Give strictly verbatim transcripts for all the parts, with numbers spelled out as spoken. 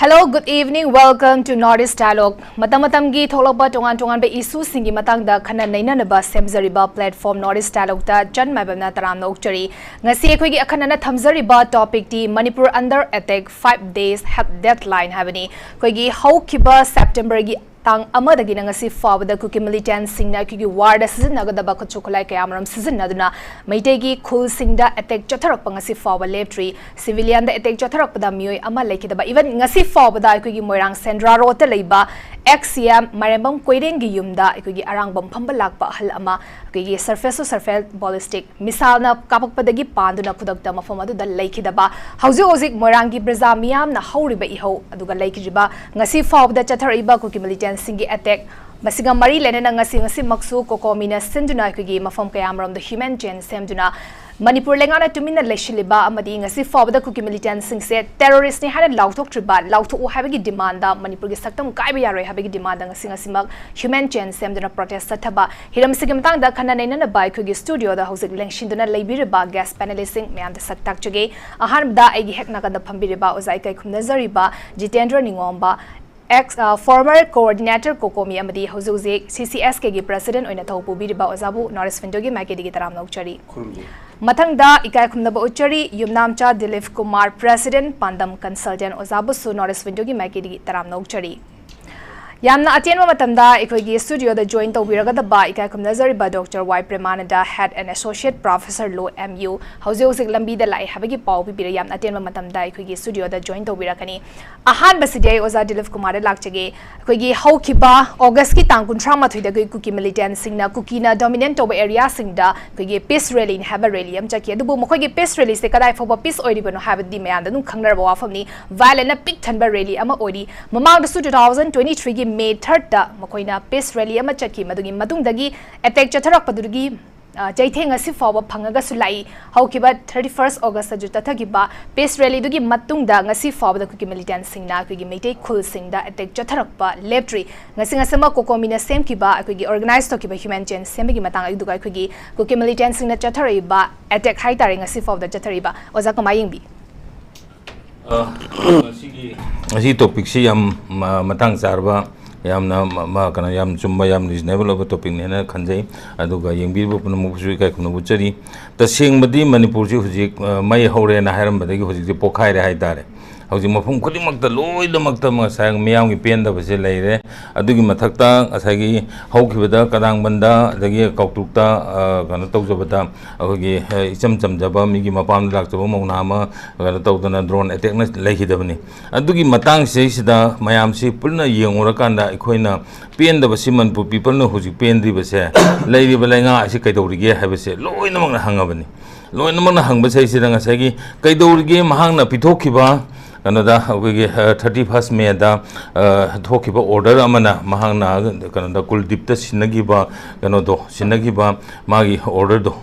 Hello, good evening. Welcome to North East Dialogue. ꯃꯇꯝ ꯃꯇꯝꯒꯤ ꯊꯣꯛꯂꯛꯄ ꯇꯣꯉꯥꯟ ꯇꯣꯉꯥꯟꯕ ꯏꯁꯨꯁꯤꯡꯒꯤ ꯃꯇꯥꯡꯗ ꯈꯟꯅ ꯅꯩꯅꯅꯕ ꯁꯦꯝꯖꯔꯤꯕ platform North East Dialogueꯇ ꯆꯟ ꯃꯥꯏꯕꯝꯅ ꯇꯔꯥꯝꯅ ꯑꯣꯛꯆꯔꯤ꯫ ꯉꯁꯤ ꯑꯩꯈꯣꯏꯒꯤ ꯑꯈꯟꯅꯅ ꯊꯝꯖꯔꯤꯕ topicꯇꯤ Manipur under attack, five days have deadline ꯍꯥꯏꯕꯅꯤ꯫ ꯑꯩꯈꯣꯏꯒꯤ ꯍꯧꯈꯤꯕ Septemberꯒꯤ ꯇꯥꯡ ꯑꯃꯗꯒꯤꯅ ꯉꯁꯤ ꯐꯥꯎꯕꯗ ꯀꯨꯀꯤ militantꯁꯤꯡꯅ ꯑꯩꯈꯣꯏꯒꯤ warꯗ ꯁꯤꯖꯤꯟꯅꯒꯗꯕ ꯈꯨꯠꯁꯨ ꯈꯨꯠꯂꯥꯏ ꯀꯌꯥꯃꯔꯨꯝ ꯁꯤꯖꯤꯟꯅꯗꯨꯅ ꯃꯩꯇꯩꯒꯤ ꯈꯨꯜꯁꯤꯡꯗ attack ꯆꯠꯊꯔꯛꯄ ꯉꯁꯤ ꯐꯥꯎꯕ ꯂꯦꯞꯇ꯭ꯔꯤ꯫ Civilianꯗ attack ꯆꯠꯊꯔꯛꯄꯗ ꯃꯤꯑꯣꯏ ꯑꯃ ꯂꯩꯈꯤꯗꯕ, even ꯉꯁꯤ ꯐꯥꯎꯕꯗ ꯑꯩꯈꯣꯏꯒꯤ ꯃꯣꯏꯔꯥꯡ ꯁꯦꯟꯗ꯭ꯔꯥ ꯔꯣꯗꯇ ꯂꯩꯕ ex CM ꯃꯥꯏꯔꯦꯝꯕꯝ ꯀꯣꯏꯔꯦꯡꯒꯤ ꯌꯨꯝꯗ ꯑꯩꯈꯣꯏꯒꯤ ꯑꯔꯥꯡꯕꯝ ꯐꯝꯕ ꯂꯥꯛꯄ ꯑꯍꯜ ꯑꯃ ꯑꯩꯈꯣꯏꯒꯤ surface to surface ballistic missileꯅ ꯀꯥꯞꯄꯛꯄꯗꯒꯤ ꯄꯥꯟꯗꯨꯅ ꯈꯨꯗꯛꯇ ꯃꯐꯝ ꯑꯗꯨꯗ ꯂꯩꯈꯤꯗꯕ, ꯍꯧꯖꯤꯛ ꯍꯧꯖꯤꯛ ꯃꯣꯏꯔꯥꯡꯒꯤ ꯄ꯭ꯔꯖꯥ ꯃꯤꯌꯥꯝꯅ ꯍꯧꯔꯤꯕ ꯏꯍꯧ ꯑꯗꯨꯒ ꯂꯩꯈꯤꯗ꯭ꯔꯤꯕ ꯉꯁꯤ ꯐꯥꯎꯕꯗ ꯆꯠꯊꯔꯛꯏꯕ ꯀꯨꯀꯤ militantꯁꯤꯡꯒꯤ attack, ꯃꯁꯤꯒ ꯃꯔꯤ ꯂꯩꯅꯅ ꯉꯁꯤ ꯉꯁꯤꯃꯛꯁꯨ COCOMIꯅ ꯁꯤꯟꯗꯨꯅ ꯑꯩꯈꯣꯏꯒꯤ ꯃꯐꯝ ꯀꯌꯥꯃꯔꯣꯝꯗ human chain ꯁꯦꯝꯗꯨꯅ ꯃꯅꯤꯄꯨꯔ ꯂꯩꯉꯥꯛꯅ ꯇꯨꯃꯤꯟꯅ ꯂꯩꯁꯤꯜꯂꯤꯕ ꯑꯃꯗꯤ ꯉꯁꯤ ꯐꯥꯎꯕꯗ ꯀꯨꯀꯤ militantꯁꯤꯡꯁꯦ terroristꯅꯤ ꯍꯥꯏꯅ ꯂꯥꯎꯊꯣꯛꯇ꯭ꯔꯤꯕ, ꯂꯥꯎꯊꯣꯛꯎ ꯍꯥꯏꯕꯒꯤ demandꯗ, ꯃꯅꯤꯄꯨꯔꯒꯤ ꯁꯛꯇꯝ ꯀꯥꯏꯕ ꯌꯥꯔꯣꯏ ꯍꯥꯏꯕꯒꯤ demandꯗ ꯉꯁꯤ ꯉꯁꯤꯃꯛ human chain ꯁꯦꯝꯗꯨꯅ protest ꯆꯠꯊꯕ, ꯍꯤꯔꯝꯁꯤꯒꯤ ꯃꯇꯥꯡꯗ ꯈꯟꯅ ꯅꯩꯅꯅꯕ ꯑꯩꯈꯣꯏꯒꯤ studioꯗ ꯍꯧꯖꯤꯛ ꯂꯦꯡꯁꯤꯟꯗꯨꯅ ꯂꯩꯕꯤꯔꯤꯕ guest panelistꯁꯤꯡ ꯃꯌꯥꯝꯗ ꯁꯛ ꯇꯥꯛꯆꯒꯦ꯫ ꯑꯍꯥꯟꯕꯗ ꯑꯩꯒꯤ ꯍꯦꯛ ꯅꯥꯀꯟꯗ ꯐꯝꯕꯤꯔꯤꯕ ꯑꯣꯖꯥ ꯏꯀꯥꯏ ꯈꯨꯝꯅꯖꯔꯤꯕ ꯖꯤꯇꯦꯟꯗ꯭ꯔ ꯅꯤꯉꯣꯝꯕ, ex, ꯑ, former coordinator COCOMI ꯑꯃꯗꯤ ꯍꯧꯖꯤꯛ ꯍꯧꯖꯤꯛ CCSKꯒꯤ president ꯑꯣꯏꯅ ꯊꯧ ꯄꯨꯕꯤꯔꯤꯕ ꯑꯣꯖꯥꯕꯨ North East Windowꯒꯤ ꯃꯥꯏꯀꯩꯗꯒꯤ ꯇꯔꯥꯝꯅ ꯑꯣꯛꯆꯔꯤ꯫ ꯈꯨꯔꯨꯝꯖꯔꯤ꯫ ꯃꯊꯪꯗ ꯏꯀꯥꯏ ꯈꯨꯝꯅꯕ ꯎꯠꯆꯔꯤ ꯌꯨꯝꯅꯥꯝꯆꯥ ꯗꯤꯂꯤꯞ ꯀꯨꯃꯥꯔ, president, ꯄꯥꯟꯗꯝ consultant, ꯑꯣꯖꯥꯕꯨꯁꯨ North East Windowꯒꯤ ꯃꯥꯏꯀꯩꯗꯒꯤ ꯇꯔꯥꯝꯅ ꯑꯣꯛꯆꯔꯤ꯫ ꯌꯥꯝꯅ ꯑꯇꯦꯟꯕ ꯃꯇꯝꯗ ꯑꯩꯈꯣꯏꯒꯤ studioꯗ join ꯇꯧꯕꯤꯔꯒꯗꯕ ꯏꯀꯥꯏ ꯈꯨꯝꯅꯖꯔꯤꯕ Doctor Y ꯄ꯭ꯔꯦꯃꯥꯅꯟꯗ, Head and Associate Professor, Law, MU, ꯍꯧꯖꯤꯛ ꯍꯧꯖꯤꯛ ꯂꯝꯕꯤꯗ ꯂꯥꯛꯑꯦ ꯍꯥꯏꯕꯒꯤ ꯄꯥꯎ ꯄꯤꯕꯤꯔꯦ꯫ ꯌꯥꯝꯅ ꯑꯇꯦꯟꯕ ꯃꯇꯝꯗ ꯑꯩꯈꯣꯏꯒꯤ studioꯗ join ꯇꯧꯕꯤꯔꯛꯀꯅꯤ꯫ ꯑꯍꯥꯟꯕꯁꯤꯗꯤ ꯑꯩ ꯑꯣꯖꯥ ꯗꯤꯂꯤꯞ ꯀꯨꯃꯥꯔꯗ ꯂꯥꯛꯆꯒꯦ꯫ ꯑꯩꯈꯣꯏꯒꯤ ꯍꯧꯈꯤꯕ Augustꯀꯤ ꯇꯥꯡ ꯀꯨꯟꯊ꯭ꯔꯥ ꯃꯥꯊꯣꯏꯗ ꯑꯩꯈꯣꯏ ꯀꯨꯀꯤ militantꯁꯤꯡꯅ ꯀꯨꯀꯤꯅ dominate ꯇꯧꯕ areaꯁꯤꯡꯗ ꯑꯩꯈꯣꯏꯒꯤ peace rallyꯅꯤ ꯍꯥꯏꯕ rally ꯑꯃ ꯆꯠꯈꯤ꯫ ꯑꯗꯨꯕꯨ ꯃꯈꯣꯏꯒꯤ peace rallyꯁꯦ ꯀꯗꯥꯏ ꯐꯥꯎꯕ peace ꯑꯣꯏꯔꯤꯕꯅꯣ ꯍꯥꯏꯕꯗꯤ ꯃꯌꯥꯝꯗ ꯑꯗꯨꯝ ꯈꯪꯅꯔꯕ ꯋꯥꯐꯝꯅꯤ꯫ Violentꯅ ꯄꯤꯛ ꯊꯟꯕ rally ꯑꯃ ꯑꯣꯏꯔꯤ꯫ ꯃꯃꯥꯡꯗꯁꯨ two thousand twenty threeꯒꯤ May thirdꯇ ꯃꯈꯣꯏꯅ peace rally ꯑꯃ ꯆꯠꯈꯤ꯫ ꯃꯗꯨꯒꯤ ꯃꯇꯨꯡꯗꯒꯤ attack ꯆꯠꯊꯔꯛꯄꯗꯨꯒꯤ, ꯑ, ꯆꯩꯊꯦꯡ ꯉꯁꯤ ꯐꯥꯎꯕ ꯐꯪꯉꯒꯁꯨ ꯂꯥꯛꯏ꯫ ꯍꯧꯈꯤꯕ thirty first Augustꯇꯁꯨ ꯆꯠꯊꯈꯤꯕ peace rallyꯗꯨꯒꯤ ꯃꯇꯨꯡꯗ ꯉꯁꯤ ꯐꯥꯎꯕꯗ ꯀꯨꯀꯤ militantꯁꯤꯡꯅ ꯑꯩꯈꯣꯏꯒꯤ ꯃꯩꯇꯩ ꯈꯨꯜꯁꯤꯡꯗ attack ꯆꯠꯊꯔꯛꯄ ꯂꯦꯞꯇ꯭ꯔꯤ꯫ ꯉꯁꯤ ꯉꯁꯤꯃꯛ COCOMIꯅ ꯁꯦꯝꯈꯤꯕ ꯑꯩꯈꯣꯏꯒꯤ organize ꯇꯧꯈꯤꯕ human chain ꯁꯦꯝꯕꯒꯤ ꯃꯇꯥꯡ ꯑꯗꯨꯒ ꯑꯩꯈꯣꯏꯒꯤ ꯀꯨꯀꯤ militantꯁꯤꯡꯅ ꯆꯠꯊꯔꯛꯏꯕ attack ꯍꯥꯏꯇꯥꯔꯦ, ꯉꯁꯤ ꯐꯥꯎꯕꯗ ꯆꯠꯊꯔꯛꯏꯕ, ꯑꯣꯖꯥ ꯀꯃꯥꯏ ꯌꯦꯡꯕꯤ? ꯑ, ꯃꯁꯤꯒꯤ, ꯃꯁꯤꯒꯤ ꯇꯣꯄꯤꯛꯁꯤ ꯌꯥꯝ ꯃ-, ꯃꯇꯥꯡ ꯆꯥꯔꯕ, ꯌꯥꯝꯅ ꯃ-, ꯃ-, ꯀꯩꯅꯣ, ꯌꯥꯝ ꯆꯨꯝꯕ, ꯌꯥꯝ ꯔꯤꯖꯅꯦꯕꯜ ꯑꯣꯏꯕ ꯇꯣꯄꯤꯛꯅꯦꯅ ꯈꯟꯖꯩ꯫ ꯑꯗꯨꯒ ꯌꯦꯡꯕꯤꯔꯤꯕ ꯄꯨꯝꯅꯃꯛꯄꯨꯁꯨ ꯏꯀꯥꯏ ꯈꯨꯝꯅꯕ ꯎꯠꯆꯔꯤ꯫ ꯇꯁꯦꯡꯕꯗꯤ ꯃꯅꯤꯄꯨꯔꯁꯤ ꯍꯧꯖꯤꯛ, ꯑ, ꯃꯩ ꯍꯧꯔꯦꯅ ꯍꯥꯏꯔꯝꯕꯗꯒꯤ ꯍꯧꯖꯤꯛꯇꯤ ꯄꯣꯛꯈꯥꯏꯔꯦ ꯍꯥꯏꯇꯥꯔꯦ꯫ ꯍꯧꯖꯤꯛ ꯃꯐꯝ ꯈꯨꯗꯤꯡꯃꯛꯇ ꯂꯣꯏꯅꯃꯛꯇ ꯉꯁꯥꯏ ꯃꯤꯌꯥꯝꯒꯤ ꯄꯦꯟꯗꯕꯁꯦ ꯂꯩꯔꯦ꯫ ꯑꯗꯨꯒꯤ ꯃꯊꯛꯇ ꯉꯁꯥꯏꯒꯤ ꯍꯧꯈꯤꯕꯗ ꯀꯗꯥꯡꯕꯟꯗ, ꯑꯗꯒꯤ ꯀꯥꯎꯇ꯭ꯔꯨꯛꯇ, ꯑ, ꯀꯩꯅꯣ ꯇꯧꯖꯕꯗ, ꯑꯩꯈꯣꯏꯒꯤ, ꯑ, ꯏꯆꯝ ꯆꯝꯖꯕ ꯃꯤꯒꯤ ꯃꯄꯥꯝꯗ ꯂꯥꯛꯆꯕ ꯃꯧ ꯅꯍꯥ ꯑꯃ ꯀꯩꯅꯣ ꯇꯧꯗꯅ ꯗ꯭ꯔꯣꯟ ꯑꯦꯇꯦꯛꯅ ꯂꯩꯈꯤꯗꯕꯅꯤ꯫ ꯑꯗꯨꯒꯤ ꯃꯇꯥꯡꯁꯤꯗꯩꯁꯤꯗ ꯃꯌꯥꯝꯁꯤ ꯄꯨꯟꯅ ꯌꯦꯡꯉꯨꯔꯀꯥꯟꯗ ꯑꯩꯈꯣꯏꯅ ꯄꯦꯟꯗꯕꯁꯤ, ꯃꯅꯤꯄꯨꯔ ꯄꯤꯄꯜꯅ ꯍꯧꯖꯤꯛ ꯄꯦꯟꯗ꯭ꯔꯤꯕꯁꯦ, ꯂꯩꯔꯤꯕ ꯂꯩꯉꯥꯛ ꯑꯁꯤ ꯀꯩꯗꯧꯔꯤꯒꯦ ꯍꯥꯏꯕꯁꯦ ꯂꯣꯏꯅꯃꯛꯅ ꯍꯪꯉꯕꯅꯤ꯫ ꯂꯣꯏꯅꯃꯛꯅ ꯍꯪꯕꯁꯤꯗꯩꯁꯤꯗ ꯉꯁꯥꯏꯒꯤ ꯀꯩꯗꯧꯔꯤꯒꯦ, ꯃꯍꯥꯛꯅ ꯄꯤꯊꯣꯛꯈꯤꯕ ꯀꯩꯅꯣꯗ, ꯑꯩꯈꯣꯏꯒꯤ, ꯑ, thirty first May ꯗ, ꯑ, ꯊꯣꯛꯈꯤꯕ order ꯑꯃꯅ, ꯃꯍꯥꯛꯅ ꯀꯩꯅꯣꯗ, ꯀꯨꯜꯗꯤꯞꯇ ꯁꯤꯟꯅꯈꯤꯕ ꯀꯩꯅꯣꯗꯣ, ꯁꯤꯟꯅꯈꯤꯕ ꯃꯥꯒꯤ order ꯗꯣ,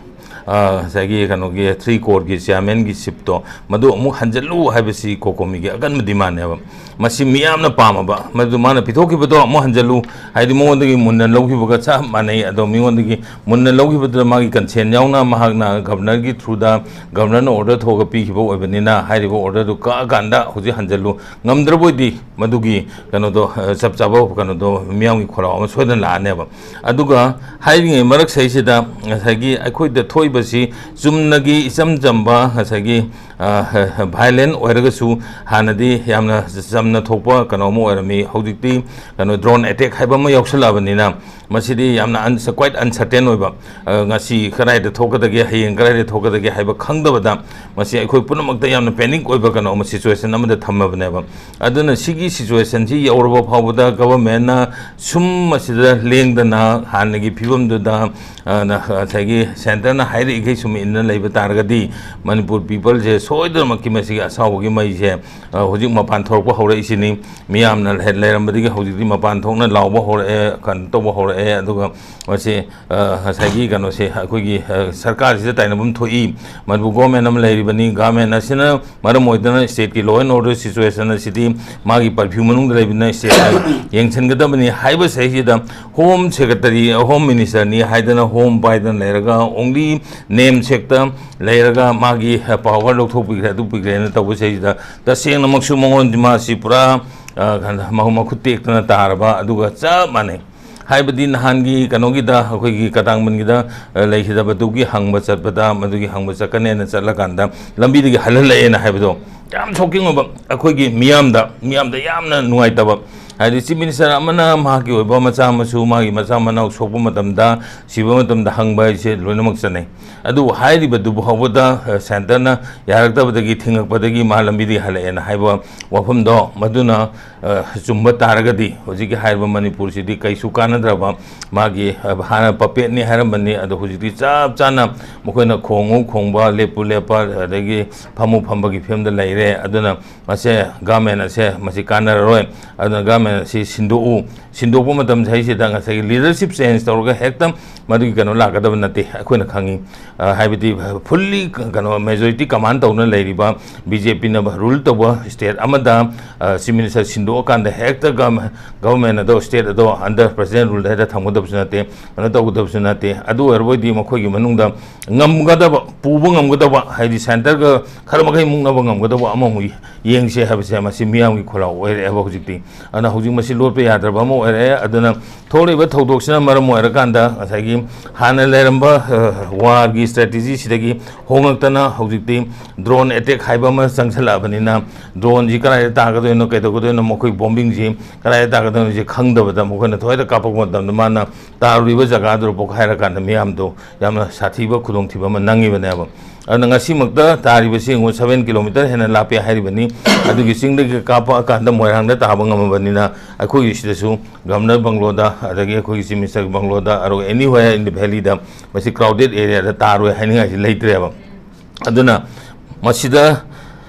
ꯑ, ꯉꯁꯥꯏꯒꯤ ꯀꯩꯅꯣꯒꯤ three core ꯒꯤ chairman ꯒꯤ seat ꯇꯣ, ꯃꯗꯨ ꯑꯃꯨꯛ ꯍꯟꯖꯜꯂꯨ ꯍꯥꯏꯕꯁꯤ COCOMI ꯒꯤ ꯑꯀꯟꯕ demand ꯅꯦꯕ꯫ ꯃꯁꯤ ꯃꯤꯌꯥꯝꯅ ꯄꯥꯝꯃꯕ, ꯃꯗꯨ ꯃꯥꯅ ꯄꯤꯊꯣꯛꯈꯤꯕꯗꯣ ꯑꯃꯨꯛ ꯍꯟꯖꯜꯂꯨ, ꯍꯥꯏꯗꯤ ꯃꯉꯣꯟꯗꯒꯤ ꯃꯨꯟꯅ ꯂꯧꯈꯤꯕꯒ ꯆꯞ ꯃꯥꯟꯅꯩ꯫ ꯑꯗꯣ ꯃꯤꯉꯣꯟꯗꯒꯤ ꯃꯨꯟꯅ ꯂꯧꯈꯤꯕꯗꯨꯗ ꯃꯥꯒꯤ consent ꯌꯥꯎꯅ ꯃꯍꯥꯛꯅ governor ꯒꯤ through ꯗ, governor ꯅ order ꯊꯣꯛꯑꯒ ꯄꯤꯈꯤꯕ ꯑꯣꯏꯕꯅꯤꯅ, ꯍꯥꯏꯔꯤꯕ order ꯗꯨ ꯀꯛꯑꯀꯥꯟꯗ ꯍꯧꯖꯤꯛ ꯍꯟꯖꯜꯂꯨ, ꯉꯝꯗ꯭ꯔꯕ ꯑꯣꯏꯗꯤ ꯃꯗꯨꯒꯤ ꯀꯩꯅꯣꯗꯣ, ꯑ, ꯆꯞ ꯆꯥꯕ ꯀꯩꯅꯣꯗꯣ, ꯃꯤꯌꯥꯝꯒꯤ ꯈꯣꯜꯂꯥꯎ ꯑꯃ ꯁꯣꯏꯗꯅ ꯂꯥꯛꯑꯅꯦꯕ꯫ ꯑꯗꯨꯒ ꯍꯥꯏꯔꯤꯉꯩ ꯃꯔꯛꯁꯤꯗꯩꯁꯤꯗ ꯉꯁꯥꯏꯒꯤ ꯑꯩꯈꯣꯏꯗ ꯊꯣꯛꯏꯕꯁꯤ ꯆꯨꯝꯅꯒꯤ ꯏꯆꯝ ꯆꯝꯕ ꯉꯁꯥꯏꯒꯤ, ꯑ, violent ꯑꯣꯏꯔꯒꯁꯨ ꯍꯥꯟꯅꯗꯤ ꯌꯥꯝꯅ ꯆꯝꯅ ꯊꯣꯛꯄ ꯀꯩꯅꯣ ꯑꯃ ꯑꯣꯏꯔꯝꯃꯤ꯫ ꯍꯧꯖꯤꯛꯇꯤ ꯀꯩꯅꯣ drone attack ꯍꯥꯏꯕ ꯑꯃ ꯌꯥꯎꯁꯜꯂꯛꯑꯕꯅꯤꯅ ꯃꯁꯤꯗꯤ ꯌꯥꯝꯅ un-, quite uncertain ꯑꯣꯏꯕ, ꯑ, ꯉꯁꯤ ꯀꯗꯥꯏꯗ ꯊꯣꯛꯀꯗꯒꯦ, ꯍꯌꯦꯡ ꯀꯗꯥꯏꯗ ꯊꯣꯛꯀꯗꯒꯦ ꯍꯥꯏꯕ ꯈꯪꯗꯕꯗ ꯃꯁꯤ ꯑꯩꯈꯣꯏ ꯄꯨꯝꯅꯃꯛꯇ ꯌꯥꯝꯅ panic ꯑꯣꯏꯕ ꯀꯩꯅꯣ ꯑꯃ, situation ꯑꯃꯗ ꯊꯝꯃꯕꯅꯦꯕ꯫ ꯑꯗꯨꯅ ꯁꯤꯒꯤ situation ꯁꯤ ꯌꯧꯔꯕ ꯐꯥꯎꯕꯗ government ꯅ ꯁꯨꯝ ꯃꯁꯤꯗ ꯂꯦꯡꯗꯅ ꯍꯥꯟꯅꯒꯤ ꯐꯤꯕꯝꯗꯨꯗ, ꯑ, ꯅ-, ꯉꯁꯥꯏꯒꯤ centre ꯅ ꯍꯥꯏꯔꯛꯏꯈꯩ ꯁꯨꯝ ꯏꯟꯅ ꯂꯩꯕ ꯇꯥꯔꯒꯗꯤ ꯃꯅꯤꯄꯨꯔ ꯄꯤꯄꯜꯁꯦ ꯁꯣꯏꯗꯅꯃꯛꯀꯤ ꯃꯁꯤꯒꯤ ꯑꯁꯥꯎꯕꯒꯤ ꯃꯩꯁꯦ, ꯑ, ꯍꯧꯖꯤꯛ ꯃꯄꯥꯟ ꯊꯣꯔꯛꯄ ꯍꯧꯔꯛꯏꯁꯤꯅꯤ꯫ ꯃꯤꯌꯥꯝꯅ ꯂꯩ-, ꯂꯩꯔꯝꯕꯗꯒꯤ ꯍꯧꯖꯤꯛꯇꯤ ꯃꯄꯥꯟ ꯊꯣꯛꯅ ꯂꯥꯎꯕ ꯍꯧꯔꯛꯑꯦ, ꯀꯩꯅꯣ ꯇꯧꯕ ꯍꯧꯔꯛꯑꯦ꯫ ꯑꯗꯨꯒ ꯃꯁꯤ, ꯑ, ꯉꯁꯥꯏꯒꯤ ꯀꯩꯅꯣꯁꯦ, ꯑꯩꯈꯣꯏꯒꯤ, ꯑ, ꯁꯔꯀꯥꯔꯁꯤꯗ ꯇꯥꯏꯅꯐꯝ ꯊꯣꯛꯏ꯫ ꯃꯅꯤꯄꯨꯔ government ꯑꯃ ꯂꯩꯔꯤꯕꯅꯤ, government ꯑꯁꯤꯅ ꯃꯔꯝ ꯑꯣꯏꯗꯅ state ꯀꯤ law and order situation ꯑꯁꯤꯗꯤ ꯃꯥꯒꯤ purview ꯃꯅꯨꯡꯗ ꯂꯩꯕꯅꯤꯅ state ꯅ ꯌꯦꯡꯁꯤꯟꯒꯗꯕꯅꯤ ꯍꯥꯏꯕꯁꯤꯗꯩꯁꯤꯗ Home Secretary, Home Minister ꯅꯤ ꯍꯥꯏꯗꯅ home ꯄꯥꯏꯗꯅ ꯂꯩꯔꯒ only ꯅꯦꯝ ꯁꯦꯛꯇ ꯂꯩꯔꯒ ꯃꯥꯒꯤ ꯄꯥꯋꯔ ꯂꯧꯊꯣꯛꯄꯤꯈ꯭ꯔꯦ, ꯑꯗꯨ ꯄꯤꯈ꯭ꯔꯦꯅ ꯇꯧꯕꯁꯤꯗꯩꯁꯤꯗ ꯇꯁꯦꯡꯅꯃꯛꯁꯨ ꯃꯉꯣꯟꯗꯤ ꯃꯥꯁꯤ ꯄꯨꯔꯥ, ꯑ, ꯃꯍꯨ-, ꯃꯈꯨꯠ ꯇꯦꯛꯇꯅ ꯇꯥꯔꯕ ꯑꯗꯨꯒ ꯆꯞ ꯃꯥꯟꯅꯩ꯫ ꯍꯥꯏꯕꯗꯤ ꯅꯍꯥꯟꯒꯤ ꯀꯩꯅꯣꯒꯤꯗ, ꯑꯩꯈꯣꯏꯒꯤ ꯀꯇꯥꯡꯕꯟꯒꯤꯗ, ꯑ, ꯂꯩꯈꯤꯗꯕꯗꯨꯒꯤ ꯍꯪꯕ ꯆꯠꯄꯗ, ꯃꯗꯨꯒꯤ ꯍꯪꯕ ꯆꯠꯀꯅꯦꯅ ꯆꯠꯂꯀꯥꯟꯗ ꯂꯝꯕꯤꯗꯒꯤ ꯍꯜꯍꯜꯂꯛꯑꯦꯅ ꯍꯥꯏꯕꯗꯣ ꯌꯥꯝ ꯁꯣꯛꯀꯤꯡ ꯑꯣꯏꯕ, ꯑꯩꯈꯣꯏꯒꯤ ꯃꯤꯌꯥꯝꯗ, ꯃꯤꯌꯥꯝꯗ ꯌꯥꯝꯅ ꯅꯨꯡꯉꯥꯏꯇꯕ꯫ ꯍꯥꯏꯗꯤ ꯆꯤꯐ ꯃꯤꯅꯤꯁꯇꯔ ꯑꯃꯅ ꯃꯍꯥꯛꯀꯤ ꯑꯣꯏꯕ ꯃꯆꯥ ꯃꯁꯨ, ꯃꯥꯒꯤ ꯃꯆꯥ ꯃꯅꯥꯎ ꯁꯣꯛꯄ ꯃꯇꯝꯗ, ꯁꯤꯕ ꯃꯇꯝꯗ ꯍꯪꯕ ꯍꯥꯏꯁꯦ ꯂꯣꯏꯅꯃꯛ ꯆꯠꯅꯩ꯫ ꯑꯗꯨꯕꯨ ꯍꯥꯏꯔꯤꯕꯗꯨꯕꯨ ꯐꯥꯎꯕꯗ, ꯑ, ꯁꯦꯟꯇꯔꯅ ꯌꯥꯔꯛꯇꯕꯗꯒꯤ, ꯊꯤꯡꯉꯛꯄꯗꯒꯤ ꯃꯥ ꯂꯝꯕꯤꯗꯒꯤ ꯍꯜꯂꯛꯑꯦꯅ ꯍꯥꯏꯕ ꯋꯥꯐꯝꯗꯣ, ꯃꯗꯨꯅ, ꯑ, ꯆꯨꯝꯕ ꯇꯥꯔꯒꯗꯤ ꯍꯧꯖꯤꯛꯀꯤ ꯍꯥꯏꯔꯤꯕ ꯃꯅꯤꯄꯨꯔꯁꯤꯗꯤ ꯀꯩꯁꯨ ꯀꯥꯟꯅꯗ꯭ꯔꯕ, ꯃꯥꯒꯤ, ꯑ, ꯍꯥꯟꯅ ꯄꯄꯦꯠꯅꯤ ꯍꯥꯏꯔꯝꯕꯅꯤ, ꯑꯗꯣ ꯍꯧꯖꯤꯛꯇꯤ ꯆꯞ ꯆꯥꯅ ꯃꯈꯣꯏꯅ ꯈꯣꯡꯉꯨ ꯈꯣꯡꯕ, ꯂꯦꯞꯄꯨ ꯂꯦꯞꯄ, ꯑꯗꯒꯤ ꯐꯝꯃꯨ ꯐꯝꯕꯒꯤ ꯐꯤꯕꯝꯗ ꯂꯩꯔꯦ꯫ ꯑꯗꯨꯅ ꯃꯁꯦ, ꯒꯚꯔꯟꯃꯦꯟ ꯑꯁꯦ ꯃꯁꯤ ꯀꯥꯟꯅꯔꯔꯣꯏ꯫ ꯑꯗꯨꯅ ꯒꯚꯔꯟꯃꯦꯟ ꯑꯁꯤ ꯁꯤꯟꯗꯣꯛꯎ, ꯁꯤꯟꯗꯣꯛꯄ ꯃꯇꯝꯁꯤꯗꯩꯁꯤꯗ ꯉꯁꯥꯏꯒꯤ ꯂꯤꯗꯔꯁꯤꯞ ꯆꯦꯟꯖ ꯇꯧꯔꯒ ꯍꯦꯛꯇ ꯃꯗꯨꯒꯤ ꯀꯩꯅꯣ ꯂꯥꯛꯀꯗꯕ ꯅꯠꯇꯦ, ꯑꯩꯈꯣꯏꯅ ꯈꯪꯉꯤ꯫ ꯑ, ꯍꯥꯏꯕꯗꯤ ꯐꯨꯜꯂꯤ ꯀꯩꯅꯣ ꯃꯦꯖꯣꯔꯤꯇꯤ ꯀꯃꯥꯟ ꯇꯧꯅ ꯂꯩꯔꯤꯕ ꯕꯤ ꯖꯦ ꯄꯤꯅ ꯔꯨꯜ ꯇꯧꯕ ꯁ꯭ꯇꯦꯠ ꯑꯃꯗ, ꯑ, ꯆꯤꯐ ꯃꯤꯅꯤꯁꯇꯔ ꯁꯤꯟꯗꯣꯛꯑꯀꯥꯟꯗ ꯍꯦꯛꯇ ꯒꯚꯔꯟ-, ꯒꯚꯔꯟꯃꯦꯟ ꯑꯗꯣ, ꯁ꯭ꯇꯦꯠ ꯑꯗꯣ ꯑꯟꯗꯔ ꯄ꯭ꯔꯁꯤꯗꯦꯟ ꯔꯨꯜꯗ ꯍꯦꯛꯇ ꯊꯝꯒꯗꯕꯁꯨ ꯅꯠꯇꯦ, ꯀꯩꯅꯣ ꯇꯧꯒꯗꯕꯁꯨ ꯅꯠꯇꯦ꯫ ꯑꯗꯨ ꯑꯣꯏꯔꯕꯣꯏꯗꯤ ꯃꯈꯣꯏꯒꯤ ꯃꯅꯨꯡꯗ ꯉꯝꯒꯗꯕ, ꯄꯨꯕ ꯉꯝꯒꯗꯕ, ꯍꯥꯏꯗꯤ ꯁꯦꯟꯇꯔꯒ ꯈꯔ ꯃꯈꯩ ꯃꯨꯛꯅꯕ ꯉꯝꯒꯗꯕ ꯑꯃꯃꯨꯛ ꯌꯦꯡꯁꯦ ꯍꯥꯏꯕꯁꯦ ꯃꯁꯤ ꯃꯤꯌꯥꯝꯒꯤ ꯈꯣꯜꯂꯥꯎ ꯑꯣꯏꯔꯛꯑꯦꯕ ꯍꯧꯖꯤꯛꯇꯤ꯫ ꯑꯗꯨꯅ ꯍꯧꯖꯤꯛ ꯃꯁꯤ ꯂꯣꯠꯄ ꯌꯥꯗ꯭ꯔꯕ ꯑꯃ ꯑꯣꯏꯔꯛꯑꯦ꯫ ꯑꯗꯨꯅ ꯊꯣꯛꯂꯤꯕ ꯊꯧꯗꯣꯛꯁꯤꯅ ꯃꯔꯝ ꯑꯣꯏꯔꯀꯥꯟꯗ ꯉꯁꯥꯏꯒꯤ ꯍꯥꯟꯅ ꯂꯩꯔꯝꯕ, ꯑ, ꯋꯥꯔꯒꯤ ꯁ꯭ꯇ꯭ꯔꯦꯇꯦꯖꯤꯁꯤꯗꯒꯤ ꯍꯣꯡꯂꯛꯇꯅ ꯍꯧꯖꯤꯛꯇꯤ ꯗ꯭ꯔꯣꯟ ꯑꯦꯇꯦꯛ ꯍꯥꯏꯕ ꯑꯃ ꯆꯪꯁꯤꯜꯂꯛꯑꯕꯅꯤꯅ, ꯗ꯭ꯔꯣꯟꯁꯤ ꯀꯗꯥꯏꯗ ꯇꯥꯒꯗꯣꯏꯅꯣ, ꯀꯩꯗꯧꯒꯗꯣꯏꯅꯣ, ꯃꯈꯣꯏ ꯕꯣꯝꯕꯤꯡꯁꯤ ꯀꯗꯥꯏꯗ ꯇꯥꯒꯗꯣꯏꯅꯣꯁꯤ ꯈꯪꯗꯕꯗ ꯃꯈꯣꯏꯅ ꯊꯋꯥꯏꯗ ꯀꯥꯞꯄꯛꯄ ꯃꯇꯝꯗ ꯃꯥꯅ ꯇꯥꯔꯨꯔꯤꯕ ꯖꯒꯥꯗꯨꯗ ꯄꯣꯛꯈꯥꯏꯔꯀꯥꯟꯗ ꯃꯤꯌꯥꯝꯗꯣ ꯌꯥꯝꯅ ꯁꯥꯊꯤꯕ ꯈꯨꯗꯣꯡꯊꯤꯕ ꯑꯃ ꯅꯪꯉꯤꯕꯅꯦꯕ꯫ ꯑꯗꯨꯅ ꯉꯁꯤꯃꯛꯇ ꯇꯥꯔꯤꯕꯁꯤ ꯌꯦꯡꯉꯨ, ꯁꯚꯦꯟ ꯀꯤꯂꯣꯃꯤꯇꯔ ꯍꯦꯟꯅ ꯂꯥꯞꯄꯦ ꯍꯥꯏꯔꯤꯕꯅꯤ꯫ ꯑꯗꯨꯒꯤ ꯆꯤꯡꯗꯒꯤ ꯀꯥꯞꯄꯛꯑꯀꯥꯟꯗ ꯃꯣꯏꯔꯥꯡꯗ ꯇꯥꯕ ꯉꯝꯃꯕꯅꯤꯅ ꯑꯩꯈꯣꯏꯒꯤ ꯁꯤꯗꯁꯨ ꯒꯚꯔꯅꯔ ꯕꯪꯒ꯭ꯂꯣꯗ, ꯑꯗꯒꯤ ꯑꯩꯈꯣꯏꯒꯤ ꯆꯤꯐ ꯃꯤꯅꯤꯁꯇꯔꯒꯤ ꯕꯪꯒ꯭ꯂꯣꯗ, ꯑꯗꯨꯒ anywhere in the valleyꯗ ꯃꯁꯤ crowded areaꯗ ꯇꯥꯔꯣꯏ ꯍꯥꯏꯅꯤꯡꯉꯥꯏꯁꯤ ꯂꯩꯇ꯭ꯔꯦꯕ꯫ ꯑꯗꯨꯅ ꯃꯁꯤꯗ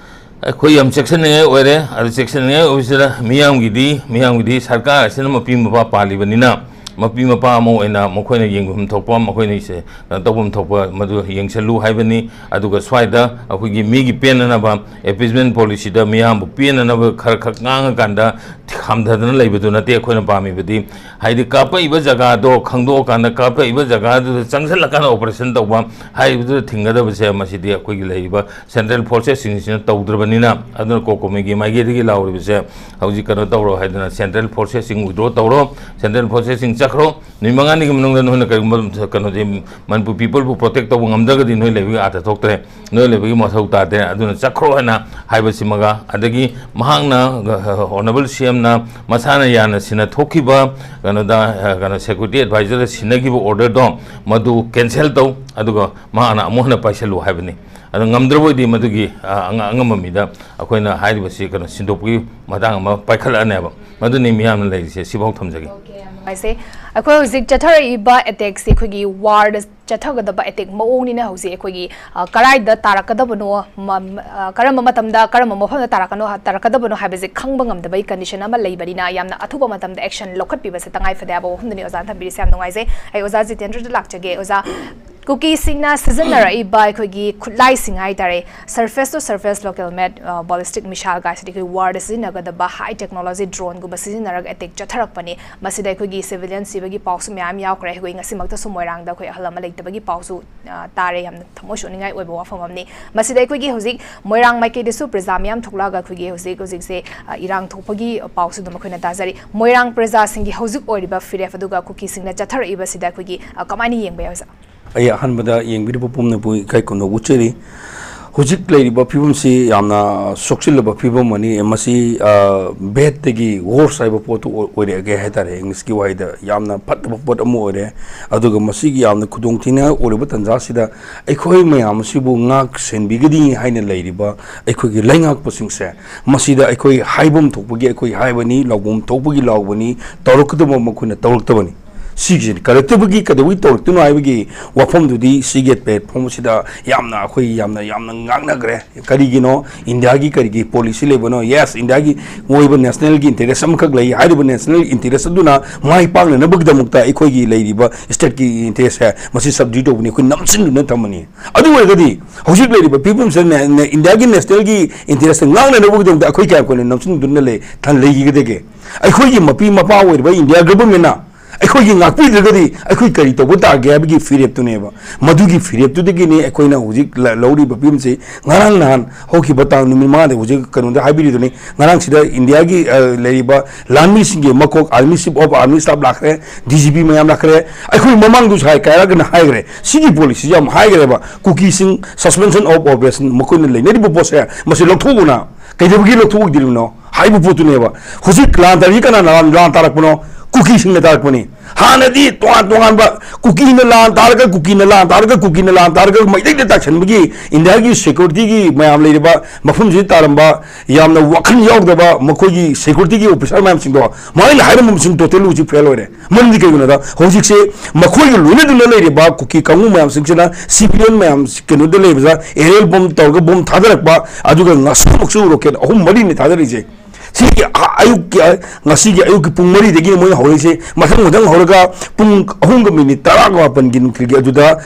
ꯑꯩꯈꯣꯏ ꯌꯥꯝ ꯆꯦꯛꯁꯤꯟꯅꯤꯡꯉꯥꯏ ꯑꯣꯏꯔꯦ꯫ ꯑꯗꯨ ꯆꯦꯛꯁꯤꯟꯅꯤꯡꯉꯥꯏ ꯑꯣꯏꯕꯁꯤꯗ ꯃꯤꯌꯥꯝꯒꯤꯗꯤ, ꯃꯤꯌꯥꯝꯒꯤꯗꯤ ꯁꯔꯀꯥꯔ ꯑꯁꯤꯅ ꯃꯄꯤ ꯃꯄꯥ ꯄꯥꯜꯂꯤꯕꯅꯤꯅ ꯃꯄꯤ ꯃꯄꯥ ꯑꯃ ꯑꯣꯏꯅ ꯃꯈꯣꯏꯅ ꯌꯦꯡꯐꯝ ꯊꯣꯛꯄ, ꯃꯈꯣꯏꯅ ꯁꯦ ꯀꯩꯅꯣ ꯇꯧꯐꯝ ꯊꯣꯛꯄ ꯃꯗꯨ ꯌꯦꯡꯁꯤꯜꯂꯨ ꯍꯥꯏꯕꯅꯤ꯫ ꯑꯗꯨꯒ ꯁ꯭ꯋꯥꯏꯗ ꯑꯩꯈꯣꯏꯒꯤ ꯃꯤꯒꯤ ꯄꯦꯟꯅꯅꯕ, ꯑꯦꯄꯤꯁꯃꯦꯟ ꯄꯣꯂꯤꯁꯤꯗ ꯃꯤꯌꯥꯝꯕꯨ ꯄꯦꯟꯅꯅꯕ ꯈꯔ ꯈꯛ ꯉꯥꯡꯉꯀꯥꯟꯗ ꯈꯥꯝꯊꯗꯅ ꯂꯩꯕꯗꯨ ꯅꯠꯇꯦ ꯑꯩꯈꯣꯏꯅ ꯄꯥꯝꯃꯤꯕꯗꯤ꯫ ꯍꯥꯏꯗꯤ ꯀꯥꯞꯄꯛꯏꯕ ꯖꯒꯥꯗꯣ ꯈꯪꯗꯣꯛꯑꯀꯥꯟꯗ ꯀꯥꯞꯄꯛꯏꯕ ꯖꯒꯥꯗꯨꯗ ꯆꯪꯁꯤꯜꯂꯀꯥꯟꯗ ꯑꯣꯄꯔꯦꯁꯟ ꯇꯧꯕ ꯍꯥꯏꯔꯤꯕꯗꯨꯗ ꯊꯤꯡꯒꯗꯕꯁꯦ ꯃꯁꯤꯗꯤ ꯑꯩꯈꯣꯏꯒꯤ ꯂꯩꯔꯤꯕ ꯁꯦꯟꯇ꯭ꯔꯦꯜ ꯐꯣꯔꯁꯦꯁꯁꯤꯡꯁꯤꯅ ꯇꯧꯗ꯭ꯔꯕꯅꯤꯅ, ꯑꯗꯨꯅ ꯀꯣꯀꯣꯃꯤꯒꯤ ꯃꯥꯏꯀꯩꯗꯒꯤ ꯂꯥꯎꯔꯤꯕꯁꯦ ꯍꯧꯖꯤꯛ ꯀꯩꯅꯣ ꯇꯧꯔꯣ ꯍꯥꯏꯗꯅ, ꯁꯦꯟꯇ꯭ꯔꯦꯜ ꯐꯣꯔꯁꯦꯁꯁꯤꯡ ꯋꯤꯗ꯭ꯔꯣ ꯇꯧꯔꯣ, ꯁꯦꯟꯇ꯭ꯔꯦꯜ ꯐꯣꯔꯁꯦꯁꯁꯤꯡ ꯆꯠꯈ꯭ꯔꯣ, ꯅꯨꯃꯤꯠ ꯃꯉꯥꯅꯤꯒꯤ ꯃꯅꯨꯡꯗ ꯅꯈꯣꯏꯅ ꯀꯔꯤꯒꯨꯝꯕ ꯀꯩꯅꯣꯁꯦ, ꯃꯅꯤꯄꯨꯔ ꯄꯤꯄꯜꯕꯨ ꯄ꯭ꯔꯣꯇꯦꯛ ꯇꯧꯕ ꯉꯝꯗ꯭ꯔꯒꯗꯤ ꯅꯣꯏ ꯂꯩꯕꯒꯤ ꯑꯥꯔꯊ ꯊꯣꯛꯇ꯭ꯔꯦ, ꯅꯣꯏ ꯂꯩꯕꯒꯤ ꯃꯊꯧ ꯇꯥꯗ꯭ꯔꯦ, ꯑꯗꯨꯅ ꯆꯠꯈ꯭ꯔꯣ ꯍꯥꯏꯅ ꯍꯥꯏꯕꯁꯤꯃꯒ, ꯑꯗꯒꯤ ꯃꯍꯥꯛꯅ, ꯑ, ꯑꯣꯅꯔꯦꯕꯜ ꯁꯤ ꯑꯦꯝꯅ ꯃꯁꯥꯅ ꯌꯥꯅ ꯁꯤꯟꯅ ꯊꯣꯛꯈꯤꯕ ꯀꯩꯅꯣꯗ, ꯑ, ꯀꯩꯅꯣ, ꯁꯦꯀ꯭ꯌꯨꯔꯤꯇꯤ ꯑꯦꯗꯚꯥꯏꯖꯔꯗ ꯁꯤꯟꯅꯈꯤꯕ ꯑꯣꯔꯗꯔꯗꯣ ꯃꯗꯨ ꯀꯦꯟꯁꯦꯜ ꯇꯧ, ꯑꯗꯨꯒ ꯃꯍꯥꯛꯅ ꯑꯃꯨꯛ ꯍꯟꯅ ꯄꯥꯏꯁꯤꯜꯂꯨ ꯍꯥꯏꯕꯅꯤ꯫ ꯑꯗꯣ ꯉꯝꯗ꯭ꯔꯕ ꯑꯣꯏꯗꯤ ꯃꯗꯨꯒꯤ, ꯑ, ꯑꯉ-, ꯑꯉꯝꯕ ꯃꯤꯗ ꯑꯩꯈꯣꯏꯅ ꯍꯥꯏꯔꯤꯕꯁꯤ ꯀꯩꯅꯣ ꯁꯤꯟꯗꯣꯛꯄꯒꯤ ꯃꯇꯥꯡ ꯑꯃ ꯄꯥꯏꯈꯠꯂꯛꯑꯅꯦꯕ꯫ ꯃꯗꯨꯅꯤ ꯃꯤꯌꯥꯝꯅ ꯂꯩꯔꯤꯁꯦ꯫ ꯁꯤꯐꯥꯎ ꯊꯝꯖꯒꯦ꯫ ꯅꯨꯡꯉꯥꯏꯖꯩ꯫ ꯑꯩꯈꯣꯏ ꯍꯧꯖꯤꯛ ꯆꯠꯊꯔꯛꯏꯕ ꯑꯦꯇꯦꯛꯁꯤ ꯑꯩꯈꯣꯏꯒꯤ ꯋꯥꯔꯗ ꯆꯠꯊꯒꯗꯕ ꯑꯦꯇꯦꯛ ꯃꯑꯣꯡꯅꯤꯅ ꯍꯧꯖꯤꯛ ꯑꯩꯈꯣꯏꯒꯤ, ꯑ, ꯀꯗꯥꯏꯗ ꯇꯥꯔꯛꯀꯗꯕꯅꯣ, ꯃ-, ꯑ, ꯀꯔꯝꯕ ꯃꯇꯝꯗ ꯀꯔꯝꯕ ꯃꯐꯝꯗ ꯇꯥꯔꯛꯀꯅꯣ, ꯇꯥꯔꯛꯀꯗꯕꯅꯣ ꯍꯥꯏꯕꯁꯦ ꯈꯪꯕ ꯉꯝꯗꯕꯒꯤ ꯀꯟꯗꯤꯁꯟ ꯑꯃ ꯂꯩꯕꯅꯤꯅ ꯌꯥꯝꯅ ꯑꯊꯨꯕ ꯃꯇꯝꯗ ꯑꯦꯛꯁꯟ ꯂꯧꯈꯠꯄꯤꯕꯁꯦ ꯇꯉꯥꯏ ꯐꯗꯦ ꯍꯥꯏꯕ ꯋꯥꯐꯝꯗꯨꯅꯤ ꯑꯣꯖꯥꯅ ꯊꯝꯕꯤꯔꯤꯁꯦ꯫ ꯌꯥꯝ ꯅꯨꯡꯉꯥꯏꯖꯩ꯫ ꯑꯩ ꯑꯣꯖꯥ ꯖꯤꯇꯦꯟꯗ꯭ꯔꯗ ꯂꯥꯛꯆꯒꯦ꯫ ꯑꯣꯖꯥ, ꯀꯨꯀꯤꯁꯤꯡꯅ ꯁꯤꯖꯤꯟꯅꯔꯛꯏꯕ ꯑꯩꯈꯣꯏꯒꯤ ꯈꯨꯠꯂꯥꯏꯁꯤꯡ ꯍꯥꯏꯇꯥꯔꯦ, surface to surface local made, ꯑ, ballistic missile ꯒꯥꯏꯁꯤꯗꯤ ꯑꯩꯈꯣꯏ ꯋꯥꯔꯗ ꯁꯤꯖꯤꯟꯅꯒꯗꯕ ꯍꯥꯏ ꯇꯦꯛꯅꯣꯂꯣꯖꯤ ꯗ꯭ꯔꯣꯟꯒꯨꯝꯕ ꯁꯤꯖꯤꯟꯅꯔꯒ ꯑꯦꯇꯦꯛ ꯆꯠꯊꯔꯛꯄꯅꯤ꯫ ꯃꯁꯤꯗ ꯑꯩꯈꯣꯏꯒꯤ ꯁꯤꯚꯤꯂꯤꯌꯟ ꯁꯤꯕꯒꯤ ꯄꯥꯎꯁꯨ ꯃꯌꯥꯝ ꯌꯥꯎꯈ꯭ꯔꯦ꯫ ꯑꯩꯈꯣꯏ ꯉꯁꯤꯃꯛꯇꯁꯨ ꯃꯣꯏꯔꯥꯡꯗ ꯑꯩꯈꯣꯏ ꯑꯍꯜ ꯑꯃ ꯂꯩꯇꯕꯒꯤ ꯄꯥꯎꯁꯨ, ꯑ, ꯇꯥꯔꯦ꯫ ꯌꯥꯝꯅ ꯊꯃꯣꯏ ꯁꯣꯛꯅꯤꯡꯉꯥꯏ ꯑꯣꯏꯕ ꯋꯥꯐꯝ ꯑꯃꯅꯤ꯫ ꯃꯁꯤꯗ ꯑꯩꯈꯣꯏꯒꯤ ꯍꯧꯖꯤꯛ ꯃꯣꯏꯔꯥꯡ ꯃꯥꯏꯀꯩꯗꯁꯨ ꯄ꯭ꯔꯖꯥ ꯃꯌꯥꯝ ꯊꯣꯛꯂꯛꯑꯒ ꯑꯩꯈꯣꯏꯒꯤ ꯍꯧꯖꯤꯛ ꯍꯧꯖꯤꯛꯁꯦ, ꯑ, ꯏꯔꯥꯡ ꯊꯣꯛꯄꯒꯤ ꯄꯥꯎꯁꯨ ꯑꯗꯨꯝ ꯑꯩꯈꯣꯏꯅ ꯇꯥꯖꯔꯤ꯫ ꯃꯣꯏꯔꯥꯡ ꯄ꯭ꯔꯖꯥꯁꯤꯡꯒꯤ ꯍꯧꯖꯤꯛ ꯑꯣꯏꯔꯤꯕ ꯐꯤꯔꯦꯞ ꯑꯗꯨꯒ ꯀꯨꯀꯤꯁꯤꯡꯅ ꯆꯠꯊꯔꯛꯏꯕꯁꯤꯗ ꯑꯩꯈꯣꯏꯒꯤ, ꯑ, ꯀꯃꯥꯏꯅ ꯌꯦꯡꯕ ꯌꯥꯏ ꯑꯣꯖꯥ? ꯑꯩ ꯑꯍꯥꯟꯕꯗ ꯌꯦꯡꯕꯤꯔꯤꯕ ꯄꯨꯝꯅꯃꯛꯄꯨ ꯏꯀꯥꯏ ꯈꯨꯝꯅꯕ ꯎꯠꯆꯔꯤ꯫ ꯍꯧꯖꯤꯛ ꯂꯩꯔꯤꯕ ꯐꯤꯕꯝꯁꯤ ꯌꯥꯝꯅ ꯁꯣꯛꯆꯤꯜꯂꯕ ꯐꯤꯕꯝ ꯑꯃꯅꯤ꯫ ꯃꯁꯤ, ꯑ, bad ꯗꯒꯤ worse ꯍꯥꯏꯕ ꯄꯣꯠꯇꯨ ꯑꯣꯏ-, ꯑꯣꯏꯔꯛꯑꯒꯦ ꯍꯥꯏ ꯇꯥꯔꯦ, ꯏꯪꯂꯤꯁꯀꯤ ꯋꯥꯍꯩꯗ꯫ ꯌꯥꯝꯅ ꯐꯠꯇꯕ ꯄꯣꯠ ꯑꯃ ꯑꯣꯏꯔꯦ꯫ ꯑꯗꯨꯒ ꯃꯁꯤꯒꯤ ꯌꯥꯝꯅ ꯈꯨꯗꯣꯡꯊꯤꯅꯤꯡꯉꯥꯏ ꯑꯣꯏꯔꯕ ꯇꯥꯟꯖꯥꯁꯤꯗ ꯑꯩꯈꯣꯏ ꯃꯌꯥꯝ ꯑꯁꯤꯕꯨ ꯉꯥꯛ ꯁꯦꯟꯕꯤꯒꯅꯤ ꯍꯥꯏꯅ ꯂꯩꯔꯤꯕ ꯑꯩꯈꯣꯏꯒꯤ ꯂꯩꯉꯥꯛꯄꯁꯤꯡꯁꯦ, ꯃꯁꯤꯗ ꯑꯩꯈꯣꯏ ꯍꯥꯏꯐꯝ ꯊꯣꯛꯄꯒꯤ ꯑꯩꯈꯣꯏ ꯍꯥꯏꯕꯅꯤ, ꯂꯥꯎꯐꯝ ꯊꯣꯛꯄꯒꯤ ꯂꯥꯎꯕꯅꯤ, ꯇꯧꯔꯛꯀꯗꯕ ꯃꯈꯣꯏꯅ ꯇꯧꯔꯛꯇꯕꯅꯤ꯫ ꯁꯤꯒꯤꯁꯤꯅꯤ ꯀꯔꯛꯇꯕꯒꯤ ꯀꯩꯗꯧꯕꯒꯤ ꯇꯧꯔꯛꯇꯣꯏꯅꯣ ꯍꯥꯏꯕꯒꯤ ꯋꯥꯐꯝꯗꯨꯗꯤ ꯁꯤꯒꯤ platform ꯑꯁꯤꯗ ꯌꯥꯝꯅ ꯑꯩꯈꯣꯏ ꯌꯥꯝꯅ ꯌꯥꯝꯅ ꯉꯥꯡꯅꯈ꯭ꯔꯦ꯫ ꯀꯔꯤꯒꯤꯅꯣ? ꯏꯟꯗꯤꯌꯥꯒꯤ ꯀꯔꯤꯒꯤ policy ꯂꯩꯕꯅꯣ? Yes, ꯏꯟꯗꯤꯌꯥꯒꯤ ꯑꯣꯏꯕ national ꯒꯤ interest ꯑꯃꯈꯛ ꯂꯩ꯫ ꯍꯥꯏꯔꯤꯕ national interest ꯑꯗꯨꯅ ꯃꯥꯏ ꯄꯥꯛꯅꯅꯕꯒꯤꯗꯃꯛꯇ ꯑꯩꯈꯣꯏꯒꯤ ꯂꯩꯔꯤꯕ state ꯀꯤ interest ꯁꯦ ꯃꯁꯤ subdue ꯇꯧꯕꯅꯤ, ꯑꯩꯈꯣꯏ ꯅꯝꯁꯤꯟꯗꯨꯅ ꯊꯝꯕꯅꯤ꯫ ꯑꯗꯨ ꯑꯣꯏꯔꯒꯗꯤ ꯍꯧꯖꯤꯛ ꯂꯩꯔꯤꯕ ꯐꯤꯕꯝꯁꯤꯗ ꯅꯦ-, ꯅꯦ-, ꯏꯟꯗꯤꯌꯥꯒꯤ national ꯒꯤ interest ꯉꯥꯛꯅꯅꯕꯒꯤꯗꯃꯛꯇ ꯑꯩꯈꯣꯏ ꯀꯌꯥꯝ ꯀꯨꯏꯅ ꯅꯝꯁꯤꯟꯗꯨꯅ ꯂꯩ-, ꯊꯝ-, ꯂꯩꯈꯤꯒꯗꯒꯦ? ꯑꯩꯈꯣꯏꯒꯤ ꯃꯄꯤ ꯃꯄꯥ ꯑꯣꯏꯔꯤꯕ ꯏꯟꯗꯤꯌꯥ government ꯅ ꯑꯩꯈꯣꯏꯒꯤ ꯉꯥꯛꯄꯤꯗ꯭ꯔꯒꯗꯤ ꯑꯩꯈꯣꯏ ꯀꯔꯤ ꯇꯧꯕ ꯇꯥꯒꯦ ꯍꯥꯏꯕꯒꯤ ꯐꯤꯔꯦꯞꯇꯨꯅꯦꯕ꯫ ꯃꯗꯨꯒꯤ ꯐꯤꯔꯦꯞꯇꯨꯗꯒꯤꯅꯤ ꯑꯩꯈꯣꯏꯅ ꯍꯧꯖꯤꯛ ꯂ-, ꯂꯧꯔꯤꯕ ꯐꯤꯕꯝꯁꯤ꯫ ꯉꯔꯥꯡ ꯅꯍꯥꯟ ꯍꯧꯈꯤꯕ ꯇꯥꯡ ꯅꯨꯃꯤꯠ ꯃꯉꯥꯗ ꯍꯧꯖꯤꯛ ꯀꯩꯅꯣꯗ ꯍꯥꯏꯕꯤꯔꯤꯗꯨꯅꯤ, ꯉꯔꯥꯡꯁꯤꯗ ꯏꯟꯗꯤꯌꯥꯒꯤ, ꯑ, ꯂꯩꯔꯤꯕ ꯂꯥꯟꯃꯤꯁꯤꯡꯒꯤ ꯃꯀꯣꯛ army chief of army staff ꯂꯥꯛꯈ꯭ꯔꯦ, D G P ꯃꯌꯥꯝ ꯂꯥꯛꯈ꯭ꯔꯦ꯫ ꯑꯩꯈꯣꯏ ꯃꯃꯥꯡꯗꯁꯨ ꯍꯥꯏ ꯀꯥꯏꯔꯒꯅ ꯍꯥꯏꯈ꯭ꯔꯦ, ꯁꯤꯒꯤ policy ꯁꯤ ꯌꯥꯝ ꯍꯥꯏꯈ꯭ꯔꯦꯕ꯫ ꯀꯨꯀꯤꯁꯤꯡ suspension of operation ꯃꯈꯣꯏꯅ ꯂꯩꯅꯔꯤꯕ ꯄꯣꯠꯁꯦ ꯃꯁꯤ ꯂꯧꯊꯣꯛꯎꯅ꯫ ꯀꯩꯗꯧꯕꯒꯤ ꯂꯧꯊꯣꯛꯑꯣꯏꯗ꯭ꯔꯤꯕꯅꯣ ꯍꯥꯏꯕ ꯄꯣꯠꯇꯨꯅꯦꯕ꯫ ꯍꯧꯖꯤꯛ ꯂꯥꯟ ꯇꯥꯔꯤ ꯀꯅꯥꯅ ꯂꯥꯟ, ꯂꯥꯟ ꯇꯥꯔꯛꯄꯅꯣ? ꯀꯨꯀꯤꯁꯤꯡꯅ ꯇꯥꯔꯛꯄꯅꯤ꯫ ꯍꯥꯟꯅꯗꯤ ꯇꯣꯉꯥꯟ ꯇꯣꯉꯥꯟꯕ ꯀꯨꯀꯤꯅ ꯂꯥꯟ ꯇꯥꯔꯒ, ꯀꯨꯀꯤꯅ ꯂꯥꯟ ꯇꯥꯔꯒ, ꯀꯨꯀꯤꯅ ꯂꯥꯟ ꯇꯥꯔꯒ ꯃꯩꯇꯩꯗ ꯇꯥꯛꯁꯟꯕꯒꯤ ꯏꯟꯗꯤꯌꯥꯒꯤ security ꯒꯤ ꯃꯌꯥꯝ ꯂꯩꯔꯤꯕ ꯃꯐꯝꯁꯤꯗ ꯇꯥꯔꯝꯕ ꯌꯥꯝꯅ ꯋꯥꯈꯜ ꯌꯥꯎꯗꯕ ꯃꯈꯣꯏꯒꯤ security ꯒꯤ officer ꯃꯌꯥꯝꯁꯤꯡꯗꯣ, ꯃꯣꯏꯅ ꯍꯥꯏꯔꯝꯕꯁꯤꯡ totally ꯍꯧꯖꯤꯛ fail ꯑꯣꯏꯔꯦ꯫ ꯃꯔꯝꯗꯤ ꯀꯩꯒꯤꯅꯣꯗ ꯍꯧꯖꯤꯛꯁꯦ ꯃꯈꯣꯏꯒ ꯂꯣꯏꯅꯗꯨꯅ ꯂꯩꯔꯤꯕ ꯀꯨꯀꯤ ꯀꯥꯡꯕꯨ ꯃꯌꯥꯝꯁꯤꯡꯁꯤꯅ civilian ꯃꯌꯥꯝ ꯀꯩꯅꯣꯗ ꯂꯩꯕꯗ aerial bomb ꯇꯧꯔꯒ bomb ꯊꯥꯗꯔꯛꯄ, ꯑꯗꯨꯒ ꯉꯁꯤꯃꯛꯁꯨ rocket ꯑꯍꯨꯝ ꯃꯔꯤꯅꯤ ꯊꯥꯗꯔꯛꯏꯁꯦ꯫ ꯁꯤꯒꯤ ꯑ-, ꯑꯌꯨꯛꯀꯤ, ꯑ, ꯉꯁꯤꯒꯤ ꯑꯌꯨꯛꯀꯤ ꯄꯨꯡ ꯃꯔꯤꯗꯒꯤ ꯃꯣꯏꯅ ꯍꯧꯔꯛꯏꯁꯦ, ꯃꯊꯪ ꯃꯊꯪ ꯍꯧꯔꯒ ꯄꯨꯡ ꯑꯍꯨꯝꯒ ꯃꯤꯅꯤꯠ ꯇꯔꯥꯒ ꯃꯥꯄꯟꯒꯤ ꯅꯨꯡꯊꯤꯜꯒꯤ ꯑꯗꯨꯗ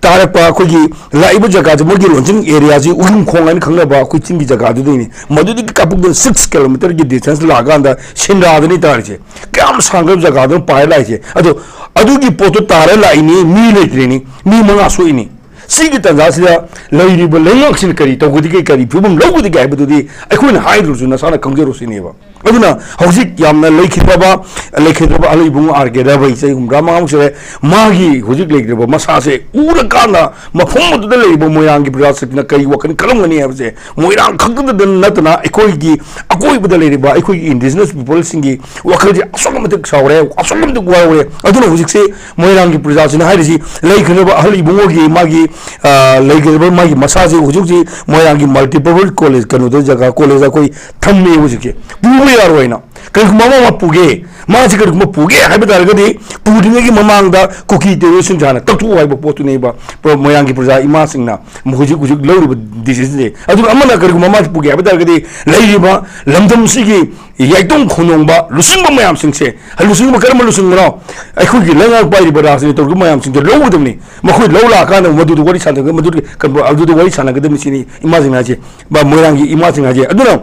ꯇꯥꯔꯛꯄ ꯑꯩꯈꯣꯏꯒꯤ ꯂꯥꯛꯏꯕ ꯖꯒꯥꯁꯦ, ꯃꯣꯏꯒꯤ ꯂꯣꯟꯁꯤꯡ area ꯁꯤ ꯎꯔꯤꯡꯈꯣꯡ ꯍꯥꯏꯅ ꯈꯪꯅꯕ ꯑꯩꯈꯣꯏ ꯆꯤꯡꯒꯤ ꯖꯒꯥꯗꯨꯗꯩꯅꯤ꯫ ꯃꯗꯨꯗꯒꯤ ꯀꯥꯞꯄꯛꯇꯅ six kilometer ꯒꯤ distance ꯂꯥꯛꯑꯀꯥꯟꯗ ꯁꯦꯟꯗ꯭ꯔꯥꯗꯅꯤ ꯇꯥꯔꯤꯁꯦ꯫ ꯀꯌꯥꯝ ꯁꯥꯡꯈ꯭ꯔꯕ ꯖꯒꯥꯗꯨꯅ ꯄꯥꯏꯔ ꯂꯥꯛꯏꯁꯦ꯫ ꯑꯗꯣ ꯑꯗꯨꯒꯤ ꯄꯣꯠꯇꯣ ꯇꯥꯔ ꯂꯥꯛꯏꯅꯤ, ꯃꯤ ꯂꯩꯇ꯭ꯔꯤꯅꯤ, ꯃꯤ ꯃꯉꯥ ꯁꯣꯛꯏꯅꯤ꯫ ꯁꯤꯒꯤ ꯇꯥꯟꯖꯥꯁꯤꯗ ꯂꯩꯔꯤꯕ ꯂꯩꯉꯥꯛꯁꯤꯅ ꯀꯔꯤ ꯇꯧꯒꯗꯒꯦ, ꯀꯔꯤ ꯐꯤꯕꯝ ꯂꯧꯒꯗꯒꯦ ꯍꯥꯏꯕꯗꯨꯗꯤ ꯑꯩꯈꯣꯏꯅ ꯍꯥꯏꯗ꯭ꯔꯁꯨ ꯅꯁꯥꯅ ꯈꯪꯖꯔꯣ ꯁꯤꯅꯦꯕ꯫ ꯑꯗꯨꯅ ꯍꯧꯖꯤꯛ ꯌꯥꯝꯅ ꯂꯩꯈꯤꯗ꯭ꯔꯕ, ꯂꯩꯈꯤꯗ꯭ꯔꯕ ꯑꯍꯜ ꯏꯕꯨꯡ ꯑꯥꯔ ꯀꯦ ꯔꯕꯩ, ꯆꯍꯤ ꯍꯨꯝꯗ꯭ꯔꯥ ꯃꯉꯥꯃꯨꯛ ꯁꯨꯔꯦ, ꯃꯥꯒꯤ ꯍꯧꯖꯤꯛ ꯂꯩꯈꯤꯗ꯭ꯔꯕ ꯃꯁꯥꯁꯦ ꯎꯔꯀꯥꯟꯗ ꯃꯐꯝ ꯑꯗꯨꯗ ꯂꯩꯔꯤꯕ ꯃꯣꯏꯔꯥꯡꯒꯤ ꯄ꯭ꯔꯖꯥꯁꯤꯡꯅ ꯀꯔꯤ ꯋꯥꯈꯜ ꯈꯜꯂꯝꯒꯅꯤ ꯍꯥꯏꯕꯁꯦ, ꯃꯣꯏꯔꯥꯡ ꯈꯛꯇꯗ ꯅꯠꯇꯅ ꯑꯩꯈꯣꯏꯒꯤ ꯑꯀꯣꯏꯕꯗ ꯂꯩꯔꯤꯕ ꯑꯩꯈꯣꯏꯒꯤ indigenous people ꯁꯤꯡꯒꯤ ꯋꯥꯈꯜꯁꯦ ꯑꯁꯨꯛꯀꯤ ꯃꯇꯤꯛ ꯁꯥꯎꯔꯦ, ꯑꯁꯨꯛꯀꯤ ꯃꯇꯤꯛ ꯋꯥꯔꯧꯔꯦ꯫ ꯑꯗꯨꯅ ꯍꯧꯖꯤꯛꯁꯦ ꯃꯣꯏꯔꯥꯡꯒꯤ ꯄ꯭ꯔꯖꯥꯁꯤꯅ ꯍꯥꯏꯔꯤꯁꯤ, ꯂꯩꯈꯤꯗ꯭ꯔꯕ ꯑꯍꯜ ꯏꯕꯨꯡꯉꯣꯒꯤ ꯃꯥꯒꯤ, ꯑ, ꯂꯩꯈꯤꯗ꯭ꯔꯕ ꯃꯥꯒꯤ ꯃꯁꯥꯁꯦ ꯍꯧꯖꯤꯛ ꯍꯧꯖꯤꯛ ꯃꯣꯏꯔꯥꯡꯒꯤ multipurpose college, ꯀꯩꯅꯣꯗ ꯖꯒꯥ college ꯑꯩꯈꯣꯏ ꯊꯝꯃꯦ ꯍꯧꯖꯤꯛꯁꯦ, ꯄꯨꯕ ꯌꯥꯔꯣꯏꯅ꯫ ꯀꯔꯤꯒꯨꯝꯕ ꯑꯃ ꯄꯨꯒꯦ, ꯃꯥꯁꯤ ꯀꯔꯤꯒꯨꯝꯕ ꯄꯨꯒꯦ ꯍꯥꯏꯕ ꯇꯥꯔꯒꯗꯤ, ꯄꯨꯗ꯭ꯔꯤꯉꯩꯒꯤ ꯃꯃꯥꯡꯗ ꯀꯨꯀꯤ ꯇꯦꯔꯣꯔꯤꯁꯁꯤꯡꯁꯦ ꯍꯥꯟꯅ ꯇꯛꯊꯣꯛꯎ ꯍꯥꯏꯕ ꯄꯣꯠꯇꯨꯅꯦꯕ꯫ ꯄ꯭ꯔꯣ-, ꯃꯣꯏꯔꯥꯡꯒꯤ ꯄ꯭ꯔꯖꯥ ꯏꯃꯥꯁꯤꯡꯅ ꯍꯧꯖꯤꯛ ꯍꯧꯖꯤꯛ ꯂꯧꯔꯤꯕ ꯗꯤꯁꯤꯖꯟꯁꯦ꯫ ꯑꯗꯨꯒ ꯑꯃꯅ ꯀꯔꯤꯒꯨꯝꯕ ꯑꯃ ꯄꯨꯒꯦ ꯍꯥꯏꯕ ꯇꯥꯔꯒꯗꯤ, ꯂꯩꯔꯤꯕ ꯂꯝꯗꯝꯁꯤꯒꯤ ꯌꯥꯏꯇꯣꯡ ꯈꯨꯅꯣꯡꯕ ꯂꯨꯆꯤꯡꯕ ꯃꯌꯥꯝꯁꯤꯡꯁꯦ, ꯂꯨꯆꯤꯡꯕ ꯀꯔꯝꯕ ꯂꯨꯆꯤꯡꯕꯅꯣ? ꯑꯩꯈꯣꯏꯒꯤ ꯂꯩꯉꯥꯛ ꯄꯥꯏꯔꯤꯕ ꯔꯥꯖꯅꯤꯇꯤ ꯇꯧꯔꯤꯕ ꯃꯌꯥꯝꯁꯤꯡꯁꯦ ꯂꯧꯒꯗꯕꯅꯤ꯫ ꯃꯈꯣꯏ ꯂꯧ ꯂꯥꯛꯑꯀꯥꯟꯗ ꯃꯗꯨꯗ ꯋꯥꯔꯤ ꯁꯥꯟꯅꯒ-, ꯃꯗꯨꯗ ꯀ-, ꯑꯗꯨꯗ ꯋꯥꯔꯤ ꯁꯥꯟꯅꯒꯗꯕꯅꯤ ꯁꯤꯅꯤ ꯏꯃꯥꯁꯤꯡ ꯍꯥꯏꯁꯦ, ꯕ-, ꯃꯣꯏꯔꯥꯡꯒꯤ ꯏꯃꯥꯁꯤꯡ ꯍꯥꯏꯁꯦ꯫ ꯑꯗꯨꯅ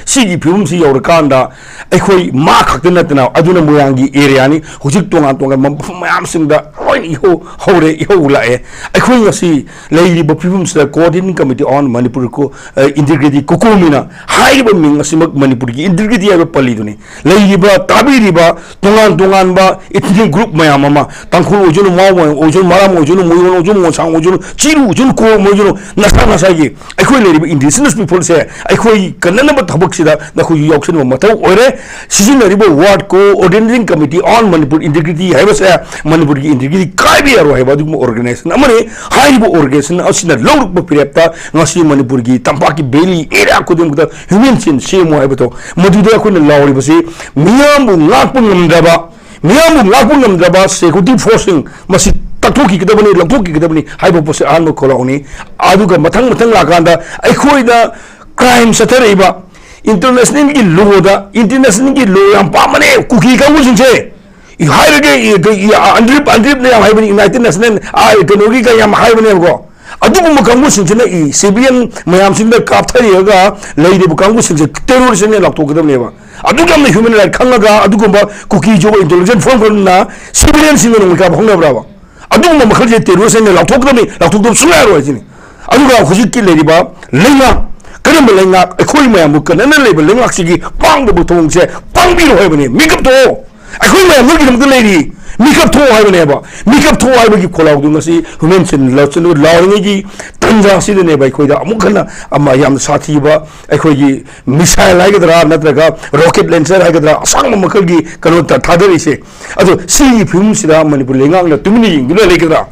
ꯁꯤꯒꯤ ꯐꯤꯕꯝꯁꯤ ꯌꯧꯔꯀꯥꯟꯗ ꯑꯩꯈꯣꯏ ꯃꯥ ꯈꯛꯇ ꯅꯠꯇꯅ, ꯑꯗꯨꯅ ꯃꯣꯏꯔꯥꯡꯒꯤ ꯑꯦꯔꯤꯌꯥꯅꯤ, ꯍꯧꯖꯤꯛ ꯇꯣꯉꯥꯟ ꯇꯣꯉꯥꯟꯕ ꯃꯐꯝ ꯃꯌꯥꯝꯁꯤꯡꯗ ꯂꯣꯏꯅ ꯏꯍꯧ ꯍꯧꯔꯦ, ꯏꯍꯧ ꯂꯥꯛꯑꯦ꯫ ꯑꯩꯈꯣꯏ ꯉꯁꯤ ꯂꯩꯔꯤꯕ ꯐꯤꯕꯝꯁꯤꯗ Coordinating Committee on Manipur Co-, ꯑ, Integrity, ꯀꯣꯀꯣꯃꯤꯅ ꯍꯥꯏꯔꯤꯕ ꯃꯤꯡ ꯑꯁꯤꯃꯛ ꯃꯅꯤꯄꯨꯔꯒꯤ integrity ꯍꯥꯏꯕ ꯄꯜꯂꯤꯗꯨꯅꯤ꯫ ꯂꯩꯔꯤꯕ, ꯇꯥꯕꯤꯔꯤꯕ ꯇꯣꯉꯥꯟ ꯇꯣꯉꯥꯟꯕ ethnic group ꯃꯌꯥꯝ ꯑꯃ, ꯇꯥꯡꯈꯨꯜ ꯑꯣꯏꯖꯅꯨ, ꯃꯥꯎ ꯑꯣꯏꯖꯅꯨ, ꯃꯔꯥꯝ ꯑꯣꯏꯖꯅꯨ, ꯃꯣꯏꯔꯥꯡ ꯑꯣꯏꯖꯅꯨ, ꯃꯣꯟꯁꯥꯡ ꯑꯣꯏꯖꯅꯨ, ꯆꯤꯔꯨ ꯑꯣꯏꯖꯅꯨ, ꯀꯣꯝ ꯑꯣꯏꯖꯅꯨ, ꯅꯁꯥ ꯅꯁꯥꯒꯤ ꯑꯩꯈꯣꯏ ꯂꯩꯔꯤꯕ indigenous peopleꯁꯦ ꯑꯩꯈꯣꯏ ꯀꯟꯅꯅꯕ ꯊꯕꯛꯁꯤꯗ ꯅꯈꯣꯏꯁꯨ ꯌꯥꯎꯁꯤꯟꯕ ꯃꯊꯧ ꯑꯣꯏꯔꯦ꯫ ꯁꯤꯖꯤꯟꯅꯔꯤꯕ word Coordinating Committee on Manipur Integrity ꯍꯥꯏꯕꯁꯦ ꯃꯅꯤꯄꯨꯔꯒꯤ integrity ꯀꯥꯏꯕ ꯌꯥꯔꯣꯏ ꯍꯥꯏꯕ ꯑꯗꯨꯒꯨꯝꯕ organization ꯑꯃꯅꯤ꯫ ꯍꯥꯏꯔꯤꯕ organization ꯑꯁꯤꯅ ꯂꯧꯔꯛꯄ ꯐꯤꯔꯦꯞꯇ ꯉꯁꯤ ꯃꯅꯤꯄꯨꯔꯒꯤ ꯇꯝꯄꯥꯛꯀꯤ valley area ꯈꯨꯗꯤꯡꯃꯛꯇ human chain ꯁꯦꯝꯃꯨ ꯍꯥꯏꯕꯗꯣ, ꯃꯗꯨꯗ ꯑꯩꯈꯣꯏꯅ ꯂꯥꯎꯔꯤꯕꯁꯤ ꯃꯤꯌꯥꯝꯕꯨ ꯉꯥꯛꯄ ꯉꯝꯗ꯭ꯔꯕ, ꯃꯤꯌꯥꯝꯕꯨ ꯉꯥꯛꯄ ꯉꯝꯗ꯭ꯔꯕ security forceꯁꯤꯡ ꯃꯁꯤ ꯇꯛꯊꯣꯛꯈꯤꯒꯗꯕꯅꯤ, ꯂꯧꯊꯣꯛꯈꯤꯒꯗꯕꯅꯤ ꯍꯥꯏꯕ ꯄꯣꯠꯁꯦ ꯑꯍꯥꯟꯕ ꯈꯣꯜꯂꯥꯎꯅꯤ꯫ ꯑꯗꯨꯒ ꯃꯊꯪ ꯃꯊꯪ ꯂꯥꯛꯀꯥꯟꯗ ꯑꯩꯈꯣꯏꯗ crime ꯆꯠꯊꯔꯛꯏꯕ internationalꯒꯤ lawꯗ, internationalꯒꯤ law ꯌꯥꯝ ꯄꯥꯝꯕꯅꯦ ꯀꯨꯀꯤ ꯀꯥꯡꯕꯨꯁꯤꯡꯁꯦ꯫ ꯏ-, ꯍꯥꯏꯔꯒꯦ, ꯏ-, ꯀ-, ꯏ-, ꯑ, ꯑꯟꯗ꯭ꯔꯤꯞ, ꯑꯟꯗ꯭ꯔꯤꯞꯅ ꯌꯥꯝ ꯍꯥꯏꯕꯅꯤ, United Nation, ꯑ, ꯀꯩꯅꯣꯒꯤꯒ ꯌꯥꯝ ꯍꯥꯏꯕꯅꯦꯕꯀꯣ꯫ ꯑꯗꯨꯒꯨꯝꯕ ꯀꯥꯡꯕꯨꯁꯤꯡꯁꯤꯅ ꯏ-, civilian ꯃꯌꯥꯝꯁꯤꯡꯗ ꯀꯥꯞꯊꯔꯤꯑꯒ ꯂꯩꯔꯤꯕ ꯀꯥꯡꯕꯨꯁꯤꯡꯁꯦ terroristꯅꯦ ꯂꯥꯎꯊꯣꯛꯀꯗꯕꯅꯦꯕ꯫ ꯑꯗꯨꯛ ꯌꯥꯝꯅ human right ꯈꯪꯉꯒ ꯑꯗꯨꯒꯨꯝꯕ ꯀꯨꯀꯤ ꯖꯣ intelligence ꯐꯣꯔꯝ ꯐꯣꯔꯝꯅ civilianꯁꯤꯡꯅ ꯅꯣꯡꯃꯩ ꯀꯥꯞꯄ ꯍꯧꯅꯕ꯭ꯔꯕ? ꯑꯗꯨꯒꯨꯝꯕ ꯃꯈꯜꯁꯦ terrorist ꯍꯥꯏꯅ ꯂꯥꯎꯊꯣꯛꯀꯗꯕꯅꯤ, ꯂꯥꯎꯊꯣꯛꯇꯕ ꯁꯨꯡꯌꯥ ꯌꯥꯔꯣꯏ ꯍꯥꯏꯁꯤꯅꯤ꯫ ꯑꯗꯨꯒ ꯍꯧꯖꯤꯛꯀꯤ ꯂꯩꯔꯤꯕ ꯂꯩꯉꯥꯛ, ꯀꯔꯝꯕ ꯂꯩꯉꯥꯛ, ꯑꯩꯈꯣꯏ ꯃꯌꯥꯝꯕꯨ ꯀꯟꯅꯅ ꯂꯩꯕ ꯂꯩꯉꯥꯛꯁꯤꯒꯤ ꯄꯥꯡꯗꯕ ꯊꯧꯑꯣꯡꯁꯦ ꯄꯥꯡꯕꯤꯔꯣ ꯍꯥꯏꯕꯅꯤ꯫ ꯃꯤꯀꯞ ꯊꯣꯛꯑꯣ꯫ ꯑꯩꯈꯣꯏ ꯃꯌꯥꯝ ꯅꯣꯏꯒꯤꯗꯃꯛꯇ ꯂꯩꯔꯤ꯫ ꯃꯤꯀꯞ ꯊꯣꯛꯑꯣ ꯍꯥꯏꯕꯅꯦꯕ꯫ ꯃꯤꯀꯞ ꯊꯣꯛꯑꯣ ꯍꯥꯏꯕꯒꯤ ꯈꯣꯜꯂꯥꯎꯗꯨ ꯉꯁꯤ human chain ꯂꯥꯎ-, ꯂꯥꯎꯔꯤꯉꯩꯒꯤ ꯇꯟꯖꯥ ꯑꯁꯤꯗꯅꯦꯕ ꯑꯩꯈꯣꯏꯗ ꯑꯃꯨꯛ ꯍꯟꯅ ꯑꯃ ꯌꯥꯝꯅ ꯁꯥꯊꯤꯕ ꯑꯩꯈꯣꯏꯒꯤ missile ꯍꯥꯏꯒꯗ꯭ꯔꯥ ꯅꯠꯇ꯭ꯔꯒ rocket launcher ꯍꯥꯏꯒꯗ꯭ꯔꯥ ꯑꯁꯥꯡꯕ ꯃꯈꯜꯒꯤ ꯀꯩꯅꯣ ꯊꯥ-, ꯊꯥꯗꯔꯛꯏꯁꯦ꯫ ꯑꯗꯣ ꯁꯤꯒꯤ ꯐꯤꯕꯝꯁꯤꯗ ꯃꯅꯤꯄꯨꯔ ꯂꯩꯉꯥꯛꯅ ꯇꯨꯃꯤꯟꯅ ꯌꯦꯡꯗꯨꯅ ꯂꯩꯒꯗ꯭ꯔꯥ?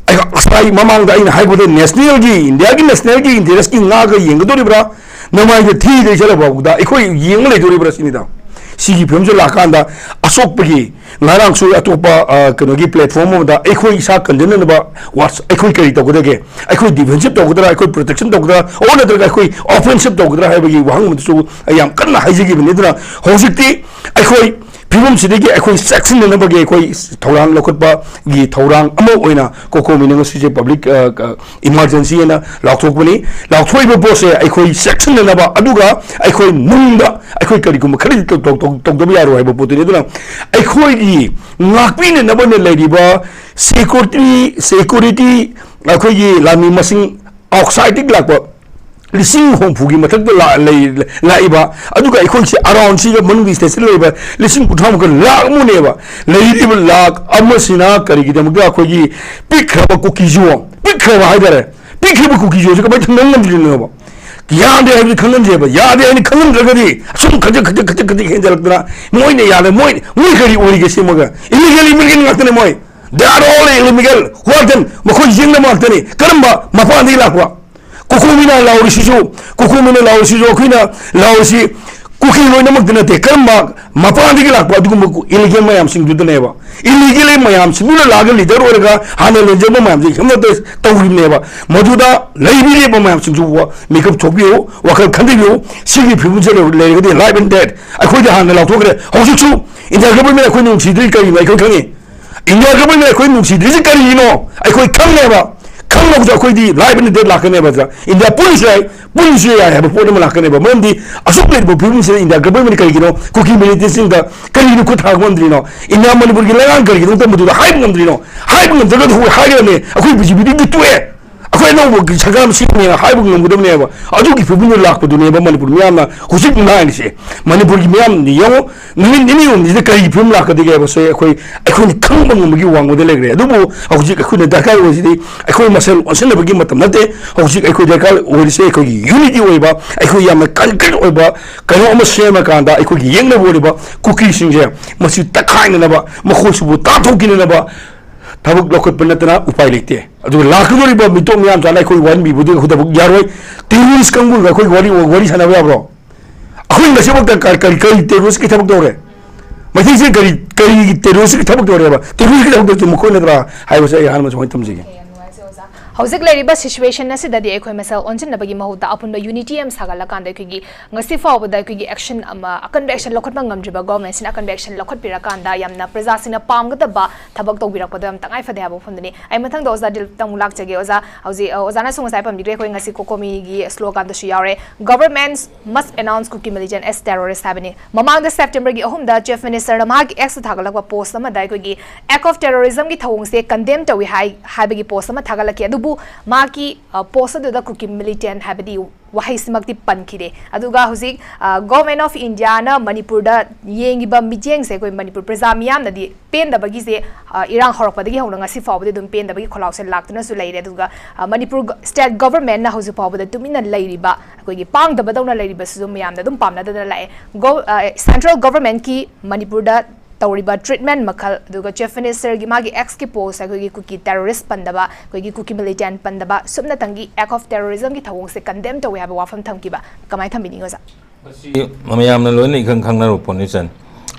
ꯑꯩ ꯉꯁꯥꯏ ꯃꯃꯥꯡꯗ ꯑꯩꯅ ꯍꯥꯏꯕꯗ nationalꯒꯤ, Indiaꯒꯤ nationalꯒꯤ interestꯀꯤ ꯉꯥꯒ ꯌꯦꯡꯒꯗꯧꯔꯤꯕ꯭ꯔꯥ? ꯅꯃꯥꯏꯗ ꯊꯤꯗ ꯏꯁꯜꯂ ꯐꯥꯎꯕꯗ ꯑꯩꯈꯣꯏ ꯌꯦꯡꯉ ꯂꯩꯗꯣꯔꯤꯕ꯭ꯔꯥ ꯁꯤꯅꯤꯗ꯫ ꯁꯤꯒꯤ ꯐꯤꯕꯝꯁꯦ ꯂꯥꯛꯀꯥꯟꯗ ꯑꯁꯣꯛꯄꯒꯤ ꯉꯔꯥꯡꯁꯨ ꯑꯇꯣꯞꯄ, ꯑ, ꯀꯩꯅꯣꯒꯤ platform ꯑꯃꯗ ꯑꯩꯈꯣꯏ ꯏꯁꯥ ꯀꯟꯖꯅꯅꯕ ꯋꯥꯁ-, ꯑꯩꯈꯣꯏ ꯀꯔꯤ ꯇꯧꯒꯗꯒꯦ? ꯑꯩꯈꯣꯏ defensive ꯇꯧꯒꯗ꯭ꯔꯥ, ꯑꯩꯈꯣꯏ protection ꯇꯧꯒꯗ꯭ꯔꯥ, ꯑꯣꯔ ꯅꯠꯇ꯭ꯔꯒ ꯑꯩꯈꯣꯏ offensive ꯇꯧꯒꯗ꯭ꯔꯥ ꯍꯥꯏꯕꯒꯤ ꯋꯥꯍꯪ ꯑꯃꯗꯨꯁꯨ ꯑꯩ ꯌꯥꯝ ꯀꯟꯅ ꯍꯥꯏꯖꯈꯤꯕꯅꯤ꯫ ꯑꯗꯨꯅ ꯍꯧꯖꯤꯛꯇꯤ ꯑꯩꯈꯣꯏ ꯐꯤꯕꯝꯁꯤꯗꯒꯤ ꯑꯩꯈꯣꯏ ꯆꯦꯛꯁꯤꯟꯅꯅꯕꯒꯤ ꯑꯩꯈꯣꯏ ꯊꯧꯔꯥꯡ ꯂꯧꯈꯠꯄꯒꯤ ꯊꯧꯔꯥꯡ ꯑꯃ ꯑꯣꯏꯅ ꯀꯣꯀꯣꯃꯤꯅ ꯉꯁꯤꯁꯦ public, ꯑ, ꯀ-, emergency ꯍꯥꯏꯅ ꯂꯥꯎꯊꯣꯛꯄꯅꯤ꯫ ꯂꯥꯎꯊꯣꯛꯏꯕ ꯄꯣꯠꯁꯦ ꯑꯩꯈꯣꯏ ꯆꯦꯛꯁꯤꯟꯅꯅꯕ, ꯑꯗꯨꯒ ꯑꯩꯈꯣꯏ ꯅꯨꯡꯗ ꯑꯩꯈꯣꯏ ꯀꯔꯤꯒꯨꯝꯕ ꯈꯔꯗꯤ ꯇꯧ-, ꯇꯧ-, ꯇꯧ-, ꯇꯧꯗꯕ ꯌꯥꯔꯣꯏ ꯍꯥꯏꯕ ꯄꯣꯠꯇꯨꯅꯤ꯫ ꯑꯗꯨꯅ ꯑꯩꯈꯣꯏꯒꯤ ꯉꯥꯛꯄꯤꯅꯅꯕꯅ ꯂꯩꯔꯤꯕ security, security, ꯑꯩꯈꯣꯏꯒꯤ ꯂꯥꯟꯃꯤ ꯃꯁꯤꯡ outside ꯇꯒꯤ ꯂꯥꯛꯄ ꯂꯤꯁꯤꯡ ꯍꯨꯝꯐꯨꯒꯤ ꯃꯊꯛꯇ ꯂꯥ-, ꯂꯩ-, ꯂꯥꯛꯏꯕ, ꯑꯗꯨꯒ ꯑꯩꯈꯣꯏꯁꯦ around ꯁꯤꯒ ꯃꯅꯨꯡꯒꯤ state ꯁꯤꯗ ꯂꯩꯕ ꯂꯤꯁꯤꯡ ꯀꯨꯟꯊ꯭ꯔꯥ ꯃꯨꯛꯀ ꯂꯥꯛ ꯑꯃꯅꯦꯕ꯫ ꯂꯩꯔꯤꯕ ꯂꯥꯛ ꯑꯃꯁꯤꯅ ꯀꯔꯤꯒꯤꯗꯃꯛꯇ ꯑꯩꯈꯣꯏꯒꯤ ꯄꯤꯛꯈ꯭ꯔꯕ ꯀꯨꯀꯤꯁꯨ, ꯄꯤꯛꯈ꯭ꯔꯕ ꯍꯥꯏꯇꯥꯔꯦ, ꯄꯤꯛꯈ꯭ꯔꯕ ꯀꯨꯀꯤꯁꯨ ꯀꯃꯥꯏꯅ ꯊꯝꯕ ꯉꯝꯗ꯭ꯔꯤꯅꯣꯕ? ꯌꯥꯗꯦ ꯍꯥꯏꯕꯗꯤ ꯈꯪꯍꯟꯁꯦꯕ꯫ ꯌꯥꯗꯦ ꯍꯥꯏꯅ ꯈꯪꯍꯟꯗ꯭ꯔꯒꯗꯤ ꯑꯁꯨꯝ ꯈꯖꯤꯛ ꯈꯖꯤꯛ ꯈꯖꯤꯛ ꯈꯖꯤꯛ ꯍꯦꯟꯖꯜꯂꯛꯇꯅ ꯃꯣꯏꯅ ꯌꯥꯗꯦ꯫ ꯃꯣꯏ, ꯃꯣꯏ ꯀꯔꯤ ꯑꯣꯏꯔꯤꯒꯦ ꯁꯤꯃꯒ? Illegal immigrant ꯉꯥꯛꯇꯅꯦ ꯃꯣꯏ꯫ They are all illegal. What then? ꯃꯈꯣꯏ ꯌꯦꯡꯅꯕ ꯉꯥꯛꯇꯅꯤ꯫ ꯀꯔꯝꯕ ꯃꯄꯥꯟꯗꯒꯤ ꯂꯥꯛꯄ? ꯀꯣꯀꯣꯃꯤꯅ ꯂꯥꯎꯔꯤꯁꯤꯁꯨ, ꯀꯣꯀꯣꯃꯤꯅ ꯂꯥꯎꯔꯤꯁꯤꯁꯨ ꯑꯩꯈꯣꯏꯅ ꯂꯥꯎꯔꯤꯁꯤ ꯀꯨꯀꯤ ꯂꯣꯏꯅꯃꯛꯇꯤ ꯅꯠꯇꯦ꯫ ꯀꯔꯝꯕ ꯃꯄꯥꯟꯗꯒꯤ ꯂꯥꯛꯄ ꯑꯗꯨꯒꯨꯝꯕ illegal ꯃꯌꯥꯝꯁꯤꯡꯗꯨꯗꯅꯦꯕ꯫ Illegal ꯃꯌꯥꯝꯁꯤꯡꯗꯨꯅ ꯂꯥꯛꯑꯒ leader ꯑꯣꯏꯔꯒ ꯍꯥꯟꯅ ꯂꯩꯖꯕ ꯃꯌꯥꯝꯁꯦ ꯍꯤꯃꯠꯇ ꯇꯧꯔꯤꯕꯅꯦꯕ꯫ ꯃꯗꯨꯗ ꯂꯩꯕꯤꯔꯤꯕ ꯃꯌꯥꯝꯁꯤꯡꯁꯨ ꯋꯥ-, ꯃꯤꯀꯞ ꯊꯣꯛꯄꯤꯌꯨ, ꯋꯥꯈꯜ ꯈꯟꯕꯤꯌꯨ꯫ ꯁꯤꯒꯤ ꯐꯤꯕꯝꯁꯦ ꯂꯩꯔꯒꯗꯤ life and death꯫ ꯑꯩꯈꯣꯏꯗꯤ ꯍꯥꯟꯅ ꯂꯥꯎꯊꯣꯛꯈ꯭ꯔꯦ꯫ ꯍꯧꯖꯤꯛꯁꯨ India government ꯑꯩꯈꯣꯏ ꯅꯨꯡꯁꯤꯗ꯭ꯔꯤ ꯀꯔꯤꯅꯣ ꯑꯩꯈꯣꯏ ꯈꯪꯉꯤ꯫ India government ꯑꯩꯈꯣꯏ ꯅꯨꯡꯁꯤꯗ꯭ꯔꯤꯁꯤ ꯀꯔꯤꯒꯤꯅꯣ? ꯑꯩꯈꯣꯏ ꯈꯪꯉꯦꯕ꯫ ꯈꯪꯉꯕꯁꯨ ꯑꯩꯈꯣꯏꯗꯤ life and death ꯂꯥꯛꯀꯅꯦꯕ꯫ India ꯄꯨꯟꯁꯨ ꯌꯥꯏ, ꯄꯨꯟꯁꯨ ꯌꯥꯏ ꯍꯥꯏꯕ ꯄꯣꯠ ꯑꯃ ꯂꯥꯛꯀꯅꯦꯕ꯫ ꯃꯔꯝꯗꯤ ꯑꯁꯨꯛ ꯂꯩꯔꯤꯕ ꯐꯤꯕꯝꯁꯤꯗ India government ꯀꯔꯤꯒꯤꯅꯣ ꯀꯨꯀꯤ militantꯁꯤꯡꯗ ꯀꯔꯤꯒꯤꯅꯣ ꯈꯨꯠ ꯊꯥꯡꯕ ꯉꯝꯗ꯭ꯔꯤꯅꯣ? India ꯃꯅꯤꯄꯨꯔꯒꯤ ꯂꯩꯉꯥꯛ ꯀꯔꯤꯒꯤꯅꯣ ꯃꯗꯨꯗ ꯍꯥꯏꯕ ꯉꯝꯗ꯭ꯔꯤꯅꯣ? ꯍꯥꯏꯕ ꯉꯝꯗ꯭ꯔꯒꯗꯤ ꯑꯩꯈꯣꯏ ꯍꯥꯏꯒꯗꯕꯅꯦ, ꯑꯩꯈꯣꯏ BJPꯗꯤ ꯇꯣꯛꯑꯦ, ꯑꯩꯈꯣꯏ ꯑꯅꯧꯕ ꯁꯔꯀꯥꯔ ꯑꯃ ꯁꯦꯝꯒꯅꯦꯅ ꯍꯥꯏꯕ ꯉꯝꯒꯗꯕꯅꯦꯕ꯫ ꯑꯗꯨꯒꯤ ꯐꯤꯕꯝꯗꯨ ꯂꯥꯛꯄꯗꯨꯅꯦꯕ ꯃꯅꯤꯄꯨꯔ ꯃꯤꯌꯥꯝꯅ ꯍꯧꯖꯤꯛ ꯉꯥꯏꯔꯤꯁꯦ꯫ ꯃꯅꯤꯄꯨꯔꯒꯤ ꯃꯤꯌꯥꯝ ꯌꯦꯡꯉꯨ, ꯅꯨꯃꯤꯠ ꯅꯤꯅꯤ ꯍꯨꯝꯅꯤꯁꯤꯗ ꯀꯔꯤ ꯐꯤꯕꯝ ꯂꯥꯛꯀꯗꯒꯦ ꯍꯥꯏꯕꯁꯦ ꯑꯩꯈꯣꯏ, ꯑꯩꯈꯣꯏꯅ ꯈꯪꯕ ꯉꯝꯕꯒꯤ ꯋꯥꯡꯃꯗ ꯂꯩꯈ꯭ꯔꯦ꯫ ꯑꯗꯨꯕꯨ ꯍꯧꯖꯤꯛ ꯑꯩꯈꯣꯏꯅ ꯗꯔꯀꯥꯔ ꯑꯣꯏꯔꯤꯁꯤꯗꯤ ꯑꯩꯈꯣꯏ ꯃꯁꯦꯜ ꯑꯣꯟꯁꯤꯟꯅꯕꯒꯤ ꯃꯇꯝ ꯅꯠꯇꯦ꯫ ꯍꯧꯖꯤꯛ ꯑꯩꯈꯣꯏ ꯗꯔꯀꯥꯔ ꯑꯣꯏꯔꯤꯁꯦ ꯑꯩꯈꯣꯏꯒꯤ unity ꯑꯣꯏꯕ, ꯑꯩꯈꯣꯏ ꯌꯥꯝꯅ concrete ꯑꯣꯏꯕ ꯀꯩꯅꯣ ꯑꯃ ꯁꯦꯝꯃꯀꯥꯟꯗ ꯑꯩꯈꯣꯏꯒꯤ ꯌꯦꯛꯅꯕ ꯑꯣꯏꯔꯤꯕ ꯀꯨꯀꯤꯁꯤꯡꯁꯦ ꯃꯁꯤ ꯇꯛꯈꯥꯏꯅꯅꯕ, ꯃꯈꯣꯏꯁꯤꯕꯨ ꯇꯥꯟꯊꯣꯛꯈꯤꯅꯅꯕ, ꯊꯕꯛ ꯂꯧꯈꯠꯄ ꯅꯠꯇꯅ ꯎꯄꯥꯏ ꯂꯩꯇꯦ꯫ ꯑꯗꯨꯒ ꯂꯥꯛꯀꯗꯧꯔꯤꯕ ꯃꯤꯇꯣꯞ ꯃꯤꯌꯥꯝ ꯆꯥꯅ ꯑꯩꯈꯣꯏ ꯋꯥꯍꯟꯕꯤꯕꯗꯨ ꯑꯩꯈꯣꯏ ꯊꯕꯛ ꯌꯥꯔꯣꯏ꯫ ꯇꯦꯔꯣꯔꯤꯁ ꯀꯥꯡꯕꯨꯒ ꯑꯩꯈꯣꯏ ꯋꯥꯔꯤ, ꯋꯥꯔꯤ ꯁꯥꯟꯅꯕ ꯌꯥꯕ꯭ꯔꯣ? ꯑꯩꯈꯣꯏ ꯉꯁꯤꯐꯥꯎꯗ ꯀꯔꯤ, ꯀꯔꯤ, ꯀꯔꯤ ꯇꯦꯔꯣꯔꯤꯁꯀꯤ ꯊꯕꯛ ꯇꯧꯔꯦ? ꯃꯩꯇꯩꯁꯦ ꯀꯔꯤ, ꯀꯔꯤ ꯇꯦꯔꯣꯔꯤꯁꯀꯤ ꯊꯕꯛ ꯇꯧꯔꯦꯕ? ꯇꯦꯔꯣꯔꯤꯁꯀꯤ ꯊꯕꯛ ꯇꯧꯔꯤꯁꯦ ꯃꯈꯣꯏ ꯅꯠꯇ꯭ꯔꯥ ꯍꯥꯏꯕꯁꯦ ꯑꯩ ꯑꯍꯥꯟꯕ ꯁꯨꯃꯥꯏꯅ ꯊꯝꯖꯒꯦ꯫ ꯌꯥꯝ ꯅꯨꯡꯉꯥꯏꯖꯩ ꯑꯣꯖꯥ꯫ ꯍꯧꯖꯤꯛ ꯂꯩꯔꯤꯕ situation ꯑꯁꯤꯗꯗꯤ ꯑꯩꯈꯣꯏ ꯃꯁꯦꯜ ꯑꯣꯟꯁꯤꯟꯅꯕꯒꯤ ꯃꯍꯨꯠꯇ ꯑꯄꯨꯟꯕ unity ꯑꯃ ꯁꯥꯒꯠꯂꯀꯥꯟꯗ ꯑꯩꯈꯣꯏꯒꯤ ꯉꯁꯤ ꯐꯥꯎꯕꯗ ꯑꯩꯈꯣꯏꯒꯤ action ꯑꯃ, ꯑꯀꯟꯕ action ꯂꯧꯈꯠꯄ ꯉꯝꯗ꯭ꯔꯤꯕ government ꯁꯤꯅ ꯑꯀꯟꯕ action ꯂꯧꯈꯠꯄꯤꯔꯀꯥꯟꯗ ꯌꯥꯝꯅ ꯄ꯭ꯔꯖꯥꯁꯤꯡꯅ ꯄꯥꯝꯒꯗꯕ ꯊꯕꯛ ꯇꯧꯕꯤꯔꯛꯄꯗꯣ ꯌꯥꯝ ꯇꯉꯥꯏ ꯐꯗꯦ ꯍꯥꯏꯕ ꯋꯥꯐꯝꯗꯨꯅꯤ꯫ ꯑꯩ ꯃꯊꯪꯗ ꯑꯣꯖꯥ ꯗꯤꯜꯇ ꯑꯃꯨꯛ ꯂꯥꯛꯆꯒꯦ꯫ ꯑꯣꯖꯥ, ꯍꯧꯖꯤꯛ, ꯑ, ꯑꯣꯖꯥꯅꯁꯨ ꯉꯁꯥꯏ ꯄꯟꯕꯤꯈ꯭ꯔꯦ, ꯑꯩꯈꯣꯏ ꯉꯁꯤ COCOMI ꯒꯤ slogan ꯗꯁꯨ ꯌꯥꯎꯔꯦ, "Government must announce Kuki militant as terrorist" ꯍꯥꯏꯕꯅꯤ꯫ ꯃꯃꯥꯡꯗ September ꯒꯤ ꯑꯍꯨꯝꯗ Chief Minister ꯅ ꯃꯍꯥꯛꯀꯤ X ꯇ ꯊꯥꯒꯠꯂꯛꯄ post ꯑꯃꯗ ꯑꯩꯈꯣꯏꯒꯤ act of terrorism ꯒꯤ ꯊꯧꯑꯣꯡꯁꯦ condemn ꯇꯧꯏ ꯍꯥꯏ, ꯍꯥꯏꯕꯒꯤ post ꯑꯃ ꯊꯥꯒꯠꯂꯛꯈꯤ꯫ ꯑꯗꯨꯕꯨ ꯃꯍꯥꯛꯀꯤ, ꯑ, post ꯑꯗꯨꯗ Kuki militant ꯍꯥꯏꯕꯗꯤ ꯋꯥꯍꯩꯁꯤꯃꯛꯇꯤ ꯄꯟꯈꯤꯗꯦ꯫ ꯑꯗꯨꯒ ꯍꯧꯖꯤꯛ, ꯑ, Government of India ꯅ ꯃꯅꯤꯄꯨꯔꯗ ꯌꯦꯡꯉꯤꯕ ꯃꯤꯠꯌꯦꯡꯁꯦ ꯑꯩꯈꯣꯏ ꯃꯅꯤꯄꯨꯔ ꯄ꯭ꯔꯖꯥ ꯃꯤꯌꯥꯝꯅꯗꯤ ꯄꯦꯟꯗꯕꯒꯤꯁꯦ, ꯑ, ꯏꯔꯥꯡ ꯍꯧꯔꯛꯄꯗꯒꯤ ꯍꯧꯅ ꯉꯁꯤ ꯐꯥꯎꯕꯗꯤ ꯑꯗꯨꯝ ꯄꯦꯟꯗꯕꯒꯤ ꯈꯣꯜꯂꯥꯎꯁꯦ ꯂꯥꯛꯇꯨꯅꯁꯨ ꯂꯩꯔꯦ꯫ ꯑꯗꯨꯒ, ꯑ, ꯃꯅꯤꯄꯨꯔ ꯒ-, state government ꯅ ꯍꯧꯖꯤꯛ ꯐꯥꯎꯕꯗ ꯇꯨꯃꯤꯟꯅ ꯂꯩꯔꯤꯕ, ꯑꯩꯈꯣꯏꯒꯤ ꯄꯥꯡꯗꯕꯗꯧꯅ ꯂꯩꯔꯤꯕꯁꯤꯁꯨ ꯃꯌꯥꯝꯅ ꯑꯗꯨꯝ ꯄꯥꯝꯅꯗꯅ ꯂꯥꯛꯑꯦ꯫ Go-, ꯑ, central government ꯀꯤ ꯃꯅꯤꯄꯨꯔꯗ ꯇꯧꯔꯤꯕ treatment ꯃꯈꯜ, ꯑꯗꯨꯒ Chief Minister ꯒꯤ ꯃꯥꯒꯤ X ꯀꯤ post, ꯑꯩꯈꯣꯏꯒꯤ ꯀꯨꯀꯤ terrorist ꯄꯟꯗꯕ, ꯑꯩꯈꯣꯏꯒꯤ ꯀꯨꯀꯤ militant ꯄꯟꯗꯕ, ꯁꯨꯞꯅꯇꯪꯒꯤ act of terrorism ꯒꯤ ꯊꯧꯑꯣꯡꯁꯦ condemn ꯇꯧꯋꯦ ꯍꯥꯏꯕ ꯋꯥꯐꯝ ꯊꯝꯈꯤꯕ, ꯀꯃꯥꯏꯅ ꯊꯝꯕꯤꯅꯤꯡꯉꯤ ꯑꯣꯖꯥ? ꯃꯁꯤ ꯃꯌꯥꯝꯅ ꯂꯣꯏꯅ ꯏꯈꯪ ꯈꯪꯅꯔꯕ ꯄꯣꯠꯅꯤ, ꯏꯆꯟ꯫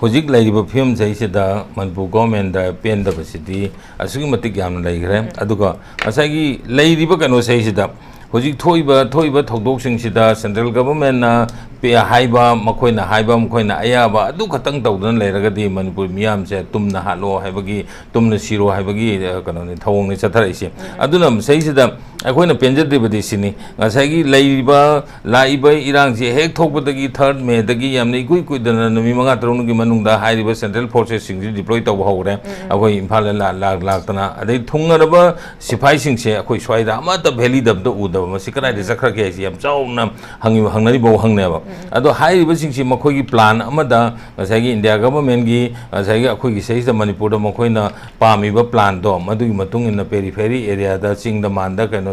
ꯍꯧꯖꯤꯛ ꯂꯩꯔꯤꯕ ꯐꯤꯕꯝꯁꯤꯗꯩꯁꯤꯗ ꯃꯅꯤꯄꯨꯔ government ꯗ ꯄꯦꯟꯗꯕꯁꯤꯗꯤ ꯑꯁꯨꯛꯀꯤ ꯃꯇꯤꯛ ꯌꯥꯝꯅ ꯂꯩꯈ꯭ꯔꯦ꯫ ꯎꯝ꯫ ꯑꯗꯨꯒ ꯉꯁꯥꯏꯒꯤ ꯂꯩꯔꯤꯕ ꯀꯩꯅꯣꯁꯤꯗꯩꯁꯤꯗ ꯍꯧꯖꯤꯛ ꯊꯣꯛꯏꯕ, ꯊꯣꯛꯏꯕ ꯊꯧꯗꯣꯛꯁꯤꯡꯁꯤꯗ central government ꯅ ꯄꯦ-, ꯍꯥꯏꯕ, ꯃꯈꯣꯏꯅ ꯍꯥꯏꯕ, ꯃꯈꯣꯏꯅ ꯑꯌꯥꯕ ꯑꯗꯨ ꯈꯛꯇꯪ ꯇꯧꯗꯨꯅ ꯂꯩꯔꯒꯗꯤ ꯃꯅꯤꯄꯨꯔ ꯃꯤꯌꯥꯝꯁꯦ ꯇꯨꯝꯅ ꯍꯥꯠꯂꯣ ꯍꯥꯏꯕꯒꯤ, ꯇꯨꯝꯅ ꯁꯤꯔꯣ ꯍꯥꯏꯕꯒꯤ, ꯑ, ꯀꯩꯅꯣꯅꯤ, ꯊꯧꯑꯣꯡꯅꯤ ꯆꯠꯊꯔꯛꯏꯁꯦ꯫ ꯎꯝ꯫ ꯑꯗꯨꯅ ꯃꯁꯤꯗꯩꯁꯤꯗ ꯑꯩꯈꯣꯏꯅ ꯄꯦꯟꯖꯗ꯭ꯔꯤꯕꯗꯤ ꯁꯤꯅꯤ, ꯉꯁꯥꯏꯒꯤ ꯂꯩꯔꯤꯕ, ꯂꯥꯛꯏꯕ ꯏꯔꯥꯡꯁꯤ ꯍꯦꯛ ꯊꯣꯛꯄꯗꯒꯤ third May ꯗꯒꯤ ꯌꯥꯝꯅ ꯏꯀꯨꯏ ꯀꯨꯏꯗꯅ ꯅꯨꯃꯤꯠ ꯃꯉꯥ ꯇꯔꯨꯛꯅꯤꯒꯤ ꯃꯅꯨꯡꯗ ꯍꯥꯏꯔꯤꯕ central forces ꯁꯤꯡꯁꯤ deploy ꯇꯧꯕ ꯍꯧꯔꯦ꯫ ꯎꯝ, ꯎꯝ꯫ ꯑꯩꯈꯣꯏ ꯏꯝꯐꯥꯜꯗ ꯂꯥ-, ꯂꯥꯛ-, ꯂꯥꯛꯇꯅ, ꯑꯗꯩ ꯊꯨꯡꯉꯔꯕ ꯁꯤꯐꯥꯏꯁꯤꯡꯁꯦ ꯑꯩꯈꯣꯏ ꯁ꯭ꯋꯥꯏꯗ ꯑꯃꯠꯇ valley ꯗ ꯑꯝꯇ ꯎꯗꯕ, ꯃꯁꯤ ꯀꯗꯥꯏꯗ ꯎꯝ꯫ ꯆꯠꯈ꯭ꯔꯒꯦ ꯍꯥꯏꯁꯤ ꯌꯥꯝ ꯆꯥꯎꯅ ꯍꯪꯉꯤꯕ, ꯍꯪꯅꯔꯤꯕ ꯋꯥꯍꯪꯅꯦꯕ꯫ ꯎꯝ꯫ ꯑꯗꯣ ꯍꯥꯏꯔꯤꯕꯁꯤꯡꯁꯤ ꯃꯈꯣꯏꯒꯤ plan ꯑꯃꯗ ꯉꯁꯥꯏꯒꯤ India government ꯒꯤ ꯉꯁꯥꯏꯒꯤ ꯑꯩꯈꯣꯏꯒꯤ ꯁꯤꯗꯩꯁꯤꯗ ꯃꯅꯤꯄꯨꯔꯗ ꯃꯈꯣꯏꯅ ꯄꯥꯝꯃꯤꯕ plan ꯗꯣ, ꯃꯗꯨꯒꯤ ꯃꯇꯨꯡ ꯏꯟꯅ periphery area ꯗ, ꯆꯤꯡꯗ ꯃꯥꯟꯗ ꯀꯩꯅꯣ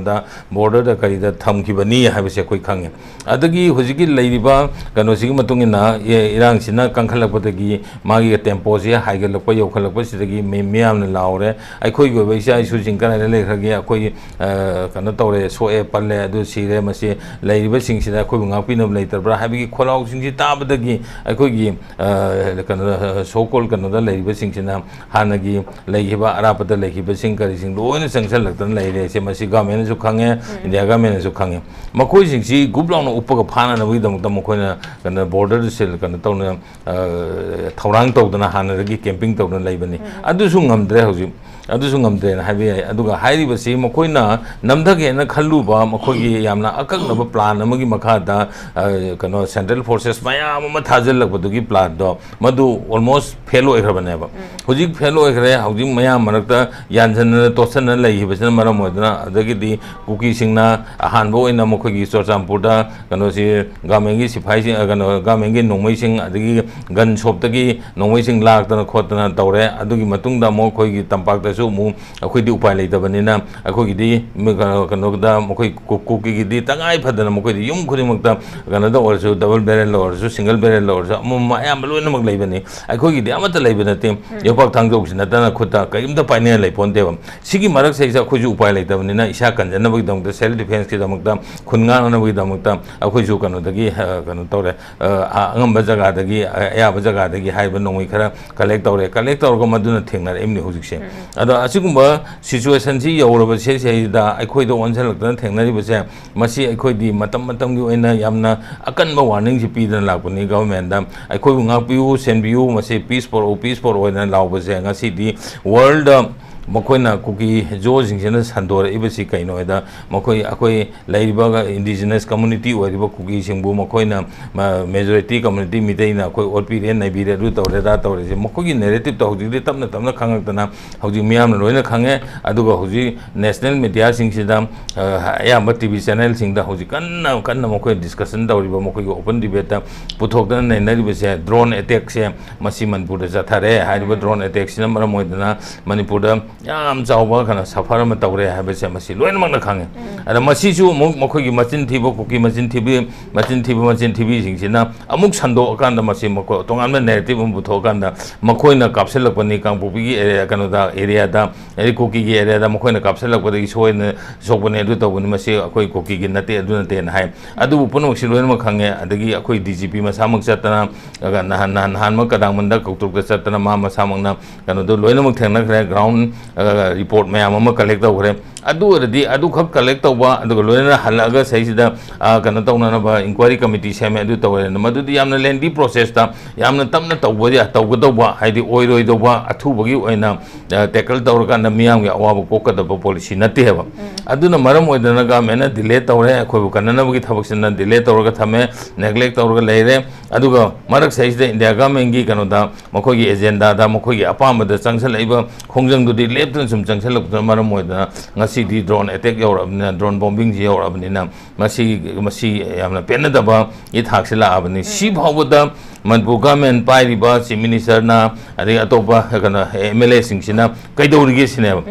ꯕꯣꯔꯗꯔꯗ ꯀꯔꯤꯗ ꯊꯝꯈꯤꯕꯅꯤ ꯍꯥꯏꯕꯁꯦ ꯑꯩꯈꯣꯏ ꯈꯪꯉꯦ꯫ ꯑꯗꯒꯤ ꯍꯧꯖꯤꯛꯀꯤ ꯂꯩꯔꯤꯕ ꯀꯩꯅꯣꯁꯤꯒꯤ ꯃꯇꯨꯡ ꯏꯟꯅ, ꯑꯦ, ꯏꯔꯥꯡꯁꯤꯅ ꯀꯟꯈꯠꯂꯛꯄꯗꯒꯤ ꯃꯥꯒꯤ ꯇꯦꯝꯄꯣꯁꯤ ꯍꯥꯏꯒꯠꯂꯛꯄ, ꯌꯧꯈꯠꯂꯛꯄꯁꯤꯗꯒꯤ ꯃꯤ-, ꯃꯤꯌꯥꯝꯅ ꯂꯥꯎꯔꯦ, "ꯑꯩꯈꯣꯏꯒꯤ ꯑꯣꯏꯕ ꯏꯆꯥ ꯏꯁꯨꯁꯤꯡ ꯀꯗꯥꯏꯗ ꯂꯩꯈ꯭ꯔꯒꯦ? ꯑꯩꯈꯣꯏ, ꯑ, ꯀꯩꯅꯣ ꯇꯧꯔꯦ, ꯁꯣꯛꯑꯦ, ꯄꯜꯂꯦ, ꯑꯗꯨ ꯁꯤꯔꯦ, ꯃꯁꯤ ꯂꯩꯔꯤꯕꯁꯤꯡꯁꯤꯗ ꯑꯩꯈꯣꯏꯕꯨ ꯉꯥꯛꯄꯤꯅꯕ ꯂꯩꯇꯕ꯭ꯔꯥ?" ꯍꯥꯏꯕꯒꯤ ꯈꯣꯜꯂꯥꯎꯁꯤꯡꯁꯤ ꯇꯥꯕꯗꯒꯤ ꯑꯩꯈꯣꯏꯒꯤ, ꯑ, ꯀꯩꯅꯣꯗ, so called ꯀꯩꯅꯣꯗ ꯂꯩꯔꯤꯕꯁꯤꯡꯁꯤꯅ ꯍꯥꯟꯅꯒꯤ ꯂꯩꯈꯤꯕ ꯑꯔꯥꯞꯄꯗ ꯂꯩꯈꯤꯕꯁꯤꯡ ꯀꯔꯤꯁꯤꯡ ꯂꯣꯏꯅ ꯆꯪꯁꯤꯜꯂꯛꯇꯅ ꯂꯩꯔꯦ꯫ ꯁꯤ ꯃꯁꯤ ꯒꯚꯔꯟꯃꯦꯟꯅꯁꯨ ꯈꯪꯉꯦ, ꯏꯟꯗꯤꯌꯥ ꯒꯚꯔꯟꯃꯦꯟꯅꯁꯨ ꯈꯪꯉꯦ꯫ ꯃꯈꯣꯏꯁꯤꯡꯁꯤ ꯒꯨꯞ ꯂꯥꯎꯅ ꯎꯞꯄꯒ ꯐꯥꯅꯅꯕꯒꯤꯗꯃꯛꯇ ꯃꯈꯣꯏꯅ ꯀꯩꯅꯣ ꯕꯣꯔꯗꯔꯗ ꯁꯤꯜ-, ꯀꯩꯅꯣ ꯇꯧꯅ, ꯑ, ꯊꯧꯔꯥꯡ ꯇꯧꯗꯅ ꯍꯥꯟꯅꯗꯒꯤ ꯀꯦꯝꯄꯤꯡ ꯇꯧꯗꯅ ꯂꯩꯕꯅꯤ꯫ ꯑꯗꯨꯁꯨ ꯉꯝꯗ꯭ꯔꯦ ꯍꯧꯖꯤꯛ꯫ ꯑꯗꯨꯁꯨ ꯉꯝꯗ꯭ꯔꯦꯅ ꯍꯥꯏꯕ ꯌꯥꯏ꯫ ꯑꯗꯨꯒ ꯍꯥꯏꯔꯤꯕꯁꯤ ꯃꯈꯣꯏꯅ ꯅꯝꯊꯒꯦꯅ ꯈꯜꯂꯨꯕ ꯃꯈꯣꯏꯒꯤ ꯌꯥꯝꯅ ꯑꯀꯛꯅꯕ ꯄ꯭ꯂꯥꯟ ꯑꯃꯒꯤ ꯃꯈꯥꯗ, ꯑ, ꯀꯩꯅꯣ ꯁꯦꯟꯇ꯭ꯔꯦꯜ ꯐꯣꯔꯁꯦꯁ ꯃꯌꯥꯝ ꯑꯃ ꯊꯥꯖꯤꯜꯂꯛꯄꯗꯨꯒꯤ ꯄ꯭ꯂꯥꯟꯗꯣ ꯃꯗꯨ ꯑꯣꯜꯃꯣꯁ ꯐꯦꯜ ꯑꯣꯏꯈ꯭ꯔꯕꯅꯦꯕ꯫ ꯍꯧꯖꯤꯛ ꯐꯦꯜ ꯑꯣꯏꯈ꯭ꯔꯦ꯫ ꯍꯧꯖꯤꯛ ꯃꯌꯥꯝ ꯃꯔꯛꯇ ꯌꯥꯟꯁꯤꯟꯅꯅ ꯇꯣꯠꯁꯟꯅ ꯂꯩꯈꯤꯕꯁꯤꯅ ꯃꯔꯝ ꯑꯣꯏꯗꯨꯅ, ꯑꯗꯒꯤꯗꯤ ꯀꯨꯀꯤꯁꯤꯡꯅ ꯑꯍꯥꯟꯕ ꯑꯣꯏꯅ ꯃꯈꯣꯏꯒꯤ ꯆꯨꯔꯆꯥꯟꯄꯨꯔꯗ ꯀꯩꯅꯣꯁꯤ ꯒꯚꯔꯟꯃꯦꯟꯒꯤ ꯁꯤꯐꯥꯏꯁꯤꯡ, ꯑ, ꯀꯩꯅꯣ, ꯒꯚꯔꯟꯃꯦꯟꯒꯤ ꯅꯣꯡꯃꯩꯁꯤꯡ, ꯑꯗꯒꯤ ꯒꯟ ꯁꯣꯞꯇꯒꯤ ꯅꯣꯡꯃꯩꯁꯤꯡ ꯂꯥꯛꯇꯅ ꯈꯣꯠꯇꯅ ꯇꯧꯔꯦ꯫ ꯑꯗꯨꯒꯤ ꯃꯇꯨꯡꯗ ꯑꯃꯨꯛ ꯑꯩꯈꯣꯏꯒꯤ ꯇꯝꯄꯥꯛꯇꯁꯨ ꯑꯃꯨꯛ ꯑꯩꯈꯣꯏꯗꯤ ꯎꯄꯥꯏ ꯂꯩꯇꯕꯅꯤꯅ, ꯑꯩꯈꯣꯏꯒꯤꯗꯤ ꯀꯩꯅꯣ, ꯀꯩꯅꯣꯗ ꯃꯈꯣꯏ ꯀꯨ-, ꯀꯨꯀꯤꯒꯤꯗꯤ ꯇꯉꯥꯏ ꯐꯗꯅ ꯃꯈꯣꯏꯗꯤ ꯌꯨꯝ ꯈꯨꯗꯤꯡꯃꯛꯇ ꯀꯩꯅꯣꯗ ꯑꯣꯏꯔꯁꯨ, ꯗꯕꯜ ꯕꯦꯔꯦꯜꯗ ꯑꯣꯏꯔꯁꯨ, ꯁꯤꯡꯒꯜ ꯕꯦꯔꯦꯜꯗ ꯑꯣꯏꯔꯁꯨ, ꯑꯃꯃꯝ ꯑꯌꯥꯝꯕ ꯂꯣꯏꯅꯃꯛ ꯂꯩꯕꯅꯤ꯫ ꯑꯩꯈꯣꯏꯒꯤꯗꯤ ꯑꯃꯠꯇ ꯂꯩꯕ ꯅꯠꯇꯦ꯫ ꯌꯣꯄꯥꯛ ꯊꯥꯡꯖꯧꯁꯤ ꯅꯠꯇꯅ ꯈꯨꯠꯇ ꯀꯔꯤꯝꯇ ꯄꯥꯏꯅꯤꯡꯉꯥꯏ ꯂꯩꯄꯣꯟꯇꯦꯕ꯫ ꯁꯤꯒꯤ ꯃꯔꯛꯁꯤꯗꯩꯁꯤꯗ ꯑꯩꯈꯣꯏꯁꯨ ꯎꯄꯥꯏ ꯂꯩꯇꯕꯅꯤꯅ, ꯏꯁꯥ ꯀꯟꯖꯅꯕꯒꯤꯗꯃꯛꯇ, ꯁꯦꯜꯐ ꯗꯤꯐꯦꯟꯁꯀꯤꯗꯃꯛꯇ, ꯈꯨꯟ ꯉꯥꯛꯅꯅꯕꯒꯤꯗꯃꯛꯇ ꯑꯩꯈꯣꯏꯁꯨ ꯀꯩꯅꯣꯗꯒꯤ, ꯑ, ꯀꯩꯅꯣ ꯇꯧꯔꯦ, ꯑ, ꯑꯉꯝꯕ ꯖꯒꯥꯗꯒꯤ, ꯑ, ꯑꯌꯥꯕ ꯖꯒꯥꯗꯒꯤ ꯍꯥꯏꯔꯤꯕ ꯅꯣꯡꯃꯩ ꯈꯔ ꯀꯂꯦꯛ ꯇꯧꯔꯦ꯫ ꯀꯂꯦꯛ ꯇꯧꯔꯒ ꯃꯗꯨꯅ ꯊꯦꯡꯅꯔꯛꯏꯕꯅꯤ ꯍꯧꯖꯤꯛꯁꯦ꯫ ꯑꯗꯣ ꯑꯁꯤꯒꯨꯝꯕ ꯁꯤꯆꯨꯋꯦꯁꯟꯁꯤ ꯌꯧꯔꯕ ꯁꯤꯁꯤꯗꯩꯗ ꯑꯩꯈꯣꯏꯗ ꯑꯣꯟꯁꯤꯜꯂꯛꯇꯅ ꯊꯦꯡꯅꯔꯤꯕꯁꯦ, ꯃꯁꯤ ꯑꯩꯈꯣꯏꯗꯤ ꯃꯇꯝ ꯃꯇꯝꯒꯤ ꯑꯣꯏꯅ ꯌꯥꯝꯅ ꯑꯀꯟꯕ ꯋꯥꯔꯅꯤꯡꯁꯤ ꯄꯤꯗꯅ ꯂꯥꯛꯄꯅꯤ ꯒꯚꯔꯟꯃꯦꯟꯗ꯫ "ꯑꯩꯈꯣꯏꯕꯨ ꯉꯥꯛꯄꯤꯌꯨ, ꯁꯦꯟꯕꯤꯌꯨ, ꯃꯁꯤ ꯄꯤꯁ ꯄꯣꯔꯛꯎ, ꯄꯤꯁ ꯄꯣꯔꯛꯎ" ꯍꯥꯏꯅ ꯂꯥꯎꯕꯁꯦ ꯉꯁꯤꯗꯤ ꯋꯥꯔꯜꯗ ꯃꯈꯣꯏꯅ ꯀꯨꯀꯤ ꯖꯣꯁꯤꯡꯁꯤꯅ ꯁꯟꯗꯣꯔꯛꯏꯕꯁꯤ ꯀꯩꯅꯣ ꯍꯥꯏꯗ, ꯃꯈꯣꯏ, ꯑꯩꯈꯣꯏ ꯂꯩꯔꯤꯕ ꯏꯟꯗꯤꯖꯤꯅꯁ ꯀꯝꯃꯨꯅꯤꯇꯤ ꯑꯣꯏꯔꯤꯕ ꯀꯨꯀꯤꯁꯤꯡꯕꯨ ꯃꯈꯣꯏꯅ, ꯃ-, ꯃꯦꯖꯣꯔꯤꯇꯤ ꯀꯝꯃꯨꯅꯤꯇꯤ ꯃꯤꯇꯩꯅ ꯑꯩꯈꯣꯏ ꯑꯣꯠꯄꯤꯔꯦ, ꯅꯩꯕꯤꯔꯦ, ꯑꯗꯨ ꯇꯧꯔꯦ, ꯑꯗꯥ ꯇꯧꯔꯦꯁꯦ, ꯃꯈꯣꯏꯒꯤ ꯅꯦꯔꯦꯇꯤꯞꯇꯣ ꯍꯧꯖꯤꯛꯇꯤ ꯇꯞꯅ ꯇꯞꯅ ꯈꯪꯉꯛꯇꯅ ꯍꯧꯖꯤꯛ ꯃꯤꯌꯥꯝꯅ ꯂꯣꯏꯅ ꯈꯪꯉꯦ꯫ ꯑꯗꯨꯒ ꯍꯧꯖꯤꯛ ꯅꯦꯁꯅꯦꯜ ꯃꯦꯗꯤꯌꯥꯁꯤꯡꯁꯤꯗ, ꯑ, ꯑꯌꯥꯝꯕ ꯇꯤ ꯚꯤ ꯆꯦꯅꯦꯜꯁꯤꯡꯗ ꯍꯧꯖꯤꯛ ꯀꯟꯅ ꯀꯟꯅ ꯃꯈꯣꯏ ꯗꯤꯁꯀꯁꯟ ꯇꯧꯔꯤꯕ, ꯃꯈꯣꯏꯒꯤ ꯑꯣꯄꯟ ꯗꯤꯕꯦꯠꯇ ꯄꯨꯊꯣꯛꯇꯅ ꯅꯩꯅꯔꯤꯕꯁꯦ, ꯗ꯭ꯔꯣꯟ ꯑꯦꯇꯦꯛꯁꯦ ꯃꯁꯤ ꯃꯅꯤꯄꯨꯔꯗ ꯆꯠꯊꯔꯦ꯫ ꯍꯥꯏꯔꯤꯕ ꯗ꯭ꯔꯣꯟ ꯑꯦꯇꯦꯛꯁꯤꯅ ꯃꯔꯝ ꯑꯣꯏꯗꯅ ꯃꯅꯤꯄꯨꯔꯗ ꯌꯥꯝ ꯆꯥꯎꯕ ꯀꯩꯅꯣ ꯁꯐꯔ ꯑꯃ ꯇꯧꯔꯦ ꯍꯥꯏꯕꯁꯦ ꯃꯁꯤ ꯂꯣꯏꯅꯃꯛꯅ ꯈꯪꯉꯦ꯫ ꯑꯗ ꯃꯁꯤꯁꯨ ꯑꯃꯨꯛ ꯃꯈꯣꯏꯒꯤ ꯃꯆꯤꯟ ꯊꯤꯕ, ꯀꯨꯀꯤ ꯃꯆꯤꯟ ꯊꯤꯕꯤ, ꯃꯆꯤꯟ ꯊꯤꯕ ꯃꯆꯤꯟ ꯊꯤꯕꯤꯁꯤꯡꯁꯤꯅ ꯑꯃꯨꯛ ꯁꯟꯗꯣꯛꯑꯀꯥꯟꯗ ꯃꯁꯤ ꯃꯈꯣꯏ ꯇꯣꯉꯥꯟꯕ ꯅꯦꯔꯦꯇꯤꯚ ꯑꯃ ꯄꯨꯊꯣꯛꯑꯀꯥꯟꯗ ꯃꯈꯣꯏꯅ ꯀꯥꯞꯁꯤꯜꯂꯛꯄꯅꯤ ꯀꯥꯡꯄꯣꯛꯄꯤꯒꯤ ꯑꯦꯔꯤꯌꯥ, ꯀꯩꯅꯣꯗ, ꯑꯦꯔꯤꯌꯥꯗ, ꯑꯗꯩ ꯀꯨꯀꯤꯒꯤ ꯑꯦꯔꯤꯌꯥꯗ ꯃꯈꯣꯏꯅ ꯀꯥꯞꯁꯤꯜꯂꯛꯄꯗꯒꯤ ꯁꯣꯏꯗꯅ ꯁꯣꯛꯄꯅꯦ, ꯑꯗꯨ ꯇꯧꯕꯅꯤ, ꯃꯁꯤ ꯑꯩꯈꯣꯏ ꯀꯨꯀꯤꯒꯤ ꯅꯠꯇꯦ, ꯑꯗꯨ ꯅꯠꯇꯦꯅ ꯍꯥꯏ꯫ ꯑꯗꯨꯕꯨ ꯄꯨꯝꯅꯃꯛꯁꯤ ꯂꯣꯏꯅꯃꯛ ꯈꯪꯉꯦ꯫ ꯑꯗꯒꯤ ꯑꯩꯈꯣꯏ ꯗꯤ ꯖꯤ ꯄꯤ ꯃꯁꯥꯃꯛ ꯆꯠꯇꯅ, ꯑꯗꯨꯒ ꯅꯍꯥꯟ, ꯅꯍꯥꯟ, ꯅꯍꯥꯟꯃꯛ ꯀꯗꯥꯡꯕꯟꯗ ꯀꯧꯇ꯭ꯔꯨꯛꯇ ꯆꯠꯇꯅ ꯃꯥ ꯃꯁꯥꯃꯛꯅ ꯀꯩꯅꯣꯗꯣ ꯂꯣꯏꯅꯃꯛ ꯊꯦꯡꯅꯈ꯭ꯔꯦ꯫ ꯒ꯭ꯔꯥꯎꯟ, ꯑ, ꯔꯤꯄꯣꯔꯠ ꯃꯌꯥꯝ ꯑꯃ ꯀꯂꯦꯛ ꯇꯧꯈ꯭ꯔꯦ꯫ ꯑꯗꯨ ꯑꯣꯏꯔꯗꯤ ꯑꯗꯨꯈꯛ ꯀꯂꯦꯛ ꯇꯧꯕ, ꯑꯗꯨꯒ ꯂꯣꯏꯅꯅ ꯍꯜꯂꯛꯑꯒ ꯁꯤꯗꯩꯁꯤꯗ, ꯑ, ꯀꯩꯅꯣ ꯇꯧꯅꯅꯕ ꯏꯟꯀ꯭ꯋꯥꯏꯔꯤ ꯀꯃꯤꯇꯤ ꯁꯦꯝꯃꯦ, ꯑꯗꯨ ꯇꯧꯔꯦ꯫ ꯃꯗꯨꯗꯤ ꯌꯥꯝꯅ ꯂꯦꯟꯗꯤ ꯄ꯭ꯔꯣꯁꯦꯁꯇ, ꯌꯥꯝꯅ ꯇꯞꯅ ꯇꯧꯕ ꯌꯥ-, ꯇꯧꯒꯗꯧꯕ, ꯍꯥꯏꯗꯤ ꯑꯣꯏꯔꯣꯏꯗꯧꯕ, ꯑꯊꯨꯕꯒꯤ ꯑꯣꯏꯅ, ꯑ, ꯇꯦꯀꯜ ꯇꯧꯔꯀꯥꯟꯗ ꯃꯤꯌꯥꯝꯒꯤ ꯑꯋꯥꯕ ꯀꯣꯛꯀꯗꯕ ꯄꯣꯂꯤꯁꯤ ꯅꯠꯇꯦ ꯍꯥꯏꯕ꯫ ꯑꯗꯨꯅ ꯃꯔꯝ ꯑꯣꯏꯗꯅ ꯒꯚꯔꯟꯃꯦꯟꯅ ꯗꯤꯂꯦ ꯇꯧꯔꯦ, ꯑꯩꯈꯣꯏꯕꯨ ꯀꯟꯅꯅꯕꯒꯤ ꯊꯕꯛꯁꯤꯅ ꯗꯤꯂꯦ ꯇꯧꯔꯒ ꯊꯝꯃꯦ, ꯅꯦꯒ꯭ꯂꯦꯛ ꯇꯧꯔꯒ ꯂꯩꯔꯦ꯫ ꯑꯗꯨꯒ ꯃꯔꯛ ꯁꯤꯗꯩꯁꯤꯗ ꯏꯟꯗꯤꯌꯥ ꯒꯚꯔꯟꯃꯦꯟꯒꯤ ꯀꯩꯅꯣꯗ, ꯃꯈꯣꯏꯒꯤ ꯑꯦꯖꯦꯟꯗꯥꯗ, ꯃꯈꯣꯏꯒꯤ ꯑꯄꯥꯝꯕꯗ ꯆꯪꯁꯜꯂꯛꯏꯕ ꯈꯣꯡꯖꯪꯗꯨꯗꯤ ꯂꯦꯞꯇꯅ ꯁꯨꯝ ꯆꯪꯁꯜꯂꯛꯄꯗꯨꯅ ꯃꯔꯝ ꯑꯣꯏꯗꯅ ꯉꯁꯤꯗꯤ ꯗ꯭ꯔꯣꯟ ꯑꯦꯇꯦꯛ ꯌꯧꯔꯛꯑꯕꯅꯤꯅ, ꯗ꯭ꯔꯣꯟ ꯕꯣꯝꯕꯤꯡꯁꯤ ꯌꯧꯔꯛꯑꯕꯅꯤꯅ ꯃꯁꯤ, ꯃꯁꯤ ꯌꯥꯝꯅ ꯄꯦꯟꯅꯗꯕꯒꯤ ꯊꯥꯛꯁꯤ ꯂꯥꯛꯑꯕꯅꯤ꯫ ꯁꯤ ꯐꯥꯎꯕꯗ ꯃꯅꯤꯄꯨꯔ ꯒꯚꯔꯟꯃꯦꯟ ꯄꯥꯏꯔꯤꯕ ꯆꯤꯐ ꯃꯤꯅꯤꯁꯇꯔꯅ, ꯑꯗꯒꯤ ꯑꯇꯣꯞꯄ ꯀꯩꯅꯣ ꯑꯦꯝ ꯑꯦꯜ ꯑꯦꯁꯤꯡꯁꯤꯅ ꯀꯩꯗꯧꯔꯤꯒꯦ ꯁꯤꯅꯦꯕ꯫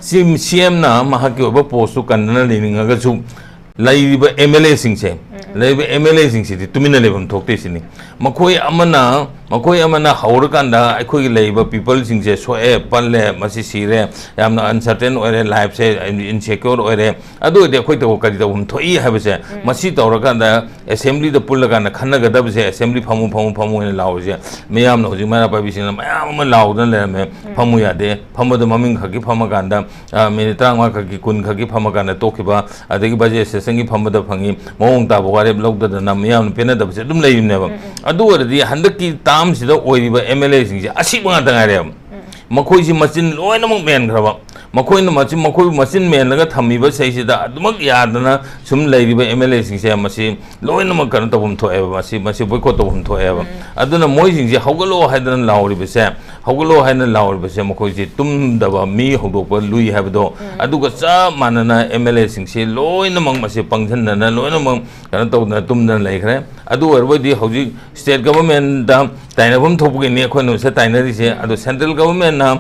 ꯁꯤ ꯁꯤ ꯑꯦꯝꯅ ꯃꯍꯥꯛꯀꯤ ꯑꯣꯏꯕ ꯄꯣꯁꯇꯨ ꯀꯟꯗꯅ ꯂꯩꯅꯤꯡꯉꯒꯁꯨ, ꯂꯩꯔꯤꯕ ꯑꯦꯝ ꯑꯦꯜ ꯑꯦꯁꯤꯡꯁꯦ, ꯂꯩꯔꯤꯕ ꯑꯦꯝ ꯑꯦꯜ ꯑꯦꯁꯤꯡꯁꯤꯗꯤ ꯇꯨꯃꯤꯟꯅ ꯂꯩꯐꯝ ꯊꯣꯛꯇꯦ ꯁꯤꯅꯤ꯫ ꯃꯈꯣꯏ ꯑꯃꯅ, ꯃꯈꯣꯏ ꯑꯃꯅ ꯍꯧꯔꯀꯥꯟꯗ ꯑꯩꯈꯣꯏꯒꯤ ꯂꯩꯔꯤꯕ ꯄꯤꯄꯜꯁꯤꯡꯁꯦ ꯁꯣꯛꯑꯦ, ꯄꯜꯂꯦ, ꯃꯁꯤ ꯁꯤꯔꯦ, ꯌꯥꯝꯅ ꯑꯟꯁꯔꯇꯦꯟ ꯑꯣꯏꯔꯦ, ꯂꯥꯏꯐꯁꯦ ꯏꯟꯁꯦꯀ꯭ꯌꯣꯔ ꯑꯣꯏꯔꯦ, ꯑꯗꯨ ꯑꯣꯏꯔꯗꯤ ꯑꯩꯈꯣꯏ ꯇꯧꯕ ꯀꯔꯤ ꯇꯧꯐꯝ ꯊꯣꯛꯏ ꯍꯥꯏꯕꯁꯦ, ꯃꯁꯤ ꯇꯧꯔꯀꯥꯟꯗ ꯑꯦꯁꯦꯝꯕ꯭ꯂꯤꯗ ꯄꯨꯜꯂꯀꯥꯟꯗ ꯈꯟꯅꯒꯗꯕꯁꯦ, ꯑꯦꯁꯦꯝꯕ꯭ꯂꯤ ꯐꯝꯃꯨ, ꯐꯝꯃꯨ, ꯐꯝꯃꯨ ꯑꯣꯏꯅ ꯂꯥꯎꯔꯤꯁꯦ, ꯃꯤꯌꯥꯝꯅ ꯍꯧꯖꯤꯛ ꯃꯩꯔꯥ ꯄꯥꯏꯕꯤꯁꯤꯡꯅ ꯃꯌꯥꯝ ꯑꯃ ꯂꯥꯎꯗꯅ ꯂꯩꯔꯝꯃꯦ, ꯐꯝꯃꯨ ꯌꯥꯗꯦ, ꯐꯝꯕꯗ ꯃꯃꯤꯡ ꯈꯛꯀꯤ ꯐꯝꯃꯀꯥꯟꯗ, ꯑ, ꯃꯤꯅꯤꯠ ꯇꯔꯥꯃꯉꯥ ꯈꯛꯀꯤ, ꯀꯨꯟ ꯈꯛꯀꯤ ꯐꯝꯃꯀꯥꯟꯗ ꯇꯣꯛꯈꯤꯕ, ꯑꯗꯒꯤ ꯕꯖꯦꯠ ꯁꯦꯁꯟꯒꯤ ꯐꯝꯕꯗ ꯐꯪꯉꯤ, ꯃꯑꯣꯡ ꯇꯥꯕ ꯋꯥꯔꯦꯞ ꯂꯧꯗꯗꯅ ꯃꯤꯌꯥꯝꯅ ꯄꯦꯟꯅꯗꯕꯁꯦ ꯑꯗꯨꯝ ꯂꯩꯔꯤꯕꯅꯦꯕ꯫ ꯑꯗꯨ ꯑꯣꯏꯔꯗꯤ ꯍꯟꯗꯛꯀꯤ ꯇꯥꯔꯝꯁꯤꯗ ꯑꯣꯏꯔꯤꯕ ꯑꯦꯝ ꯑꯦꯜ ꯑꯦꯁꯤꯡꯁꯦ ꯑꯁꯤꯕ ꯉꯥꯛꯇ ꯉꯥꯏꯔꯦꯕ꯫ ꯃꯈꯣꯏꯁꯤ ꯃꯆꯤꯟ ꯂꯣꯏꯅꯃꯛ ꯃꯦꯟꯈ꯭ꯔꯕ, ꯃꯈꯣꯏꯅ ꯃꯆꯤꯟ, ꯃꯈꯣꯏꯕꯨ ꯃꯆꯤꯟ ꯃꯦꯜꯂꯒ ꯊꯝꯃꯤꯕ ꯁꯩꯁꯤꯗ ꯑꯗꯨꯃꯛ ꯌꯥꯗꯅ ꯁꯨꯝ ꯂꯩꯔꯤꯕ ꯑꯦꯝ ꯑꯦꯜ ꯑꯦꯁꯤꯡꯁꯦ ꯃꯁꯤ ꯂꯣꯏꯅꯃꯛ ꯀꯩꯅꯣ ꯇꯧꯐꯝ ꯊꯣꯛꯑꯦꯕ, ꯃꯁꯤ, ꯃꯁꯤ ꯕꯣꯏꯀꯣꯠ ꯇꯧꯐꯝ ꯊꯣꯛꯑꯦꯕ꯫ ꯑꯗꯨꯅ ꯃꯣꯏꯁꯤꯡꯁꯦ ꯍꯧꯒꯠꯂꯣ ꯍꯥꯏꯗꯅ ꯂꯥꯎꯔꯤꯕꯁꯦ, ꯍꯧꯒꯠꯂꯣ ꯍꯥꯏꯅ ꯂꯥꯎꯔꯤꯕꯁꯦ ꯃꯈꯣꯏꯁꯦ ꯇꯨꯝꯗꯕ ꯃꯤ ꯍꯧꯗꯣꯛꯄ ꯂꯨꯏ ꯍꯥꯏꯕꯗꯣ, ꯑꯗꯨꯒ ꯆꯞ ꯃꯥꯟꯅꯅ ꯑꯦꯝ ꯑꯦꯜ ꯑꯦꯁꯤꯡꯁꯦ ꯂꯣꯏꯅꯃꯛ ꯃꯁꯤ ꯄꯪꯁꯤꯟꯗꯅ ꯂꯣꯏꯅꯃꯛ ꯀꯩꯅꯣ ꯇꯧꯗꯅ ꯇꯨꯝꯗꯅ ꯂꯩꯈ꯭ꯔꯦ꯫ ꯑꯗꯨ ꯑꯣꯏꯔꯕꯗꯤ ꯍꯧꯖꯤꯛ state governmentꯇ ꯇꯥꯏꯅꯐꯝ ꯊꯣꯛꯄꯒꯤꯅꯤ ꯑꯩꯈꯣꯏꯅ ꯃꯁꯤ ꯇꯥꯏꯅꯔꯤꯁꯦ꯫ ꯑꯗꯣ central governmentꯅ,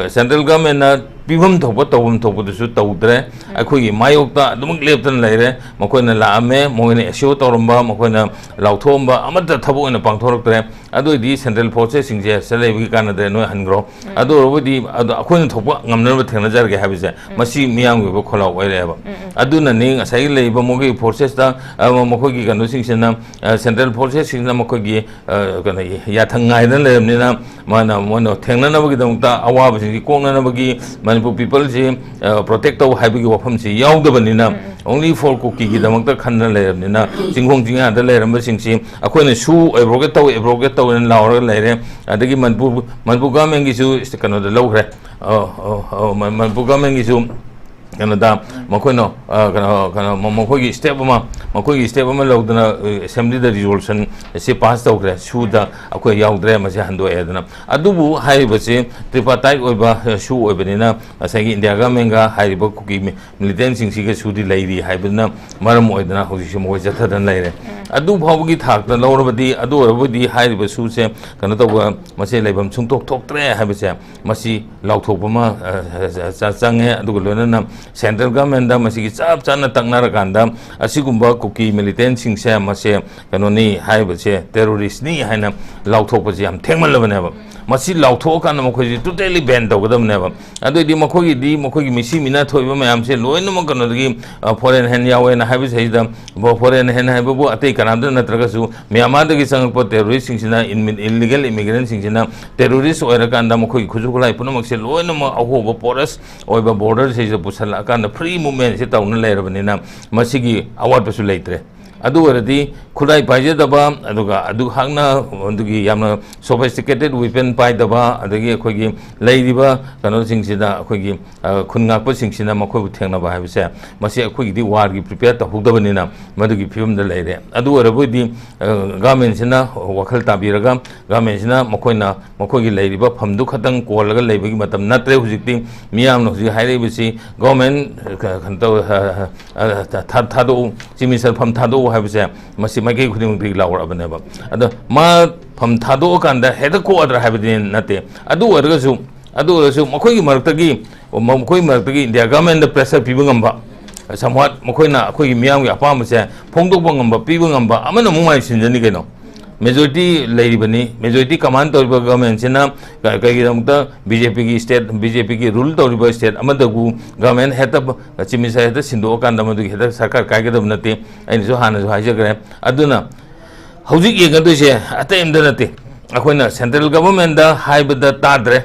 central governmentꯅ ꯄꯤꯐꯝ ꯊꯣꯛꯄ, ꯇꯧꯐꯝ ꯊꯣꯛꯄꯗꯨꯁꯨ ꯇꯧꯗ꯭ꯔꯦ꯫ ꯑꯩꯈꯣꯏꯒꯤ ꯃꯥꯌꯣꯛꯇ ꯑꯗꯨꯃꯛ ꯂꯦꯞꯇꯅ ꯂꯩꯔꯦ꯫ ꯃꯈꯣꯏꯅ ꯂꯥꯛꯑꯝꯃꯦ, ꯃꯈꯣꯏꯅ assure ꯇꯧꯔꯝꯕ, ꯃꯈꯣꯏꯅ ꯂꯥꯎꯊꯣꯛꯑꯝꯕ ꯑꯃꯠꯇ ꯊꯕꯛ ꯑꯣꯏꯅ ꯄꯥꯡꯊꯣꯔꯛꯇ꯭ꯔꯦ꯫ ꯑꯗꯨ ꯑꯣꯏꯗꯤ central forcesꯁꯤꯡꯁꯦ ꯁꯤꯗ ꯂꯩꯕꯒꯤ ꯀꯥꯟꯅꯗ꯭ꯔꯦ, ꯅꯣꯏ ꯍꯟꯈ꯭ꯔꯣ꯫ ꯑꯗꯨ ꯑꯣꯏꯔꯕꯗꯤ ꯑꯗꯣ ꯑꯩꯈꯣꯏꯅ ꯊꯣꯛꯄ ꯉꯝꯅꯅꯕ ꯊꯦꯡꯅꯖꯔꯒꯦ ꯍꯥꯏꯕꯁꯦ, ꯃꯁꯤ ꯃꯤꯌꯥꯝꯒꯤ ꯑꯣꯏꯕ ꯈꯣꯜꯂꯥꯎ ꯑꯣꯏꯔꯛꯑꯦꯕ꯫ ꯑꯗꯨꯅꯅꯤ ꯉꯁꯥꯏꯒꯤ ꯂꯩꯔꯤꯕ ꯃꯈꯣꯏꯒꯤ forcesꯇ, ꯑ, ꯃꯈꯣꯏꯒꯤ ꯀꯩꯅꯣꯁꯤꯡꯁꯤꯅ, ꯑ, central forcesꯁꯤꯡꯁꯤꯅ ꯃꯈꯣꯏꯒꯤ, ꯑ, ꯀꯩꯅꯣ, ꯌꯥꯊꯪ ꯉꯥꯏꯗꯅ ꯂꯩꯔꯕꯅꯤꯅ, ꯃꯥꯅ, ꯃꯣꯏꯅ ꯊꯦꯡꯅꯅꯕꯒꯤꯗꯃꯛꯇ, ꯑꯋꯥꯕꯁꯤꯡꯁꯤ ꯀꯣꯛꯅꯅꯕꯒꯤ, ꯃꯅꯤꯄꯨꯔ peopleꯁꯤ, ꯑ, protect ꯇꯧ ꯍꯥꯏꯕꯒꯤ ꯋꯥꯐꯝꯁꯤ ꯌꯥꯎꯗꯕꯅꯤꯅ, only for ꯀꯨꯀꯤꯒꯤꯗꯃꯛꯇ ꯈꯟꯗꯅ ꯂꯩꯔꯕꯅꯤꯅ, ꯆꯤꯡꯈꯣꯡ ꯆꯤꯡꯌꯥꯗ ꯂꯩꯔꯝꯕꯁꯤꯡꯁꯤ ꯑꯩꯈꯣꯏꯅ ꯁꯨ abrogate ꯇꯧ, abrogate ꯇꯧꯅ ꯂꯥꯎꯔꯒ ꯂꯩꯔꯦ꯫ ꯑꯗꯒꯤ ꯃꯅꯤꯄꯨꯔ, ꯃꯅꯤꯄꯨꯔ governmentꯒꯤꯁꯨ ꯀꯩꯅꯣꯗ ꯂꯧꯈ꯭ꯔꯦ꯫ ꯑ, ꯑ, ꯑ, ꯃ-, ꯃꯅꯤꯄꯨꯔ governmentꯒꯤꯁꯨ ꯀꯩꯅꯣꯗ ꯃꯈꯣꯏꯅ, ꯑ, ꯀꯩꯅꯣ, ꯀꯩꯅꯣ, ꯃ-, ꯃꯈꯣꯏꯒꯤ step ꯑꯃ, ꯃꯈꯣꯏꯒꯤ step ꯑꯃ ꯂꯧꯗꯅ, ꯑ, assemblyꯗ resolution ꯑꯁꯤ pass ꯇꯧꯈ꯭ꯔꯦ꯫ ꯁꯨꯗ ꯑꯩꯈꯣꯏ ꯌꯥꯎꯗ꯭ꯔꯦ, ꯃꯁꯤ ꯍꯟꯗꯣꯛꯑꯦ ꯑꯗꯨꯅ꯫ ꯑꯗꯨꯕꯨ ꯍꯥꯏꯔꯤꯕꯁꯤ tripartite ꯑꯣꯏꯕ, ꯑ, ꯁꯨ ꯑꯣꯏꯕꯅꯤꯅ ꯉꯁꯥꯏꯒꯤ India governmentꯒ ꯍꯥꯏꯔꯤꯕ ꯀꯨꯀꯤ ꯃꯤ-, militantꯁꯤꯡꯁꯤꯒ ꯁꯨꯗꯤ ꯂꯩꯔꯤ ꯍꯥꯏꯕꯗꯨꯅ ꯃꯔꯝ ꯑꯣꯏꯗꯅ ꯍꯧꯖꯤꯛꯁꯦ ꯃꯈꯣꯏ ꯆꯠꯊꯗꯅ ꯂꯩꯔꯦ꯫ ꯑꯗꯨ ꯐꯥꯎꯕꯒꯤ ꯊꯥꯛꯇ ꯂꯧꯔꯕꯗꯤ, ꯑꯗꯨ ꯑꯣꯏꯔꯕꯗꯤ ꯍꯥꯏꯔꯤꯕ ꯁꯨꯁꯦ ꯀꯩꯅꯣ ꯇꯧꯕ, ꯃꯁꯤ ꯂꯩꯐꯝ ꯁꯨꯡꯊꯣꯛ ꯊꯣꯛꯇ꯭ꯔꯦ ꯍꯥꯏꯕꯁꯦ, ꯃꯁꯤ ꯂꯥꯎꯊꯣꯛꯄ ꯑꯃ, ꯑ, ꯆ-, ꯆꯪꯉꯦ꯫ ꯑꯗꯨꯒ ꯂꯣꯏꯅꯅ central governmentꯗ ꯃꯁꯤꯒꯤ ꯆꯞ ꯆꯥꯅ ꯇꯛꯅꯔꯀꯥꯟꯗ ꯑꯁꯤꯒꯨꯝꯕ ꯀꯨꯀꯤ militantꯁꯤꯡꯁꯦ ꯃꯁꯦ ꯀꯩꯅꯣꯅꯤ ꯍꯥꯏꯔꯤꯕꯁꯦ, terroristꯅꯤ ꯍꯥꯏꯅ ꯂꯥꯎꯊꯣꯛꯄꯁꯦ ꯌꯥꯝ ꯊꯦꯡꯃꯜꯂꯕꯅꯦꯕ꯫ ꯃꯁꯤ ꯂꯥꯎꯊꯣꯛꯑꯀꯥꯟꯗ ꯃꯈꯣꯏꯁꯤ totally ban ꯇꯧꯒꯗꯕꯅꯦꯕ꯫ ꯑꯗꯨꯑꯣꯏꯗꯤ ꯃꯈꯣꯏꯒꯤꯗꯤ, ꯃꯈꯣꯏꯒꯤ ꯃꯤꯁꯤ ꯃꯤꯅꯥ ꯊꯣꯛꯏꯕ ꯃꯌꯥꯝꯁꯦ ꯂꯣꯏꯅꯃꯛ ꯀꯩꯅꯣꯗꯒꯤ, ꯑ, foreign hand ꯌꯥꯎꯋꯦꯅ ꯍꯥꯏꯕꯁꯤꯗꯩꯗ, ꯐꯣ-, foreign hand ꯍꯥꯏꯕꯕꯨ ꯑꯇꯩ ꯀꯅꯥꯝꯇ ꯅꯠꯇ꯭ꯔꯒꯁꯨ ꯃ꯭ꯌꯥꯟꯃꯥꯔꯗꯒꯤ ꯆꯪꯉꯛꯄ terroristꯁꯤꯡꯁꯤꯅ, ꯏꯟꯃꯤ-, illegal immigrantꯁꯤꯡꯁꯤꯅ terrorist ꯑꯣꯏꯔꯀꯥꯟꯗ ꯃꯈꯣꯏꯒꯤ ꯈꯨꯠꯁꯨ ꯈꯨꯠꯂꯥꯏ ꯄꯨꯝꯅꯃꯛꯁꯦ ꯂꯣꯏꯅꯃꯛ ꯑꯍꯣꯕ porous ꯑꯣꯏꯕ borderꯁꯤꯗ ꯄꯨꯁꯜꯂꯛꯑꯀꯥꯟꯗ free movementꯁꯤ ꯇꯧꯅ ꯂꯩꯔꯕꯅꯤꯅ ꯃꯁꯤꯒꯤ ꯑꯋꯥꯠꯄꯁꯨ ꯂꯩꯇ꯭ꯔꯦ꯫ ꯑꯗꯨ ꯑꯣꯏꯔꯗꯤ ꯈꯨꯠꯂꯥꯏ ꯄꯥꯏꯖꯗꯕ, ꯑꯗꯨꯒ ꯑꯗꯨ ꯍꯥꯛꯅ ꯑꯗꯨꯒꯤ ꯌꯥꯝꯅ sophisticated weapon ꯄꯥꯏꯗꯕ, ꯑꯗꯒꯤ ꯑꯩꯈꯣꯏꯒꯤ ꯂꯩꯔꯤꯕ ꯀꯩꯅꯣꯁꯤꯡꯁꯤꯗ ꯑꯩꯈꯣꯏꯒꯤ, ꯑ, ꯈꯨꯟ ꯉꯥꯛꯄꯁꯤꯡꯁꯤꯅ ꯃꯈꯣꯏꯕꯨ ꯊꯦꯡꯅꯕ ꯍꯥꯏꯕꯁꯦ, ꯃꯁꯤ ꯑꯩꯈꯣꯏꯒꯤꯗꯤ warꯒꯤ prepare ꯇꯧꯍꯧꯗꯕꯅꯤꯅ ꯃꯗꯨꯒꯤ ꯐꯤꯕꯝꯗ ꯂꯩꯔꯦ꯫ ꯑꯗꯨ ꯑꯣꯏꯔꯕꯗꯤ, ꯑ, governmentꯁꯤꯅ ꯋꯥꯈꯜ ꯇꯥꯕꯤꯔꯒ, governmentꯁꯤꯅ ꯃꯈꯣꯏꯅ ꯃꯈꯣꯏꯒꯤ ꯂꯩꯔꯤꯕ ꯐꯝꯗꯨ ꯈꯛꯇꯪ ꯀꯣꯜꯂꯒ ꯂꯩꯕꯒꯤ ꯃꯇꯝ ꯅꯠꯇ꯭ꯔꯦ ꯍꯧꯖꯤꯛꯇꯤ꯫ ꯃꯤꯌꯥꯝꯅ ꯍꯧꯖꯤꯛ ꯍꯥꯏꯔꯛꯏꯕꯁꯤ, "Government, ꯑ, ꯀꯩꯅꯣ ꯇꯧ-, ꯑ, ꯑ, ꯊꯥ-, ꯊꯥꯗꯣꯛꯎ, Chief Minister ꯐꯝ ꯊꯥꯗꯣꯛꯎ" ꯍꯥꯏꯕꯁꯦ ꯃꯁꯤ ꯃꯥꯏꯀꯩ ꯈꯨꯗꯤꯡꯃꯛꯇꯒꯤ ꯂꯥꯎꯔꯛꯑꯕꯅꯦꯕ꯫ ꯑꯗꯣ ꯃꯥ ꯐꯝ ꯊꯥꯗꯣꯛꯑꯀꯥꯟꯗ ꯍꯦꯛꯇ ꯀꯣꯛꯑꯗ꯭ꯔꯥ ꯍꯥꯏꯕꯗꯤ ꯅꯠꯇꯦ꯫ ꯑꯗꯨ ꯑꯣꯏꯔꯒꯁꯨ, ꯑꯗꯨ ꯑꯣꯏꯔꯒꯁꯨ ꯃꯈꯣꯏꯒꯤ ꯃꯔꯛꯇꯒꯤ, ꯃꯈꯣꯏꯒꯤ ꯃꯔꯛꯇꯒꯤ ꯏꯟꯗꯤꯌꯥ ꯒꯚꯔꯟꯃꯦꯟꯗ ꯄ꯭ꯔꯦꯁꯔ ꯄꯤꯕ ꯉꯝꯕ, somewhat ꯃꯈꯣꯏꯅ ꯑꯩꯈꯣꯏꯒꯤ ꯃꯤꯌꯥꯝꯒꯤ ꯑꯄꯥꯝꯕꯁꯦ ꯐꯣꯡꯗꯣꯛꯄ ꯉꯝꯕ, ꯄꯤꯕ ꯉꯝꯕ ꯑꯃꯅ ꯑꯃꯨꯛ ꯃꯥꯏ ꯁꯤꯟꯖꯅꯤ ꯀꯩꯅꯣ꯫ ꯃꯦꯖꯣꯔꯤꯇꯤ ꯂꯩꯔꯤꯕꯅꯤ, ꯃꯦꯖꯣꯔꯤꯇꯤ ꯀꯃꯥꯟ ꯇꯧꯔꯤꯕ ꯒꯚꯔꯟꯃꯦꯟꯁꯤꯅ ꯀ-, ꯀꯩꯒꯤꯗꯃꯛꯇ ꯕꯤ ꯖꯦ ꯄꯤꯒꯤ ꯁ꯭ꯇꯦꯠ, ꯕꯤ ꯖꯦ ꯄꯤꯒꯤ ꯔꯨꯜ ꯇꯧꯔꯤꯕ ꯁ꯭ꯇꯦꯠ ꯑꯃꯗꯕꯨ ꯒꯚꯔꯟꯃꯦꯟ ꯍꯦꯛꯇ ꯆꯤꯐ ꯃꯤꯅꯤꯁꯇꯔ ꯍꯦꯛꯇ ꯁꯤꯟꯗꯣꯛꯑꯀꯥꯟꯗ ꯃꯗꯨꯒꯤ ꯍꯦꯛꯇ ꯁꯔꯀꯥꯔ ꯀꯥꯏꯒꯗꯕ ꯅꯠꯇꯦ꯫ ꯑꯩꯅꯁꯨ ꯍꯥꯟꯅꯁꯨ ꯍꯥꯏꯖꯈ꯭ꯔꯦ꯫ ꯑꯗꯨꯅ ꯍꯧꯖꯤꯛ ꯌꯦꯡꯒꯗꯣꯏꯁꯦ ꯑꯇꯩ ꯑꯝꯇ ꯅꯠꯇꯦ, ꯑꯩꯈꯣꯏꯅ ꯁꯦꯟꯇ꯭ꯔꯦꯜ ꯒꯚꯔꯟꯃꯦꯟꯗ ꯍꯥꯏꯕꯗ ꯇꯥꯗ꯭ꯔꯦ,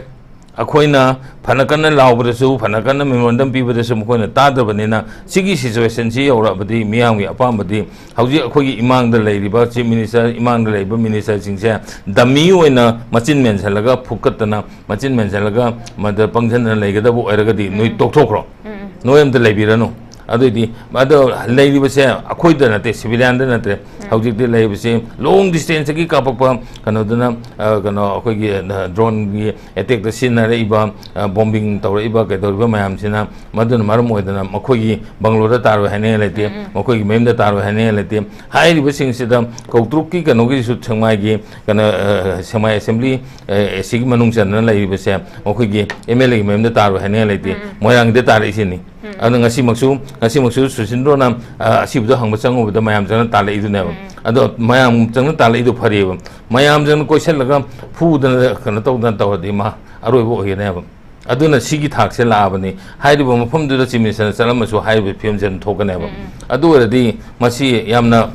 ꯑꯩꯈꯣꯏꯅ ꯐꯅ ꯀꯟꯅ ꯂꯥꯎꯕꯗꯁꯨ, ꯐꯅ ꯀꯟꯅ ꯃꯦꯃꯣꯔꯦꯟꯗꯝ ꯄꯤꯕꯗꯁꯨ ꯃꯈꯣꯏꯅ ꯇꯥꯗ꯭ꯔꯕꯅꯤꯅ, ꯁꯤꯒꯤ ꯁꯤꯆꯨꯋꯦꯁꯟꯁꯤ ꯌꯧꯔꯛꯑꯕꯗꯤ ꯃꯤꯌꯥꯝꯒꯤ ꯑꯄꯥꯝꯕꯗꯤ ꯍꯧꯖꯤꯛ ꯑꯩꯈꯣꯏꯒꯤ ꯏꯃꯥꯡꯗ ꯂꯩꯔꯤꯕ ꯆꯤꯐ ꯃꯤꯅꯤꯁꯇꯔ, ꯏꯃꯥꯡꯗ ꯂꯩꯔꯤꯕ ꯃꯤꯅꯤꯁꯇꯔꯁꯤꯡꯁꯦ ꯗꯝꯃꯤ ꯑꯣꯏꯅ ꯃꯆꯤꯟ ꯃꯦꯟꯁꯤꯜꯂꯒ, ꯐꯨꯀꯠꯇꯅ ꯃꯆꯤꯟ ꯃꯦꯟꯁꯤꯜꯂꯒ ꯃꯗ ꯄꯪꯁꯤꯟꯗꯅ ꯂꯩꯒꯗꯕ ꯑꯣꯏꯔꯒꯗꯤ ꯅꯣꯏ ꯎꯝ꯫ ꯇꯣꯛꯊꯣꯛꯈ꯭ꯔꯣ, ꯎꯝ꯫ ꯅꯣꯏ ꯑꯝꯇ ꯂꯩꯕꯤꯔꯅꯨ꯫ ꯑꯗꯨꯏꯗꯤ ꯑꯗꯣ ꯂꯩꯔꯤꯕꯁꯦ ꯑꯩꯈꯣꯏꯗ ꯅꯠꯇꯦ, ꯁꯤꯚꯤꯂꯤꯌꯥꯟꯗ ꯅꯠꯇ꯭ꯔꯦ꯫ ꯎꯝ꯫ ꯍꯧꯖꯤꯛꯇꯤ ꯂꯩꯔꯤꯕꯁꯤ ꯂꯣꯡ ꯗꯤꯁꯇꯦꯟꯁꯇꯒꯤ ꯀꯥꯞꯄꯛꯄ ꯀꯩꯅꯣꯗꯨꯅ, ꯑ, ꯀꯩꯅꯣ, ꯑꯩꯈꯣꯏꯒꯤ, ꯑ, ꯗ꯭ꯔꯣꯟꯒꯤ ꯑꯦꯇꯦꯛꯇ ꯁꯤꯖꯤꯟꯅꯔꯛꯏꯕ, ꯑ, ꯕꯣꯝꯕꯤꯡ ꯇꯧꯔꯛꯏꯕ, ꯀꯩꯗꯧꯔꯤꯕ ꯃꯌꯥꯝꯁꯤꯅ, ꯃꯗꯨꯅ ꯃꯔꯝ ꯑꯣꯏꯗꯅ ꯃꯈꯣꯏꯒꯤ ꯕꯪꯒꯂꯣꯗ ꯇꯥꯔꯣꯏ ꯍꯥꯏꯅꯤꯡꯉꯥꯏ ꯂꯩꯇꯦ, ꯎꯝ, ꯎꯝ꯫ ꯃꯈꯣꯏꯒꯤ ꯃꯌꯨꯝꯗ ꯇꯥꯔꯣꯏ ꯍꯥꯏꯅꯤꯡꯉꯥꯏ ꯂꯩꯇꯦ꯫ ꯍꯥꯏꯔꯤꯕꯁꯤꯡꯁꯤꯗ ꯀꯧꯇ꯭ꯔꯨꯛꯀꯤ ꯀꯩꯅꯣꯒꯤꯁꯨ ꯁꯦꯛꯃꯥꯏꯒꯤ ꯀꯩꯅꯣ, ꯑ, ꯁꯦꯛꯃꯥꯏ ꯑꯦꯁꯦꯝꯕ꯭ꯂꯤ, ꯑ, ꯑꯁꯤꯒꯤ ꯃꯅꯨꯡ ꯆꯟꯗꯨꯅ ꯂꯩꯔꯤꯕꯁꯦ ꯃꯈꯣꯏꯒꯤ ꯑꯦꯝ ꯑꯦꯜ ꯑꯦꯒꯤ ꯃꯌꯨꯝꯗ ꯇꯥꯔꯣꯏ ꯍꯥꯏꯅꯤꯡꯉꯥꯏ ꯂꯩꯇꯦ, ꯎꯝ, ꯎꯝ꯫ ꯃꯣꯏꯔꯥꯡꯒꯤꯗ ꯇꯥꯔꯛꯏꯁꯤꯅꯤ꯫ ꯎꯝ꯫ ꯑꯗꯨꯅ ꯉꯁꯤꯃꯛꯁꯨ, ꯉꯁꯤꯃꯛꯁꯨ ꯁꯨꯁꯤꯟꯗ꯭ꯔꯣꯅ, ꯑ, ꯑꯁꯤꯕꯗꯣ ꯍꯪꯕ ꯆꯪꯉꯨꯕꯗ ꯃꯌꯥꯝ ꯆꯪꯅ ꯇꯥꯜꯂꯛꯏꯗꯨꯅꯦꯕ꯫ ꯎꯝ꯫ ꯑꯗꯣ ꯃꯌꯥꯝ ꯆꯪꯅ ꯇꯥꯜꯂꯛꯏꯗꯣ ꯐꯔꯦꯕ꯫ ꯃꯌꯥꯝ ꯆꯪꯅ ꯀꯣꯏꯁꯤꯜꯂꯒ ꯐꯨꯗꯅ ꯀꯩꯅꯣ ꯇꯧꯗꯅ ꯇꯧꯔꯗꯤ ꯃꯥ ꯑꯔꯣꯏꯕ ꯑꯣꯏꯒꯅꯦꯕ꯫ ꯑꯗꯨꯅ ꯁꯤꯒꯤ ꯊꯥꯛꯁꯦ ꯂꯥꯛꯑꯕꯅꯤ꯫ ꯍꯥꯏꯔꯤꯕ ꯃꯐꯝꯗꯨꯗ ꯆꯤꯐ ꯃꯤꯅꯤꯁꯇꯔꯅ ꯆꯠꯂꯝꯃꯁꯨ ꯍꯥꯏꯔꯤꯕ ꯐꯤꯕꯝꯁꯦ ꯑꯗꯨꯝ ꯊꯣꯛꯀꯅꯦꯕ꯫ ꯎꯝ, ꯎꯝ꯫ ꯑꯗꯨ ꯑꯣꯏꯔꯗꯤ ꯃꯁꯤ ꯌꯥꯝꯅ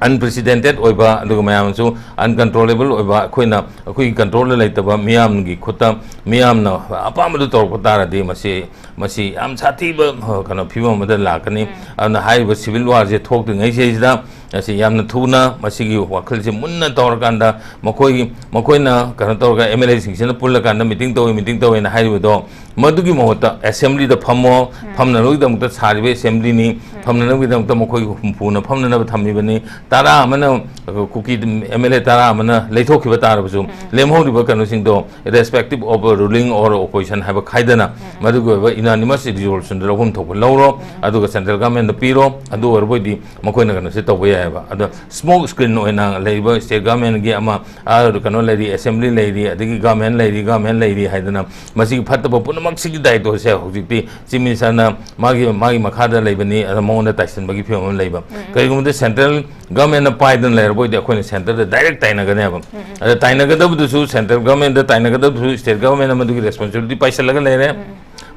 unprecedented ꯑꯣꯏꯕ, ꯑꯗꯨꯒ ꯃꯌꯥꯝꯅꯁꯨ uncontrollable ꯑꯣꯏꯕ, ꯑꯩꯈꯣꯏꯅ, ꯑꯩꯈꯣꯏꯒꯤ ꯀꯟꯇ꯭ꯔꯣꯜꯗ ꯂꯩꯇꯕ ꯃꯤꯌꯥꯝꯒꯤ ꯈꯨꯠꯇ ꯃꯤꯌꯥꯝꯅ ꯑꯄꯥꯝꯕꯗꯨ ꯇꯧꯔꯛꯄ ꯇꯥꯔꯗꯤ ꯃꯁꯤ, ꯃꯁꯤ ꯌꯥꯝ ꯁꯥꯊꯤꯕ, ꯑ, ꯀꯩꯅꯣ, ꯐꯤꯕꯝ ꯑꯃꯗ ꯂꯥꯛꯀꯅꯤ꯫ ꯎꯝ꯫ ꯑꯗꯨꯅ ꯍꯥꯏꯔꯤꯕ civil warꯁꯦ ꯊꯣꯛꯇ꯭ꯔꯤꯉꯩꯁꯤꯗ, ꯑꯁꯤ ꯌꯥꯝꯅ ꯊꯨꯅ ꯃꯁꯤꯒꯤ ꯋꯥꯈꯜꯁꯦ ꯃꯨꯟꯅ ꯇꯧꯔꯀꯥꯟꯗ ꯃꯈꯣꯏꯒꯤ, ꯃꯈꯣꯏꯅ ꯀꯩꯅꯣ ꯇꯧꯔꯒ ꯑꯦꯝ ꯑꯦꯜ ꯑꯦꯁꯤꯡꯁꯤꯅ ꯄꯨꯜꯂꯀꯥꯟꯗ ꯃꯤꯇꯤꯡ ꯇꯧꯏ, ꯃꯤꯇꯤꯡ ꯇꯧꯏꯅ ꯍꯥꯏꯔꯤꯕꯗꯣ, ꯃꯗꯨꯒꯤ ꯃꯍꯨꯠꯇ ꯑꯦꯁꯦꯝꯕ꯭ꯂꯤꯗ ꯐꯝꯃꯣ, ꯐꯝꯅꯅꯕꯒꯤꯗꯃꯛꯇ ꯁꯥꯔꯤꯕ ꯑꯦꯁꯦꯝꯕ꯭ꯂꯤꯅꯤ, ꯐꯝꯅꯅꯕꯒꯤꯗꯃꯛꯇ ꯃꯈꯣꯏ ꯍꯨꯝꯐꯨꯅ ꯐꯝꯅꯅꯕ ꯊꯝꯃꯤꯕꯅꯤ, ꯇꯔꯥ ꯑꯃꯅ, ꯑ, ꯀꯨꯀꯤ ꯑꯦꯝ ꯑꯦꯜ ꯑꯦ ꯇꯔꯥ ꯑꯃꯅ ꯂꯩꯊꯣꯛꯈꯤꯕ ꯇꯥꯔꯕꯁꯨ, ꯂꯦꯝꯍꯧꯔꯤꯕ ꯀꯩꯅꯣꯁꯤꯡꯗꯣ, irrespective of ruling or opposition ꯍꯥꯏꯕ ꯈꯥꯏꯗꯅ, ꯃꯗꯨꯒꯤ ꯑꯣꯏꯕ unanimous resolutionꯗ ꯂꯧꯐꯝ ꯊꯣꯛꯄ ꯂꯧꯔꯣ, ꯑꯗꯨꯒ ꯁꯦꯟꯇ꯭ꯔꯦꯜ ꯒꯚꯔꯟꯃꯦꯟꯗ ꯄꯤꯔꯣ, ꯑꯗꯨ ꯑꯣꯏꯔꯕꯣꯏꯗꯤ ꯃꯈꯣꯏꯅ ꯀꯩꯅꯣꯁꯦ ꯇꯧꯕ ꯌꯥꯏꯑꯕ꯫ ꯑꯗꯣ smoke screen ꯑꯣꯏꯅ ꯂꯩꯔꯤꯕ ꯁ꯭ꯇꯦꯠ ꯒꯚꯔꯟꯃꯦꯟꯒꯤ ꯑꯃ, ꯑꯥ, ꯀꯩꯅꯣ ꯂꯩꯔꯤ, ꯑꯦꯁꯦꯝꯕ꯭ꯂꯤ ꯂꯩꯔꯤ, ꯑꯗꯒꯤ ꯒꯚꯔꯟꯃꯦꯟ ꯂꯩꯔꯤ, ꯒꯚꯔꯟꯃꯦꯟ ꯂꯩꯔꯤ ꯍꯥꯏꯗꯅ ꯃꯁꯤꯒꯤ ꯐꯠꯇꯕ ꯄꯨꯝꯅꯃꯛꯁꯤꯒꯤ ꯗꯥꯏꯇꯣꯁꯦ ꯍꯧꯖꯤꯛꯇꯤ ꯆꯤꯐ ꯃꯤꯅꯤꯁꯇꯔꯅ ꯃꯥꯒꯤ, ꯃꯥꯒꯤ ꯃꯈꯥꯗ ꯂꯩꯕꯅꯤ, ꯑꯗ ꯃꯉꯣꯟꯗ ꯇꯥꯏꯁꯤꯟꯕꯒꯤ ꯐꯤꯕꯝ ꯑꯃ ꯂꯩꯕ꯫ ꯀꯔꯤꯒꯨꯝꯕꯗ ꯁꯦꯟꯇ꯭ꯔꯦꯜ ꯒꯚꯔꯟꯃꯦꯟꯅ ꯄꯥꯏꯗꯅ ꯂꯩꯔꯕ ꯑꯣꯏꯗꯤ ꯑꯩꯈꯣꯏꯅ ꯁꯦꯟꯇꯔꯗ ꯗꯥꯏꯔꯦꯛ ꯇꯥꯏꯅꯒꯅꯦꯕ꯫ ꯑꯗ ꯇꯥꯏꯅꯒꯗꯕꯗꯨꯁꯨ, ꯁꯦꯟꯇ꯭ꯔꯦꯜ ꯒꯚꯔꯟꯃꯦꯟꯗ ꯇꯥꯏꯅꯒꯗꯕꯗꯨꯁꯨ ꯁ꯭ꯇꯦꯠ ꯒꯚꯔꯟꯃꯦꯟꯅ ꯃꯗꯨꯒꯤ ꯔꯦꯁꯄꯣꯟꯁꯤꯕꯤꯂꯤꯇꯤ ꯄꯥꯏꯁꯤꯜꯂꯒ ꯂꯩꯔꯦ꯫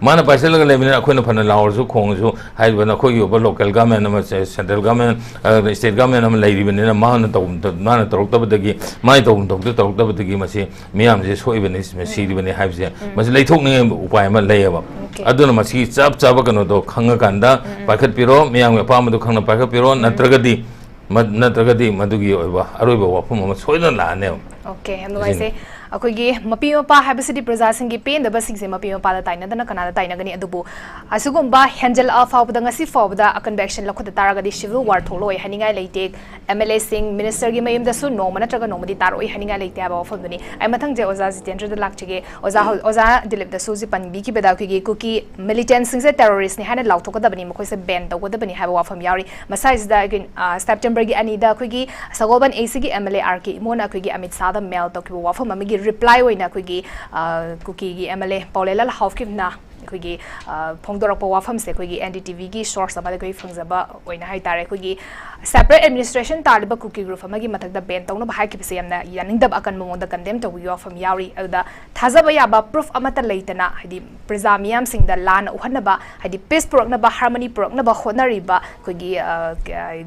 ꯃꯥꯅ ꯄꯥꯏꯁꯤꯜꯂꯒ ꯂꯩꯕꯅꯤꯅ ꯑꯩꯈꯣꯏꯅ ꯐꯅ ꯂꯥꯎꯔꯁꯨ ꯈꯣꯡꯉꯁꯨ ꯍꯥꯏꯔꯤꯕ ꯅꯈꯣꯏꯒꯤ ꯑꯣꯏꯕ ꯂꯣꯀꯦꯜ ꯒꯚꯔꯟꯃꯦꯟ ꯑꯃ, ꯁꯦ-, ꯁꯦꯟꯇ꯭ꯔꯦꯜ ꯒꯚꯔꯟꯃꯦꯟ, ꯑ, ꯁ꯭ꯇꯦꯠ ꯒꯚꯔꯟꯃꯦꯟ ꯑꯃ ꯂꯩꯔꯤꯕꯅꯤꯅ ꯃꯥꯅ ꯇꯧꯐꯝ ꯊꯣꯛ-, ꯃꯥꯅ ꯇꯧꯔꯛꯇꯕꯗꯒꯤ, ꯃꯥꯅ ꯇꯧꯐꯝ ꯊꯣꯛꯇ ꯇꯧꯔꯛꯇꯕꯗꯒꯤ ꯃꯁꯤ ꯃꯤꯌꯥꯝꯁꯦ ꯁꯣꯛꯏꯕꯅꯤ, ꯁꯤꯔꯤꯕꯅꯤ ꯍꯥꯏꯕꯁꯦ, ꯃꯁꯤ ꯂꯩꯊꯣꯛꯅꯤꯡꯉꯥꯏ ꯎꯄꯥꯏ ꯑꯃ ꯂꯩꯌꯦꯕ꯫ ꯑꯗꯨꯅ ꯃꯁꯤꯒꯤ ꯆꯞ ꯆꯥꯕ ꯀꯩꯅꯣꯗꯣ ꯈꯪꯉꯀꯥꯟꯗ ꯄꯥꯏꯈꯠꯄꯤꯔꯣ, ꯃꯤꯌꯥꯝꯒꯤ ꯑꯄꯥꯝꯕꯗꯣ ꯈꯪꯅ ꯄꯥꯏꯈꯠꯄꯤꯔꯣ, ꯅꯠꯇ꯭ꯔꯒꯗꯤ ꯃ-, ꯅꯠꯇ꯭ꯔꯒꯗꯤ ꯃꯗꯨꯒꯤ ꯑꯣꯏꯕ ꯑꯔꯣꯏꯕ ꯋꯥꯐꯝ ꯑꯃ ꯁꯣꯏꯗꯅ ꯂꯥꯛꯑꯅꯦꯕ꯫ ꯑꯣꯀꯦ, ꯌꯥꯝ ꯅꯨꯡꯉꯥꯏꯖꯩ꯫ ꯑꯩꯈꯣꯏꯒꯤ ꯃꯄꯤ ꯃꯄꯥ ꯍꯥꯏꯕꯁꯤꯗꯤ ꯄ꯭ꯔꯖꯥꯁꯤꯡꯒꯤ ꯄꯦꯟꯗꯕꯁꯤꯡꯁꯦ ꯃꯄꯤ ꯃꯄꯥꯗ ꯇꯥꯏꯅꯗꯅ ꯀꯅꯥꯗ ꯇꯥꯏꯅꯒꯅꯤ? ꯑꯗꯨꯕꯨ ꯑꯁꯤꯒꯨꯝꯕ ꯍꯦꯟꯖꯜꯂꯛꯑ ꯐꯥꯎꯕꯗ, ꯉꯁꯤ ꯐꯥꯎꯕꯗ ꯑꯀꯟꯕ action ꯂꯧꯈꯠꯇ ꯇꯥꯔꯒꯗꯤ civil war ꯊꯣꯛꯂꯛꯑꯣꯏ ꯍꯥꯏꯅꯤꯡꯉꯥꯏ ꯂꯩꯇꯦ꯫ ꯑꯦꯝ ꯑꯦꯜ ꯑꯦꯁꯤꯡ, ꯃꯤꯅꯤꯁꯇꯔꯒꯤ ꯃꯌꯨꯝꯗꯁꯨ ꯅꯣꯡꯃ ꯅꯠꯇ꯭ꯔꯒ ꯅꯣꯡꯃꯗꯤ ꯇꯥꯔꯛꯑꯣꯏ ꯍꯥꯏꯅꯤꯡꯉꯥꯏ ꯂꯩꯇꯦ ꯍꯥꯏꯕ ꯋꯥꯐꯝꯗꯨꯅꯤ꯫ ꯑꯩ ꯃꯊꯪꯁꯦ ꯑꯣꯖꯥ ꯖꯤꯇꯦꯟꯗ꯭ꯔꯗ ꯂꯥꯛꯆꯒꯦ꯫ ꯑꯣꯖꯥ ꯍꯧ-, ꯑꯣꯖꯥ ꯗꯤꯂꯤꯞꯅꯁꯨ ꯍꯧꯖꯤꯛ ꯄꯟꯕꯤꯈꯤꯕꯗ ꯑꯩꯈꯣꯏꯒꯤ ꯀꯨꯀꯤ ꯃꯤꯂꯤꯇꯦꯟꯁꯤꯡꯁꯦ ꯇꯦꯔꯣꯔꯤꯁ꯭ꯠꯅꯤ ꯍꯥꯏꯅ ꯂꯥꯎꯊꯣꯛꯀꯗꯕꯅꯤ, ꯃꯈꯣꯏꯁꯦ ꯕꯦꯟ ꯇꯧꯒꯗꯕꯅꯤ ꯍꯥꯏꯕ ꯋꯥꯐꯝ ꯌꯥꯎꯔꯤ꯫ ꯃꯁꯥꯏꯁꯤꯗ ꯑꯩꯈꯣꯏ, ꯑ, ꯁꯦꯞꯇꯦꯝꯕꯔꯒꯤ ꯑꯅꯤꯗ ꯑꯩꯈꯣꯏꯒꯤ ꯁꯒꯣꯜꯕꯟ ꯑꯦ ꯁꯤꯒꯤ ꯑꯦꯝ ꯑꯦꯜ ꯑꯦ ꯑꯥꯔ ꯀꯦ ꯏꯃꯣꯅ ꯑꯩꯈꯣꯏꯒꯤ ꯑꯃꯤꯠ ꯁꯥꯍꯗ ꯃꯦꯜ ꯇꯧꯈꯤꯕ ꯋꯥꯐꯝ ꯑꯃꯒꯤ ꯔꯤꯄ꯭ꯂꯥꯏ ꯑꯣꯏꯅ ꯑꯩꯈꯣꯏꯒꯤ, ꯑ, ꯀꯨꯀꯤꯒꯤ ꯑꯦꯝ ꯑꯦꯜ ꯑꯦ ꯄꯥꯎꯂꯦꯂꯥꯜ ꯍꯥꯎꯀꯤꯞꯅ ꯑꯩꯈꯣꯏꯒꯤ, ꯑ, ꯐꯣꯡꯗꯣꯔꯛꯄ ꯋꯥꯐꯝꯁꯦ ꯑꯩꯈꯣꯏꯒꯤ ꯑꯦꯟ ꯗꯤ ꯇꯤ ꯚꯤꯒꯤ ꯁꯣꯔꯁ ꯑꯃꯗ ꯑꯩꯈꯣꯏ ꯐꯪꯖꯕ ꯑꯣꯏꯅ ꯍꯥꯏ ꯇꯥꯔꯦ꯫ ꯑꯩꯈꯣꯏꯒꯤ ꯁꯦꯄꯔꯦꯠ ꯑꯦꯗꯃꯤꯅꯤꯁꯇ꯭ꯔꯦꯁꯟ ꯇꯥꯜꯂꯤꯕ ꯀꯨꯀꯤ ꯒ꯭ꯔꯨꯞ ꯑꯃꯒꯤ ꯃꯊꯛꯇ ꯕꯦꯟ ꯇꯧꯅꯕ ꯍꯥꯏꯈꯤꯕꯁꯦ ꯌꯥꯝꯅ ꯌꯥꯅꯤꯡꯗꯕ ꯑꯀꯟꯕ ꯃꯑꯣꯡꯗ ꯀꯟꯗꯦꯝ ꯇꯧꯕꯒꯤ ꯋꯥꯐꯝ ꯌꯥꯎꯔꯤ꯫ ꯑꯗꯨꯗ ꯊꯥꯖꯕ ꯌꯥꯕ ꯄ꯭ꯔꯨꯐ ꯑꯃꯠꯇ ꯂꯩꯇꯅ, ꯍꯥꯏꯗꯤ ꯄ꯭ꯔꯖꯥ ꯃꯤꯌꯥꯝꯁꯤꯡꯗ ꯂꯥꯟꯅ ꯎꯍꯟꯅꯕ, ꯍꯥꯏꯗꯤ ꯄꯤꯁ ꯄꯨꯔꯛꯅꯕ, ꯍꯥꯔꯃꯅꯤ ꯄꯨꯔꯛꯅꯕ ꯍꯣꯠꯅꯔꯤꯕ ꯑꯩꯈꯣꯏꯒꯤ, ꯑ,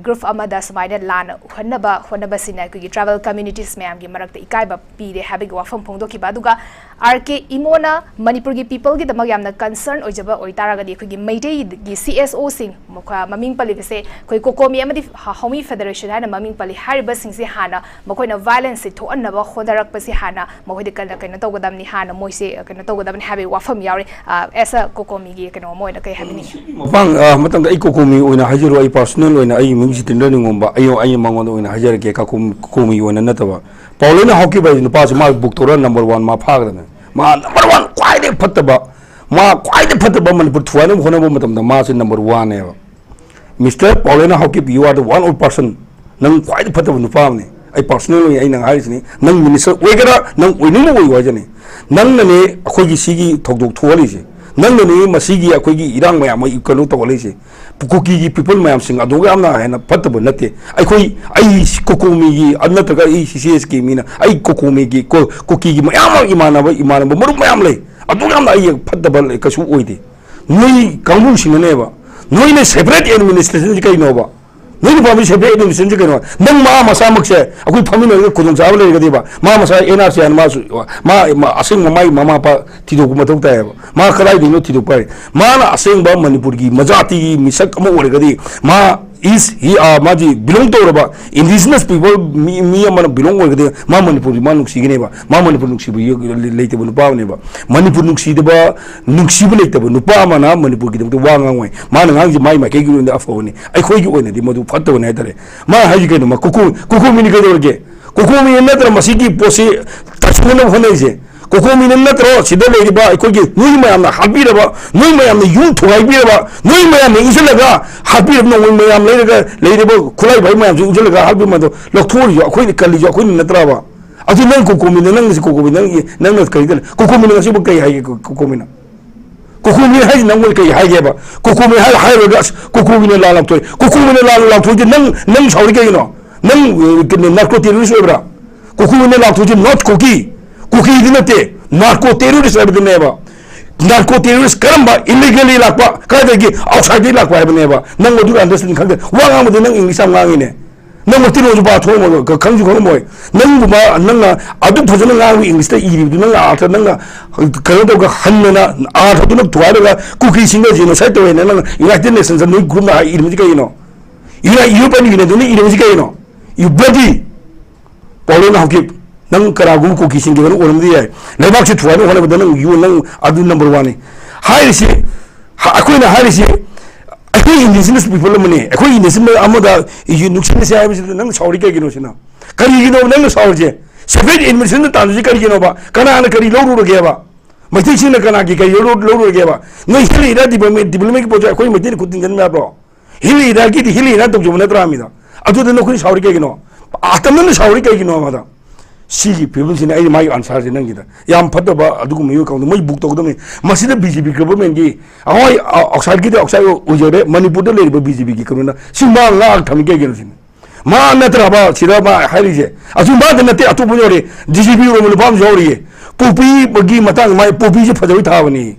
ꯒ꯭ꯔꯨꯞ ꯑꯃꯗ ꯁꯨꯃꯥꯏꯅ ꯂꯥꯟꯅ ꯎꯍꯟꯅꯕ ꯍꯣꯠꯅꯕꯁꯤꯅ ꯑꯩꯈꯣꯏꯒꯤ ꯇ꯭ꯔꯥꯏꯕꯦꯜ ꯀꯝꯃ꯭ꯌꯨꯅꯤꯇꯤꯁ ꯃꯌꯥꯝꯒꯤ ꯃꯔꯛꯇ ꯏꯀꯥꯏꯕ ꯄꯤꯔꯦ ꯍꯥꯏꯕꯒꯤ ꯋꯥꯐꯝ ꯐꯣꯡꯗꯣꯛꯈꯤꯕ꯫ ꯑꯗꯨꯒ ꯑꯥꯔ ꯀꯦ ꯏꯃꯣꯅ ꯃꯅꯤꯄꯨꯔꯒꯤ ꯄꯤꯄꯜꯒꯤꯗꯃꯛ ꯌꯥꯝꯅ ꯀꯟꯁꯔꯟ ꯑꯣꯏꯖꯕ ꯑꯣꯏꯇꯥꯔꯒꯗꯤ, ꯑꯩꯈꯣꯏꯒꯤ ꯃꯩꯇꯩꯒꯤ ꯁꯤ ꯑꯦꯁ ꯑꯣꯁꯤꯡ, ꯃꯈꯣꯏ ꯃꯃꯤꯡ ꯄꯜꯂꯤꯕꯁꯦ, ꯑꯩꯈꯣꯏ ꯀꯣꯀꯣꯃꯤ ꯑꯃꯗꯤ ꯍ-, ꯍꯧꯃꯤ ꯐꯦꯗꯔꯦꯁꯟ ꯍꯥꯏꯅ ꯃꯃꯤꯡ ꯄꯜꯂꯤ꯫ ꯍꯥꯏꯔꯤꯕꯁꯤꯡꯁꯦ ꯍꯥꯟꯅ ꯃꯈꯣꯏꯅ ꯚꯥꯏꯂꯦꯟꯁꯁꯦ ꯊꯣꯛꯍꯟꯅꯕ ꯍꯣꯠꯅꯔꯛꯄꯁꯦ ꯍꯥꯟꯅ ꯃꯈꯣꯏꯗ ꯀꯟꯅ ꯀꯩꯅꯣ ꯇꯧꯒꯗꯕꯅꯤ, ꯍꯥꯟꯅ ꯃꯣꯏꯁꯦ ꯀꯩꯅꯣ ꯇꯧꯒꯗꯕꯅꯤ ꯍꯥꯏꯕꯒꯤ ꯋꯥꯐꯝ ꯌꯥꯎꯔꯤ꯫ ꯑꯦꯁ ꯑ ꯀꯣꯀꯣꯃꯤꯒꯤ ꯀꯩꯅꯣ ꯑꯃ ꯑꯣꯏꯅ ꯀꯩ ꯍꯥꯏꯕꯤꯅꯤꯡꯉꯤ? ꯃꯇꯥꯡ, ꯑ, ꯃꯇꯝꯗ ꯑꯩ ꯀꯣꯀꯣꯃꯤ ꯑꯣꯏꯅ ꯍꯥꯏꯖꯔꯣ, ꯑꯩ ꯄꯥꯔꯁꯣꯅꯦꯜ ꯑꯣꯏꯅ ꯑꯩ ꯃꯤꯡ ꯖꯤꯇꯦꯟꯗ꯭ꯔ ꯅꯤꯉꯣꯝꯕ, ꯑꯩ, ꯑꯩ ꯃꯉꯣꯟꯗ ꯑꯣꯏꯅ ꯍꯥꯏꯖꯔꯒꯦ, ꯀꯣꯀꯣ-, ꯀꯣꯀꯣꯃꯤ ꯑꯣꯏꯅ ꯅꯠꯇꯕ꯫ ꯄꯥꯎꯂꯦꯅ ꯍꯥꯎꯀꯤꯞ ꯍꯥꯏꯕ ꯅꯨꯄꯥꯁꯤ ꯃꯥ ꯕꯨꯛ ꯇꯧꯔ ꯅꯝꯕꯔ ꯋꯥꯟ ꯃꯥ ꯐꯥꯒꯗꯕꯅꯤ꯫ ꯃꯥ ꯅꯝꯕꯔ ꯋꯥꯟ ꯈ꯭ꯋꯥꯏꯗꯒꯤ ꯐꯠꯇꯕ, ꯃꯥ ꯈ꯭ꯋꯥꯏꯗꯒꯤ ꯐꯠꯇꯕ ꯃꯅꯤꯄꯨꯔ ꯊꯨꯒꯥꯏꯅꯕ ꯍꯣꯠꯅꯕ ꯃꯇꯝꯗ ꯃꯥꯁꯤ number ꯋꯥꯟꯅꯦꯕ꯫ Mister Paulina Haokip, you are the one of person. ꯅꯪ ꯈ꯭ꯋꯥꯏꯗꯒꯤ ꯐꯠꯇꯕ ꯅꯨꯄꯥ ꯑꯃꯅꯤ꯫ ꯑꯩ ꯄꯥꯔꯁꯣꯅꯦꯜ ꯑꯣꯏꯅ ꯑꯩ ꯅꯪ ꯍꯥꯏꯔꯤꯁꯤꯅꯤ, ꯅꯪ ꯃꯤꯅꯤꯁꯇꯔ ꯑꯣꯏꯒꯦꯔꯥ, ꯅꯪ ꯑꯣꯏꯅꯤꯡꯕ ꯑꯣꯏꯌꯨ ꯍꯥꯏꯖꯅꯤ꯫ ꯅꯪꯅꯅꯦ ꯑꯩꯈꯣꯏꯒꯤ ꯁꯤꯒꯤ ꯊꯧꯗꯣꯛ ꯊꯣꯛꯍꯜꯂꯤꯁꯦ, ꯅꯪꯅꯅꯦ ꯃꯁꯤꯒꯤ ꯑꯩꯈꯣꯏꯒꯤ ꯏꯔꯥꯡ ꯃꯌꯥꯝ ꯑꯃ ꯀꯩꯅꯣ ꯇꯧꯍꯜꯂꯤꯁꯦ꯫ ꯀꯨꯀꯤꯒꯤ ꯄꯤꯄꯜ ꯃꯌꯥꯝꯁꯤꯡ ꯑꯗꯨꯒ ꯌꯥꯝꯅ ꯍꯦꯟꯅ ꯐꯠꯇꯕ ꯅꯠꯇꯦ꯫ ꯑꯩꯈꯣꯏ, ꯑꯩ ꯀꯣꯀꯣꯃꯤꯒꯤ ꯅꯠꯇ꯭ꯔꯒ ꯑꯩ ꯁꯤ ꯁꯤ ꯑꯦꯁ ꯀꯦ ꯃꯤꯅ, ꯑꯩ ꯀꯣꯀꯣꯃꯤꯒꯤ ꯀꯣ-, ꯀꯨꯀꯤꯒꯤ ꯃꯌꯥꯝ ꯑꯃ ꯏꯃꯥꯟꯅꯕ, ꯏꯃꯥꯟꯅꯕ ꯃꯔꯨꯞ ꯃꯌꯥꯝ ꯂꯩ꯫ ꯑꯗꯨꯒ ꯌꯥꯝꯅ ꯑꯩ ꯐꯠꯇꯕ ꯀꯩꯁꯨ ꯑꯣꯏꯗꯦ꯫ ꯅꯣꯏ ꯀꯥꯡꯕꯨꯁꯤꯡꯅꯅꯦꯕ, ꯅꯣꯏꯅ ꯁꯦꯄꯔꯦꯠ ꯑꯦꯗꯃꯤꯅꯤꯁꯇ꯭ꯔꯦꯁꯟꯁꯤ ꯀꯩꯅꯣꯕ? ꯅꯣꯏꯅ ꯄꯥꯝꯃꯤ ꯁꯦꯄꯔꯦꯠ ꯑꯦꯗꯃꯤꯅꯤꯁꯇ꯭ꯔꯦꯁꯟꯁꯤ ꯀꯩꯅꯣ? ꯅꯪ ꯃꯥ ꯃꯁꯥꯃꯛꯁꯦ ꯑꯩꯈꯣꯏ ꯐꯝꯃꯤꯟꯅꯔꯒ ꯈꯨꯗꯣꯡꯆꯥꯕ ꯂꯩꯔꯒꯗꯤꯕ, ꯃꯥ ꯃꯁꯥ ꯑꯦꯟ ꯑꯥꯔ ꯁꯤ ꯍꯥꯏꯅ ꯃꯥꯁꯨ, ꯃꯥ, ꯃꯥ ꯑꯁꯦꯡꯕ ꯃꯥꯒꯤ ꯃꯃꯥ ꯃꯄꯥ ꯊꯤꯗꯣꯛꯄ ꯃꯊꯧ ꯇꯥꯏꯌꯦꯕ꯫ ꯃꯥ ꯀꯗꯥꯏꯗꯒꯤꯅꯣ ꯊꯤꯗꯣꯛꯄ ꯍꯥꯏ꯫ ꯃꯥꯅ ꯑꯁꯦꯡꯕ ꯃꯅꯤꯄꯨꯔꯒꯤ ꯃꯖꯥꯇꯤꯒꯤ ꯃꯤꯁꯛ ꯑꯃ ꯑꯣꯏꯔꯒꯗꯤ, ꯃꯥ ꯏꯁ ꯍꯤ, ꯑꯥ, ꯃꯥꯗꯤ ꯕꯤꯂꯣꯡ ꯇꯧꯔꯕ ꯏꯟꯗꯤꯖꯤꯅꯁ ꯄꯤꯄꯜ ꯃꯤ, ꯃꯤ ꯑꯃꯅ ꯕꯤꯂꯣꯡ ꯑꯣꯏꯔꯒꯗꯤ ꯃꯥ ꯃꯅꯤꯄꯨꯔꯒꯤ ꯃꯥ ꯅꯨꯡꯁꯤꯒꯅꯦꯕ꯫ ꯃꯥ ꯃꯅꯤꯄꯨꯔ ꯅꯨꯡꯁꯤꯕ ꯂꯩꯇꯕ ꯅꯨꯄꯥ ꯑꯃꯅꯦꯕ꯫ ꯃꯅꯤꯄꯨꯔ ꯅꯨꯡꯁꯤꯗꯕ, ꯅꯨꯡꯁꯤꯕ ꯂꯩꯇꯕ ꯅꯨꯄꯥ ꯑꯃꯅ ꯃꯅꯤꯄꯨꯔꯒꯤꯗꯃꯛꯇ ꯋꯥ ꯉꯥꯡꯉꯣꯏ꯫ ꯃꯥꯅ ꯉꯥꯡꯉꯤꯁꯦ ꯃꯥꯒꯤ ꯃꯥꯏꯀꯩꯒꯤ ꯑꯣꯏꯅ ꯑꯐꯕꯅꯤ, ꯑꯩꯈꯣꯏꯒꯤ ꯑꯣꯏꯅꯗꯤ ꯃꯗꯨ ꯐꯠꯇꯕꯅꯤ ꯍꯥꯏꯇꯥꯔꯦ꯫ ꯃꯥ ꯍꯥꯏꯁꯤ ꯀꯩꯅꯣ? ꯃꯥ ꯀꯣꯀꯣ-, ꯀꯣꯀꯣꯃꯤꯅꯤ ꯀꯩꯗꯧꯔꯒꯦ? ꯀꯣꯀꯣꯃꯤꯅꯤ ꯅꯠꯇ꯭ꯔ ꯃꯁꯤꯒꯤ ꯄꯣꯠꯁꯤ ꯇꯥꯁꯤꯟꯅꯕ ꯍꯣꯠꯅꯔꯤꯁꯦ? ꯀꯣꯀꯣꯃꯤꯅ ꯅꯠꯇ꯭ꯔꯣ ꯁꯤꯗ ꯂꯩꯔꯤꯕ ꯑꯩꯈꯣꯏꯒꯤ ꯅꯣꯏ ꯃꯌꯥꯝꯅ ꯍꯥꯠꯄꯤꯔꯕ, ꯅꯣꯏ ꯃꯌꯥꯝꯅ ꯌꯨꯝ ꯊꯨꯒꯥꯏꯕꯤꯔꯕ, ꯅꯣꯏ ꯃꯌꯥꯝꯅ ꯏꯟꯁꯤꯜꯂꯒ ꯍꯥꯠꯄꯤꯔꯕ, ꯅꯣꯡꯃꯩ ꯃꯌꯥꯝ ꯂꯩꯔꯒ ꯂꯩꯔꯤꯕ ꯈꯨꯠꯂꯥꯏ ꯐꯥꯏ ꯃꯌꯥꯝꯁꯨ ꯏꯟꯁꯤꯜꯂꯒ ꯍꯥꯠꯄꯤꯔꯕ, ꯑꯗꯣ ꯂꯧꯊꯣꯛꯎꯔꯤꯁꯨ ꯑꯩꯈꯣꯏꯅ ꯀꯜꯂꯤꯁꯨ ꯑꯩꯈꯣꯏꯅ ꯅꯠꯇ꯭ꯔꯕ? ꯑꯗꯨ ꯅꯪ ꯀꯣꯀꯣꯃꯤꯅ, ꯅꯪꯅ ꯁꯤ ꯀꯣꯀꯣꯃꯤ, ꯅꯪꯒꯤ, ꯅꯪꯅ ꯀꯔꯤ ꯀꯜꯂꯤ? ꯀꯣꯀꯣꯃꯤꯅ ꯉꯁꯤꯕꯨ ꯀꯔꯤ ꯍꯥꯏꯒꯦ? ꯀꯣ-, ꯀꯣꯀꯣꯃꯤꯅ, ꯀꯣꯀꯣꯃꯤ ꯍꯥꯏꯁꯤ ꯅꯪꯉꯣꯟꯗ ꯀꯔꯤ ꯍꯥꯏꯒꯦꯕ? ꯀꯣꯀꯣꯃꯤ ꯍꯥꯏ-, ꯍꯥꯏꯔꯨꯔꯒ, "ꯑꯁ, ꯀꯣꯀꯣꯃꯤꯅ ꯂꯥꯟ ꯂꯥꯎꯊꯣꯛꯏ, ꯀꯣꯀꯣꯃꯤꯅ ꯂꯥꯟ ꯂꯥꯎꯊꯣꯛꯏꯗꯤ ꯅꯪ, ꯅꯪ ꯁꯥꯎꯔꯤ ꯀꯩꯒꯤꯅꯣ? ꯅꯪ, ꯑ, ꯀꯩꯅꯣ, ꯅꯥꯔꯀꯣ ꯇꯦꯔꯣꯔꯤꯁ ꯑꯣꯏꯕ꯭ꯔꯥ?" ꯀꯣꯀꯣꯃꯤꯅ ꯂꯥꯎꯊꯣꯛꯏꯁꯤ not ꯀꯨꯀꯤ, ꯀꯨꯀꯤꯗꯤ ꯅꯠꯇꯦ, ꯅꯥꯔꯀꯣ ꯇꯦꯔꯣꯔꯤꯁ ꯍꯥꯏꯕꯗꯨꯅꯦꯕ꯫ ꯅꯥꯔꯀꯣ ꯇꯦꯔꯣꯔꯤꯁ ꯀꯔꯝꯕ? ꯏꯂꯤꯒꯦꯂꯤ ꯂꯥꯛꯄ, ꯀꯥꯏꯗꯒꯤ? ꯑꯥꯎꯠꯁꯥꯏꯗꯇꯒꯤ ꯂꯥꯛꯄ ꯍꯥꯏꯕꯅꯦꯕ꯫ ꯅꯪ ꯃꯗꯨ ꯑꯟꯗꯔꯁꯇꯦꯟ ꯈꯪꯗꯦ꯫ ꯋꯥ ꯉꯥꯡꯕꯗꯤ ꯅꯪ ꯏꯪꯂꯤꯁ ꯌꯥꯝ ꯉꯥꯡꯉꯤꯅꯦ꯫ ꯅꯪ ꯃꯩꯇꯩꯂꯣꯟꯁꯨ ꯄꯥꯊꯣꯛꯑꯝꯃꯒ ꯈꯪꯁꯨ ꯈꯪꯉꯝꯃꯣꯏ꯫ ꯅꯪꯒꯨꯝꯕ ꯅꯪꯅ ꯑꯗꯨ ꯐꯖꯅ ꯉꯥꯡꯕ, ꯏꯪꯂꯤꯁꯇ ꯏꯔꯤꯕꯗꯨ ꯅꯪꯅ ꯑꯥꯔꯊ, ꯅꯪꯅ ꯀꯩꯅꯣ ꯇꯧꯔꯒ ꯍꯟꯗꯅ ꯑꯥꯔꯊꯗꯨꯅ ꯊꯨꯒꯥꯏꯔꯒ ꯀꯨꯀꯤꯁꯤꯡꯗ genocide ꯇꯧꯋꯦꯅ ꯅꯪ United Nations ꯅꯣꯏ ꯒ꯭ꯔꯨꯞꯅ ꯏꯔꯤꯕꯁꯤ ꯀꯩꯒꯤꯅꯣ? ꯌꯨꯅꯥꯏ-, European Unionꯗꯨꯅ ꯏꯔꯤꯕꯁꯤ ꯀꯩꯒꯤꯅꯣ? You bloody ꯄꯥꯎꯂꯣꯟ ꯍꯥꯎꯀꯤꯞ, ꯅꯪ ꯀꯅꯥꯒꯨꯝꯕ ꯀꯨꯀꯤꯁꯤꯡꯒꯤ ꯃꯔꯨꯞ ꯑꯣꯏꯔꯝꯕꯗꯤ ꯌꯥꯏ꯫ ꯂꯩꯕꯥꯛꯁꯤ ꯊꯨꯒꯥꯏꯅꯕ ꯍꯣꯠꯅꯕꯗ ꯅꯪ, you, ꯅꯪ ꯑꯗꯨ number oneꯅꯤ꯫ ꯍꯥꯏꯔꯤꯁꯤ, ꯍ-, ꯑꯩꯈꯣꯏꯅ ꯍꯥꯏꯔꯤꯁꯤ, ꯑꯩꯈꯣꯏ indigenous people ꯑꯃꯅꯤ꯫ ꯑꯩꯈꯣꯏ indigenous ꯑꯃꯗ ꯅꯨꯡꯁꯤꯅꯁꯦ ꯍꯥꯏꯕꯁꯤꯗ ꯅꯪ ꯁꯥꯎꯔꯤ ꯀꯩꯒꯤꯅꯣ ꯁꯤꯅ? ꯀꯔꯤꯒꯤꯅꯣ ꯅꯪꯅ ꯁꯥꯎꯔꯤꯁꯦ? Separate administrationꯗ ꯇꯥꯟꯅꯁꯤ ꯀꯔꯤꯒꯤꯅꯣꯕ? ꯀꯅꯥꯅ ꯀꯔꯤ ꯂꯧꯔꯨꯔꯒꯦꯕ? ꯃꯩꯇꯩꯁꯤꯡꯅ ꯀꯅꯥꯒꯤ ꯀꯔꯤ ꯂꯧꯔꯨ-, ꯂꯧꯔꯨꯔꯒꯦꯕ? ꯅꯣꯏ ꯍꯦꯜꯂꯤꯔ development, developmentꯀꯤ ꯄꯣꯠꯁꯦ ꯑꯩꯈꯣꯏ ꯃꯩꯇꯩꯅ ꯈꯨꯠ ꯊꯤꯡꯖꯤꯟꯕ ꯌꯥꯕ꯭ꯔꯣ? ꯍꯤꯜ ꯏꯔꯥꯒꯤꯗꯤ ꯍꯤꯜ ꯏꯔꯥ ꯇꯧꯖꯕ ꯅꯠꯇ꯭ꯔꯥ ꯃꯤꯗ? ꯑꯗꯨꯗ ꯅꯈꯣꯏ ꯁꯥꯎꯔꯤ ꯀꯩꯒꯤꯅꯣ? ꯑꯇꯝꯅꯅ ꯁꯥꯎꯔꯤ ꯀꯩꯒꯤꯅꯣ ꯃꯗ? ꯁꯤꯒꯤ ꯐꯤꯕꯝꯁꯤꯅ ꯑꯩ ꯃꯥꯒꯤ answerꯁꯦ ꯅꯪꯒꯤꯗ꯫ ꯌꯥꯝ ꯐꯠꯇꯕ ꯑꯗꯨꯒꯨꯝꯕ ꯃꯤꯑꯣꯏ ꯀꯥꯡꯕꯨ ꯃꯣꯏ book ꯇꯧꯒꯗꯕꯅꯤ꯫ ꯃꯁꯤꯗ BJP governmentꯀꯤ ꯑꯩꯈꯣꯏ outsideꯀꯤꯗꯤ outside ꯑꯣꯏꯖꯔꯦ, ꯃꯅꯤꯄꯨꯔꯗ ꯂꯩꯔꯤꯕ BJPꯒꯤ ꯀꯩꯅꯣꯅ ꯁꯤ ꯃꯥ ꯉꯥꯛ ꯊꯝꯃꯤ ꯀꯩꯒꯤꯅꯣ ꯁꯤꯅꯤ? ꯃꯥ ꯅꯠꯇ꯭ꯔꯕ ꯁꯤꯗ ꯃꯥ ꯍꯥꯏꯔꯤꯁꯦ? ꯑꯗꯨ ꯃꯥꯗ ꯅꯠꯇꯦ, ꯑꯇꯣꯞꯄ ꯌꯥꯎꯔꯤ, DGP ꯑꯣꯏꯕ ꯅꯨꯄꯥ ꯑꯃꯁꯨ ꯌꯥꯎꯔꯤꯌꯦ꯫ ꯄꯣꯄꯤꯒꯤ ꯃꯇꯥꯡꯗ ꯃꯥ ꯄꯣꯄꯤꯁꯦ ꯐꯖꯕꯩ ꯊꯥꯕꯅꯤ꯫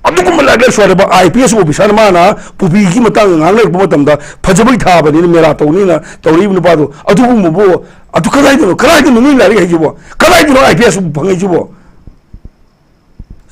ꯑꯗꯨꯒꯨꯝꯕ ꯂꯥꯏꯔꯤꯛ ꯂꯥꯏꯁꯨ ꯍꯩꯔꯕ IPS officerꯅ ꯃꯥꯅ ꯄꯨꯕꯤꯒꯤ ꯃꯇꯥꯡꯗ ꯉꯥꯡꯅꯔꯛꯄ ꯃꯇꯝꯗ ꯐꯖꯕꯩ ꯊꯥꯕꯅꯤꯅ ꯃꯦꯔꯥ ꯇꯧꯅꯤꯅ ꯇꯧꯔꯛꯏꯕ ꯅꯨꯄꯥꯗꯣ꯫ ꯑꯗꯨꯒꯨꯝꯕꯕꯨ, ꯑꯗꯨ ꯀꯗꯥꯏꯗꯅꯣ, ꯀꯗꯥꯏꯗꯅꯣ ꯅꯣꯏ ꯂꯥꯏꯔꯤꯛ ꯍꯩꯁꯤꯕꯣ? ꯀꯗꯥꯏꯗꯅꯣ IPS ꯐꯪꯉꯛꯏꯁꯤꯕꯣ?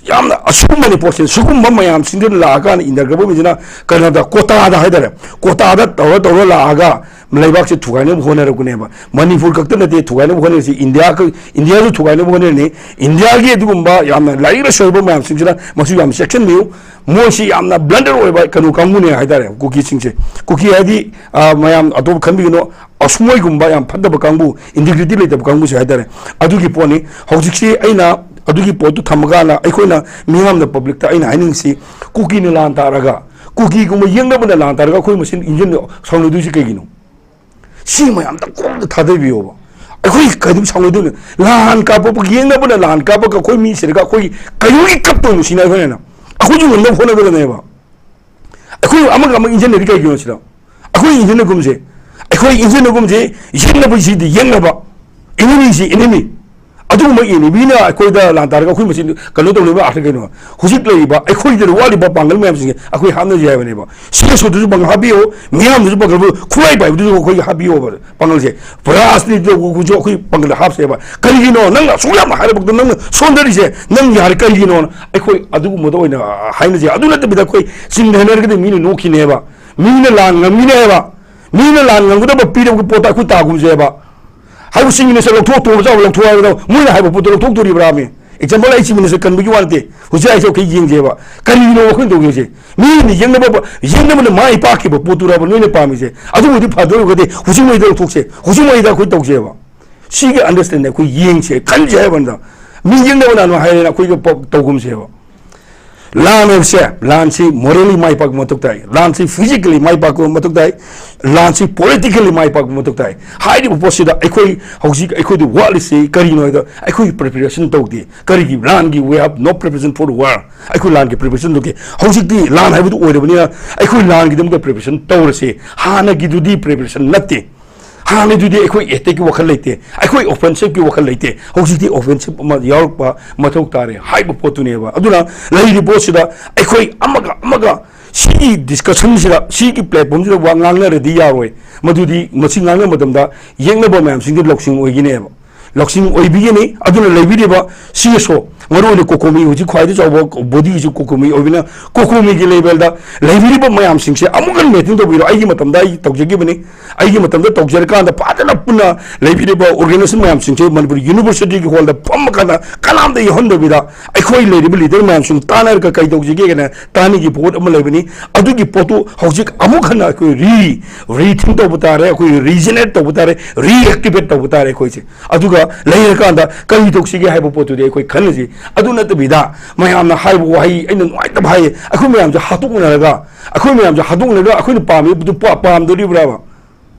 ꯌꯥꯝꯅ ꯑꯁꯤꯒꯨꯝꯕꯅꯤ ꯄꯣꯠꯁꯦ꯫ ꯁꯤꯒꯨꯝꯕ ꯃꯌꯥꯝꯁꯤꯡꯗꯨ ꯂꯥꯛꯑꯀꯥꯟꯗ ꯏꯟꯗꯤꯌꯥ ꯒꯚꯔꯟꯃꯦꯟꯠꯁꯤꯅ ꯀꯩꯅꯣꯗ ꯀꯣꯇꯥꯗ ꯍꯥꯏꯇꯥꯔꯦ, ꯀꯣꯇꯥꯗ ꯇꯧꯔ ꯇꯧꯔ ꯂꯥꯛꯑꯒ ꯂꯩꯕꯥꯛꯁꯦ ꯊꯨꯒꯥꯏꯅꯕ ꯍꯣꯠꯅꯔꯛꯄꯅꯦꯕ꯫ ꯃꯅꯤꯄꯨꯔ ꯈꯛꯇ ꯅꯠꯇꯦ ꯊꯨꯒꯥꯏꯅꯕ ꯍꯣꯠꯅꯔꯤꯁꯤ, ꯏꯟꯗꯤꯌꯥ ꯈꯛ-, ꯏꯟꯗꯤꯌꯥꯁꯨ ꯊꯨꯒꯥꯏꯅꯕ ꯍꯣꯠꯅꯔꯤꯅꯤ꯫ ꯏꯟꯗꯤꯌꯥꯒꯤ ꯑꯗꯨꯒꯨꯝꯕ ꯌꯥꯝꯅ ꯂꯥꯏꯔꯤꯛ ꯂꯥꯏꯁꯨ ꯍꯩꯕ ꯃꯌꯥꯝꯁꯤꯡꯁꯤꯅ ꯃꯁꯤ ꯌꯥꯝ ꯆꯦꯛꯁꯤꯟꯕꯤꯌꯨ꯫ ꯃꯣꯏꯁꯤ ꯌꯥꯝꯅ blunder ꯑꯣꯏꯕ ꯀꯩꯅꯣ ꯀꯥꯡꯕꯨꯅꯦ ꯍꯥꯏꯇꯥꯔꯦ, ꯀꯨꯀꯤꯁꯤꯡꯁꯦ꯫ ꯀꯨꯀꯤ ꯍꯥꯏꯗꯤ, ꯑ, ꯃꯌꯥꯝ ꯑꯇꯣꯞꯄ ꯈꯟꯕꯤꯒꯅꯨ, ꯑꯁꯨꯝ ꯃꯣꯏꯒꯨꯝꯕ ꯌꯥꯝ ꯐꯠꯇꯕ ꯀꯥꯡꯕꯨ, integrity ꯂꯩꯇꯕ ꯀꯥꯡꯕꯨꯁꯦ ꯍꯥꯏꯇꯥꯔꯦ꯫ ꯑꯗꯨꯒꯤ ꯄꯣꯠꯅꯤ꯫ ꯍꯧꯖꯤꯛꯁꯤ ꯑꯩꯅ ꯑꯗꯨꯒꯤ ꯄꯣꯠꯇꯨ ꯊꯝꯃꯀꯥꯟꯗ ꯑꯩꯈꯣꯏꯅ ꯃꯤꯌꯥꯝꯗ, publicꯇ ꯑꯩꯅ ꯍꯥꯏꯅꯤꯡꯉꯤꯁꯤ, ꯀꯨꯀꯤꯅ ꯂꯥꯟ ꯇꯥꯔꯒ, ꯀꯨꯀꯤꯒꯨꯝꯕ ꯌꯦꯛꯅꯕꯅ ꯂꯥꯟ ꯇꯥꯔꯒ ꯑꯩꯈꯣꯏ ꯃꯁꯦꯟ ꯏꯟꯖꯟ ꯁꯥꯎꯅꯗꯣꯏꯁꯤ ꯀꯩꯒꯤꯅꯣ? ꯁꯤ ꯃꯌꯥꯝꯗ ꯀꯣꯛꯇ ꯊꯥꯗꯕꯤꯌꯣꯕ꯫ ꯑꯩꯈꯣꯏ ꯀꯩꯗꯧ ꯁꯥꯎꯅꯗꯣꯏꯅꯣ? ꯂꯥꯟ ꯀꯥꯞꯄ, ꯌꯦꯡꯅꯕꯅ ꯂꯥꯟ ꯀꯥꯞꯄꯒ ꯑꯩꯈꯣꯏ ꯃꯤ ꯁꯤꯔꯒ ꯑꯩꯈꯣꯏ ꯀꯩꯗꯧꯒꯤ ꯀꯞꯇꯣꯏꯅꯣ ꯁꯤꯅ ꯑꯩꯈꯣꯏꯅ? ꯑꯩꯈꯣꯏꯁꯨ ꯉꯝꯅꯕ ꯍꯣꯠꯅꯒꯗꯕꯅꯦꯕ꯫ ꯑꯩꯈꯣꯏ ꯑꯃꯒ ꯑꯃꯒ ꯏꯟꯖꯟꯅꯔꯤ ꯀꯩꯒꯤꯅꯣ ꯁꯤꯗ? ꯑꯩꯈꯣꯏ ꯏꯟꯖꯟꯅꯒꯨꯝꯁꯦ, ꯑꯩꯈꯣꯏ ꯏꯟꯖꯟꯅꯒꯨꯝꯁꯦ, ꯌꯦꯡꯅꯕꯁꯤꯗꯤ ꯌꯦꯡꯅꯕ, enemyꯁꯤ enemy꯫ ꯑꯗꯨꯒꯨꯝꯕ ꯑꯦꯅꯤꯃꯤꯅ ꯑꯩꯈꯣꯏꯗ ꯂꯥꯟ ꯇꯥꯔꯒ ꯑꯩꯈꯣꯏ ꯃꯁꯦꯟ ꯀꯩꯅꯣ ꯇꯧꯅꯕ ꯑꯥꯔꯊ ꯀꯩꯅꯣ? ꯍꯧꯖꯤꯛ ꯂꯩꯔꯤꯕ ꯑꯩꯈꯣꯏꯗ ꯋꯥꯠꯂꯤꯕ ꯄꯥꯡꯒꯜ ꯃꯌꯥꯝꯁꯤꯡꯁꯦ ꯑꯩꯈꯣꯏ ꯍꯥꯞꯅꯁꯦ ꯍꯥꯏꯕꯅꯦꯕ꯫ ꯁꯤ ꯑꯦꯁ ꯑꯣꯗꯁꯨ ꯄꯥꯡꯒꯜ ꯍꯥꯞꯄꯤꯌꯨ, ꯃꯤꯌꯥꯝꯗꯁꯨ ꯄꯥꯡꯒꯜ, ꯈꯨꯠꯂꯥꯏ ꯄꯥꯏꯕꯗꯨꯁꯨ ꯑꯩꯈꯣꯏꯒꯤ ꯍꯥꯞꯄꯤꯌꯣꯕ ꯄꯥꯡꯒꯜꯁꯦ꯫ ꯔꯥꯖꯅꯤꯇꯤ ꯇꯧꯕꯁꯨ ꯑꯩꯈꯣꯏ ꯄꯥꯡꯒꯜ ꯍꯥꯞꯁꯦꯕ꯫ ꯀꯔꯤꯒꯤꯅꯣ ꯅꯪꯅ ꯑꯁꯨꯛ ꯌꯥꯝꯅ ꯍꯥꯏꯔꯕꯗꯣ ꯅꯪꯅ ꯁꯣꯟꯊꯔꯤꯁꯦ? ꯅꯪ ꯌꯥꯔꯦ ꯀꯔꯤꯒꯤꯅꯣ? ꯑꯩꯈꯣꯏ ꯑꯗꯨꯒꯨꯝꯕꯗ ꯑꯣꯏꯅ ꯍꯥꯏꯅꯁꯦ꯫ ꯑꯗꯨ ꯅꯠꯇꯕꯤꯗ ꯑꯩꯈꯣꯏ ꯆꯤꯡꯗ ꯍꯥꯏꯅꯔꯒꯗꯤ ꯃꯤꯅ ꯅꯣꯛꯈꯤꯅꯦꯕ, ꯃꯤꯅ ꯂꯥꯟ ꯉꯝꯃꯤꯅꯦꯕ꯫ ꯃꯤꯅ ꯂꯥꯟ ꯉꯝꯒꯗꯕ ꯄꯤꯔꯕ ꯄꯣꯠꯇ ꯑꯩꯈꯣꯏ ꯇꯥꯒꯨꯝꯁꯦꯕ꯫ ꯍꯥꯏꯕ ꯆꯤꯡ ꯃꯤꯅꯤꯁꯇꯔ ꯂꯧꯊꯣꯛ, ꯇꯣꯉꯥꯟꯕ ꯆꯥꯕ ꯂꯧꯊꯣꯛ ꯍꯥꯏꯕꯗ ꯃꯣꯏꯅ ꯍꯥꯏꯕ ꯄꯣꯠꯇꯣ ꯂꯧꯊꯣꯛꯇꯣꯔꯤꯕ꯭ꯔꯥꯃꯤ? ꯑꯦꯛꯖꯥꯝꯄꯜ ꯑꯩ ꯆꯤꯡ ꯃꯤꯅꯤꯁꯇꯔ ꯀꯟꯕꯒꯤ ꯋꯥ ꯅꯠꯇꯦ꯫ ꯍꯧꯖꯤꯛ ꯑꯩꯁꯦ ꯑꯩꯈꯣꯏ ꯌꯦꯡꯁꯦꯕ꯫ ꯀꯔꯤꯅꯣ ꯑꯩꯈꯣꯏꯅ ꯇꯧꯗꯣꯏꯁꯦ? ꯃꯤꯅ ꯌꯦꯡꯅꯕ, ꯌꯦꯡꯅꯕꯅ ꯃꯥꯏ ꯄꯥꯛꯈꯤꯕ ꯄꯣꯠꯇꯨꯔꯕ ꯅꯣꯏꯅ ꯄꯥꯝꯃꯤꯁꯦ? ꯑꯗꯨꯕꯨꯗꯤ ꯐꯗꯣꯏꯔꯒꯗꯤ ꯍꯧꯖꯤꯛ ꯃꯩꯗ ꯂꯧꯊꯣꯛꯁꯦ, ꯍꯧꯖꯤꯛ ꯃꯩꯗ ꯑꯩꯈꯣꯏ ꯇꯧꯁꯦꯕ꯫ ꯁꯤꯒꯤ ꯑꯟꯗꯔꯁꯇꯦꯟꯗꯤꯡ ꯑꯩꯈꯣꯏ ꯌꯦꯡꯁꯦ, ꯈꯟꯁꯦ ꯍꯥꯏꯕꯅꯤꯗ꯫ ꯃꯤ ꯌꯦꯡꯅꯕꯅ ꯍꯥꯏꯔꯦꯅ ꯑꯩꯈꯣꯏꯒ ꯄ-, ꯇꯧꯒꯨꯝꯁꯦꯕ꯫ ꯂꯥꯟ ꯍꯥꯏꯕꯁꯦ, ꯂꯥꯟꯁꯤ ꯃꯣꯔꯦꯂꯤ ꯃꯥꯏ ꯄꯥꯛꯄ ꯃꯊꯧ ꯇꯥꯏ, ꯂꯥꯟꯁꯤ ꯐꯤꯖꯤꯀꯦꯂꯤ ꯃꯥꯏ ꯄꯥꯛꯄ ꯃꯊꯧ ꯇꯥꯏ, ꯂꯥꯟꯁꯤ ꯄꯣꯂꯤꯇꯤꯀꯦꯜꯂꯤ ꯃꯥꯏ ꯄꯥꯛꯄ ꯃꯊꯧ ꯇꯥꯏ꯫ ꯍꯥꯏꯔꯤꯕ ꯄꯣꯠꯁꯤꯗ ꯑꯩꯈꯣꯏ ꯍꯧꯖꯤꯛ ꯑꯩꯈꯣꯏꯗ ꯋꯥꯠꯂꯤꯁꯤ ꯀꯔꯤꯅꯣ ꯍꯥꯏꯗ ꯑꯩꯈꯣꯏ ꯄ꯭ꯔꯤꯄꯦꯔꯦꯁꯟ ꯇꯧꯗꯦ꯫ ꯀꯔꯤꯒꯤ ꯂꯥꯟꯒꯤ we have no preparation for war? ꯑꯩꯈꯣꯏ ꯂꯥꯟꯒꯤ ꯄ꯭ꯔꯤꯄꯦꯔꯦꯁꯟ ꯇꯧꯗꯦ꯫ ꯍꯧꯖꯤꯛꯇꯤ ꯂꯥꯟ ꯍꯥꯏꯕꯗꯨ ꯑꯣꯏꯔꯕꯅꯤꯅ ꯑꯩꯈꯣꯏ ꯂꯥꯟꯒꯤꯗꯃꯛꯇ ꯄ꯭ꯔꯤꯄꯦꯔꯦꯁꯟ ꯇꯧꯔꯁꯦ꯫ ꯍꯥꯟꯅꯒꯤꯗꯨꯗꯤ ꯄ꯭ꯔꯤꯄꯦꯔꯦꯁꯟ ꯅꯠꯇꯦ꯫ ꯍꯥꯟꯅꯗꯨꯗꯤ ꯑꯩꯈꯣꯏ ꯑꯦꯇꯦꯛꯀꯤ ꯋꯥꯈꯜ ꯂꯩꯇꯦ, ꯑꯩꯈꯣꯏ ꯑꯣꯐꯦꯟꯁꯤꯞꯀꯤ ꯋꯥꯈꯜ ꯂꯩꯇꯦ꯫ ꯍꯧꯖꯤꯛꯇꯤ ꯑꯣꯐꯦꯟꯁꯤꯞ ꯑꯃ ꯌꯥꯎꯔꯛꯄ ꯃꯊꯧ ꯇꯥꯔꯦ ꯍꯥꯏꯕ ꯄꯣꯠꯇꯨꯅꯦꯕ꯫ ꯑꯗꯨꯅ ꯂꯩꯔꯤꯕ ꯄꯣꯠꯁꯤꯗ ꯑꯩꯈꯣꯏ ꯑꯃꯒ ꯑꯃꯒ ꯁꯤꯒꯤ ꯗꯤꯁꯀꯁꯟꯁꯤꯗ, ꯁꯤꯒꯤ ꯄ꯭ꯂꯦꯠꯐꯣꯝꯁꯤꯗ ꯋꯥ ꯉꯥꯡꯅꯔꯗꯤ ꯌꯥꯔꯣꯏ꯫ ꯃꯗꯨꯗꯤ ꯃꯁꯤ ꯉꯥꯡꯅꯕ ꯃꯇꯝꯗ ꯌꯦꯛꯅꯕ ꯃꯌꯥꯝꯁꯤꯡꯗꯤ ꯂꯧꯁꯤꯡ ꯑꯣꯏꯒꯅꯦꯕ, ꯂꯧꯁꯤꯡ ꯑꯣꯏꯕꯤꯒꯅꯤ꯫ ꯑꯗꯨꯅ ꯂꯩꯕꯤꯔꯤꯕ ꯁꯤ ꯑꯦꯁ ꯑꯣ, ꯃꯔꯨꯑꯣꯏꯅ ꯀꯣꯀꯣꯃꯤ, ꯍꯧꯖꯤꯛ ꯈ꯭ꯋꯥꯏꯗꯒꯤ ꯆꯥꯎꯕ ꯕꯣꯗꯤꯁꯤ ꯀꯣꯀꯣꯃꯤ ꯑꯣꯏꯕꯅ, ꯀꯣꯀꯣꯃꯤꯒꯤ ꯂꯦꯚꯦꯜꯗ ꯂꯩꯕꯤꯔꯤꯕ ꯃꯌꯥꯝꯁꯤꯡꯁꯦ ꯑꯃꯨꯛ ꯍꯟꯅ ꯃꯤꯇꯤꯡ ꯇꯧꯕꯤꯔꯣ꯫ ꯑꯩꯒꯤ ꯃꯇꯝꯗ ꯑꯩ ꯇꯧꯖꯈꯤꯕꯅꯤ, ꯑꯩꯒꯤ ꯃꯇꯝꯗ ꯇꯧꯖꯔꯀꯥꯟꯗ ꯐꯖꯅ ꯄꯨꯟꯅ ꯂꯩꯕꯤꯔꯤꯕ ꯑꯣꯔꯒꯅꯥꯏꯖꯦꯁꯟ ꯃꯌꯥꯝꯁꯤꯡꯁꯦ ꯃꯅꯤꯄꯨꯔ ꯌꯨꯅꯤꯚꯔꯁꯤꯇꯤꯒꯤ ꯍꯣꯜꯗ ꯐꯝꯃ ꯀꯥꯟꯗ ꯀꯅꯥꯝꯇ ꯌꯥꯎꯍꯟꯗꯕꯤꯗ ꯑꯩꯈꯣꯏ ꯂꯩꯔꯤꯕ ꯂꯤꯗꯔ ꯃꯌꯥꯝꯁꯤꯡ ꯇꯥꯟꯅꯔꯒ ꯀꯩ ꯇꯧꯁꯤꯒꯦꯅ ꯇꯥꯟꯅꯈꯤꯕ ꯄꯣꯠ ꯑꯃ ꯂꯩꯕꯅꯤ꯫ ꯑꯗꯨꯒꯤ ꯄꯣꯠꯇꯨ ꯍꯧꯖꯤꯛ ꯑꯃꯨꯛ ꯍꯟꯅ ꯑꯩꯈꯣꯏ ꯔꯤ, ꯔꯤꯊꯤꯡ ꯇꯧꯕ ꯇꯥꯔꯦ, ꯑꯩꯈꯣꯏ ꯔꯤꯖꯦꯅꯦꯔꯦꯠ ꯇꯧꯕ ꯇꯥꯔꯦ, ꯔꯤꯑꯦꯛꯇꯤꯚꯦꯠ ꯇꯧꯕ ꯇꯥꯔꯦ ꯑꯩꯈꯣꯏꯁꯦ꯫ ꯑꯗꯨꯒ ꯂꯩꯔꯀꯥꯟꯗ ꯀꯔꯤ ꯇꯧꯁꯤꯒꯦ ꯍꯥꯏꯕ ꯄꯣꯠꯇꯨꯗꯤ ꯑꯩꯈꯣꯏ ꯈꯟꯅꯁꯤ꯫ ꯑꯗꯨ ꯅꯠꯇꯕꯤꯗ ꯃꯌꯥꯝꯅ ꯍꯥꯏꯕ ꯋꯥꯍꯩ ꯑꯩꯅ ꯅꯨꯡꯉꯥꯏꯇꯕ ꯍꯥꯏꯌꯦ, ꯑꯩꯈꯣꯏ ꯃꯌꯥꯝꯁꯦ ꯍꯥꯠꯇꯣꯛꯅꯔꯒ, ꯑꯩꯈꯣꯏ ꯃꯌꯥꯝꯁꯦ ꯍꯥꯠꯇꯣꯛꯅꯔꯒ ꯑꯩꯈꯣꯏꯅ ꯄꯥꯝꯃꯤꯕꯗꯨ ꯄꯥ-, ꯄꯥꯝꯗꯣꯔꯤꯕ꯭ꯔꯥꯕ?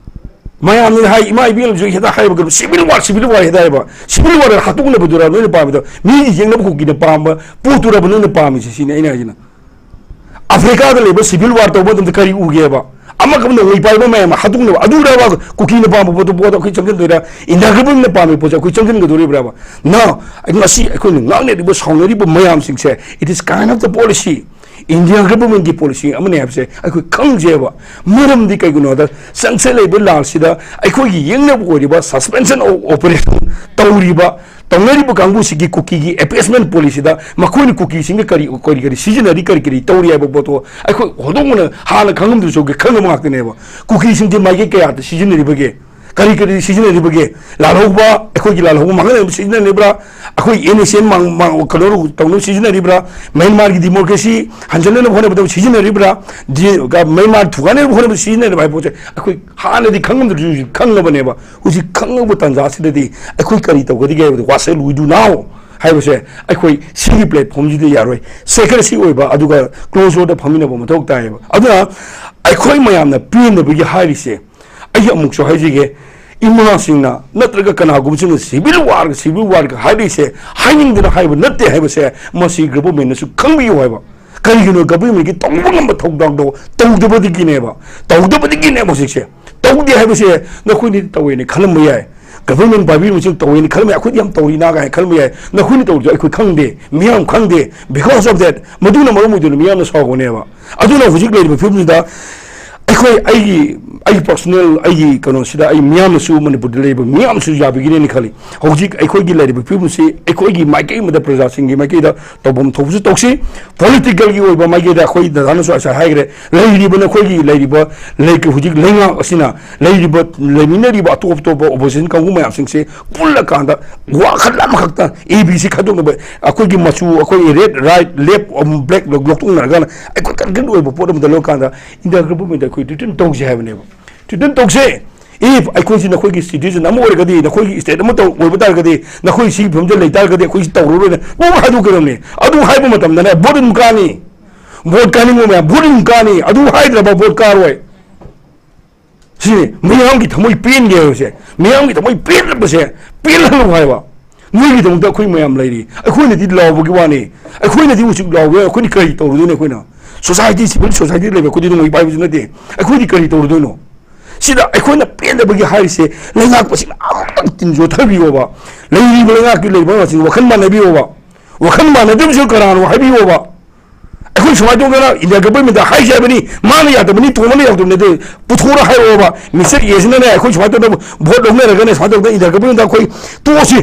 ꯃꯌꯥꯝꯅ ꯍꯥꯏ, ꯏꯃꯥ ꯏꯕꯦꯜꯅꯁꯨ ꯍꯦꯛꯇ ꯍꯥꯏꯕ ꯀꯩꯅꯣ, ꯁꯤꯚꯤꯜ ꯋꯥꯔ, ꯁꯤꯚꯤꯜ ꯋꯥꯔ ꯍꯦꯛꯇ ꯍꯥꯏꯕ꯫ ꯁꯤꯚꯤꯜ ꯋꯥꯔ ꯍꯥꯠꯇꯣꯛꯅꯕꯗꯨꯔ ꯅꯣꯏꯅ ꯄꯥꯝꯃꯤꯗꯣ? ꯃꯤꯒꯤ ꯌꯦꯛꯅꯕ ꯈꯣꯠꯀꯤꯅ ꯄꯥꯝꯕ ꯄꯣꯠꯇꯨꯔꯕ ꯅꯣꯏꯅ ꯄꯥꯝꯃꯤꯁꯦ? ꯁꯤꯅꯤ ꯑꯩꯅ ꯍꯥꯏꯁꯤꯅ꯫ ꯑꯐ꯭ꯔꯤꯀꯥꯗ ꯂꯩꯕ ꯁꯤꯚꯤꯜ ꯋꯥꯔ ꯇꯧꯕ ꯃꯇꯝꯗ ꯀꯔꯤ ꯎꯒꯦꯕ? ꯑꯃꯒ ꯅꯣꯡꯃꯩ ꯄꯥꯏꯕ ꯃꯌꯥꯝ ꯑꯃ ꯍꯥꯠꯇꯣꯛꯅꯕ, ꯑꯗꯨꯔꯕ ꯀꯨꯀꯤꯅ ꯄꯥꯝꯕ ꯄꯣꯠꯇꯣ, ꯄꯣꯠꯇꯣ ꯑꯩꯈꯣꯏ ꯆꯪꯁꯤꯟꯗꯣꯏꯔꯥ? ꯏꯟꯗꯤꯌꯥ ꯒꯚꯔꯟꯃꯦꯟꯠꯅ ꯄꯥꯝꯃꯤꯕ ꯄꯣꯠꯁꯦ ꯑꯩꯈꯣꯏ ꯆꯪꯁꯤꯟꯒꯗꯣꯔꯤꯕ꯭ꯔꯕ? ꯅ ꯉꯁꯤ ꯑꯩꯈꯣꯏꯅ ꯉꯥꯡꯅꯔꯤꯕ, ꯁꯥꯎꯅꯔꯤꯕ ꯃꯌꯥꯝꯁꯤꯡꯁꯦ, it is kind of the policy, India ꯒꯚꯔꯟꯃꯦꯟꯠꯀꯤ ꯄꯣꯂꯤꯁꯤ ꯑꯃꯅꯤ ꯍꯥꯏꯕꯁꯦ ꯑꯩꯈꯣꯏ ꯈꯪꯖꯩꯕ꯫ ꯃꯔꯝꯗꯤ ꯀꯩꯒꯤꯅꯣꯗ, ꯆꯪꯁꯤꯜꯂꯛꯏꯕ ꯂꯥꯜꯁꯤꯗ ꯑꯩꯈꯣꯏꯒꯤ ꯌꯦꯛꯅꯕ ꯑꯣꯏꯔꯤꯕ suspension of operation ꯇꯧꯔꯤꯕ, ꯇꯧꯅꯔꯤꯕ ꯀꯥꯡꯕꯨꯁꯤꯒꯤ ꯀꯨꯀꯤꯒꯤ appeasement policyꯗ ꯃꯈꯣꯏꯅ ꯀꯨꯀꯤꯁꯤꯡꯒ ꯀꯔꯤ, ꯀꯔꯤ, ꯀꯔꯤ ꯁꯤꯖꯤꯟꯅꯔꯤ, ꯀꯔꯤ, ꯀꯔꯤ ꯇꯧꯔꯤ ꯍꯥꯏꯕ ꯄꯣꯠꯇꯣ ꯑꯩꯈꯣꯏ ꯍꯧꯗꯣꯡꯕꯅ ꯍꯥꯟꯅ ꯈꯪꯉꯝꯗ꯭ꯔꯁꯨ ꯈꯪꯉꯕ ꯉꯥꯛꯇꯅꯦꯕ꯫ ꯀꯨꯀꯤꯁꯤꯡꯁꯦ ꯃꯥꯏꯀꯩ ꯀꯌꯥꯗ ꯁꯤꯖꯤꯟꯅꯔꯤꯕꯒꯦ? ꯀꯔꯤ, ꯀꯔꯤ ꯁꯤꯖꯤꯟꯅꯔꯤꯕꯒꯦ? ꯂꯥꯜꯍꯧꯕ, ꯑꯩꯈꯣꯏꯒꯤ ꯂꯥꯜꯍꯧꯕ ꯃꯥꯡꯍꯟꯅꯕ ꯁꯤꯖꯤꯟꯅꯔꯤꯕ꯭ꯔꯥ? ꯑꯩꯈꯣꯏ NSCN ꯃꯥꯡ-, ꯃꯥꯡ-, ꯀꯩꯅꯣ ꯇꯧꯅꯕ ꯁꯤꯖꯤꯟꯅꯔꯤꯕ꯭ꯔꯥ? ꯃ꯭ꯌꯥꯟꯃꯥꯔꯒꯤ democracy ꯍꯟꯖꯤꯟꯅꯅꯕ ꯍꯣꯠꯅꯕꯗ ꯁꯤꯖꯤꯟꯅꯔꯤꯕ꯭ꯔꯥ? ꯗꯤ-, ꯒ-, ꯃ꯭ꯌꯥꯟꯃꯥꯔ ꯊꯨꯒꯥꯏꯅꯕ ꯍꯣꯠꯅꯕꯗ ꯁꯤꯖꯤꯟꯅꯔꯤꯕ꯭ꯔꯥ ꯍꯥꯏꯕ ꯄꯣꯠꯁꯦ ꯑꯩꯈꯣꯏ ꯍꯥꯟꯅꯗꯤ ꯈꯪꯉꯝꯗ꯭ꯔꯁꯨ ꯍꯧꯖꯤꯛ ꯈꯪꯉꯕꯅꯦꯕ꯫ ꯍꯧꯖꯤꯛ ꯈꯪꯉꯕ ꯇꯥꯟꯖꯥꯁꯤꯗꯗꯤ ꯑꯩꯈꯣꯏ ꯀꯔꯤ ꯇꯧꯒꯗꯒꯦ ꯍꯥꯏꯕꯗ, what shall we do now ꯍꯥꯏꯕꯁꯦ ꯑꯩꯈꯣꯏ ꯁꯤꯒꯤ platformꯁꯤꯗ ꯌꯥꯔꯣꯏ꯫ Secrecy ꯑꯣꯏꯕ, ꯑꯗꯨꯒ close doorꯗ ꯐꯝꯃꯤꯟꯅꯕ ꯃꯊꯧ ꯇꯥꯏꯌꯦꯕ꯫ ꯑꯗꯨꯅ ꯑꯩꯈꯣꯏ ꯃꯌꯥꯝꯅ ꯄꯦꯟꯗꯕꯒꯤ ꯍꯥꯏꯔꯤꯁꯦ, ꯑꯩ ꯑꯃꯨꯛꯁꯨ ꯍꯥꯏꯖꯒꯦ, ꯏꯃꯥꯁꯤꯡꯅ ꯅꯠꯇ꯭ꯔꯒ ꯀꯅꯥꯒꯨꯝꯕꯁꯤꯡꯅ civil warꯒ, civil warꯒ ꯍꯥꯏꯔꯤꯁꯦ ꯍꯥꯏꯅꯤꯡꯗꯅ ꯍꯥꯏꯕ ꯅꯠꯇꯦ ꯍꯥꯏꯕꯁꯦ ꯃꯁꯤ governmentꯅꯁꯨ ꯈꯪꯕꯤꯌꯨ ꯍꯥꯏꯕ꯫ ꯀꯔꯤꯒꯤꯅꯣ? Governmentꯀꯤ ꯇꯧꯕ ꯉꯝꯕ ꯊꯧꯗꯥꯡꯗꯣ ꯇꯧꯗꯕꯗꯒꯤꯅꯦꯕ, ꯇꯧꯗꯕꯗꯒꯤꯅꯦꯕ ꯍꯧꯖꯤꯛꯁꯦ꯫ ꯇꯧꯗꯦ ꯍꯥꯏꯕꯁꯦ ꯅꯈꯣꯏꯅꯗꯤ ꯇꯧꯋꯦꯅ ꯈꯜꯂꯝꯕ ꯌꯥꯏ, government ꯄꯥꯏꯕꯤꯔꯤꯕꯁꯤꯡ ꯇꯧꯋꯦꯅ ꯈꯜꯂꯝꯕ ꯌꯥꯏ, ꯑꯩꯈꯣꯏꯗꯤ ꯌꯥꯝ ꯇꯧꯔꯤꯅ ꯀꯥꯏꯅ ꯈꯜꯂꯝꯕ ꯌꯥꯏ꯫ ꯅꯈꯣꯏꯅ ꯇꯧꯔꯤꯗꯣ ꯑꯩꯈꯣꯏ ꯈꯪꯗꯦ, ꯃꯤꯌꯥꯝ ꯈꯪꯗꯦ꯫ Because of that, ꯃꯗꯨꯅ ꯃꯔꯝ ꯑꯣꯏꯗꯨꯅ ꯃꯤꯌꯥꯝꯅ ꯁꯥꯎꯒꯅꯦꯕ꯫ ꯑꯗꯨꯅ ꯍꯧꯖꯤꯛ ꯂꯩꯔꯤꯕ ꯐꯤꯕꯝꯁꯤꯗ ꯑꯩꯈꯣꯏ, ꯑꯩꯒꯤ, ꯑꯩꯒꯤ personal, ꯑꯩꯒꯤ ꯀꯩꯅꯣꯁꯤꯗ ꯑꯩ ꯃꯤꯌꯥꯝꯅꯁꯨ, ꯃꯅꯤꯄꯨꯔꯗ ꯂꯩꯔꯤꯕ ꯃꯤꯌꯥꯝꯅꯁꯨ ꯌꯥꯕꯤꯒꯅꯦꯅ ꯈꯜꯂꯤ꯫ ꯍꯧꯖꯤꯛ ꯑꯩꯈꯣꯏꯒꯤ ꯂꯩꯔꯤꯕ ꯐꯤꯕꯝꯁꯤ ꯑꯩꯈꯣꯏꯒꯤ ꯃꯥꯏꯀꯩ ꯑꯃꯗ, ꯄ꯭ꯔꯖꯥꯁꯤꯡꯒꯤ ꯃꯥꯏꯀꯩꯗ ꯇꯧꯐꯝ ꯊꯣꯛꯄꯁꯨ ꯇꯧꯁꯤ꯫ Politicalꯒꯤ ꯑꯣꯏꯕ ꯃꯥꯏꯀꯩꯗ ꯑꯩꯈꯣꯏ ꯗꯗꯥꯅꯁꯨ ꯉꯁꯥꯏ ꯍꯥꯏꯈ꯭ꯔꯦ, ꯂꯩꯔꯤꯕ ꯅꯈꯣꯏꯒꯤ ꯂꯩꯔꯤꯕ ꯂꯩ-, ꯍꯧꯖꯤꯛ ꯂꯩꯉꯥꯛ ꯑꯁꯤꯅ ꯂꯩꯔꯤꯕ, ꯂꯩꯃꯤꯟꯅꯔꯤꯕ ꯑꯇꯣꯞ ꯑꯇꯣꯞꯄ opposition ꯀꯥꯡꯕꯨ ꯃꯌꯥꯝꯁꯤꯡꯁꯦ ꯄꯨꯜꯂꯀꯥꯟꯗ ꯋꯥꯈꯜ ꯑꯃꯈꯛꯇ, A B C ꯈꯥꯏꯗꯣꯛꯅꯕ, ꯑꯩꯈꯣꯏꯒꯤ ꯃꯆꯨ, ꯑꯩꯈꯣꯏꯒꯤ red, right, left, um, black ꯂꯧꯊꯣꯛꯅꯔꯒ ꯑꯩꯈꯣꯏ content ꯑꯣꯏꯕ ꯄꯣꯠ ꯑꯃꯗ ꯂꯧꯔꯀꯥꯟꯗ India governmentꯗ ꯑꯩꯈꯣꯏ threaten ꯇꯧꯁꯦ ꯍꯥꯏꯕꯅꯦꯕ꯫ Threaten ꯇꯧꯁꯦ꯫ If ꯑꯩꯈꯣꯏꯁꯤ ꯅꯈꯣꯏꯒꯤ citizen ꯑꯃ ꯑꯣꯏꯔꯒꯗꯤ, ꯅꯈꯣꯏꯒꯤ state ꯑꯃ ꯇꯧ-, ꯑꯣꯏꯕ ꯇꯥꯔꯒꯗꯤ, ꯅꯈꯣꯏ ꯁꯤꯒꯤ ꯐꯤꯕꯝꯗ ꯂꯩ ꯇꯥꯔꯒꯗꯤ ꯑꯩꯈꯣꯏꯁꯤ ꯇꯧꯔꯔꯣꯏꯅ ꯄꯨꯡ ꯍꯥꯏꯗꯣꯛꯀꯗꯕꯅꯤ꯫ ꯑꯗꯨ ꯍꯥꯏꯕ ꯃꯇꯝꯗꯅꯦ vote ꯑꯗꯨꯝ ꯀꯥꯅꯤ꯫ Vote ꯀꯥꯅꯤꯡꯕ ꯃꯌꯥꯝ vote ꯑꯗꯨꯝ ꯀꯥꯅꯤ꯫ ꯑꯗꯨ ꯍꯥꯏꯗ꯭ꯔꯕ vote ꯀꯥꯔꯣꯏ꯫ ꯁꯤꯅꯤ ꯃꯤꯌꯥꯝꯒꯤ ꯊꯃꯣꯏ ꯄꯦꯟꯒꯦ ꯍꯥꯏꯕꯁꯦ꯫ ꯃꯤꯌꯥꯝꯒꯤ ꯊꯃꯣꯏ ꯄꯦꯟꯗꯕꯁꯦ ꯄꯦꯜꯍꯜꯂꯨ ꯍꯥꯏꯕ꯫ ꯅꯣꯏꯒꯤꯗꯃꯛꯇ ꯑꯩꯈꯣꯏ ꯃꯌꯥꯝ ꯂꯩꯔꯤ꯫ ꯑꯩꯈꯣꯏꯅꯗꯤ ꯂꯥꯎꯕꯒꯤ ꯋꯥꯅꯤ꯫ ꯑꯩꯈꯣꯏꯅꯗꯤ ꯍꯧꯖꯤꯛ ꯂꯥꯎꯕ ꯌꯥꯏ꯫ ꯑꯩꯈꯣꯏꯅ ꯀꯔꯤ ꯇꯧꯔꯨꯗꯣꯏꯅꯣ? ꯑꯩꯈꯣꯏꯅ ꯁꯣꯁꯥꯏꯇꯤ, ꯁꯤꯚꯤꯜ ꯁꯣꯁꯥꯏꯇꯤ ꯂꯩꯕ ꯑꯩꯈꯣꯏꯗꯤ ꯅꯣꯡꯃꯩ ꯄꯥꯏꯕꯁꯨ ꯅꯠꯇꯦ꯫ ꯑꯩꯈꯣꯏꯗꯤ ꯀꯔꯤ ꯇꯧꯔꯨꯗꯣꯏꯅꯣ? ꯁꯤꯗ ꯑꯩꯈꯣꯏꯅ ꯄꯦꯟꯗꯕꯒꯤ ꯍꯥꯏꯔꯤꯁꯦ, ꯂꯩꯉꯥꯛꯄꯁꯤꯡꯅ ꯑꯃꯨꯛꯇꯪ ꯇꯤꯟ ꯌꯣꯠꯊꯕꯤꯌꯣꯕ꯫ ꯂꯩꯔꯤꯕ ꯂꯩꯉꯥꯛꯀꯤ ꯂꯩꯔꯤꯕ ꯉꯥꯛꯁꯤꯡ ꯋꯥꯈꯜ ꯃꯥꯟꯅꯕꯤꯌꯣꯕ꯫ ꯋꯥꯈꯜ ꯃꯥꯟꯅꯗꯕꯁꯨ ꯀꯅꯥꯅꯣ ꯍꯥꯏꯕꯤꯌꯣꯕ꯫ ꯑꯩꯈꯣꯏ ꯁꯨꯃꯥꯏꯅ ꯇꯧꯗꯅ ꯏꯟꯗꯤꯌꯥ ꯒꯚꯔꯟꯃꯦꯟꯠꯇ ꯍꯥꯏꯁꯦ ꯍꯥꯏꯕꯅꯤ, ꯃꯥꯅ ꯌꯥꯗꯕꯅꯤ, ꯇꯣꯝꯕꯅ ꯌꯥꯗꯕꯅꯤ, ꯑꯗꯨ ꯄꯨꯊꯣꯔ ꯍꯥꯏꯔꯛꯑꯣꯕ꯫ ꯃꯤꯁꯇꯔ ꯑꯦꯁꯤꯅꯅꯦ ꯑꯩꯈꯣꯏ ꯁꯨꯃꯥꯏꯅ ꯇꯧꯗꯅ ꯚꯣꯠ ꯂꯧꯅꯔꯒꯅꯦ ꯁꯨꯃꯥꯏꯅ ꯇꯧꯗꯅ ꯏꯟꯗꯤꯌꯥ ꯒꯚꯔꯟꯃꯦꯟꯠꯇ ꯑꯩꯈꯣꯏ ꯇꯣꯛꯑꯁꯤ,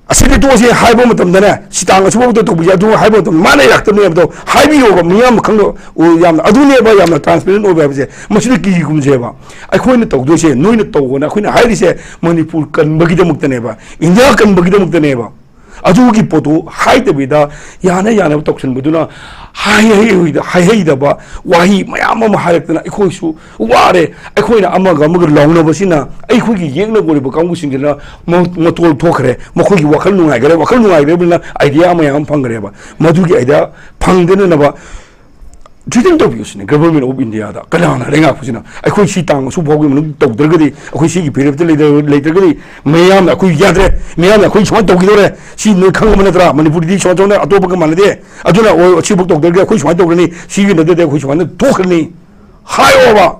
ꯑꯁꯤꯗꯤ ꯇꯣꯛꯑꯁꯤ ꯍꯥꯏꯕ ꯃꯇꯝꯗꯅꯦ, ꯁꯤ ꯇꯥꯡ ꯑꯁꯨꯛꯐꯥꯎꯗ ꯇꯧꯕꯤꯁꯦ ꯑꯗꯨ ꯍꯥꯏꯕ ꯃꯇꯝꯗ ꯃꯥꯅ ꯌꯥꯔꯛꯇꯕꯅꯦ ꯍꯥꯏꯕꯗꯣ ꯍꯥꯏꯕꯤꯌꯣꯕ꯫ ꯃꯤꯌꯥꯝ ꯈꯪꯅ ꯌꯥꯝꯅ ꯑꯗꯨꯅꯦꯕ ꯌꯥꯝꯅ ꯇ꯭ꯔꯥꯟꯁꯄꯦꯔꯦꯟ ꯑꯣꯏꯕ ꯍꯥꯏꯕꯁꯦ꯫ ꯃꯁꯤꯗ ꯀꯤꯒꯨꯝꯁꯦꯕ꯫ ꯑꯩꯈꯣꯏꯅ ꯇꯧꯗꯣꯏꯁꯦ, ꯅꯣꯏꯅ ꯇꯧꯑꯣꯅ ꯑꯩꯈꯣꯏꯅ ꯍꯥꯏꯔꯤꯁꯦ ꯃꯅꯤꯄꯨꯔ ꯀꯟꯕꯒꯤꯗꯃꯛꯇꯅꯦꯕ, ꯏꯟꯗꯤꯌꯥ ꯀꯟꯕꯒꯤꯗꯃꯛꯇꯅꯦꯕ꯫ ꯑꯗꯨꯒꯤ ꯄꯣꯠꯇꯨ ꯍꯥꯏꯗꯕꯤꯗ ꯌꯥꯅ ꯌꯥꯅꯕ ꯇꯧꯁꯤꯟꯕꯗꯨꯅ ꯍꯥꯏꯍꯩ-, ꯍꯥꯏꯍꯩꯗꯕ ꯋꯥꯍꯩ ꯃꯌꯥꯝ ꯑꯃ ꯍꯥꯏꯔꯛꯇꯅ ꯑꯩꯈꯣꯏꯁꯨ ꯋꯥꯔꯦ꯫ ꯑꯩꯈꯣꯏꯅ ꯑꯃꯒ ꯑꯃꯒ ꯂꯥꯎꯅꯕꯁꯤꯅ ꯑꯩꯈꯣꯏꯒꯤ ꯌꯦꯛꯅꯒꯣꯔꯤꯕ ꯀꯥꯡꯕꯨꯁꯤꯡꯁꯤꯅ ꯃ-, ꯃꯇꯣꯜ ꯊꯣꯛꯈ꯭ꯔꯦ꯫ ꯃꯈꯣꯏꯒꯤ ꯋꯥꯈꯜ ꯅꯨꯡꯉꯥꯏꯈ꯭ꯔꯦ꯫ ꯋꯥꯈꯜ ꯅꯨꯡꯉꯥꯏꯈ꯭ꯔꯕꯅꯤꯅ ꯑꯥꯏꯗꯤꯌꯥ ꯃꯌꯥꯝ ꯑꯃ ꯐꯪꯈ꯭ꯔꯦꯕ꯫ ꯃꯗꯨꯒꯤ ꯑꯥꯏꯗꯤꯌꯥ ꯐꯪꯗꯅꯅꯕ ꯊ꯭ꯔꯤꯇꯟ ꯇꯧꯕꯤꯌꯨ ꯁꯤꯅꯤ ꯒꯚꯔꯟꯃꯦꯟ ꯑꯣꯐ ꯏꯟꯗꯤꯌꯥꯗ꯫ ꯀꯅꯥꯅ ꯂꯩꯉꯥꯛꯄꯁꯤꯅ ꯑꯩꯈꯣꯏ ꯁꯤ ꯇꯥꯡ ꯑꯁꯨꯛ ꯐꯥꯎꯒꯤ ꯃꯅꯨꯡꯗ ꯇꯧꯗ꯭ꯔꯒꯗꯤ, ꯑꯩꯈꯣꯏ ꯁꯤꯒꯤ ꯐꯤꯔꯦꯞꯇ ꯂꯩꯇ-, ꯂꯩꯇ꯭ꯔꯒꯗꯤ ꯃꯌꯥꯝꯅ ꯑꯩꯈꯣꯏ ꯌꯥꯗ꯭ꯔꯦ, ꯃꯌꯥꯝꯅ ꯑꯩꯈꯣꯏ ꯁꯨꯃꯥꯏꯅ ꯇꯧꯈꯤꯗꯧꯔꯦ, ꯁꯤ ꯅꯣꯏ ꯈꯪꯉꯕ ꯅꯠꯇ꯭ꯔꯥ? ꯃꯅꯤꯄꯨꯔꯗꯤ ꯁꯨꯃꯥꯏꯅ ꯇꯧꯅ ꯑꯇꯣꯞꯄꯒ ꯃꯥꯟꯅꯗꯦ꯫ ꯑꯗꯨꯅ ꯑꯣ, ꯁꯤꯐꯥꯎ ꯇꯧꯗ꯭ꯔꯒꯗꯤ ꯑꯩꯈꯣꯏ ꯁꯨꯃꯥꯏꯅ ꯇꯧꯈ꯭ꯔꯅꯤ, ꯁꯤꯒꯤ ꯅꯠꯇꯗꯤ ꯑꯩꯈꯣꯏ ꯁꯨꯃꯥꯏꯅ ꯊꯣꯛꯈ꯭ꯔꯅꯤ ꯍꯥꯏꯌꯣꯕ꯫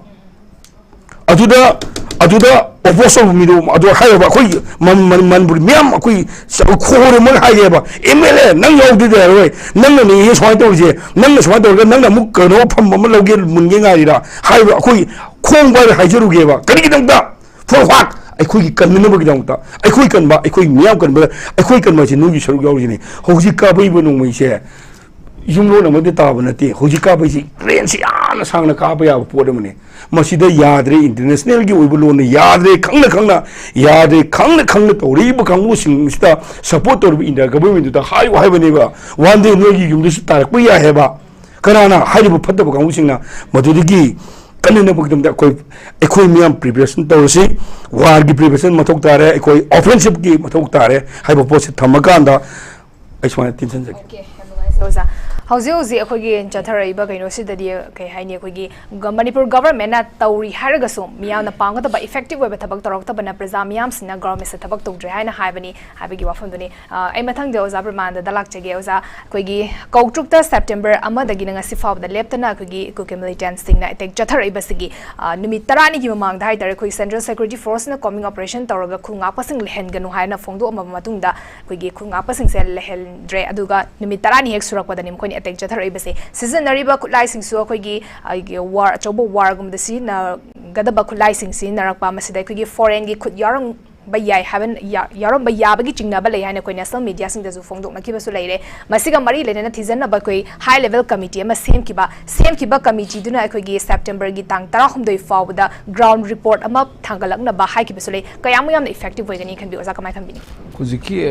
ꯑꯗꯨꯗ, ꯑꯗꯨꯗ ꯑꯣꯄꯣꯖ ꯇꯧꯕ ꯃꯤꯗꯣ ꯑꯗꯨ ꯍꯥꯏꯌꯦꯕ꯫ ꯑꯩꯈꯣꯏ ꯃ-, ꯃ-, ꯃꯅꯤꯄꯨꯔ ꯃꯤꯌꯥꯝ ꯑꯩꯈꯣꯏ ꯆ-, ꯈꯣꯔꯦ ꯃꯣꯏꯅ ꯍꯥꯏꯒꯦꯕ, "ꯑꯦꯝ ꯑꯦꯜ ꯑꯦ ꯅꯪ ꯌꯥꯎꯗꯗꯤ ꯌꯥꯔꯣꯏ, ꯅꯪꯅ ꯅꯦ ꯁꯨꯃꯥꯏꯅ ꯇꯧꯔꯤꯁꯦ, ꯅꯪꯅ ꯁꯨꯃꯥꯏꯅ ꯇꯧꯔꯒ ꯅꯪꯅ ꯑꯃꯨꯛ ꯀꯩꯅꯣ ꯐꯝ ꯑꯃ ꯂꯧꯒꯦ ꯃꯨꯟꯒꯦ ꯉꯥꯏꯔꯤꯔꯥ?" ꯍꯥꯏꯕ ꯑꯩꯈꯣꯏ ꯈꯣꯡ ꯄꯥꯏꯔ ꯍꯥꯏꯖꯔꯨꯒꯦꯕ꯫ ꯀꯔꯤꯒꯤꯗꯃꯛꯇ? For what? ꯑꯩꯈꯣꯏꯒꯤ ꯀꯟꯅꯅꯕꯒꯤꯗꯃꯛꯇ꯫ ꯑꯩꯈꯣꯏ ꯀꯟꯕ, ꯑꯩꯈꯣꯏ ꯃꯤꯌꯥꯝ ꯀꯟꯕ, ꯑꯩꯈꯣꯏ ꯀꯟꯕ ꯍꯥꯏꯁꯦ ꯅꯣꯏꯒꯤ ꯁꯔꯨꯛ ꯌꯥꯎꯔꯤꯁꯤꯅꯦ꯫ ꯍꯧꯖꯤꯛ ꯀꯥꯞꯄꯛꯏꯕ ꯅꯣꯡꯃꯩꯁꯦ ꯌꯨꯝꯂꯣꯟ ꯑꯃꯗ ꯇꯥꯕ ꯅꯠꯇꯦ꯫ ꯍꯧꯖꯤꯛ ꯀꯥꯞꯄꯛꯏꯁꯤ ꯔꯦꯟꯖ ꯌꯥꯝꯅ ꯁꯥꯡꯅ ꯀꯥꯞꯄ ꯌꯥꯕ ꯄꯣꯠ ꯑꯃꯅꯤ꯫ ꯃꯁꯤꯗ ꯌꯥꯗ꯭ꯔꯦ, ꯏꯟꯇꯔꯅꯦꯁꯅꯦꯜꯒꯤ ꯑꯣꯏꯕ ꯂꯣꯟꯅ ꯌꯥꯗ꯭ꯔꯦ, ꯈꯪꯅ ꯈꯪꯅ ꯌꯥꯗ꯭ꯔꯦ, ꯈꯪꯅ ꯈꯪꯅ ꯇꯧꯔꯛꯏꯕ ꯀꯥꯡꯕꯨꯁꯤꯡꯁꯤꯗ ꯁꯄꯣꯔꯠ ꯇꯧꯔꯤꯕ ꯏꯟꯗꯤꯌꯥ ꯒꯚꯔꯟꯃꯦꯟꯠꯇꯨꯗ ꯍꯥꯏꯌꯨ ꯍꯥꯏꯕꯅꯦꯕ꯫ ꯋꯥꯟ ꯗꯦ ꯅꯣꯏꯒꯤ ꯌꯨꯝꯗꯁꯨ ꯇꯥꯔꯛꯄ ꯌꯥꯏ ꯍꯥꯏꯕ꯫ ꯀꯅꯥꯅ? ꯍꯥꯏꯔꯤꯕ ꯐꯠꯇꯕ ꯀꯥꯡꯕꯨꯁꯤꯡꯅ꯫ ꯃꯗꯨꯗꯒꯤ ꯀꯟꯅꯅꯕꯒꯤꯗꯃꯛꯇ ꯑꯩꯈꯣꯏ, ꯑꯩꯈꯣꯏ ꯃꯤꯌꯥꯝ ꯄ꯭ꯔꯤꯄꯦꯔꯦꯁꯟ ꯇꯧꯔꯁꯤ꯫ ꯋꯥꯔꯒꯤ ꯄ꯭ꯔꯤꯄꯦꯔꯦꯁꯟ ꯃꯊꯧ ꯇꯥꯔꯦ, ꯑꯩꯈꯣꯏ ꯑꯣꯐꯦꯟꯁꯤꯞꯀꯤ ꯃꯊꯧ ꯇꯥꯔꯦ ꯍꯥꯏꯕ ꯄꯣꯠꯁꯦ ꯊꯝꯃꯀꯥꯟꯗ ꯑꯩ ꯁꯨꯃꯥꯏꯅ ꯇꯦꯟꯁꯤꯟꯖꯒꯦ꯫ ꯑꯣꯀꯦ, ꯌꯥꯝ ꯅꯨꯡꯉꯥꯏꯖꯔꯦ ꯑꯣꯖꯥ꯫ ꯍꯧꯖꯤꯛ ꯍꯧꯖꯤꯛ ꯑꯩꯈꯣꯏꯒꯤ ꯆꯠꯊꯔꯛꯏꯕ ꯀꯩꯅꯣꯁꯤꯗꯗꯤ, ꯀꯩ ꯍꯥꯏꯅꯤ, ꯑꯩꯈꯣꯏꯒꯤ ꯒ-, ꯃꯅꯤꯄꯨꯔ ꯒꯚꯔꯟꯃꯦꯟꯅ ꯇꯧꯔꯤ ꯍꯥꯏꯔꯒꯁꯨ ꯃꯤꯌꯥꯝꯅ ꯄꯥꯝꯒꯗꯕ effective ꯑꯣꯏꯕ ꯊꯕꯛ ꯇꯧꯔꯛꯇꯕꯅ ꯄ꯭ꯔꯖꯥ ꯃꯤꯌꯥꯝꯁꯤꯡꯅ ꯒꯚꯔꯟꯃꯦꯟꯁꯇ ꯊꯕꯛ ꯇꯧꯗ꯭ꯔꯦ ꯍꯥꯏꯅ ꯍꯥꯏꯕꯅꯤ ꯍꯥꯏꯕꯒꯤ ꯋꯥꯐꯝꯗꯨꯅꯤ꯫ ꯑ, ꯑꯩ ꯃꯊꯪꯗ ꯑꯣꯖꯥ ꯕ꯭ꯔꯍꯃꯥꯅꯟꯗꯗ ꯂꯥꯛꯆꯒꯦ꯫ ꯑꯣꯖꯥ, ꯑꯩꯈꯣꯏꯒꯤ ꯀꯧꯇ꯭ꯔꯨꯛꯇ ꯁꯦꯞꯇꯦꯝꯕꯔ ꯑꯃꯗꯒꯤꯅ ꯉꯁꯤ ꯐꯥꯎꯕꯗ ꯂꯦꯞꯇꯅ ꯑꯩꯈꯣꯏꯒꯤ ꯀꯨꯀꯤ ꯃꯤꯂꯤꯇꯦꯟꯠꯁꯤꯡꯅ ꯑꯦꯇꯦꯛ ꯆꯠꯊꯔꯛꯏꯕꯁꯤꯒꯤ, ꯑ, ꯅꯨꯃꯤꯠ ꯇꯔꯥꯅꯤꯒꯤ ꯃꯃꯥꯡꯗ ꯍꯥꯏꯇꯥꯔꯦ, ꯑꯩꯈꯣꯏ ꯁꯦꯟꯇ꯭ꯔꯦꯜ ꯁꯦꯀ꯭ꯌꯨꯔꯤꯇꯤ ꯐꯣꯔꯁꯅ combing operation ꯇꯧꯔꯒ ꯈꯨꯜ ꯉꯥꯛꯄꯁꯤꯡ ꯂꯩꯍꯟꯒꯅꯨ ꯍꯥꯏꯅ ꯐꯣꯡꯗꯣꯛꯑꯝꯃꯕ ꯃꯇꯨꯡꯗ, ꯑꯩꯈꯣꯏꯒꯤ ꯈꯨꯜ ꯉꯥꯛꯄꯁꯤꯡꯁꯦ ꯂꯩꯍꯟꯗ꯭ꯔꯦ꯫ ꯑꯗꯨꯒ ꯅꯨꯃꯤꯠ ꯇꯔꯥꯅꯤ ꯍꯦꯛ ꯁꯨꯔꯛꯄꯗꯅꯤ ꯃꯈꯣꯏꯅ ꯑꯦꯇꯦꯛ ꯆꯠꯊꯔꯛꯏꯕꯁꯦ꯫ ꯁꯤꯖꯤꯟꯅꯔꯤꯕ ꯈꯨꯠꯂꯥꯏꯁꯤꯡꯁꯨ ꯑꯩꯈꯣꯏꯒꯤ, ꯑ, ꯋꯥꯔ, ꯑꯆꯧꯕ ꯋꯥꯔꯒꯨꯝꯕꯗ ꯁꯤꯖꯤꯟꯅꯒꯗꯕ ꯈꯨꯠꯂꯥꯏꯁꯤꯡ ꯁꯤꯖꯤꯟꯅꯔꯛꯄ, ꯃꯁꯤꯗ ꯑꯩꯈꯣꯏꯒꯤ ꯐꯣꯔꯦꯟꯒꯤ ꯈꯨꯠ ꯌꯥꯎꯔꯝꯕ ꯌꯥꯏ ꯍꯥꯏꯕ, ꯌꯥ-, ꯌꯥꯎꯔꯝꯕ ꯌꯥꯕꯒꯤ ꯆꯤꯡꯅꯕ ꯂꯩ ꯍꯥꯏꯅ ꯑꯩꯈꯣꯏ ꯅꯦꯁꯅꯦꯜ ꯃꯤꯗꯤꯌꯥꯁꯤꯡꯗꯁꯨ ꯐꯣꯡꯗꯣꯛꯅꯈꯤꯕꯁꯨ ꯂꯩꯔꯦ꯫ ꯃꯁꯤꯒ ꯃꯔꯤ ꯂꯩꯅꯅ ꯊꯤꯖꯤꯟꯅꯕ ꯑꯩꯈꯣꯏ ꯍꯥꯏ ꯂꯦꯚꯦꯜ ꯀꯃꯤꯇꯤ ꯑꯃ ꯁꯦꯝꯈꯤꯕ, ꯁꯦꯝꯈꯤꯕ ꯀꯃꯤꯇꯤꯗꯨꯅ ꯑꯩꯈꯣꯏꯒꯤ ꯁꯦꯞꯇꯦꯝꯕꯔꯒꯤ ꯇꯥꯡ ꯇꯔꯥꯍꯨꯝꯗꯣꯏ ꯐꯥꯎꯕꯗ ꯒ꯭ꯔꯥꯎꯟ ꯔꯤꯄꯣꯔꯠ ꯑꯃ ꯊꯥꯡꯒꯠꯂꯛꯅꯕ ꯍꯥꯏꯈꯤꯕꯁꯨ ꯂꯩ꯫ ꯀꯌꯥꯃꯨꯛ ꯌꯥꯝꯅ effective ꯑꯣꯏꯒꯅꯤ ꯈꯟꯕꯤ, ꯑꯣꯖꯥ, ꯀꯃꯥꯏꯅ ꯈꯟꯕꯤꯅꯤ? ꯍꯧꯖꯤꯛꯀꯤ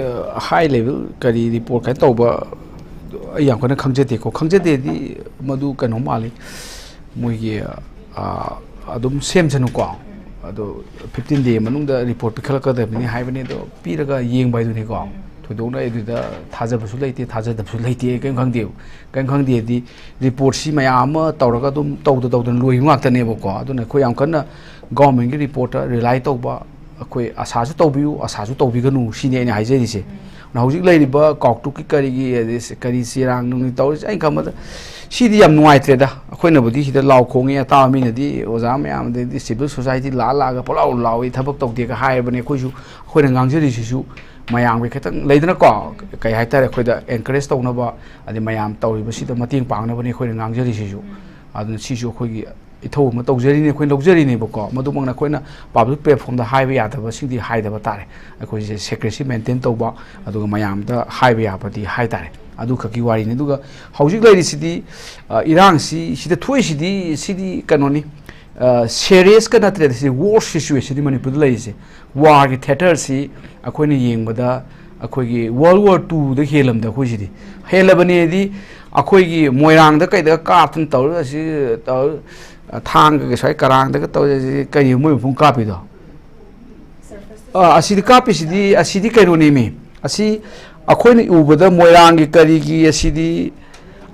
ꯍꯥꯏ ꯂꯦꯚꯦꯜ ꯀꯔꯤ ꯔꯤꯄꯣꯔꯠ ꯀꯥꯏꯅ ꯇꯧꯕ ꯑꯩ ꯌꯥꯝ ꯀꯟꯅ ꯈꯪꯖꯗꯦꯀꯣ꯫ ꯈꯪꯖꯗꯦꯗꯤ ꯃꯗꯨ ꯀꯩꯅꯣ ꯃꯥꯜꯂꯤ, ꯃꯣꯏꯒꯤ, ꯑ, ꯑꯗꯨꯝ ꯁꯦꯝꯁꯅꯨꯀꯣ, ꯑꯗꯣ ꯐꯤꯐꯇꯤꯟ ꯗꯦ ꯃꯅꯨꯡꯗ ꯔꯤꯄꯣꯔꯠ ꯄꯤꯈꯠꯂꯛꯀꯗꯕꯅꯤ ꯍꯥꯏꯕꯅꯤ꯫ ꯑꯗꯣ ꯄꯤꯔꯒ ꯌꯦꯡꯕ ꯍꯥꯏꯗꯨꯅꯤꯀꯣ꯫ ꯊꯣꯏꯗꯣꯛꯅ ꯑꯩ ꯑꯗꯨꯗ ꯊꯥꯖꯕꯁꯨ ꯂꯩꯇꯦ, ꯊꯥꯖꯗꯕꯁꯨ ꯂꯩꯇꯦ, ꯀꯔꯤꯝ ꯈꯪꯗꯦꯕ꯫ ꯀꯔꯤꯝ ꯈꯪꯗꯦꯗꯤ ꯔꯤꯄꯣꯔꯠꯁꯤ ꯃꯌꯥꯝ ꯑꯃ ꯇꯧꯔꯒ ꯑꯗꯨꯝ ꯇꯧꯗ ꯇꯧꯗꯅ ꯂꯣꯏꯕ ꯉꯥꯛꯇꯅꯦꯕꯀꯣ꯫ ꯑꯗꯨꯅ ꯑꯩꯈꯣꯏ ꯌꯥꯝ ꯀꯟꯅ ꯒꯣꯔꯃꯦꯟꯒꯤ ꯔꯤꯄꯣꯔꯠꯇ ꯔꯤꯂꯥꯏ ꯇꯧꯕ, ꯑꯩꯈꯣꯏ ꯑꯁꯥꯁꯨ ꯇꯧꯕꯤꯌꯨ, ꯑꯁꯥꯁꯨ ꯇꯧꯕꯤꯒꯅꯨ, ꯁꯤꯅꯤ ꯑꯩꯅ ꯍꯥꯏꯖꯔꯤꯁꯦ꯫ ꯑꯗꯨꯅ ꯍꯧꯖꯤꯛ ꯂꯩꯔꯤꯕ ꯀꯥꯎꯇ꯭ꯔꯨꯛꯀꯤ ꯀꯔꯤꯒꯤ, ꯑꯗꯩ ꯀꯔꯤ ꯆꯦꯔꯥꯡ ꯅꯨꯡ ꯇꯧꯔꯤꯁꯦ, ꯑꯩꯅ ꯈꯟꯕꯗ ꯁꯤꯗꯤ ꯌꯥꯝ ꯅꯨꯡꯉꯥꯏꯇ꯭ꯔꯦꯗ꯫ ꯑꯩꯈꯣꯏꯅꯕꯨꯗꯤ ꯁꯤꯗ ꯂꯥꯎ ꯈꯣꯡꯉꯤ, ꯑꯇꯥꯕ ꯃꯤꯅꯗꯤ, ꯑꯣꯖꯥ ꯃꯌꯥꯝ, ꯑꯗꯩꯗꯤ ꯁꯤꯚꯤꯜ ꯁꯣꯁꯥꯏꯇꯤ ꯂꯥꯛꯑ ꯂꯥꯛꯑꯒ ꯄꯪꯂꯥꯎ ꯂꯥꯎꯏ, ꯊꯕꯛ ꯇꯧꯗꯦꯒ ꯍꯥꯏꯕꯅꯦ꯫ ꯑꯩꯈꯣꯏꯁꯨ, ꯑꯩꯈꯣꯏꯅ ꯉꯥꯡꯖꯔꯤꯁꯤꯁꯨ ꯃꯌꯥꯝꯒꯤ ꯈꯤꯇꯪ ꯂꯩꯗꯅꯀꯣ, ꯀꯩ ꯍꯥꯏꯇꯥꯔꯦ, ꯑꯩꯈꯣꯏꯗ ꯑꯦꯟꯀꯔꯦꯖ ꯇꯧꯅꯕ, ꯑꯗꯩ ꯃꯌꯥꯝ ꯇꯧꯔꯤꯕꯁꯤꯗ ꯃꯇꯦꯡ ꯄꯥꯡꯅꯕꯅꯤ ꯑꯩꯈꯣꯏꯅ ꯉꯥꯡꯖꯔꯤꯁꯤꯁꯨ꯫ ꯑꯗꯨꯅ ꯁꯤꯁꯨ ꯑꯩꯈꯣꯏꯒꯤ ꯏꯊꯧ ꯑꯃ ꯇꯧꯖꯔꯤꯅꯤ, ꯑꯩꯈꯣꯏꯅ ꯂꯧꯖꯔꯤꯅꯦꯕꯀꯣ꯫ ꯃꯗꯨꯃꯛꯅ ꯑꯩꯈꯣꯏꯅ ꯄꯥꯕ꯭ꯂꯤꯛ ꯄ꯭ꯂꯦꯠꯐꯣꯝꯗ ꯍꯥꯏꯕ ꯌꯥꯗꯕꯁꯤꯡꯗꯤ ꯍꯥꯏꯗꯕ ꯇꯥꯔꯦ꯫ ꯑꯩꯈꯣꯏꯁꯦ ꯁꯦꯀ꯭ꯔꯦꯁꯤ ꯃꯦꯟꯇꯦꯟ ꯇꯧꯕ, ꯑꯗꯨꯒ ꯃꯌꯥꯝꯗ ꯍꯥꯏꯕ ꯌꯥꯕꯗꯤ ꯍꯥꯏ ꯇꯥꯔꯦ꯫ ꯑꯗꯨꯈꯛꯀꯤ ꯋꯥꯔꯤꯅꯤ꯫ ꯑꯗꯨꯒ ꯍꯧꯖꯤꯛ ꯂꯩꯔꯤꯁꯤꯗꯤ, ꯑ, ꯏꯔꯥꯡꯁꯤ ꯁꯤꯗ ꯊꯣꯛꯏꯁꯤꯗꯤ, ꯁꯤꯗꯤ ꯀꯩꯅꯣꯅꯤ, ꯑ, ꯁꯦꯔꯤꯌꯁꯀ ꯅꯠꯇ꯭ꯔꯦꯗ꯫ ꯁꯤ ꯋꯥꯔꯁ ꯁꯤꯆꯨꯋꯦꯁꯟꯅꯤ ꯃꯅꯤꯄꯨꯔꯗ ꯂꯩꯔꯤꯁꯦ꯫ ꯋꯥꯔꯒꯤ ꯊꯤꯌꯦꯇꯔꯁꯤ ꯑꯩꯈꯣꯏꯅ ꯌꯦꯡꯕꯗ ꯑꯩꯈꯣꯏꯒꯤ ꯋꯥꯔꯜ ꯋꯥꯔ ꯇꯨꯗ ꯍꯦꯜꯂꯝꯗ ꯑꯩꯈꯣꯏꯁꯤꯗꯤ꯫ ꯍꯦꯜꯂꯕꯅꯦꯗꯤ ꯑꯩꯈꯣꯏꯒꯤ ꯃꯣꯏꯔꯥꯡꯗ ꯀꯩꯗ ꯀꯥꯞꯇꯅ ꯇꯧꯔꯒ ꯑꯁꯤ ꯇꯧꯔ, ꯊꯥꯡꯒꯒ ꯁ꯭ꯋꯥꯏ ꯀꯔꯥꯡꯗꯒ ꯇꯧꯔꯒ ꯑꯁꯤ ꯀꯔꯤ ꯃꯣꯏ ꯃꯐꯝ ꯀꯥꯞꯄꯤꯗꯣ? ꯑꯥ, ꯑꯁꯤꯗꯤ ꯀꯥꯞꯄꯤꯁꯤꯗꯤ, ꯑꯁꯤꯗꯤ ꯀꯩꯅꯣꯅꯦꯃꯤ꯫ ꯑꯁꯤ ꯑꯩꯈꯣꯏꯅ ꯎꯕꯗ ꯃꯣꯏꯔꯥꯡꯒꯤ ꯀꯔꯤꯒꯤ ꯑꯁꯤꯗꯤ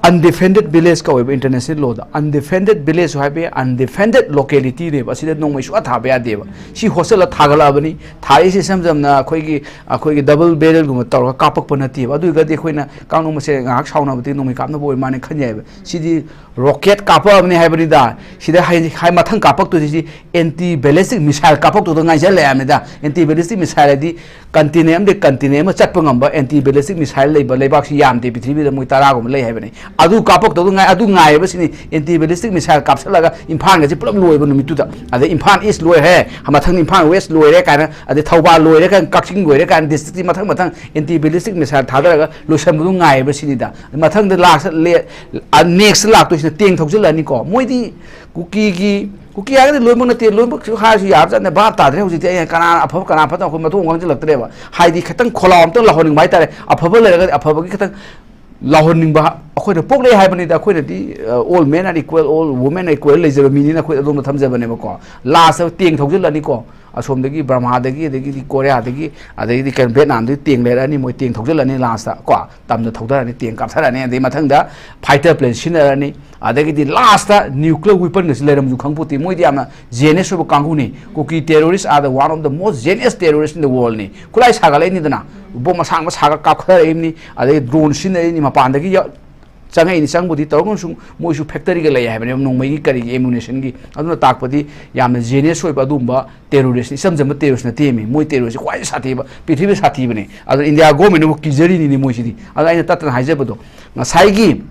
Undefended village ꯀꯧꯋꯦꯕ international lawꯗ꯫ Undefended village ꯍꯥꯏꯕ undefended localityꯅꯦꯕ꯫ ꯑꯁꯤꯗ ꯅꯣꯡꯃꯩ ꯁꯨꯡꯊꯥ ꯊꯥꯕ ꯌꯥꯗꯦꯕ꯫ ꯁꯤ ꯍꯣꯁꯇꯦꯜꯗ ꯊꯥꯒꯠꯂꯛꯑꯕꯅꯤ꯫ ꯊꯥꯔꯛꯏꯁꯦ ꯏꯁꯝ ꯁꯝꯅ ꯑꯩꯈꯣꯏꯒꯤ ꯑꯩꯈꯣꯏꯒꯤ double barrelꯒꯨꯝꯕ ꯇꯧꯔꯒ ꯀꯥꯞꯄꯛꯄ ꯅꯠꯇꯦꯕ꯫ ꯑꯗꯨ ꯑꯣꯏꯔꯒꯗꯤ ꯑꯩꯈꯣꯏꯅ ꯀꯥꯡꯅꯨꯡ ꯃꯁꯦꯟ ꯉꯥꯏꯍꯥꯛ ꯁꯥꯎꯅꯕꯗꯤ ꯅꯣꯡꯃꯩ ꯀꯥꯞꯅꯕ ꯑꯣꯏ ꯃꯥꯅꯦ ꯈꯟ ꯌꯥꯏꯕ꯫ ꯁꯤꯗꯤ rocket ꯀꯥꯞꯄꯛꯑꯕꯅꯤ ꯍꯥꯏꯕꯅꯤꯗ꯫ ꯁꯤꯗ ꯍꯥꯏ, ꯍꯥꯏ ꯃꯊꯪ ꯀꯥꯞꯄꯛꯇꯣꯏꯁꯤ anti ballistic missile ꯀꯥꯞꯄꯛꯇꯧꯗ ꯉꯥꯏꯁꯜꯂꯛꯑꯕꯅꯤꯗ꯫ Anti ballistic missile ꯍꯥꯏꯗꯤ continent ꯑꯃꯗꯤ continent ꯑꯃ ꯆꯠꯄ ꯉꯝꯕ anti ballistic missile ꯂꯩꯕ ꯂꯩꯕꯥꯛꯁꯤ ꯌꯥꯝꯗꯦ ꯄ꯭ꯔꯤꯊꯤꯕꯤꯗ, ꯃꯣꯏ ꯇꯔꯥꯒꯨꯝꯕ ꯂꯩ ꯍꯥꯏꯕꯅꯤ꯫ ꯑꯗꯨ ꯀꯥꯞꯄꯛꯇꯧꯗ ꯉꯥꯏ, ꯑꯗꯨ ꯉꯥꯏꯔꯕꯁꯤꯅꯤ꯫ Anti ballistic missile ꯀꯥꯞꯁꯤꯜꯂꯒ ꯏꯝꯐꯥꯜꯒꯁꯤ ꯄꯨꯂꯞ ꯂꯣꯏꯕ ꯅꯨꯃꯤꯠꯇꯨꯗ꯫ ꯑꯗꯩ ꯏꯝꯐꯥꯜ East ꯂꯣꯏꯔꯦ, ꯃꯊꯪ ꯏꯝꯐꯥꯜ West ꯂꯣꯏꯔꯦ ꯀꯥꯏꯅ, ꯑꯗꯩ ꯊꯧꯕꯥꯜ ꯂꯣꯏꯔꯦ ꯀꯥꯏꯅ, ꯀꯛꯆꯤꯡ ꯂꯣꯏꯔꯦ ꯀꯥꯏꯅ districtꯁꯤ ꯃꯊꯪ ꯃꯊꯪ anti ballistic missile ꯊꯥꯗꯔꯒ ꯂꯣꯏꯁꯟꯕꯗꯨ ꯉꯥꯏꯔꯕꯁꯤꯅꯤꯗ꯫ ꯃꯊꯪꯗ ꯂꯥꯛ-, ꯂꯦ-, ꯑ, next ꯂꯥꯛꯇꯣꯏꯁꯤꯅ ꯇꯦꯡ ꯊꯧꯖꯤꯜꯂꯛꯑꯅꯤꯀꯣ꯫ ꯃꯣꯏꯗꯤ ꯀꯨꯀꯤꯒꯤ, ꯀꯨꯀꯤ ꯍꯥꯏꯔꯒꯗꯤ ꯂꯣꯏꯅꯃꯛ ꯅꯠꯇꯦ, ꯂꯣꯏꯅꯃꯛꯁꯨ ꯍꯥꯏꯔꯁꯨ ꯌꯥꯕꯖꯥꯠꯅꯦ, ꯚꯥꯞ ꯇꯥꯗ꯭ꯔꯦ ꯍꯧꯖꯤꯛꯇꯤ꯫ ꯑꯩ ꯀꯅꯥ ꯑꯐꯕ ꯀꯅꯥ ꯐꯠꯇꯕ ꯑꯩꯈꯣꯏ ꯃꯊꯣꯡ ꯈꯪꯖꯤꯜꯂꯛꯇ꯭ꯔꯦꯕ꯫ ꯍꯥꯏꯗꯤ ꯈꯤꯇꯪ ꯈꯣꯜꯂꯥꯎ ꯑꯝꯇꯪ ꯂꯥꯎꯍꯟꯅꯤꯡꯕ ꯍꯥꯏꯇꯥꯔꯦ꯫ ꯑꯐꯕ ꯂꯩꯔꯒꯗꯤ ꯑꯐꯕꯒꯤ ꯈꯤꯇꯪ ꯂꯥꯎꯍꯟꯅꯤꯡꯕ꯫ ꯑꯩꯈꯣꯏꯅ ꯄꯣꯛꯂꯛꯑꯦ ꯍꯥꯏꯕꯅꯤꯗ꯫ ꯑꯩꯈꯣꯏꯅꯗꯤ, ꯑ, all men are equal, all women are equal ꯂꯩꯖꯕ ꯃꯤꯅꯤꯅ ꯑꯩꯈꯣꯏ ꯑꯗꯣꯝꯗ ꯊꯝꯖꯕꯅꯦꯕꯀꯣ꯫ Lastꯇ ꯇꯦꯡ ꯊꯧꯖꯤꯜꯂꯅꯤꯀꯣ꯫ ꯑꯁꯣꯝꯗꯒꯤ ꯕꯔꯃꯥꯗꯒꯤ, ꯑꯗꯒꯤꯗꯤ ꯀꯣꯔꯤꯌꯥꯗꯒꯤ, ꯑꯗꯒꯤꯗꯤ ꯀꯩꯅꯣ, ꯚꯦꯠꯅꯥꯝꯗꯒꯤ ꯇꯦꯡ ꯂꯩꯔꯛꯑꯅꯤ, ꯃꯣꯏ ꯇꯦꯡ ꯊꯧꯖꯤꯜꯂꯅꯤ lastꯇ ꯀꯣ꯫ ꯇꯝꯅ ꯊꯧꯗꯔꯅꯤ, ꯇꯦꯡ ꯀꯥꯞꯊꯔꯅꯤ, ꯑꯗꯩ ꯃꯊꯪꯗ fighter plane ꯁꯤꯖꯤꯟꯅꯔꯅꯤ, ꯑꯗꯒꯤꯗꯤ lastꯇ nuclear weaponꯒꯁꯤ ꯂꯩꯔꯝꯁꯨ ꯈꯪꯄꯣꯠꯇꯦ꯫ ꯃꯣꯏꯗꯤ ꯌꯥꯝꯅ genius ꯑꯣꯏꯕ ꯀꯥꯡꯕꯨꯅꯤ꯫ ꯀꯨꯀꯤ terrorist are the one of the most genius terrorist in the worldꯅꯤ꯫ ꯈꯨꯠꯂꯥꯏ ꯁꯥꯒꯠꯂꯛꯏꯅꯤꯗꯅ, ꯕꯣꯝ ꯑꯁꯥꯡꯕ ꯁꯥꯒꯠ ꯀꯥꯞꯊꯔꯛꯏꯕꯅꯤ, ꯑꯗꯩ drone ꯁꯤꯖꯤꯟꯅꯔꯤꯅꯤ, ꯃꯄꯥꯟꯗꯒꯤ ꯌ-, ꯆꯪꯉꯛꯏꯅꯤ꯫ ꯆꯪꯕꯨꯗꯤ ꯇꯧꯔꯒꯁꯨ ꯃꯣꯏꯁꯨ factoryꯒ ꯂꯩ ꯍꯥꯏꯕꯅꯦꯕ, ꯅꯣꯡꯃꯩꯒꯤ ꯀꯔꯤꯒꯤ ammunitionꯒꯤ꯫ ꯑꯗꯨꯅ ꯇꯥꯛꯄꯗꯤ ꯌꯥꯝꯅ genius ꯑꯣꯏꯕ ꯑꯗꯨꯒꯨꯝꯕ terrorist, ꯏꯆꯝ ꯆꯝꯕ terrorist ꯅꯠꯇꯦꯃꯤ꯫ ꯃꯣꯏ terrorist ꯈ꯭ꯋꯥꯏꯗꯒꯤ ꯁꯥꯊꯤꯕ, ꯄ꯭ꯔꯤꯊꯤꯕꯤꯗ ꯁꯥꯊꯤꯕꯅꯦ꯫ ꯑꯗꯨꯅ India governmentꯅꯕꯨ ꯀꯤꯖꯔꯤꯅꯤꯅꯦ ꯃꯣꯏꯁꯤꯗꯤ꯫ ꯑꯗꯨꯅ ꯑꯩꯅ ꯇꯠꯇꯅ ꯍꯥꯏꯖꯕꯗꯣ, ꯉꯁꯥꯏꯒꯤ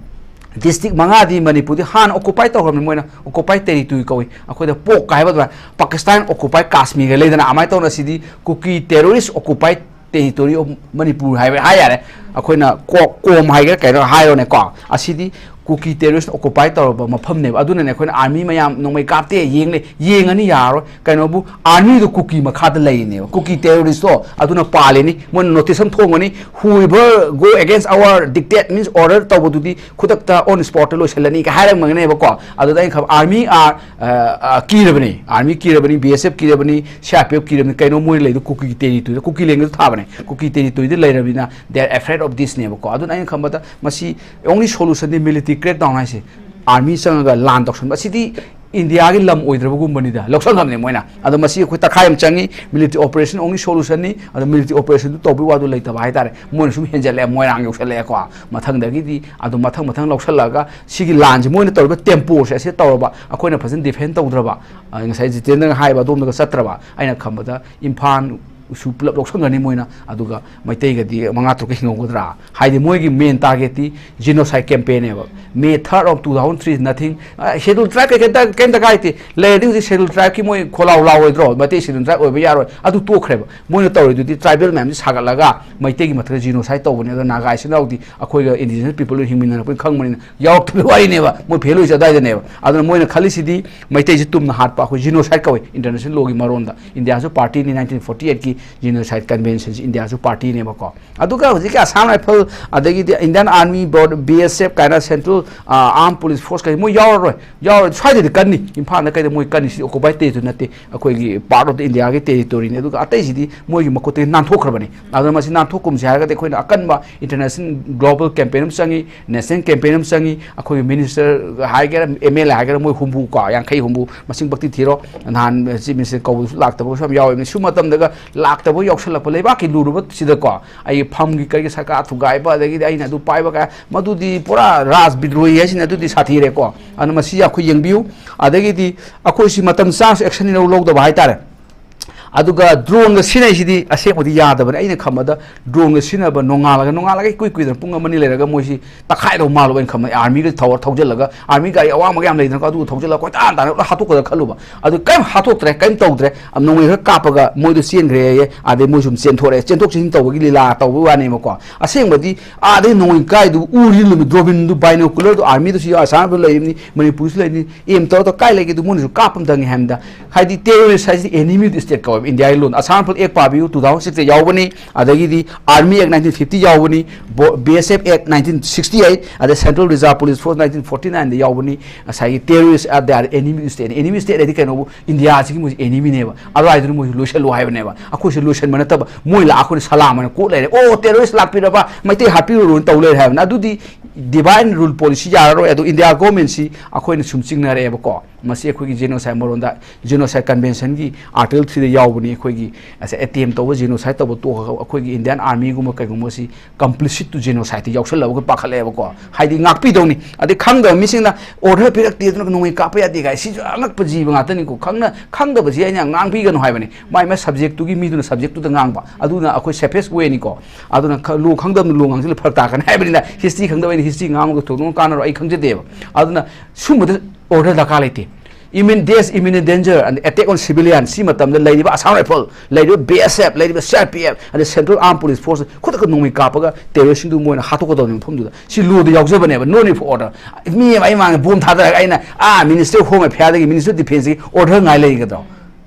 district ꯃꯉꯥꯗꯤ ꯃꯅꯤꯄꯨꯔꯗꯤ ꯍꯥꯟꯅ occupy ꯇꯧꯈ꯭ꯔꯕꯅꯤ ꯃꯣꯏꯅ꯫ Occupied territory ꯀꯧꯏ꯫ ꯑꯩꯈꯣꯏꯗ ꯄꯣꯛꯀ ꯍꯥꯏꯕ ꯑꯗꯨꯃꯥꯏꯅ꯫ Pakistan occupied Kashmir ꯂꯩꯗꯅ, ꯑꯗꯨꯃꯥꯏꯅ ꯇꯧꯅ ꯁꯤꯗꯤ ꯀꯨꯀꯤ terrorist occupied territory of Manipur ꯍꯥꯏꯕ ꯍꯥꯏ ꯌꯥꯔꯦ꯫ ꯑꯩꯈꯣꯏꯅ ꯀꯣ-, ꯀꯣꯝ ꯍꯥꯏꯒꯦꯔꯥ ꯀꯩꯅꯣ ꯍꯥꯏꯔꯣꯅꯦꯀꯣ꯫ ꯑꯁꯤꯗꯤ ꯀꯨꯀꯤ ꯇꯦꯔꯣꯔꯤꯁ ꯑꯣꯀꯨꯄꯥꯏ ꯇꯧꯔꯕ ꯃꯐꯝꯅꯦꯕ꯫ ꯑꯗꯨꯅꯅꯦ ꯑꯩꯈꯣꯏꯅ ꯑꯥꯔꯃꯤ ꯃꯌꯥꯝ ꯅꯣꯡꯃꯩ ꯀꯥꯞꯇꯦ, ꯌꯦꯡꯂꯦ, ꯌꯦꯡꯉꯅꯤ ꯌꯥꯔꯣꯏ꯫ ꯀꯩꯅꯣꯕꯨ, ꯑꯥꯔꯃꯤꯗꯨ ꯀꯨꯀꯤ ꯃꯈꯥꯗ ꯂꯩꯔꯤꯅꯦꯕ꯫ ꯀꯨꯀꯤ ꯇꯦꯔꯣꯔꯤꯁꯇꯣ ꯑꯗꯨꯅ ꯄꯥꯜꯂꯤꯅꯤ꯫ ꯃꯣꯏꯅ ꯅꯣꯇꯤꯁ ꯑꯃ ꯊꯣꯡꯒꯅꯤ, "Whoever go against our dictate means order" ꯇꯧꯕꯗꯨꯗꯤ ꯈꯨꯗꯛꯇ on spot ꯂꯣꯏꯁꯤꯜꯂꯅꯤ ꯀꯥꯏ ꯍꯥꯏꯔꯝꯒꯅꯦꯕꯀꯣ꯫ ꯑꯗꯨꯗ ꯑꯩꯅ ꯈꯪꯕ, ꯑꯥꯔꯃꯤ ꯑꯥꯔ, ꯑ, ꯑ, ꯀꯤꯔꯕꯅꯤ, ꯑꯥꯔꯃꯤ ꯀꯤꯔꯕꯅꯤ, ꯕꯤ ꯑꯦꯁ F ꯀꯤꯔꯕꯅꯤ, C R P F ꯀꯤꯔꯕꯅꯤ꯫ ꯀꯩꯅꯣ ꯃꯣꯏ ꯂꯩꯗꯣ ꯀꯨꯀꯤ ꯇꯦꯔꯤꯇꯣꯔꯤꯗ, ꯀꯨꯀꯤ ꯂꯦꯡꯒꯁꯨ ꯊꯥꯕꯅꯦ, ꯀꯨꯀꯤ ꯇꯦꯔꯤꯇꯣꯔꯤꯗ ꯂꯩꯔꯕꯅꯤꯅ they are afraid of this ꯅꯦꯕꯀꯣ꯫ ꯑꯗꯨꯅ ꯑꯩꯅ ꯈꯟꯕꯗ ꯃꯁꯤ only solution ꯗꯤ military crackdown ꯍꯥꯏꯁꯦ, ꯑꯥꯔꯃꯤ ꯆꯪꯉꯒ ꯂꯥꯟ ꯇꯧꯁꯟꯕ ꯑꯁꯤꯗꯤ ꯏꯟꯗꯤꯌꯥꯒꯤ ꯂꯝ ꯑꯣꯏꯗ꯭ꯔꯕꯒꯨꯝꯕꯅꯤꯗ, ꯂꯧꯁꯟꯈ꯭ꯔꯕꯅꯤ ꯃꯣꯏꯅ꯫ ꯑꯗꯣ ꯃꯁꯤ ꯑꯩꯈꯣꯏ ꯇꯛꯈꯥꯏ ꯑꯃ ꯆꯪꯉꯤ, military operation only solution ꯅꯤ꯫ ꯑꯗꯣ military operation ꯗꯨ ꯇꯧꯕꯒꯤ ꯋꯥꯗꯨ ꯂꯩꯇꯕ ꯍꯥꯏꯇꯥꯔꯦ, ꯃꯣꯏꯅ ꯁꯨꯝ ꯍꯦꯟꯖꯜꯂꯛꯑꯦ, ꯃꯣꯏꯔꯥꯡ ꯌꯧꯁꯜꯂꯛꯑꯦꯀꯣ꯫ ꯃꯊꯪꯗꯒꯤꯗꯤ ꯑꯗꯨ ꯃꯊꯪ ꯃꯊꯪ ꯂꯧꯁꯜꯂꯛꯑꯒ ꯁꯤꯒꯤ ꯂꯥꯟꯁꯤ ꯃꯣꯏꯅ ꯇꯧꯔꯤꯕ tempo ꯁꯦ ꯑꯁꯤ ꯇꯧꯔꯕ, ꯑꯩꯈꯣꯏꯅ ꯐꯖꯅ defend ꯇꯧꯗ꯭ꯔꯕ, ꯑ, ꯉꯁꯥꯏ ꯖꯤꯇꯦꯟꯗ꯭ꯔꯅ ꯍꯥꯏꯕ ꯑꯗꯣꯝꯗꯒ ꯆꯠꯇ꯭ꯔꯕ, ꯑꯩꯅ ꯈꯟꯕꯗ ꯏꯝꯐꯥꯜ ꯁꯨ ꯄꯨꯂꯞ ꯂꯧꯁꯟꯒꯅꯤ ꯃꯣꯏꯅ, ꯑꯗꯨꯒ ꯃꯩꯇꯩꯒꯗꯤ ꯃꯉꯥ ꯇꯔꯨꯛꯀ ꯍꯤꯡꯍꯧꯒꯗ꯭ꯔꯥ? ꯍꯥꯏꯗꯤ ꯃꯣꯏꯒꯤ main target T genocide campaign ꯅꯦꯕ꯫ May third of two thousand three nothing, ꯑ, schedule tribe ꯀꯩ ꯀꯩꯝꯇ, ꯀꯩꯝꯇ ꯀꯥꯏꯗꯦ꯫ ꯂꯩꯔꯗꯤ ꯍꯧꯖꯤꯛ schedule tribe ꯀꯤ ꯃꯣꯏ ꯈꯣꯜꯂꯥꯎ ꯂꯥꯎꯔꯣꯏꯗ꯭ꯔꯣ? ꯃꯩꯇꯩ schedule tribe ꯑꯣꯏꯕ ꯌꯥꯔꯣꯏ꯫ ꯑꯗꯨ ꯇꯣꯛꯈ꯭ꯔꯦꯕ꯫ ꯃꯣꯏꯅ ꯇꯧꯔꯤꯗꯨꯗꯤ tribal ꯃꯌꯥꯝꯁꯤ ꯁꯥꯒꯠꯂꯒ ꯃꯩꯇꯩꯒꯤ ꯃꯊꯛꯇ genocide ꯇꯧꯕꯅꯦ꯫ ꯑꯗꯣ ꯅꯥꯒꯥ ꯏꯆꯤꯟ ꯏꯅꯥꯎꯗꯤ ꯑꯩꯈꯣꯏꯒ indigenous people ꯍꯤꯡꯃꯤꯟꯅꯔꯛꯄꯅꯤ ꯈꯪꯕꯅꯤꯅ ꯌꯥꯎꯔꯛꯇꯕꯒꯤ ꯋꯥꯔꯤꯅꯦꯕ꯫ ꯃꯣꯏ ꯐꯦꯜ ꯑꯣꯏꯁꯦ ꯑꯗꯨꯋꯥꯏꯗꯅꯦꯕ꯫ ꯑꯗꯨꯅ ꯃꯣꯏꯅ ꯈꯜꯂꯤꯁꯤꯗꯤ ꯃꯩꯇꯩꯁꯤ ꯇꯨꯝꯅ ꯍꯥꯠꯄ, ꯑꯩꯈꯣꯏ genocide ꯀꯧꯏ international law ꯒꯤ ꯃꯔꯣꯟꯗ꯫ ꯏꯟꯗꯤꯌꯥꯁꯨ party ꯅꯤ, nineteen forty eight ꯀꯤ genocide convention ꯁꯤ ꯏꯟꯗꯤꯌꯥꯁꯨ party ꯅꯦꯕꯀꯣ꯫ ꯑꯗꯨꯒ ꯍꯧꯖꯤꯛꯀꯤ Assam Rifle, ꯑꯗꯒꯤꯗꯤ Indian Army, ꯕꯤ ꯑꯦꯁ ꯑꯦꯐ ꯀꯥꯏꯅ central, ꯑ, armed police force ꯀꯩ ꯃꯣꯏ ꯌꯥꯎꯔꯔꯣꯏ, ꯌꯥꯎꯔꯔꯣꯏ꯫ ꯁ꯭ꯋꯥꯏꯗꯗꯤ ꯀꯟꯅꯤ, ꯏꯝꯐꯥꯜꯗ ꯀꯩꯗ ꯃꯣꯏ ꯀꯟꯅꯤ, ꯁꯤ occupied territory ꯅꯠꯇꯦ, ꯑꯩꯈꯣꯏꯒꯤ part of the ꯏꯟꯗꯤꯌꯥꯒꯤ territory ꯅꯤ꯫ ꯑꯗꯨꯒ ꯑꯇꯩꯁꯤꯗꯤ ꯃꯣꯏꯒꯤ ꯃꯈꯨꯠꯇꯒꯤ ꯅꯥꯟꯊꯣꯛꯈ꯭ꯔꯕꯅꯤ꯫ ꯑꯗꯨꯅ ꯃꯁꯤ ꯅꯥꯟꯊꯣꯛꯀꯨꯝꯁꯤ ꯍꯥꯏꯔꯒꯗꯤ ꯑꯩꯈꯣꯏꯅ ꯑꯀꯟꯕ international global campaign ꯑꯃ ꯆꯪꯉꯤ, national campaign ꯑꯃ ꯆꯪꯉꯤ꯫ ꯑꯩꯈꯣꯏꯒꯤ minister ꯍꯥꯏꯒꯦꯔꯥ, M L A ꯍꯥꯏꯒꯦꯔꯥ, ꯃꯣꯏ ꯍꯨꯝꯐꯨ ꯀꯣ, ꯌꯥꯡꯈꯩ ꯍꯨꯝꯐꯨ, ꯃꯁꯤꯡ ꯄꯛꯇꯤ ꯊꯤꯔꯣ꯫ ꯅꯍꯥꯟ chief minister ꯀꯧꯕꯗꯨꯁꯨ ꯂꯥꯛꯇꯕꯒꯁꯨ ꯌꯥꯝ ꯌꯥꯎꯔꯤꯕꯅꯤ꯫ ꯁꯨꯝ ꯃꯇꯝꯗꯒ ꯂꯥꯛꯇꯕ ꯌꯥꯎꯁꯜꯂꯛꯄ, ꯂꯩꯕꯥꯛꯀꯤ ꯂꯨꯔꯨꯕꯁꯤꯗꯀꯣ, ꯑꯩꯒꯤ ꯐꯝꯒꯤ ꯀꯔꯤꯒꯤ ꯁꯔꯀꯥꯔ ꯊꯨꯒꯥꯏꯕ, ꯑꯗꯒꯤꯗꯤ ꯑꯩꯅ ꯑꯗꯨ ꯄꯥꯏꯕ ꯀꯥꯏ, ꯃꯗꯨꯗꯤ ꯄꯨꯔꯥ ꯔꯥꯖ ꯕꯤꯗ꯭ꯔꯣꯍꯤ ꯍꯥꯏꯁꯤꯅ ꯑꯗꯨꯗꯤ ꯁꯥꯊꯤꯔꯦꯀꯣ꯫ ꯑꯗꯨꯅ ꯃꯁꯤ ꯑꯩꯈꯣꯏ ꯌꯦꯡꯕꯤꯌꯨ꯫ ꯑꯗꯒꯤꯗꯤ ꯑꯩꯈꯣꯏꯁꯤ ꯃꯇꯝ ꯆꯥꯅꯁꯨ action ꯂꯧ-, ꯂꯧꯗꯕ ꯍꯥꯏꯇꯥꯔꯦ꯫ ꯑꯗꯨꯒ ꯗ꯭ꯔꯣꯟꯒ ꯁꯤꯖꯤꯟꯅꯩꯁꯤꯗꯤ ꯑꯁꯦꯡꯕꯗꯤ ꯌꯥꯗꯕꯅꯤ꯫ ꯑꯩꯅ ꯈꯟꯕꯗ ꯗ꯭ꯔꯣꯟꯒ ꯁꯤꯖꯤꯟꯅꯕ, ꯅꯣꯡꯉꯥꯜꯂꯒ ꯅꯣꯡꯉꯥꯜꯂꯒ ꯏꯀꯨꯏ ꯀꯨꯏꯗꯅ ꯄꯨꯡ ꯑꯃ ꯑꯅꯤ ꯂꯩꯔꯒ ꯃꯣꯏꯁꯤ ꯇꯛꯈꯥꯏꯗꯧ ꯃꯥꯜꯂꯨꯕ ꯑꯩꯅ ꯈꯟꯕꯗ, ꯑꯥꯔꯃꯤꯒ ꯊꯧꯔ ꯊꯧꯖꯤꯜꯂꯒ, ꯑꯥꯔꯃꯤ ꯒꯥꯔꯤ ꯑꯋꯥꯡꯕꯒ ꯌꯥꯝ ꯂꯩꯗꯅꯀꯣ, ꯑꯗꯨꯒ ꯊꯧꯖꯤꯜꯂꯒ ꯀꯣꯏꯇꯥꯟ ꯇꯥꯟꯅ ꯂꯣꯏ ꯍꯥꯠꯇꯣꯛꯀꯗ꯭ꯔꯥ ꯈꯜꯂꯨꯕ꯫ ꯑꯗꯨ ꯀꯔꯤꯝ ꯍꯥꯠꯇꯣꯛꯇ꯭ꯔꯦ, ꯀꯔꯤꯝ ꯇꯧꯗ꯭ꯔꯦ꯫ ꯑꯝ, ꯅꯣꯡꯃꯩ ꯈꯔ ꯀꯥꯞꯄꯒ ꯃꯣꯏꯗꯣ ꯆꯦꯟꯈ꯭ꯔꯦ ꯍꯥꯏꯌꯦ꯫ ꯑꯗꯩ ꯃꯣꯏ ꯁꯨꯝ ꯆꯦꯟꯊꯣꯔꯛꯑꯦ, ꯆꯦꯟꯊꯣꯛ ꯆꯦꯟꯁꯤꯟ ꯇꯧꯕꯒꯤ ꯂꯤꯂꯥ ꯇꯧꯕꯒꯤ ꯋꯥꯅꯦꯕꯀꯣ꯫ ꯑꯁꯦꯡꯕꯗꯤ ꯑꯥꯗꯩ ꯅꯣꯡꯃꯩ ꯀꯥꯏꯗꯨ ꯎꯔꯤ ꯅꯨꯃꯤꯠ ꯗ꯭ꯔꯣꯕꯤꯟꯗꯨ, ꯕꯥꯏꯅꯣꯀꯨꯂꯔꯗꯨ ꯑꯥꯔꯃꯤꯗꯁꯨ ꯌꯥꯎ, ꯑꯁꯥꯝ ꯔꯥꯏꯐꯜ ꯂꯩꯔꯤꯕꯅꯤ, ꯃꯅꯤꯄꯨꯔꯁꯨ ꯂꯩꯔꯤꯕꯅꯤ, ꯑꯦꯝ ꯇꯧꯔ ꯇꯧꯔ ꯀꯥꯏ ꯂꯩꯒꯦꯗꯨ ꯃꯣꯏꯅꯁꯨ ꯀꯥꯞꯄ ꯑꯃ ꯆꯪꯉꯦ ꯍꯥꯏꯕꯗ꯫ ꯍꯥꯏꯗꯤ terrorist ꯍꯥꯏꯁꯤꯗꯤ enemy of the state ꯀꯧꯋꯦꯕ ꯏꯟꯗꯤꯌꯥꯒꯤ ꯂꯣꯟ꯫ ꯑꯁꯥꯝ ꯔꯥꯏꯐꯜ ꯑꯦꯛ ꯄꯥꯕꯤꯌꯨ, two thousand six ꯇ ꯌꯥꯎꯕꯅꯤ, ꯑꯗꯒꯤꯗꯤ Army Act nineteen fifty ꯌꯥꯎꯕꯅꯤ, ꯕꯣ-, B S F Act nineteen sixty eight, ꯑꯗꯩ Central Reserve Police Force nineteen forty nine ꯗ ꯌꯥꯎꯕꯅꯤ꯫ ꯉꯁꯥꯏꯒꯤ terrorist are the enemy of state, enemy of state ꯍꯥꯏꯗꯤ ꯀꯩꯅꯣꯕꯨ, ꯏꯟꯗꯤꯌꯥꯁꯤꯒꯤ ꯃꯣꯏꯁꯤ enemy ꯅꯦꯕ꯫ ꯑꯗꯨꯋꯥꯏꯗꯨꯅ ꯃꯣꯏꯁꯤ ꯂꯣꯏꯁꯜꯂꯨ ꯍꯥꯏꯕꯅꯦꯕ꯫ ꯑꯩꯈꯣꯏꯁꯤ ꯂꯣꯏꯁꯟꯕ ꯅꯠꯇꯕ, ꯃꯣꯏ ꯂꯥꯛꯑ ꯑꯩꯈꯣꯏꯅ ꯁꯂꯥꯝ ꯑꯣꯏꯅ ꯀꯣꯠ ꯂꯩꯔꯦ, "ꯑꯣ, terrorist ꯂꯥꯛꯄꯤꯔꯕ, ꯃꯩꯇꯩ ꯍꯥꯠꯄꯤꯔꯨꯔꯣꯅ" ꯇꯧ ꯂꯩꯔꯦ ꯍꯥꯏꯕꯅꯤ꯫ ꯑꯗꯨꯗꯤ divine rule policy ꯌꯥꯔꯔꯣꯏ꯫ ꯑꯗꯣ ꯏꯟꯗꯤꯌꯥ government ꯁꯤ ꯑꯩꯈꯣꯏꯅ ꯁꯨꯝ ꯆꯤꯡꯅꯔꯛꯑꯦꯕꯀꯣ꯫ ꯃꯁꯤ ꯑꯩꯈꯣꯏꯒꯤ genocide ꯃꯔꯣꯟꯗ genocide convention ꯒꯤ article three ꯗ ꯌꯥꯎꯕꯅꯤ꯫ ꯑꯩꯈꯣꯏꯒꯤ ꯑꯁꯦ attempt ꯇꯧꯕ, genocide ꯇꯧꯕ ꯇꯣꯛꯈ꯭ꯔꯒ ꯑꯩꯈꯣꯏꯒꯤ Indian Army ꯒꯨꯝꯕ ꯀꯩꯒꯨꯝꯕꯁꯤ complicit to genocide ꯇ ꯌꯥꯎꯁꯜꯂꯕ ꯑꯩꯈꯣꯏ ꯄꯥꯈꯠꯂꯛꯑꯦꯕꯀꯣ꯫ ꯍꯥꯏꯗꯤ ꯉꯥꯛꯄꯤꯗꯧꯅꯤ꯫ ꯑꯗꯩ ꯈꯪꯗꯕ ꯃꯤꯁꯤꯡꯅ order ꯄꯤꯔꯛꯇꯦ, ꯑꯗꯨꯅ ꯅꯣꯡꯃꯩ ꯀꯥꯞꯄ ꯌꯥꯗꯦ ꯀꯥꯏ, ꯁꯤꯁꯨ ꯑꯉꯛꯄ ꯖꯤꯕ ꯉꯥꯛꯇꯅꯤꯀꯣ꯫ ꯈꯪꯅ, ꯈꯪꯗꯕꯁꯤ ꯑꯩꯅ ꯉꯥꯡꯕꯤꯒꯅꯨ ꯍꯥꯏꯕꯅꯤ꯫ ꯃꯥꯏ ꯃꯥꯏ subject ꯇꯨꯒꯤ ꯃꯤꯗꯨꯅ subject ꯇꯨꯗ ꯉꯥꯡꯕ, ꯑꯗꯨꯅ ꯑꯩꯈꯣꯏ safest way ꯅꯤꯀꯣ꯫ ꯑꯗꯨꯅ ꯈ-, ꯂꯣ ꯈꯪꯗꯕꯅ ꯂꯣ ꯉꯥꯡꯁꯤꯜꯂ ꯐꯔꯛ ꯇꯥꯛꯀꯅꯤ ꯍꯥꯏꯕꯅꯤꯅ, history ꯈꯪꯗꯕ ꯑꯩꯅ history ꯉꯥꯡꯕꯗ ꯊꯣꯏꯗꯣꯛꯅ ꯀꯥꯟꯅꯔꯣꯏ, ꯑꯩ ꯈꯪꯖꯗꯦꯕ꯫ ꯑꯗꯨꯅ ꯁꯨꯝꯕꯗ order ꯗꯔꯀꯥꯔ ꯂꯩꯇꯦ꯫ Imminent, danger, imminent danger and attack on civilian, ꯁꯤ ꯃꯇꯝꯗ ꯂꯩꯔꯤꯕ ꯑꯁꯥꯝ ꯔꯥꯏꯐꯜ, ꯂꯩꯔꯤꯕ B S F, ꯂꯩꯔꯤꯕ C R P F, ꯑꯗꯩ Central Armed Police Force ꯈꯨꯗꯛꯇ ꯅꯣꯡꯃꯩ ꯀꯥꯞꯄꯒ terrorist ꯁꯤꯡꯗꯨ ꯃꯣꯏꯅ ꯍꯥꯠꯇꯣꯛꯀꯗꯧꯅꯤ ꯃꯐꯝꯗꯨꯗ꯫ ꯁꯤ ꯂꯣꯗ ꯌꯥꯎꯖꯕꯅꯦꯕ, no need for order꯫ ꯃꯤ ꯑꯃ ꯑꯩ ꯃꯥꯡꯗ ꯕꯣꯝ ꯊꯥꯗꯔꯒ ꯑꯩꯅ, ꯑꯥ, Ministry of Home Affairs ꯗꯒꯤ, Ministry of Defence ꯀꯤ order ꯉꯥꯏ ꯂꯩꯒꯗ꯭ꯔꯣ?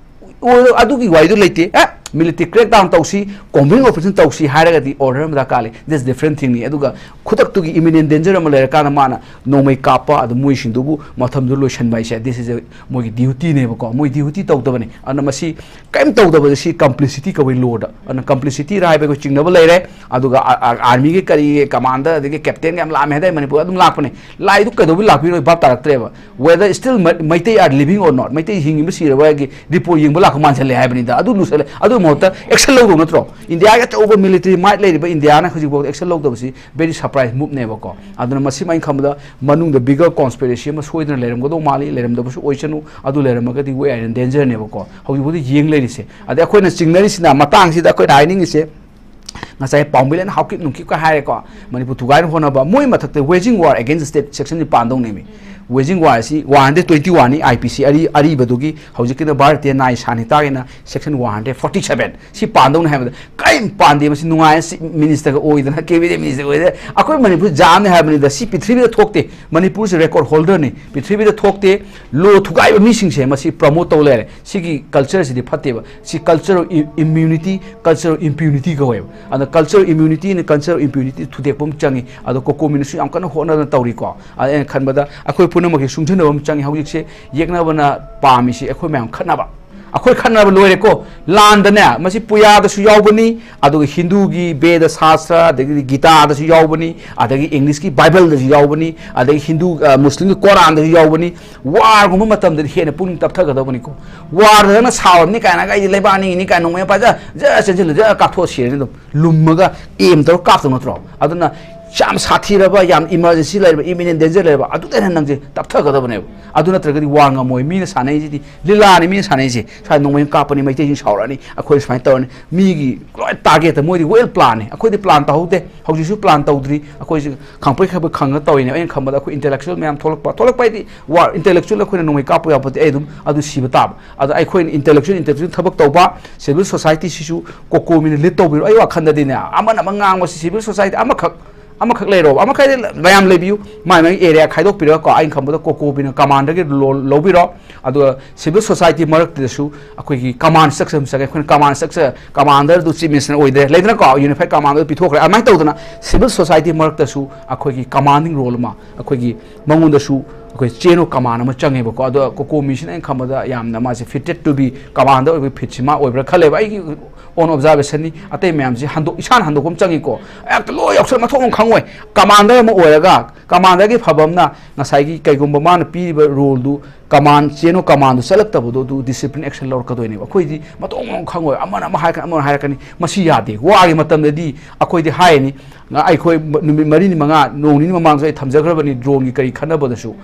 ꯑꯣ, ꯑꯗꯨꯒꯤ ꯋꯥꯔꯤꯗꯨ ꯂꯩꯇꯦ꯫ ꯑꯦ, military crackdown ꯇꯧꯁꯤ, combing operation ꯇꯧꯁꯤ ꯍꯥꯏꯔꯒꯗꯤ order ꯑꯃ ꯗꯔꯀꯥꯔ ꯂꯩ꯫ That's different thing ꯅꯤ꯫ ꯑꯗꯨꯒ ꯈꯨꯗꯛꯇꯨꯒꯤ imminent danger ꯑꯃ ꯂꯩꯔꯀꯥꯟꯗ ꯃꯥꯅ ꯅꯣꯡꯃꯩ ꯀꯥꯞꯄ, ꯑꯗꯨ ꯃꯣꯏꯁꯤꯡꯗꯨꯕꯨ ꯃꯐꯝꯗꯨ ꯂꯣꯏꯁꯤꯟꯕ ꯍꯥꯏꯁꯦ, this is a, ꯃꯣꯏꯒꯤ duty ꯅꯦꯕꯀꯣ꯫ ꯃꯣꯏ duty ꯇꯧꯗꯕꯅꯤ꯫ ꯑꯗꯨꯅ ꯃꯁꯤ ꯀꯔꯤꯝ ꯇꯧꯗꯕꯗ ꯁꯤ complicity ꯀꯧꯏ ꯂꯣꯗ꯫ ꯑꯗꯨꯅ complicity ꯔ ꯍꯥꯏꯕ ꯑꯩꯈꯣꯏ ꯆꯤꯡꯅꯕ ꯂꯩꯔꯦ꯫ ꯑꯗꯨꯒ ꯑꯥ-, ꯑꯥ-, army ꯒꯤ ꯀꯔꯤꯒꯤ commander ꯑꯗꯒꯤ captain ꯒ ꯌꯥꯝ ꯂꯥꯛꯑꯝꯃꯦ ꯍꯥꯏꯗꯥꯏ ꯃꯅꯤꯄꯨꯔ? ꯑꯗꯨꯝ ꯂꯥꯛꯄꯅꯦ꯫ ꯂꯥꯛꯏꯗꯨ ꯀꯩꯗꯧꯕꯩ ꯂꯥꯛꯄꯤꯔꯣꯏ ꯚꯥꯞ ꯇꯥꯔꯛꯇ꯭ꯔꯦꯕ꯫ Whether still ꯃ-, Meitei are living or not, Meitei ꯍꯤꯡꯉꯤꯕ ꯁꯤꯔꯕ ꯍꯥꯏꯒꯤ report ꯌꯦꯡꯕ ꯂꯥꯛꯄ ꯃꯥꯟꯁꯤꯜꯂꯦ ꯍꯥꯏꯕꯅꯤꯗ꯫ ꯑꯗꯨ ꯂꯨꯁꯜꯂꯦ꯫ ꯑꯗꯨ ꯃꯍꯨꯠꯇ action ꯂꯧꯗꯧ ꯅꯠꯇ꯭ꯔꯣ? ꯏꯟꯗꯤꯌꯥꯒꯤ ꯑꯆꯧꯕ military might ꯂꯩꯔꯤꯕ ꯏꯟꯗꯤꯌꯥꯅ ꯍꯧꯖꯤꯛꯐꯥꯎꯗ action ꯂꯧꯗꯕꯁꯤ very surprise move ꯅꯦꯕꯀꯣ꯫ ꯑꯗꯨꯅ ꯃꯁꯤ ꯑꯩꯅ ꯈꯟꯕꯗ ꯃꯅꯨꯡꯗ bigger conspiracy ꯑꯃ ꯁꯣꯏꯗꯅ ꯂꯩꯔꯝꯒꯗꯧ ꯃꯥꯜꯂꯤ꯫ ꯂꯩꯔꯝꯗꯕꯁꯨ ꯑꯣꯏꯁꯅꯨ꯫ ꯑꯗꯨ ꯂꯩꯔꯝꯃꯒꯗꯤ we are in danger ꯅꯦꯕꯀꯣ꯫ ꯍꯧꯖꯤꯛꯐꯥꯎꯗ ꯌꯦꯡ ꯂꯩꯔꯤꯁꯦ꯫ ꯑꯗꯩ ꯑꯩꯈꯣꯏꯅ ꯆꯤꯡꯅꯔꯤꯁꯤꯅ, ꯃꯇꯥꯡꯁꯤꯗ ꯑꯩꯈꯣꯏꯅ ꯍꯥꯏꯅꯤꯡꯉꯤꯁꯦ, ꯉꯁꯥꯏ ꯄꯥꯎꯃꯤꯂꯦꯟ ꯍꯥꯎꯀꯤꯞ ꯅꯨꯡꯀꯤꯞꯀ ꯍꯥꯏꯔꯦꯀꯣ, ꯃꯅꯤꯄꯨꯔ ꯊꯨꯒꯥꯏꯅ ꯍꯣꯠꯅꯕ, ꯃꯣꯏ ꯃꯊꯛꯇ waging war against state section ꯁꯤ ꯄꯥꯟꯗꯧꯅꯦꯃꯤ꯫ Waging war ꯁꯤ one hundred twenty one ꯅꯤ, I P C ꯑꯔꯤ-, ꯑꯔꯤꯕꯗꯨꯒꯤ, ꯍꯧꯖꯤꯛꯀꯤꯅ Bharatiya ꯅ꯭ꯌꯥꯌ ꯁꯪꯍꯤꯇꯥꯒꯤꯅ section one hundred forty seven ꯁꯤ ꯄꯥꯟꯗꯧꯅꯤ ꯍꯥꯏꯕꯗ, ꯀꯔꯤꯝ ꯄꯥꯟꯗꯦ꯫ ꯃꯁꯤ ꯅꯨꯡꯉꯥꯏ, ꯆꯤꯐ ꯃꯤꯅꯤꯁꯇꯔꯒ ꯑꯣꯏꯗꯅ, ꯀꯦꯕꯤꯅꯦꯠ ꯃꯤꯅꯤꯁꯇꯔ ꯑꯣꯏꯗꯅ, ꯑꯩꯈꯣꯏ ꯃꯅꯤꯄꯨꯔ ꯖꯥꯝꯅꯤ ꯍꯥꯏꯕꯅꯤꯗ꯫ ꯁꯤ ꯄ꯭ꯔꯤꯊꯤꯕꯤꯗ ꯊꯣꯛꯇꯦ꯫ ꯃꯅꯤꯄꯨꯔꯁꯦ record holder ꯅꯤ, ꯄ꯭ꯔꯤꯊꯤꯕꯤꯗ ꯊꯣꯛꯇꯦ꯫ Law ꯊꯨꯒꯥꯏꯕ ꯃꯤꯁꯤꯡꯁꯦ ꯃꯁꯤ promote ꯇꯧ ꯂꯩꯔꯦ꯫ ꯁꯤꯒꯤ culture ꯁꯤꯗꯤ ꯐꯠꯇꯦꯕ꯫ ꯁꯤ culture of i-, immunity, culture of impunity ꯀꯧꯋꯦꯕ꯫ ꯑꯗ culture of immunity ꯅ culture of impunity ꯊꯨꯗꯦꯛꯄ ꯑꯃ ꯆꯪꯉꯤ꯫ ꯑꯗꯣ ꯀꯣꯀꯣꯃꯤꯅꯁꯨ ꯌꯥꯝ ꯀꯟꯅ ꯍꯣꯠꯅꯗꯅ ꯇꯧꯔꯤꯀꯣ꯫ ꯑꯗ ꯑꯩꯅ ꯈꯟꯕꯗ ꯑꯩꯈꯣꯏ ꯄꯨꯝꯅꯃꯛꯀꯤ ꯁꯨꯡꯁꯤꯟꯅꯕ ꯑꯃ ꯆꯪꯉꯤ꯫ ꯍꯧꯖꯤꯛꯁꯦ ꯌꯦꯛꯅꯕꯅ ꯄꯥꯝꯃꯤꯁꯤ ꯑꯩꯈꯣꯏ ꯃꯌꯥꯝ ꯈꯠꯅꯕ꯫ ꯑꯩꯈꯣꯏ ꯈꯠꯅꯕ ꯂꯣꯏꯔꯦꯀꯣ꯫ ꯂꯥꯟꯗꯅꯦ, ꯃꯁꯤ ꯄꯨꯌꯥꯗꯁꯨ ꯌꯥꯎꯕꯅꯤ, ꯑꯗꯨꯒ ꯍꯤꯟꯗꯨꯒꯤ ꯕꯦꯗ ꯁꯥꯁꯇ꯭ꯔ, ꯑꯗꯒꯤꯗꯤ ꯒꯤꯇꯥꯗꯁꯨ ꯌꯥꯎꯕꯅꯤ, ꯑꯗꯒꯤ ꯏꯪꯂꯤꯁꯀꯤ ꯕꯥꯏꯕꯜꯗꯁꯨ ꯌꯥꯎꯕꯅꯤ, ꯑꯗꯒꯤ ꯍꯤꯟꯗꯨ, ꯑ, ꯃꯨꯁꯂꯤꯝꯒꯤ ꯀꯣꯔꯥꯟꯗꯁꯨ ꯌꯥꯎꯕꯅꯤ꯫ War ꯒꯨꯝꯕ ꯃꯇꯝꯗꯗꯤ ꯍꯦꯟꯅ ꯄꯨꯛꯅꯤꯡ ꯇꯞꯊꯒꯗꯕꯅꯤꯀꯣ꯫ War ꯗ ꯅꯪꯅ ꯁꯥꯎꯔꯕꯅꯤ ꯀꯥꯏꯅꯒ, "ꯑꯩꯗꯤ ꯂꯩꯕꯥꯛ ꯅꯤꯡꯉꯤꯅꯤ" ꯀꯥꯏꯅ ꯅꯣꯡꯃꯩ ꯄꯥꯏꯖ-, ꯖ ꯆꯦꯟꯁꯤꯜꯂ ꯖ ꯀꯥꯞꯊꯣꯛꯑ ꯁꯤꯔꯅꯤ ꯑꯗꯨꯝ꯫ ꯂꯨꯝꯃꯒ aim ꯇꯧꯔ ꯀꯥꯞꯇꯧ ꯅꯠꯇ꯭ꯔꯣ? ꯑꯗꯨꯅ ꯌꯥꯝ ꯁꯥꯊꯤꯔꯕ, ꯌꯥꯝ emergency ꯂꯩꯔꯕ, imminent danger ꯂꯩꯔꯕ, ꯑꯗꯨꯗ ꯍꯦꯟꯅ ꯅꯪꯁꯦ ꯇꯞꯊꯒꯗꯕꯅꯦꯕ꯫ ꯑꯗꯨ ꯅꯠꯇ꯭ꯔꯒꯗꯤ war ꯉꯝꯃꯣꯏ꯫ ꯃꯤꯅ ꯁꯥꯟꯅꯩꯁꯤꯗꯤ ꯂꯤꯂꯥꯅꯤ, ꯃꯤꯅ ꯁꯥꯟꯅꯩꯁꯦ꯫ ꯁ꯭ꯋꯥꯏ ꯅꯣꯡꯃꯩ ꯑꯃ ꯀꯥꯞꯄꯅꯤ, ꯃꯩꯇꯩꯁꯤꯡ ꯁꯥꯎꯔꯛꯑꯅꯤ, ꯑꯩꯈꯣꯏ ꯁꯨꯃꯥꯏꯅ ꯇꯧꯔꯅꯤ꯫ ꯃꯤꯒꯤ ꯂꯣꯏ target ꯇ, ꯃꯣꯏꯗꯤ well plan ꯅꯤ꯫ ꯑꯩꯈꯣꯏꯗꯤ plan ꯇꯧꯍꯧꯗꯦ, ꯍꯧꯖꯤꯛꯁꯨ plan ꯇꯧꯗ꯭ꯔꯤ꯫ ꯑꯩꯈꯣꯏꯁꯨ ꯈꯪꯄ꯭ꯔꯦꯛ ꯈꯪꯄ꯭ꯔꯦꯛ ꯈꯪꯉ ꯇꯧꯔꯤꯅꯦ꯫ ꯑꯩꯅ ꯈꯟꯕꯗ ꯑꯩꯈꯣꯏ intellectual ꯃꯌꯥꯝ ꯊꯣꯛꯂꯛꯄ, ꯊꯣꯛꯂꯛꯄ ꯍꯥꯏꯗꯤ war, intellectual ꯑꯩꯈꯣꯏꯅ ꯅꯣꯡꯃꯩ ꯀꯥꯞꯄ ꯌꯥꯄꯣꯠꯇꯦ, ꯑꯩ ꯑꯗꯨꯝ ꯑꯗꯨ ꯁꯤꯕ ꯇꯥꯕ꯫ ꯑꯗꯣ ꯑꯩꯈꯣꯏꯅ intellectual, intellectual ꯊꯕꯛ ꯇꯧꯕ, civil society ꯁꯤꯁꯨ ꯀꯣꯀꯣꯃꯤꯅ lead ꯇꯧꯕꯤꯔꯣ꯫ ꯑꯩ ꯋꯥꯈꯜꯗꯗꯤꯅꯦ, ꯑꯃꯅ ꯑꯃ ꯉꯥꯡꯕꯁꯤ civil society ꯑꯃꯈꯛ, ꯑꯃꯈꯛ ꯂꯩꯔꯣꯕ, ꯑꯃꯈꯛ ꯍꯥꯏꯗꯤ ꯃꯌꯥꯝ ꯂꯩꯕꯤꯌꯨ, ꯃꯥꯏ ꯃꯥꯒꯤ area ꯈꯥꯏꯗꯣꯛꯄꯤꯔꯒꯀꯣ꯫ ꯑꯩꯅ ꯈꯟꯕꯗ ꯀꯣꯀꯣꯃꯤꯅ command ꯒꯤ role ꯂꯧꯕꯤꯔꯣ꯫ ꯑꯗꯨꯒ civil society ꯃꯔꯛꯇꯁꯨ ꯑꯩꯈꯣꯏꯒꯤ command structure ꯑꯃ ꯆꯪꯉꯦ꯫ ꯑꯩꯈꯣꯏꯅ command structure, commander ꯗꯨ chief minister ꯑꯣꯏꯗ꯭ꯔꯦ, ꯂꯩꯗꯅꯀꯣ, unified command ꯗꯨ ꯄꯤꯊꯣꯛꯈ꯭ꯔꯦ꯫ ꯑꯗꯨꯃꯥꯏꯅ ꯇꯧꯗꯅ civil society ꯃꯔꯛꯇꯁꯨ ꯑꯩꯈꯣꯏꯒꯤ commanding role ꯑꯃ, ꯑꯩꯈꯣꯏꯒꯤ ꯃꯉꯣꯟꯗꯁꯨ ꯑꯩꯈꯣꯏ chain of command ꯑꯃ ꯆꯪꯉꯦꯕꯀꯣ꯫ ꯑꯗꯣ ꯀꯣꯀꯣꯃꯤꯁꯤꯅ ꯑꯩꯅ ꯈꯟꯕꯗ ꯌꯥꯝꯅ ꯃꯥꯁꯦ fitted to be commander ꯑꯣꯏꯕ fit ꯁꯤ ꯃꯥ ꯑꯣꯏꯕ꯭ꯔꯥ ꯈꯜꯂꯦꯕ꯫ ꯑꯩꯒꯤ own observation ꯅꯤ, ꯑꯇꯩ ꯃꯌꯥꯝꯁꯤ ꯍꯟꯗꯣꯛ-, ꯏꯁꯥꯅ ꯍꯟꯗꯣꯛꯄ ꯑꯃ ꯆꯪꯉꯤꯀꯣ꯫ ꯍꯦꯛꯇ ꯂꯣꯏ ꯌꯥꯎꯁꯜꯂ ꯃꯊꯣꯡ ꯑꯃ ꯈꯪꯉꯣꯏ꯫ Commander ꯑꯃ ꯑꯣꯏꯔꯒ, commander ꯒꯤ ꯐꯕ ꯑꯃꯅ ꯉꯁꯥꯏꯒꯤ ꯀꯩꯒꯨꯝꯕ ꯃꯥꯅ ꯄꯤꯔꯤꯕ role ꯗꯨ ꯀꯃꯥꯟ ꯆꯦꯟ ꯑꯣꯐ ꯀꯃꯥꯟꯗꯣ ꯆꯠꯂꯛꯇꯕꯗꯣ ꯑꯗꯨ ꯗꯤꯁꯤꯄ꯭ꯂꯤꯟ ꯑꯦꯛꯁꯟ ꯂꯧꯔꯛꯀꯗꯣꯏꯅꯦꯕ꯫ ꯑꯩꯈꯣꯏꯗꯤ ꯃꯇꯧ ꯃꯔꯣꯝ ꯈꯪꯉꯣꯏ, ꯑꯃꯅ ꯑꯃ ꯍꯥꯏꯔꯛꯀꯅꯤ, ꯑꯃꯅ ꯍꯥꯏꯔꯛꯀꯅꯤ꯫ ꯃꯁꯤ ꯌꯥꯗꯦ꯫ ꯋꯥꯔꯒꯤ ꯃꯇꯝꯗꯗꯤ ꯑꯩꯈꯣꯏꯗꯤ ꯍꯥꯏꯔꯅꯤ, ꯉ- ꯑꯩꯈꯣꯏ ꯅꯨꯃꯤꯠ ꯃꯔꯤꯅꯤ ꯃꯉꯥ, ꯅꯣꯡ ꯅꯤꯅꯤ ꯃꯃꯥꯡꯗꯁꯨ ꯑꯩ ꯊꯝꯖꯈ꯭ꯔꯕꯅꯤ ꯗ꯭ꯔꯣꯟꯒꯤ ꯀꯔꯤ ꯈꯟꯅꯕꯗꯁꯨ꯫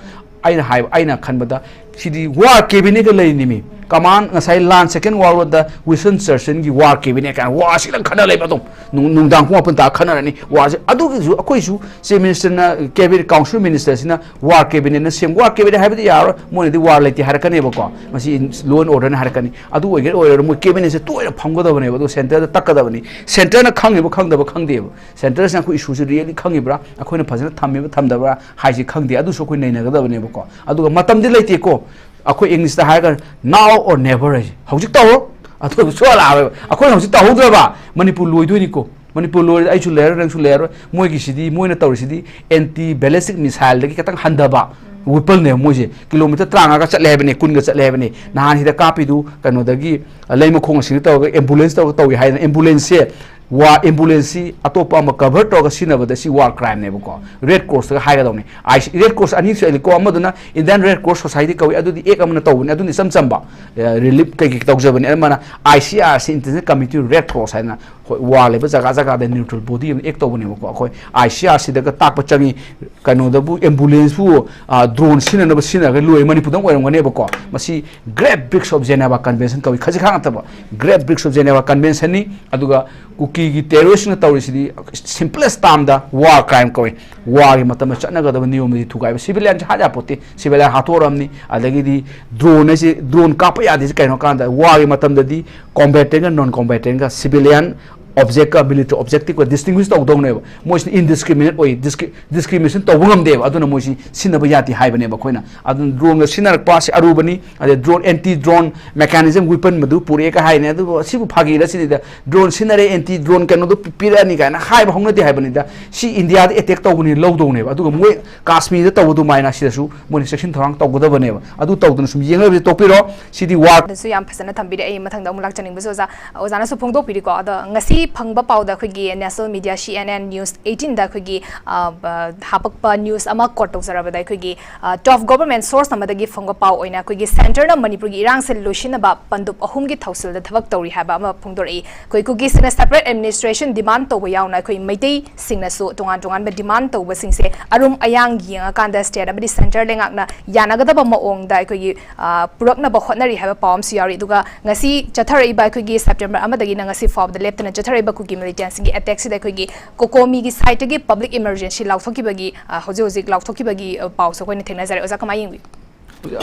ꯑꯩꯅ ꯍꯥꯏꯕ, ꯑꯩꯅ ꯈꯟꯕꯗ ꯁꯤꯗꯤ ꯋꯥꯔ ꯀꯦꯕꯤꯅꯦꯠꯀ ꯂꯩꯔꯤꯅꯤꯃꯤ꯫ ꯀꯃꯥꯟ ꯉꯁꯥꯏ ꯂꯥꯟ ꯁꯦꯀꯦꯟ ꯋꯥꯔꯜ ꯋꯥꯔꯗ ꯋꯤꯟꯁꯇꯟ ꯆꯔꯆꯤꯜꯒꯤ ꯋꯥꯔ ꯀꯦꯕꯤꯅꯦꯠ ꯀꯥꯏꯅ ꯋꯥꯔꯁꯤ ꯂꯪ ꯈꯟꯅ ꯂꯩꯕ ꯑꯗꯨꯝ꯫ ꯅꯨꯡ- ꯅꯨꯡꯗꯥꯡ ꯄꯨꯡ ꯃꯥꯄꯟ ꯇꯥ ꯈꯟꯅꯔꯅꯤ ꯋꯥꯔꯁꯦ꯫ ꯑꯗꯨꯒꯤꯁꯨ ꯑꯩꯈꯣꯏꯁꯨ ꯆꯤꯐ ꯃꯤꯅꯤꯁꯇꯔꯅ, ꯀꯦꯕꯤꯅꯦꯠ, ꯀꯥꯎꯟꯁꯤꯜ ꯃꯤꯅꯤꯁꯇꯔꯁꯤꯅ ꯋꯥꯔ ꯀꯦꯕꯤꯅꯦꯠꯅ ꯁꯦꯝ, ꯋꯥꯔ ꯀꯦꯕꯤꯅꯦꯠ ꯍꯥꯏꯕꯗꯤ ꯌꯥꯔꯣꯏ, ꯃꯣꯏꯅꯗꯤ ꯋꯥꯔ ꯂꯩꯇꯦ ꯍꯥꯏꯔꯛꯀꯅꯦꯕꯀꯣ, ꯃꯁꯤ ꯂꯣ ꯑꯦꯟ ꯑꯣꯔꯗꯔꯅ ꯍꯥꯏꯔꯛꯀꯅꯤ꯫ ꯑꯗꯨ ꯑꯣꯏꯒꯦꯔꯥ ꯑꯣꯏꯔꯣꯏ, ꯃꯣꯏ ꯀꯦꯕꯤꯅꯦꯠꯁꯦ ꯇꯣꯏꯅ ꯐꯝꯒꯗꯕꯅꯦꯕ, ꯑꯗꯨꯒ ꯁꯦꯟꯇꯔꯗ ꯇꯛꯀꯗꯕꯅꯤ꯫ ꯁꯦꯟꯇꯔꯅ ꯈꯪꯉꯤꯕ ꯈꯪꯗꯕ ꯈꯪꯗꯦꯕ, ꯁꯦꯟꯇꯔꯁꯤꯅ ꯑꯩꯈꯣꯏ ꯏꯁꯨꯁꯦ ꯔꯤꯌꯦꯂꯤ ꯈꯪꯉꯤꯕ꯭ꯔꯥ, ꯑꯩꯈꯣꯏꯅ ꯐꯖꯅ ꯊꯝꯃꯤꯕ ꯊꯝꯗꯕ꯭ꯔꯥ ꯍꯥꯏꯁꯤ ꯈꯪꯗꯦ, ꯑꯗꯨꯁꯨ ꯑꯩꯈꯣꯏ ꯅꯩꯅꯒꯗꯕꯅꯦꯕꯀꯣ꯫ ꯑꯗꯨꯒ ꯃꯇꯝꯗꯤ ꯂꯩꯇꯦꯀꯣ, ꯑꯩꯈꯣꯏ ꯏꯪꯂꯤꯁꯇ ꯍꯥꯏꯔꯒ now or never ꯍꯥꯏꯁꯦ, ꯍꯧꯖꯤꯛ ꯇꯧꯔꯣ, ꯑꯗꯨ ꯁꯨꯡꯂꯥꯛ ꯂꯥꯛꯑꯔꯣꯏꯕ꯫ ꯑꯩꯈꯣꯏꯅ ꯍꯧꯖꯤꯛ ꯇꯧꯍꯧꯗ꯭ꯔꯕ ꯃꯅꯤꯄꯨꯔ ꯂꯣꯏꯗꯣꯏꯅꯤꯀꯣ꯫ ꯃꯅꯤꯄꯨꯔ ꯂꯣꯏꯔꯗꯤ ꯑꯩꯁꯨ ꯂꯩꯔꯣꯏ, ꯅꯪꯁꯨ ꯂꯩꯔꯣꯏ꯫ ꯃꯣꯏꯒꯤꯁꯤꯗꯤ ꯃꯣꯏꯅ ꯇꯧꯔꯤꯁꯤꯗꯤ ꯑꯦꯟꯇꯤ ꯕꯦꯂꯤꯁꯇꯤꯛ ꯃꯤꯁꯥꯏꯜꯗꯒꯤ ꯈꯤꯇꯪ ꯍꯟꯊꯕ ꯋꯤꯄꯜꯅꯦꯕ ꯃꯣꯏꯁꯦ꯫ ꯀꯤꯂꯣꯃꯤꯇꯔ ꯇꯔꯥꯃꯉꯥꯒ ꯆꯠꯂꯦ ꯍꯥꯏꯕꯅꯤ, ꯀꯨꯟꯒ ꯆꯠꯂꯦ ꯍꯥꯏꯕꯅꯤ꯫ ꯅꯍꯥꯟ ꯁꯤꯗ ꯀꯥꯞꯄꯤꯗꯨ ꯀꯩꯅꯣꯗꯒꯤ, ꯂꯩꯃꯈꯣꯡ ꯑꯁꯤꯗ ꯇꯧꯔꯒ ꯑꯦꯝꯕꯨꯂꯦꯟꯁ ꯇꯧꯔꯒ ꯇꯧꯏ ꯍꯥꯏꯗꯅ, ꯑꯦꯝꯕꯨꯂꯦꯟꯁꯁꯦ ꯋꯥ ꯑꯦꯝꯕꯨꯂꯦꯟꯁꯁꯤ ꯑꯇꯣꯞꯄ ꯑꯃ ꯀꯚꯔ ꯇꯧꯔꯒ ꯁꯤꯖꯤꯟꯅꯕꯗ ꯁꯤ war ꯀ꯭ꯔꯥꯏꯝꯅꯦꯕꯀꯣ꯫ Red ꯀ꯭ꯔꯣꯁꯇꯒ ꯍꯥꯏꯒꯗꯧꯅꯤ꯫ I C, red cross ꯑꯅꯤ ꯊꯣꯛꯑꯦꯀꯣ, ꯑꯃꯗꯨꯅ ꯏꯟꯗꯤꯌꯥꯟ ꯔꯦꯗ ꯀ꯭ꯔꯣꯁ ꯁꯣꯁꯥꯏꯇꯤ ꯀꯧꯏ, ꯑꯗꯨꯗꯤ ꯑꯦꯛ ꯑꯃꯅ ꯇꯧꯕꯅꯤ, ꯑꯗꯨꯅ ꯏꯆꯝ ꯆꯝꯕ ꯔꯤꯂꯤꯞ ꯀꯩꯀꯩ ꯇꯧꯖꯕꯅꯤ꯫ ꯑꯃꯅ I C R C, international committee red cross ꯍꯥꯏꯅ, ꯍꯣꯏ, ꯋꯥꯔ ꯂꯩꯕ ꯖꯒꯥ ꯖꯒꯥꯗ ꯅ꯭ꯌꯨꯇ꯭ꯔꯦꯜ ꯕꯣꯗꯤ ꯑꯃ ꯑꯦꯛ ꯇꯧꯕꯅꯦꯕꯀꯣ꯫ ꯑꯩꯈꯣꯏ ꯑꯥꯏ ꯁꯤ ꯑꯥꯔ ꯁꯤꯗꯒ ꯇꯥꯛꯄ ꯆꯪꯉꯤ, ꯀꯩꯅꯣꯗꯕꯨ ꯑꯦꯝꯕꯨꯂꯦꯟꯁꯄꯨ ꯗ꯭ꯔꯣꯟ ꯁꯤꯖꯤꯟꯅꯅꯕ ꯁꯤꯖꯤꯟꯅꯔꯒ ꯂꯣꯏ ꯃꯅꯤꯄꯨꯔꯗꯪ ꯑꯣꯏꯔꯝꯒꯅꯦꯕꯀꯣ꯫ ꯃꯁꯤ Great Bridge of Geneva Convention ꯀꯧꯏ, ꯈꯖꯤꯛ ꯈꯥꯛ ꯅꯠꯇꯕ Great Bridge of Geneva Conventionꯅꯤ꯫ ꯑꯗꯨꯒ ꯀꯨꯀꯤꯒꯤ ꯇꯦꯔꯣꯔꯤꯁꯅ ꯇꯧꯔꯤꯁꯤꯗꯤ simplest termꯗ ꯋꯥꯔ ꯀ꯭ꯔꯥꯏꯝ ꯀꯧꯏ꯫ ꯋꯥꯔꯒꯤ ꯃꯇꯝꯗ ꯆꯠꯅꯒꯗꯕ ꯅꯤꯌꯣꯝꯗꯤ ꯊꯨꯒꯥꯏꯕ꯫ ꯁꯤꯚꯤꯂꯤꯌꯟꯁꯦ ꯍꯥꯠ ꯌꯥꯄꯣꯠꯇꯦ, ꯁꯤꯚꯤꯂꯤꯌꯟ ꯍꯥꯠꯇꯣꯛꯑꯔꯕꯅꯤ꯫ ꯑꯗꯒꯤꯗꯤ ꯗ꯭ꯔꯣꯟ ꯍꯥꯏꯁꯤ, ꯗ꯭ꯔꯣꯟ ꯀꯥꯞꯄ ꯌꯥꯗꯦꯁꯤ ꯀꯩꯅꯣ ꯀꯥꯟꯗ ꯋꯥꯔꯒꯤ ꯃꯇꯝꯗꯗꯤ ꯀꯣꯝꯕꯦꯇꯦꯟꯒ ꯅꯣꯟ ꯀꯣꯝꯕꯦꯇꯦꯟꯒ, ꯁꯤꯚꯤꯂꯤꯌꯟ ꯑꯣꯕꯖꯦꯛꯀ ꯃꯤꯂꯤꯇꯔꯤ ꯑꯣꯕꯖꯦꯛꯇꯤꯞꯀ ꯗꯤꯁꯇꯤꯡꯒ꯭ꯋꯤꯁ ꯇꯧꯗꯧꯅꯦꯕ꯫ ꯃꯣꯏꯁꯤꯅ ꯏꯟꯗꯤꯁꯀ꯭ꯔꯤꯃꯤꯅꯦꯠ ꯑꯣꯏ, ꯗꯤꯁꯀ꯭ꯔꯤ- ꯗꯤꯁꯀ꯭ꯔꯤꯃꯤꯅꯦꯁꯟ ꯇꯧꯕ ꯉꯝꯗꯦꯕ꯫ ꯑꯗꯨꯅ ꯃꯣꯏꯁꯤ ꯁꯤꯖꯤꯟꯅꯕ ꯌꯥꯗꯦ ꯍꯥꯏꯕꯅꯦꯕ ꯑꯩꯈꯣꯏꯅ꯫ ꯑꯗꯨꯅ ꯗ꯭ꯔꯣꯟꯒ ꯁꯤꯖꯤꯟꯅꯔꯛꯄ ꯑꯁꯤ ꯑꯔꯨꯕꯅꯤ꯫ ꯑꯗꯩ ꯗ꯭ꯔꯣꯟ, ꯑꯦꯟꯇꯤ ꯗ꯭ꯔꯣꯟ ꯃꯦꯀꯥꯅꯤꯖꯝ ꯋꯤꯄꯟ ꯃꯗꯨ ꯄꯨꯔꯛꯑꯦꯒ ꯍꯥꯏꯅꯦ, ꯑꯗꯨꯕꯨ ꯑꯁꯤꯕꯨ ꯐꯥꯒꯤꯔ ꯁꯤꯅꯤꯗ꯫ ꯗ꯭ꯔꯣꯟ ꯁꯤꯖꯤꯟꯅꯔꯦ, ꯑꯦꯟꯇꯤ ꯗ꯭ꯔꯣꯟ ꯀꯩꯅꯣꯗꯣ ꯄꯤ- ꯄꯤꯔꯛꯑꯅꯤ ꯀꯥꯏꯅ ꯍꯥꯏꯕ ꯍꯧꯅꯗꯦ ꯍꯥꯏꯕꯅꯤꯗ꯫ ꯁꯤ ꯏꯟꯗꯤꯌꯥꯗ ꯑꯦꯇꯦꯛ ꯇꯧꯕꯅꯤ, ꯂꯧꯗꯧꯅꯦꯕ꯫ ꯑꯗꯨꯒ ꯃꯣꯏ ꯀꯥꯁꯃꯤꯔꯗ ꯇꯧꯕ ꯑꯗꯨꯃꯥꯏꯅ ꯁꯤꯗꯁꯨ ꯃꯣꯏꯅ ꯆꯦꯛꯁꯤꯟ ꯊꯧꯔꯥꯡ ꯇꯧꯒꯗꯕꯅꯦꯕ꯫ ꯑꯗꯨ ꯇꯧꯗꯅ ꯁꯨꯝ ꯌꯦꯡꯂꯕꯗꯤ ꯇꯣꯛꯄꯤꯔꯣ꯫ ꯁꯤꯗꯤ ꯋꯥꯔ ꯑꯗꯨꯁꯨ ꯌꯥꯝ ꯐꯖꯅ ꯊꯝꯕꯤꯔꯦ꯫ ꯑꯩ ꯃꯊꯪꯗ ꯑꯃꯨꯛ ꯂꯥꯛꯆꯅꯤꯡꯕꯁꯨ ꯑꯣꯖꯥ, ꯑꯣꯖꯥꯅꯁꯨ ꯐꯣꯡꯗꯣꯛꯄꯤꯔꯤꯀꯣ꯫ ꯑꯗꯣ ꯉꯁꯤ ꯐꯪꯕ ꯄꯥꯎꯗ ꯑꯩꯈꯣꯏꯒꯤ national media C N N News eighteen ꯗ ꯑꯩꯈꯣꯏꯒꯤ, ꯑ, ꯕ-, ꯍꯥꯄꯛꯄ news ꯑꯃ quote ꯇꯧꯖꯔꯕꯗ, ꯑꯩꯈꯣꯏꯒꯤ, ꯑ, top government source ꯑꯃꯗꯒꯤ ꯐꯪꯕ ꯄꯥꯎ ꯑꯣꯏꯅ ꯑꯩꯈꯣꯏꯒꯤ centre ꯅ ꯃꯅꯤꯄꯨꯔꯒꯤ ꯏꯔꯥꯡꯁꯦ ꯂꯣꯏꯁꯤꯟꯅꯕ ꯄꯟꯗꯨꯞ ꯑꯍꯨꯝꯒꯤ ꯊꯧꯁꯤꯜꯗ ꯊꯕꯛ ꯇꯧꯔꯤ ꯍꯥꯏꯕ ꯑꯃ ꯐꯣꯡꯗꯣꯔꯛꯏ꯫ ꯑꯩꯈꯣꯏ ꯀꯨꯀꯤꯁꯤꯡꯅ separate administration demand ꯇꯧꯕ ꯌꯥꯎꯅ ꯑꯩꯈꯣꯏ ꯃꯩꯇꯩꯁꯤꯡꯅꯁꯨ ꯇꯣꯉꯥꯟ ꯇꯣꯉꯥꯟꯕ demand ꯇꯧꯕꯁꯤꯡꯁꯦ ꯑꯔꯨꯝ ꯑꯌꯥꯡ ꯌꯦꯡꯉꯀꯥꯟꯗ state ꯑꯃꯗꯤ centre ꯂꯩꯉꯥꯛꯅ ꯌꯥꯅꯒꯗꯕ ꯃꯑꯣꯡꯗ ꯑꯩꯈꯣꯏꯒꯤ, ꯑ, ꯄꯨꯔꯛꯅꯕ ꯍꯣꯠꯅꯔꯤ ꯍꯥꯏꯕ ꯄꯥꯎ ꯑꯃꯁꯨ ꯌꯥꯎꯔꯤ꯫ ꯑꯗꯨꯒ ꯉꯁꯤ ꯆꯠꯊꯔꯛꯏꯕ ꯑꯩꯈꯣꯏꯒꯤ September ꯑꯃꯗꯒꯤꯅ ꯉꯁꯤ ꯐꯥꯎꯕꯗ ꯂꯦꯞꯇꯅ ꯆꯠꯊꯔꯛꯏꯕ ꯀꯨꯀꯤ militantꯁꯤꯡꯒꯤ attackꯁꯤꯗ ꯑꯩꯈꯣꯏꯒꯤ COCOMIꯒꯤ sideꯇꯒꯤ public emergency ꯂꯥꯎꯊꯣꯛꯈꯤꯕꯒꯤ, ꯑ, ꯍꯧꯖꯤꯛ ꯍꯧꯖꯤꯛ ꯂꯥꯎꯊꯣꯛꯈꯤꯕꯒꯤ, ꯑ, ꯄꯥꯎꯁꯨ ꯑꯩꯈꯣꯏꯅ ꯊꯦꯡꯅꯖꯔꯦ꯫ ꯑꯣꯖꯥ, ꯀꯃꯥꯏꯅ ꯌꯦꯡꯕꯤ?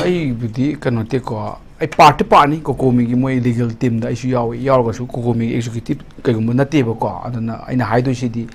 ꯑꯩꯕꯨꯗꯤ ꯀꯩꯅꯣ ꯅꯠꯇꯦꯀꯣ, ꯑꯩ partꯇꯤ partꯅꯤ, COCOMIꯒꯤ ꯃꯣꯏ legal teamꯗ ꯑꯩꯁꯨ ꯌꯥꯎꯏ, ꯌꯥꯎꯔꯒꯁꯨ COCOMIꯒꯤ executive ꯀꯩꯒꯨꯝꯕ ꯅꯠꯇꯦꯕꯀꯣ꯫ ꯑꯗꯨꯅ ꯑꯩꯅ ꯍꯥꯏꯗꯣꯏꯁꯤꯗꯤ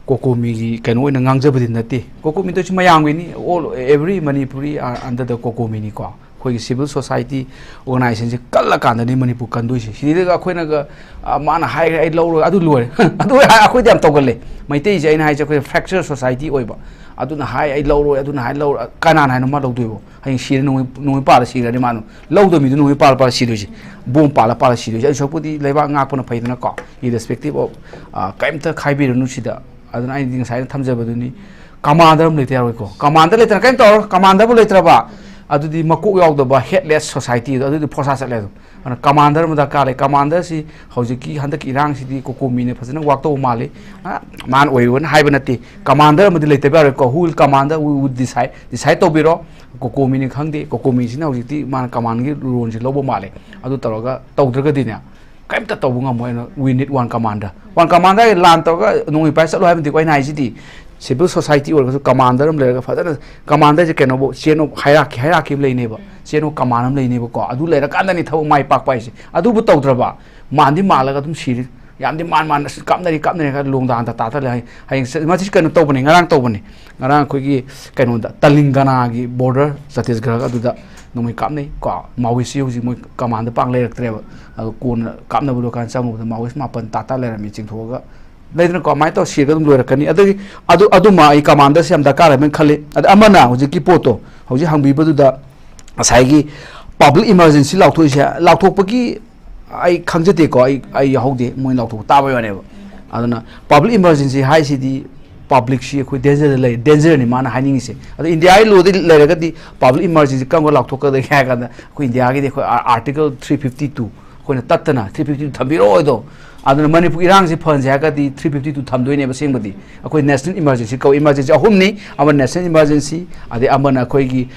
COCOMIꯒꯤ ꯀꯩꯅꯣ ꯑꯣꯏꯅ ꯉꯥꯡꯖꯕꯗꯤ ꯅꯠꯇꯦ꯫ COCOMI ꯇꯧꯔꯤꯁꯤ ꯃꯌꯥꯝꯒꯤꯅꯤ, all, every Manipuri are under the COCOMIꯅꯤꯀꯣ꯫ ꯑꯩꯈꯣꯏꯒꯤ civil society organizationꯁꯦ ꯀꯜꯂꯀꯥꯟꯗꯅꯤ ꯃꯅꯤꯄꯨꯔ ꯀꯟꯗꯣꯏꯁꯦ꯫ ꯁꯤꯗꯩꯗꯒ ꯑꯩꯈꯣꯏꯅꯒ, ꯑ, ꯃꯥꯅ ꯍꯥꯏꯈ꯭ꯔꯦ ꯑꯩ ꯂꯧꯔꯣꯏ, ꯑꯗꯨ ꯂꯣꯏꯔꯦ꯫ ꯑꯗꯨ ꯑꯩꯈꯣꯏꯗꯤ ꯌꯥꯝ ꯇꯧꯒꯜꯂꯦ꯫ ꯃꯩꯇꯩꯁꯦ ꯑꯩꯅ ꯍꯥꯏꯁꯦ ꯑꯩꯈꯣꯏ fracture society ꯑꯣꯏꯕ꯫ ꯑꯗꯨꯅ ꯍꯥꯏ ꯑꯩ ꯂꯧꯔꯣꯏ, ꯑꯗꯨꯅ ꯍꯥꯏ ꯂꯧꯔꯣꯏ꯫ ꯀꯅꯥꯅ ꯍꯥꯏꯅꯣ ꯃꯥ ꯂꯧꯗꯣꯏꯕꯣ? ꯍꯌꯦꯡ ꯁꯤꯔꯦ, ꯅꯣꯡꯃꯩ, ꯅꯣꯡꯃꯩ ꯄꯥꯜꯂ ꯁꯤꯔꯅꯤ ꯃꯥꯅ꯫ ꯂꯧꯗꯕ ꯃꯤꯗꯨ ꯅꯣꯡꯃꯩ ꯄꯥꯜꯂ ꯄꯥꯜꯂ ꯁꯤꯗꯣꯏꯁꯦ, bomb ꯄꯥꯜꯂ ꯄꯥꯜꯂ ꯁꯤꯗꯣꯏꯁꯦ꯫ ꯑꯗꯨ ꯁꯔꯨꯛꯄꯨꯗꯤ ꯂꯩꯕꯥꯛ ꯉꯥꯛꯄꯅ ꯐꯩꯗꯅꯀꯣ, irrespective of, ꯑ, ꯀꯩꯝꯇ ꯈꯥꯏꯕꯤꯔꯅꯨ ꯁꯤꯗ꯫ ꯑꯗꯨꯅ ꯑꯩꯗꯤ ꯉꯁꯥꯏꯅ ꯊꯝꯖꯕꯗꯨꯅꯤ, commander ꯑꯃ ꯂꯩꯇ ꯌꯥꯔꯣꯏꯀꯣ꯫ Commander ꯂꯩꯇꯅ ꯀꯩꯝ ꯇꯧꯔꯣꯏ꯫ Commanderꯕꯨ ꯂꯩꯇ꯭ꯔꯕ, ꯑꯗꯨꯗꯤ ꯃꯀꯣꯛ ꯌꯥꯎꯗꯕ headless society ꯑꯗꯣ, ꯑꯗꯨꯗꯤ ꯐꯣꯔꯁꯥ ꯆꯠꯂꯦ ꯑꯗꯨꯝ꯫ ꯑꯗꯨꯅ commander ꯑꯃ ꯗꯔꯀꯥꯔ ꯂꯩ꯫ Commanderꯁꯤ ꯍꯧꯖꯤꯛꯀꯤ ꯍꯟꯗꯛꯀꯤ ꯏꯔꯥꯡꯁꯤꯗꯤ COCOMIꯅ ꯐꯖꯅ work ꯇꯧꯕ ꯃꯥꯜꯂꯤ꯫ ꯑ, ꯃꯥꯅ ꯑꯣꯏꯔꯣꯅ ꯍꯥꯏꯕ ꯅꯠꯇꯦ꯫ Commander ꯑꯃꯗꯤ ꯂꯩꯇꯕ ꯌꯥꯔꯣꯏꯀꯣ꯫ Who will commander? We would decide, decide ꯇꯧꯕꯤꯔꯣ꯫ COCOMIꯅꯤ ꯈꯪꯗꯦ, COCOMIꯁꯤꯅ ꯍꯧꯖꯤꯛꯇꯤ ꯃꯥꯅ commandꯒꯤ roleꯁꯦ ꯂꯧꯕ ꯃꯥꯜꯂꯦ꯫ ꯑꯗꯨ ꯇꯧꯔꯒ ꯇꯧꯗ꯭ꯔꯒꯗꯤꯅꯦ, ꯀꯩꯝꯇ ꯇꯧꯕ ꯉꯝꯃꯣꯏ꯫ ꯑꯗꯨꯅ we need one commander꯫ One commander ꯂꯥꯟ ꯇꯧꯔꯒ ꯅꯣꯡꯃꯩ ꯄꯥꯏꯔ ꯆꯠꯂꯣ ꯍꯥꯏꯕ ꯅꯠꯇꯦꯀꯣ ꯑꯩꯅ ꯍꯥꯏꯁꯤꯗꯤ꯫ Civil society ꯑꯣꯏꯔꯒꯁꯨ commander ꯑꯃ ꯂꯩꯔꯒ ꯐꯖꯅ, commanderꯁꯦ ꯀꯩꯅꯣꯕꯨ chain of hierarchy, hierarchy ꯑꯃ ꯂꯩꯅꯦꯕ, chain of command ꯑꯃ ꯂꯩꯅꯦꯕꯀꯣ꯫ ꯑꯗꯨ ꯂꯩꯔꯀꯥꯟꯗꯅꯤ ꯊꯕꯛ ꯃꯥꯏ ꯄꯥꯛꯄ ꯍꯥꯏꯁꯦ꯫ ꯑꯗꯨꯕꯨ ꯇꯧꯗ꯭ꯔꯕ, ꯃꯥꯟꯗꯤ ꯃꯥꯜꯂꯒ ꯑꯗꯨꯝ ꯁꯤꯔꯤ꯫ ꯌꯥꯝꯗꯤ ꯃꯥꯟ ꯃꯥꯟ ꯑꯁ ꯀꯥꯞꯅꯔꯤ ꯀꯥꯞꯅꯔꯤ ꯈꯔ ꯂꯣꯡꯗꯥ ꯍꯟꯗ ꯇꯥꯗ ꯂꯩ꯫ ꯍꯌꯦꯡ ꯁ-, ꯃꯁꯤ ꯀꯩꯅꯣ ꯇꯧꯕꯅꯤ, ꯉꯔꯥꯡ ꯇꯧꯕꯅꯤ꯫ ꯉꯔꯥꯡ ꯑꯩꯈꯣꯏꯒꯤ ꯀꯩꯅꯣꯗ, ꯇꯂꯤꯡꯒꯅꯥꯒꯤ border ꯆꯇꯤꯁꯒꯔꯒ ꯑꯗꯨꯗ ꯅꯣꯡꯃꯩ ꯀꯥꯞꯅꯩ ꯀꯣ꯫ Maoistꯁꯤ ꯍꯧꯖꯤꯛ ꯃꯣꯏ commandꯗ ꯄꯥꯛ ꯂꯩꯔꯛꯇ꯭ꯔꯦꯕ꯫ ꯑꯗꯣ ꯀꯣꯟꯅ ꯀꯥꯞꯅꯕ ꯂꯣꯏꯀꯥꯟꯗ ꯆꯪꯉꯨꯕꯗ Maoist ꯃꯥꯄꯟ ꯇꯥ ꯇꯥ ꯂꯩꯔꯝꯃꯤ, ꯆꯤꯡꯊꯣꯛꯑꯒ꯫ ꯂꯩꯗꯅꯀꯣ, ꯑꯗꯨꯃꯥꯏꯅ ꯇꯧꯔ ꯁꯤꯔꯒ ꯑꯗꯨꯝ ꯂꯣꯏꯔꯛꯀꯅꯤ꯫ ꯑꯗꯒꯤ ꯑꯗꯨ, ꯑꯗꯨꯃ ꯑꯩ commanderꯁꯤ ꯌꯥꯝ ꯗꯔꯀꯥꯔ ꯂꯩꯕꯅ ꯈꯜꯂꯤ꯫ ꯑꯗ ꯑꯃꯅ ꯍꯧꯖꯤꯛꯀꯤ ꯄꯣꯠꯇꯣ, ꯍꯧꯖꯤꯛ ꯍꯪꯕꯤꯕꯗꯨꯗ ꯉꯁꯥꯏꯒꯤ public emergency ꯂꯥꯎꯊꯣꯛꯏꯁꯦ, ꯂꯥꯎꯊꯣꯛꯄꯒꯤ ꯑꯩ ꯈꯪꯖꯗꯦꯀꯣ, ꯑꯩ ꯑꯩ ꯌꯥꯎꯍꯧꯗꯦ, ꯃꯣꯏꯅ ꯂꯥꯎꯊꯣꯛ ꯇꯥꯕꯩ ꯋꯥꯅꯦꯕ꯫ ꯑꯗꯨꯅ ꯄꯕ꯭ꯂꯤꯛ ꯏꯃꯔꯖꯦꯟꯁꯤ ꯍꯥꯏꯁꯤꯗꯤ ꯄꯕ꯭ꯂꯤꯛꯁꯤ ꯑꯩꯈꯣꯏ ꯗꯦꯟꯖꯔꯗ ꯂꯩꯔꯦ, ꯗꯦꯟꯖꯔꯅꯤ ꯃꯥꯅ ꯍꯥꯏꯅꯤꯡꯉꯤꯁꯦ꯫ ꯑꯗꯣ ꯏꯟꯗꯤꯌꯥꯒꯤ ꯂꯣꯗꯤ ꯂꯩꯔꯒꯗꯤ ꯄꯕ꯭ꯂꯤꯛ ꯏꯃꯔꯖꯦꯟꯁꯤ ꯀꯔꯝꯕ ꯂꯥꯎꯊꯣꯛꯀꯗꯒꯦ ꯍꯥꯏ ꯀꯥꯟꯗ, ꯑꯩꯈꯣꯏ ꯏꯟꯗꯤꯌꯥꯒꯤꯗꯤ ꯑꯩꯈꯣꯏ ꯑꯥꯔꯇꯤꯀꯜ ꯊ꯭ꯔꯤ ꯐꯤꯐꯇꯤ ꯇꯨ ꯑꯩꯈꯣꯏꯅ ꯇꯠꯇꯅ ꯊ꯭ꯔꯤ ꯐꯤꯐꯇꯤ ꯇꯨ ꯊꯝꯕꯤꯔꯛꯑꯣꯏꯗꯣ꯫ ꯑꯗꯨꯅ ꯃꯅꯤꯄꯨꯔ ꯏꯔꯥꯡꯁꯤ ꯐꯍꯟꯁꯦ ꯍꯥꯏꯔꯒꯗꯤ ꯊ꯭ꯔꯤ ꯐꯤꯐꯇꯤ ꯇꯨ ꯊꯝꯗꯣꯏꯅꯦꯕ꯫ ꯑꯁꯦꯡꯕꯗꯤ ꯑꯩꯈꯣꯏ ꯅꯦꯁꯅꯦꯜ ꯏꯃꯔꯖꯦꯟꯁꯤ ꯀꯧꯏ, ꯏꯃꯔꯖꯦꯟꯁꯤ ꯑꯍꯨꯝꯅꯤ, ꯑꯃꯅ ꯅꯦꯁꯅꯦꯜ ꯏꯃꯔꯖꯦꯟꯁꯤ, ꯑꯗꯩ ꯑꯃꯅ ꯑꯩꯈꯣꯏꯒꯤ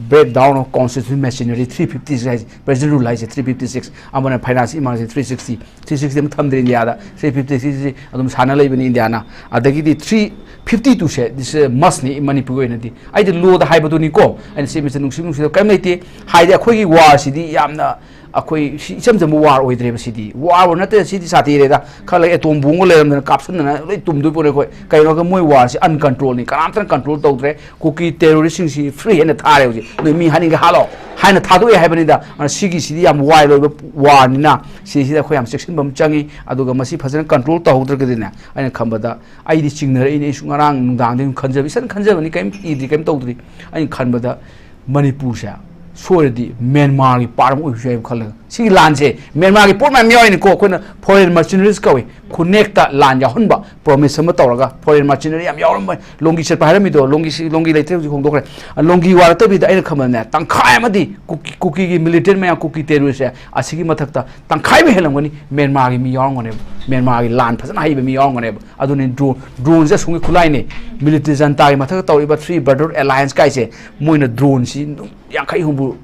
break down of constitution machinery three fifty six ꯍꯥꯏꯁꯦ, ꯄ꯭ꯔꯦꯖꯦꯟ ꯔꯨꯜ ꯍꯥꯏꯁꯦ ꯊ꯭ꯔꯤ ꯐꯤꯐꯇꯤ ꯁꯤꯛꯁ, ꯑꯃꯅ finance emergency three sixty, three sixty ꯑꯃ ꯊꯝꯗ꯭ꯔꯦ ꯏꯟꯗꯤꯌꯥꯗ, ꯊ꯭ꯔꯤ ꯐꯤꯐꯇꯤ ꯁꯤꯛꯁꯁꯤ ꯑꯗꯨꯝ ꯁꯥꯟꯅ ꯂꯩꯕꯅꯤ ꯏꯟꯗꯤꯌꯥꯅ꯫ ꯑꯗꯒꯤꯗꯤ ꯊ꯭ꯔꯤ ꯐꯤꯐꯇꯤ ꯇꯨꯁꯦ ꯗꯤꯁ ꯃꯁꯅꯤ ꯃꯅꯤꯄꯨꯔꯒꯤ ꯑꯣꯏꯅꯗꯤ꯫ ꯑꯩꯗꯤ ꯂꯣꯗ ꯍꯥꯏꯕꯗꯨꯅꯤꯀꯣ, ꯑꯩꯅ ꯁꯤ ꯃꯤꯁꯇꯔ ꯅꯨꯡꯁꯤ ꯅꯨꯡꯁꯤꯗ ꯀꯔꯤꯝ ꯂꯩꯇꯦ꯫ ꯍꯥꯏꯗꯤ ꯑꯩꯈꯣꯏꯒꯤ ꯋꯥꯔꯁꯤꯗꯤ ꯌꯥꯝꯅ ꯑꯩꯈꯣꯏ ꯁꯤ ꯏꯆꯝ ꯆꯝꯕ ꯋꯥꯔ ꯑꯣꯏꯗ꯭ꯔꯦꯕ꯫ ꯁꯤꯗꯤ ꯋꯥꯔ ꯅꯠꯇꯦ, ꯁꯤꯗꯤ ꯁꯥꯊꯤꯔꯦꯗ꯫ ꯈꯔ ꯂꯩ ꯑꯦꯇꯣꯝ ꯕꯣꯝꯒ ꯂꯩꯔꯝꯗꯅ ꯀꯥꯞꯁꯟꯗꯅ ꯂꯣꯏ ꯇꯨꯝꯗꯣꯏ ꯄꯣꯠꯅꯤ ꯑꯩꯈꯣꯏ꯫ ꯀꯩꯅꯣꯒ ꯃꯣꯏ ꯋꯥꯔꯁꯤ ꯑꯟꯀꯟꯇ꯭ꯔꯣꯜꯅꯤ, ꯀꯅꯥꯝꯇꯅ ꯀꯟꯇ꯭ꯔꯣꯜ ꯇꯧꯗ꯭ꯔꯦ꯫ ꯀꯨꯀꯤ ꯇꯦꯔꯣꯔꯤꯁꯁꯤꯡꯁꯤ ꯐ꯭ꯔꯤ ꯍꯦꯟꯅ ꯊꯥꯔꯦ ꯍꯧꯖꯤꯛ, ꯅꯣꯏ ꯃꯤ ꯍꯥꯠꯅꯤꯡꯒꯦ ꯍꯥꯠꯂꯣ ꯍꯥꯏꯅ ꯊꯥꯗꯣꯛꯑꯦ ꯍꯥꯏꯕꯅꯤꯗ꯫ ꯑꯗꯨꯅ ꯁꯤꯒꯤꯁꯤꯗꯤ ꯌꯥꯝ ꯋꯥꯏꯜ ꯑꯣꯏꯕ ꯋꯥꯔꯅꯤꯅ ꯁꯤꯁꯤꯗ ꯑꯩꯈꯣꯏ ꯌꯥꯝ ꯆꯦꯛꯁꯤꯟꯕ ꯑꯃ ꯆꯪꯉꯤ꯫ ꯑꯗꯨꯒ ꯃꯁꯤ ꯐꯖꯅ ꯀꯟꯇ꯭ꯔꯣꯜ ꯇꯧꯍꯧꯗ꯭ꯔꯒꯗꯤꯅꯦ, ꯑꯩꯅ ꯈꯟꯕꯗ ꯑꯩꯗꯤ ꯆꯤꯡꯅꯔꯛꯏꯅꯦ꯫ ꯑꯩꯁꯨ ꯉꯔꯥꯡ ꯅꯨꯡꯗꯥꯡꯗꯒꯤ ꯑꯗꯨꯝ ꯈꯟꯖꯕ, ꯏꯁꯥꯅ ꯈꯟꯖꯕꯅꯤ, ꯀꯔꯤꯝ ꯏꯗ꯭ꯔꯤ, ꯀꯔꯤꯝ ꯇꯧꯗ꯭ꯔꯤ꯫ ꯑꯩꯅ ꯈꯟꯕꯗ ꯃꯅꯤꯄꯨꯔꯁꯦ ꯁꯣꯏꯔꯗꯤ ꯃ꯭ꯌꯥꯟꯃꯥꯔꯒꯤ ꯄꯥꯔꯠ ꯑꯃ ꯑꯣꯏꯕꯁꯨ ꯌꯥꯏꯕ ꯈꯜꯂꯒ, ꯁꯤꯒꯤ ꯂꯥꯟꯁꯦ ꯃ꯭ꯌꯥꯟꯃꯥꯔꯒꯤ ꯄꯣꯠ ꯃꯌꯥꯝ ꯌꯥꯎꯔꯤꯅꯤꯀꯣ꯫ ꯑꯩꯈꯣꯏꯅ ꯐꯣꯔꯦꯟ ꯃꯔꯆꯤꯅꯔꯤꯁ ꯀꯧꯏ, ꯈꯨꯟꯅꯦꯛꯇ ꯂꯥꯟ ꯌꯥꯎꯍꯟꯕ ꯄ꯭ꯔꯣꯃꯤꯁ ꯑꯃ ꯇꯧꯔꯒ꯫ ꯐꯣꯔꯦꯟ ꯃꯔꯆꯤꯅꯔꯤ ꯌꯥꯝ ꯌꯥꯎꯔꯝꯕ, ꯂꯣꯡꯒꯤ ꯆꯠꯄ ꯍꯥꯏꯔꯝꯃꯤꯗꯣ, ꯂꯣꯡꯒꯤ ꯁꯤ-, ꯂꯣꯡꯒꯤ ꯂꯩꯇ꯭ꯔꯦ, ꯍꯧꯖꯤꯛ ꯍꯣꯡꯗꯣꯛꯈ꯭ꯔꯦ꯫ ꯑ, ꯂꯣꯡꯒꯤ ꯋꯥ ꯅꯠꯇꯕꯤꯗ ꯑꯩꯅ ꯈꯟꯕꯗꯅꯦ, ꯇꯪꯈꯥꯏ ꯑꯃꯗꯤ ꯀꯨꯀꯤ, ꯀꯨꯀꯤꯒꯤ ꯃꯤꯂꯤꯇꯦꯟ ꯃꯌꯥꯝ, ꯀꯨꯀꯤ ꯇꯦꯔꯣꯔꯤꯁꯁꯦ ꯑꯁꯤꯒꯤ ꯃꯊꯛꯇ ꯇꯪꯈꯥꯏ ꯑꯃ ꯍꯦꯜꯂꯝꯒꯅꯤ ꯃ꯭ꯌꯥꯟꯃꯥꯔꯒꯤ ꯃꯤ ꯌꯥꯎꯔꯝꯒꯅꯦꯕ, ꯃ꯭ꯌꯥꯟꯃꯥꯔꯒꯤ ꯂꯥꯟ ꯐꯖꯅ ꯍꯩꯕ ꯃꯤ ꯌꯥꯎꯔꯝꯒꯅꯦꯕ꯫ ꯑꯗꯨꯅꯤ ꯗ꯭ꯔꯣꯟ, ꯗ꯭ꯔꯣꯟꯁꯦ ꯑꯁꯣꯝꯒꯤ ꯈꯨꯠꯂꯥꯏꯅꯦ꯫ ꯃꯤꯂꯤꯇꯔꯤ ꯖꯟꯇꯥꯒꯤ ꯃꯊꯛꯇ ꯇꯧꯔꯤꯕ ꯊ꯭ꯔꯤ ꯕ꯭ꯔꯗꯔ ꯑꯦꯂꯥꯌꯟꯁ ꯀꯥꯏꯁꯦ, ꯃꯣꯏꯅ ꯗ꯭ꯔꯣꯟꯁꯤ ꯑꯗꯨꯝ ꯌꯥꯡꯈꯩ ꯍꯨꯝꯐꯨ,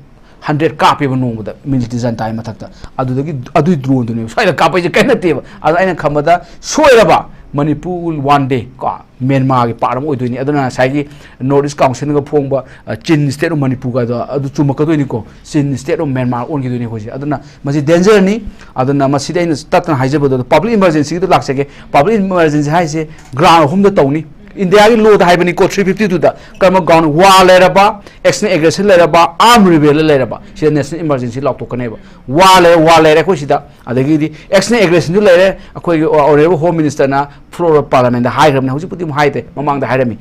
ꯍꯟꯗ꯭ꯔꯦꯠ ꯀꯥꯞꯄꯦꯕ ꯅꯣꯡꯃꯗ ꯃꯤꯂꯤꯇꯔꯤ ꯖꯟꯇꯥꯒꯤ ꯃꯊꯛꯇ꯫ ꯑꯗꯨꯗꯒꯤ ꯑꯗꯨꯒꯤ ꯗ꯭ꯔꯣꯟꯗꯨꯅꯦꯕ ꯁ꯭ꯋꯥꯏꯗ ꯀꯥꯞꯄꯛꯏꯁꯦ, ꯀꯔꯤꯝ ꯅꯠꯇꯦꯕ꯫ ꯑꯗꯣ ꯑꯩꯅ ꯈꯟꯕꯗ ꯁꯣꯏꯔꯕ ꯃꯅꯤꯄꯨꯔ will one day ꯀꯣ ꯃ꯭ꯌꯥꯟꯃꯥꯔꯒꯤ ꯄꯥꯔꯠ ꯑꯃ ꯑꯣꯏꯗꯣꯏꯅꯤ꯫ ꯑꯗꯨꯅ ꯉꯁꯥꯏꯒꯤ ꯅꯣꯔꯠ ꯏꯁ ꯀꯥꯎꯟꯁꯤꯜꯅꯒ ꯐꯣꯡꯕ, ꯑ, ꯆꯤꯟ ꯁ꯭ꯇꯦꯠ ꯑꯣꯐ ꯃꯅꯤꯄꯨꯔꯒꯗꯣ ꯑꯗꯨ ꯆꯨꯝꯃꯛꯀꯗꯣꯏꯅꯤꯀꯣ꯫ ꯆꯤꯟ ꯁ꯭ꯇꯦꯠ ꯑꯣꯐ ꯃ꯭ꯌꯥꯟꯃꯥꯔ ꯑꯣꯟꯈꯤꯗꯣꯏꯅꯤ ꯑꯩꯈꯣꯏꯁꯦ꯫ ꯑꯗꯨꯅ ꯃꯁꯤ ꯗꯦꯟꯖꯔꯅꯤ꯫ ꯑꯗꯨꯅ ꯃꯁꯤꯗꯤ ꯑꯩꯅ ꯇꯠꯇꯅ ꯍꯥꯏꯖꯕꯗꯣ, ꯄꯕ꯭ꯂꯤꯛ ꯏꯃꯔꯖꯦꯟꯁꯤꯒꯤꯗꯣ ꯂꯥꯛꯆꯒꯦ꯫ ꯄꯕ꯭ꯂꯤꯛ ꯏꯃꯔꯖꯦꯟꯁꯤ ꯍꯥꯏꯁꯦ ꯒ꯭ꯔꯥꯎꯟ ꯑꯍꯨꯝꯗ ꯇꯧꯅꯤ꯫ ꯏꯟꯗꯤꯌꯥꯒꯤ ꯂꯣꯗ ꯍꯥꯏꯕꯅꯤꯀꯣ, ꯊ꯭ꯔꯤ ꯐꯤꯐꯇꯤ ꯇꯨꯗ ꯀꯔꯝꯕ ꯒ꯭ꯔꯥꯎꯟ? ꯋꯥꯔ ꯂꯩꯔꯕ, ꯑꯦꯛꯁꯇꯔꯅꯦꯜ ꯑꯦꯒ꯭ꯔꯦꯁꯟ ꯂꯩꯔꯕ, ꯑꯥꯔꯝ ꯔꯤꯕꯦꯜ ꯂꯩꯔꯕ, ꯁꯤꯗ ꯅꯦꯁꯅꯦꯜ ꯏꯃꯔꯖꯦꯟꯁꯤ ꯂꯥꯎꯊꯣꯛꯀꯅꯦꯕ꯫ ꯋꯥꯔ ꯂꯩꯔꯦ, ꯋꯥꯔ ꯂꯩꯔꯦ ꯑꯩꯈꯣꯏ ꯁꯤꯗ꯫ ꯑꯗꯒꯤꯗꯤ ꯑꯦꯛꯁꯇꯔꯅꯦꯜ ꯑꯦꯒ꯭ꯔꯦꯁꯟꯁꯨ ꯂꯩꯔꯦ꯫ ꯑꯩꯈꯣꯏꯒꯤ ꯑꯣꯅꯔꯦꯕꯜ ꯍꯣꯝ ꯃꯤꯅꯤꯁꯇꯔꯅ ꯐ꯭ꯂꯣꯔ ꯑꯣꯐ ꯄꯥꯔꯂꯤꯌꯥꯃꯦꯟꯗ ꯍꯥꯏꯈ꯭ꯔꯕꯅꯤ, ꯍꯧꯖꯤꯛꯄꯨꯗꯤ ꯑꯃꯨꯛ ꯍꯥꯏꯗ꯭ꯔꯦ, ꯃꯃꯥꯡꯗ ꯍꯥꯏꯔꯝꯃꯤ꯫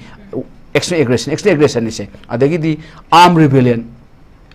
ꯑꯦꯛꯁꯇꯔꯅꯦꯜ ꯑꯦꯒ꯭ꯔꯦꯁꯟ, ꯑꯦꯛꯁꯇꯔꯅꯦꯜ ꯑꯦꯒ꯭ꯔꯦꯁꯟꯅꯤꯁꯦ꯫ ꯑꯗꯒꯤꯗꯤ ꯑꯥꯔꯝ ꯔꯤꯕꯦꯂꯤꯌꯟ,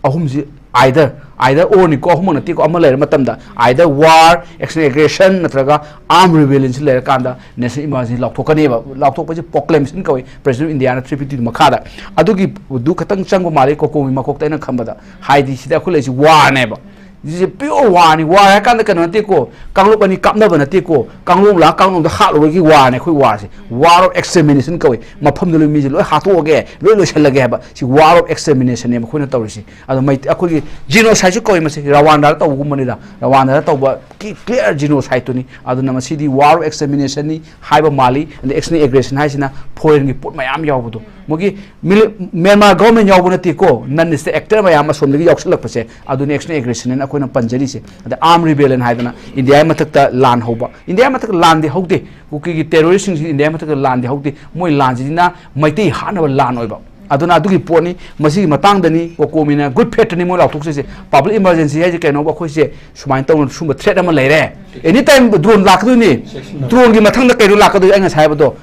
ꯑꯍꯨꯝꯁꯤ either either or ꯅꯤꯀꯣ, ꯑꯍꯨꯝꯃꯛ ꯅꯠꯇꯦꯀꯣ, ꯑꯃ ꯂꯩꯔ ꯃꯇꯝꯗ either war, external aggression ꯅꯠꯇ꯭ꯔꯒ armed rebellion ꯁꯤ ꯂꯩꯔꯀꯥꯟꯗ national emergency ꯂꯥꯎꯊꯣꯛꯀꯅꯦꯕ꯫ ꯂꯥꯎꯊꯣꯛꯄꯁꯤ proclamation ꯀꯧꯏ, President of India ꯅ three fifty two ꯃꯈꯥꯗ꯫ ꯑꯗꯨꯒꯤꯗꯨ ꯈꯛꯇꯪ ꯆꯪꯕ ꯃꯥꯜꯂꯤ ꯀꯣꯀꯣꯃꯤ ꯃꯀꯣꯛꯇ ꯑꯩꯅ ꯈꯟꯕꯗ, ꯍꯥꯏꯗꯤ ꯁꯤꯗ ꯑꯩꯈꯣꯏ ꯂꯩꯔꯤꯁꯤ war ꯅꯦꯕ꯫ ꯁꯤꯁꯦ pure war ꯅꯤ꯫ War ꯍꯥꯏ ꯀꯥꯟꯗ ꯀꯩꯅꯣ ꯅꯠꯇꯦꯀꯣ, ꯀꯥꯡꯂꯨꯞ ꯑꯅꯤ ꯀꯥꯞꯅꯕ ꯅꯠꯇꯦꯀꯣ, ꯀꯥꯡꯂꯨꯞ ꯂꯥꯛ ꯀꯥꯡꯂꯨꯞꯗ ꯍꯥꯠꯂꯨꯕꯒꯤ war ꯅꯦ ꯑꯩꯈꯣꯏ꯫ War say war of extermination ꯀꯧꯏ꯫ ꯃꯐꯝꯗꯨ ꯂꯣꯏ, ꯃꯤꯁꯦ ꯂꯣꯏ ꯍꯥꯠꯇꯣꯛꯑꯒꯦ, ꯂꯣꯏ ꯂꯣꯏꯁꯤꯜꯂꯒꯦ ꯍꯥꯏꯕ, ꯁꯤ war of extermination ꯅꯦꯕ ꯑꯩꯈꯣꯏꯅ ꯇꯧꯔꯤꯁꯤ꯫ ꯑꯗꯣ ꯃꯩ-, ꯑꯩꯈꯣꯏꯒꯤ genocide ꯁꯨ ꯀꯧꯏ ꯃꯁꯤ, ꯔꯋꯥꯟꯗꯥꯗ ꯇꯧꯕꯒꯨꯝꯕꯅꯤꯗ, ꯔꯋꯥꯟꯗꯥꯗ ꯇꯧꯕ clear genocide ꯇꯨꯅꯤ꯫ ꯑꯗꯨꯅ ꯃꯁꯤꯗꯤ war of extermination ꯅꯤ ꯍꯥꯏꯕ ꯃꯥꯜꯂꯤ꯫ ꯑꯗ external aggression ꯍꯥꯏꯁꯤꯅ foreign ꯒꯤ ꯄꯣꯠ ꯃꯌꯥꯝ ꯌꯥꯎꯕꯗꯣ, ꯃꯣꯏꯒꯤ ꯃꯤꯂꯤ-, Myanmar government ꯌꯥꯎꯕ ꯅꯠꯇꯦꯀꯣ, non state actor ꯃꯌꯥꯝ ꯑꯁꯣꯝꯗꯒꯤ ꯌꯥꯎꯁꯜꯂꯛꯄꯁꯦ, ꯑꯗꯨꯅ external aggression ꯍꯥꯏꯅ ꯑꯩꯈꯣꯏꯅ ꯄꯟꯖꯔꯤꯁꯦ꯫ ꯑꯗ armed rebellion ꯍꯥꯏꯗꯅ ꯏꯟꯗꯤꯌꯥꯒꯤ ꯃꯊꯛꯇ ꯂꯥꯟ ꯍꯧꯕ, ꯏꯟꯗꯤꯌꯥꯒꯤ ꯃꯊꯛꯇ ꯂꯥꯟꯗꯤ ꯍꯧꯗꯦ, ꯀꯨꯀꯤꯒꯤ terrorist ꯁꯤꯡꯁꯤ ꯏꯟꯗꯤꯌꯥꯒꯤ ꯃꯊꯛꯇ ꯂꯥꯟꯗꯤ ꯍꯧꯗꯦ, ꯃꯣꯏ ꯂꯥꯟꯁꯤꯅ ꯃꯩꯇꯩ ꯍꯥꯠꯅꯕ ꯂꯥꯟ ꯑꯣꯏꯕ꯫ ꯑꯗꯨꯅ ꯑꯗꯨꯒꯤ ꯄꯣꯠꯅꯤ, ꯃꯁꯤꯒꯤ ꯃꯇꯥꯡꯗꯅꯤ ꯀꯣꯀꯣꯃꯤꯅ good faith ꯇꯅꯤ ꯃꯣꯏ ꯂꯥꯎꯊꯣꯛꯆꯔꯤꯁꯦ꯫ Public emergency ꯍꯥꯏꯁꯦ ꯀꯩꯅꯣꯕ, ꯑꯩꯈꯣꯏꯁꯦ ꯁꯨꯃꯥꯏꯅ ꯇꯧꯅ ꯁꯨꯝꯕ threat ꯑꯃ ꯂꯩꯔꯦ, any time drone ꯂꯥꯛꯀꯗꯣꯏꯅꯤ꯫ Drone ꯒꯤ ꯃꯊꯪꯗ ꯀꯩꯅꯣ ꯂꯥꯛꯀꯗꯣꯏ? ꯑꯩ ꯉꯁꯥꯏ ꯍꯥꯏꯕꯗꯣ,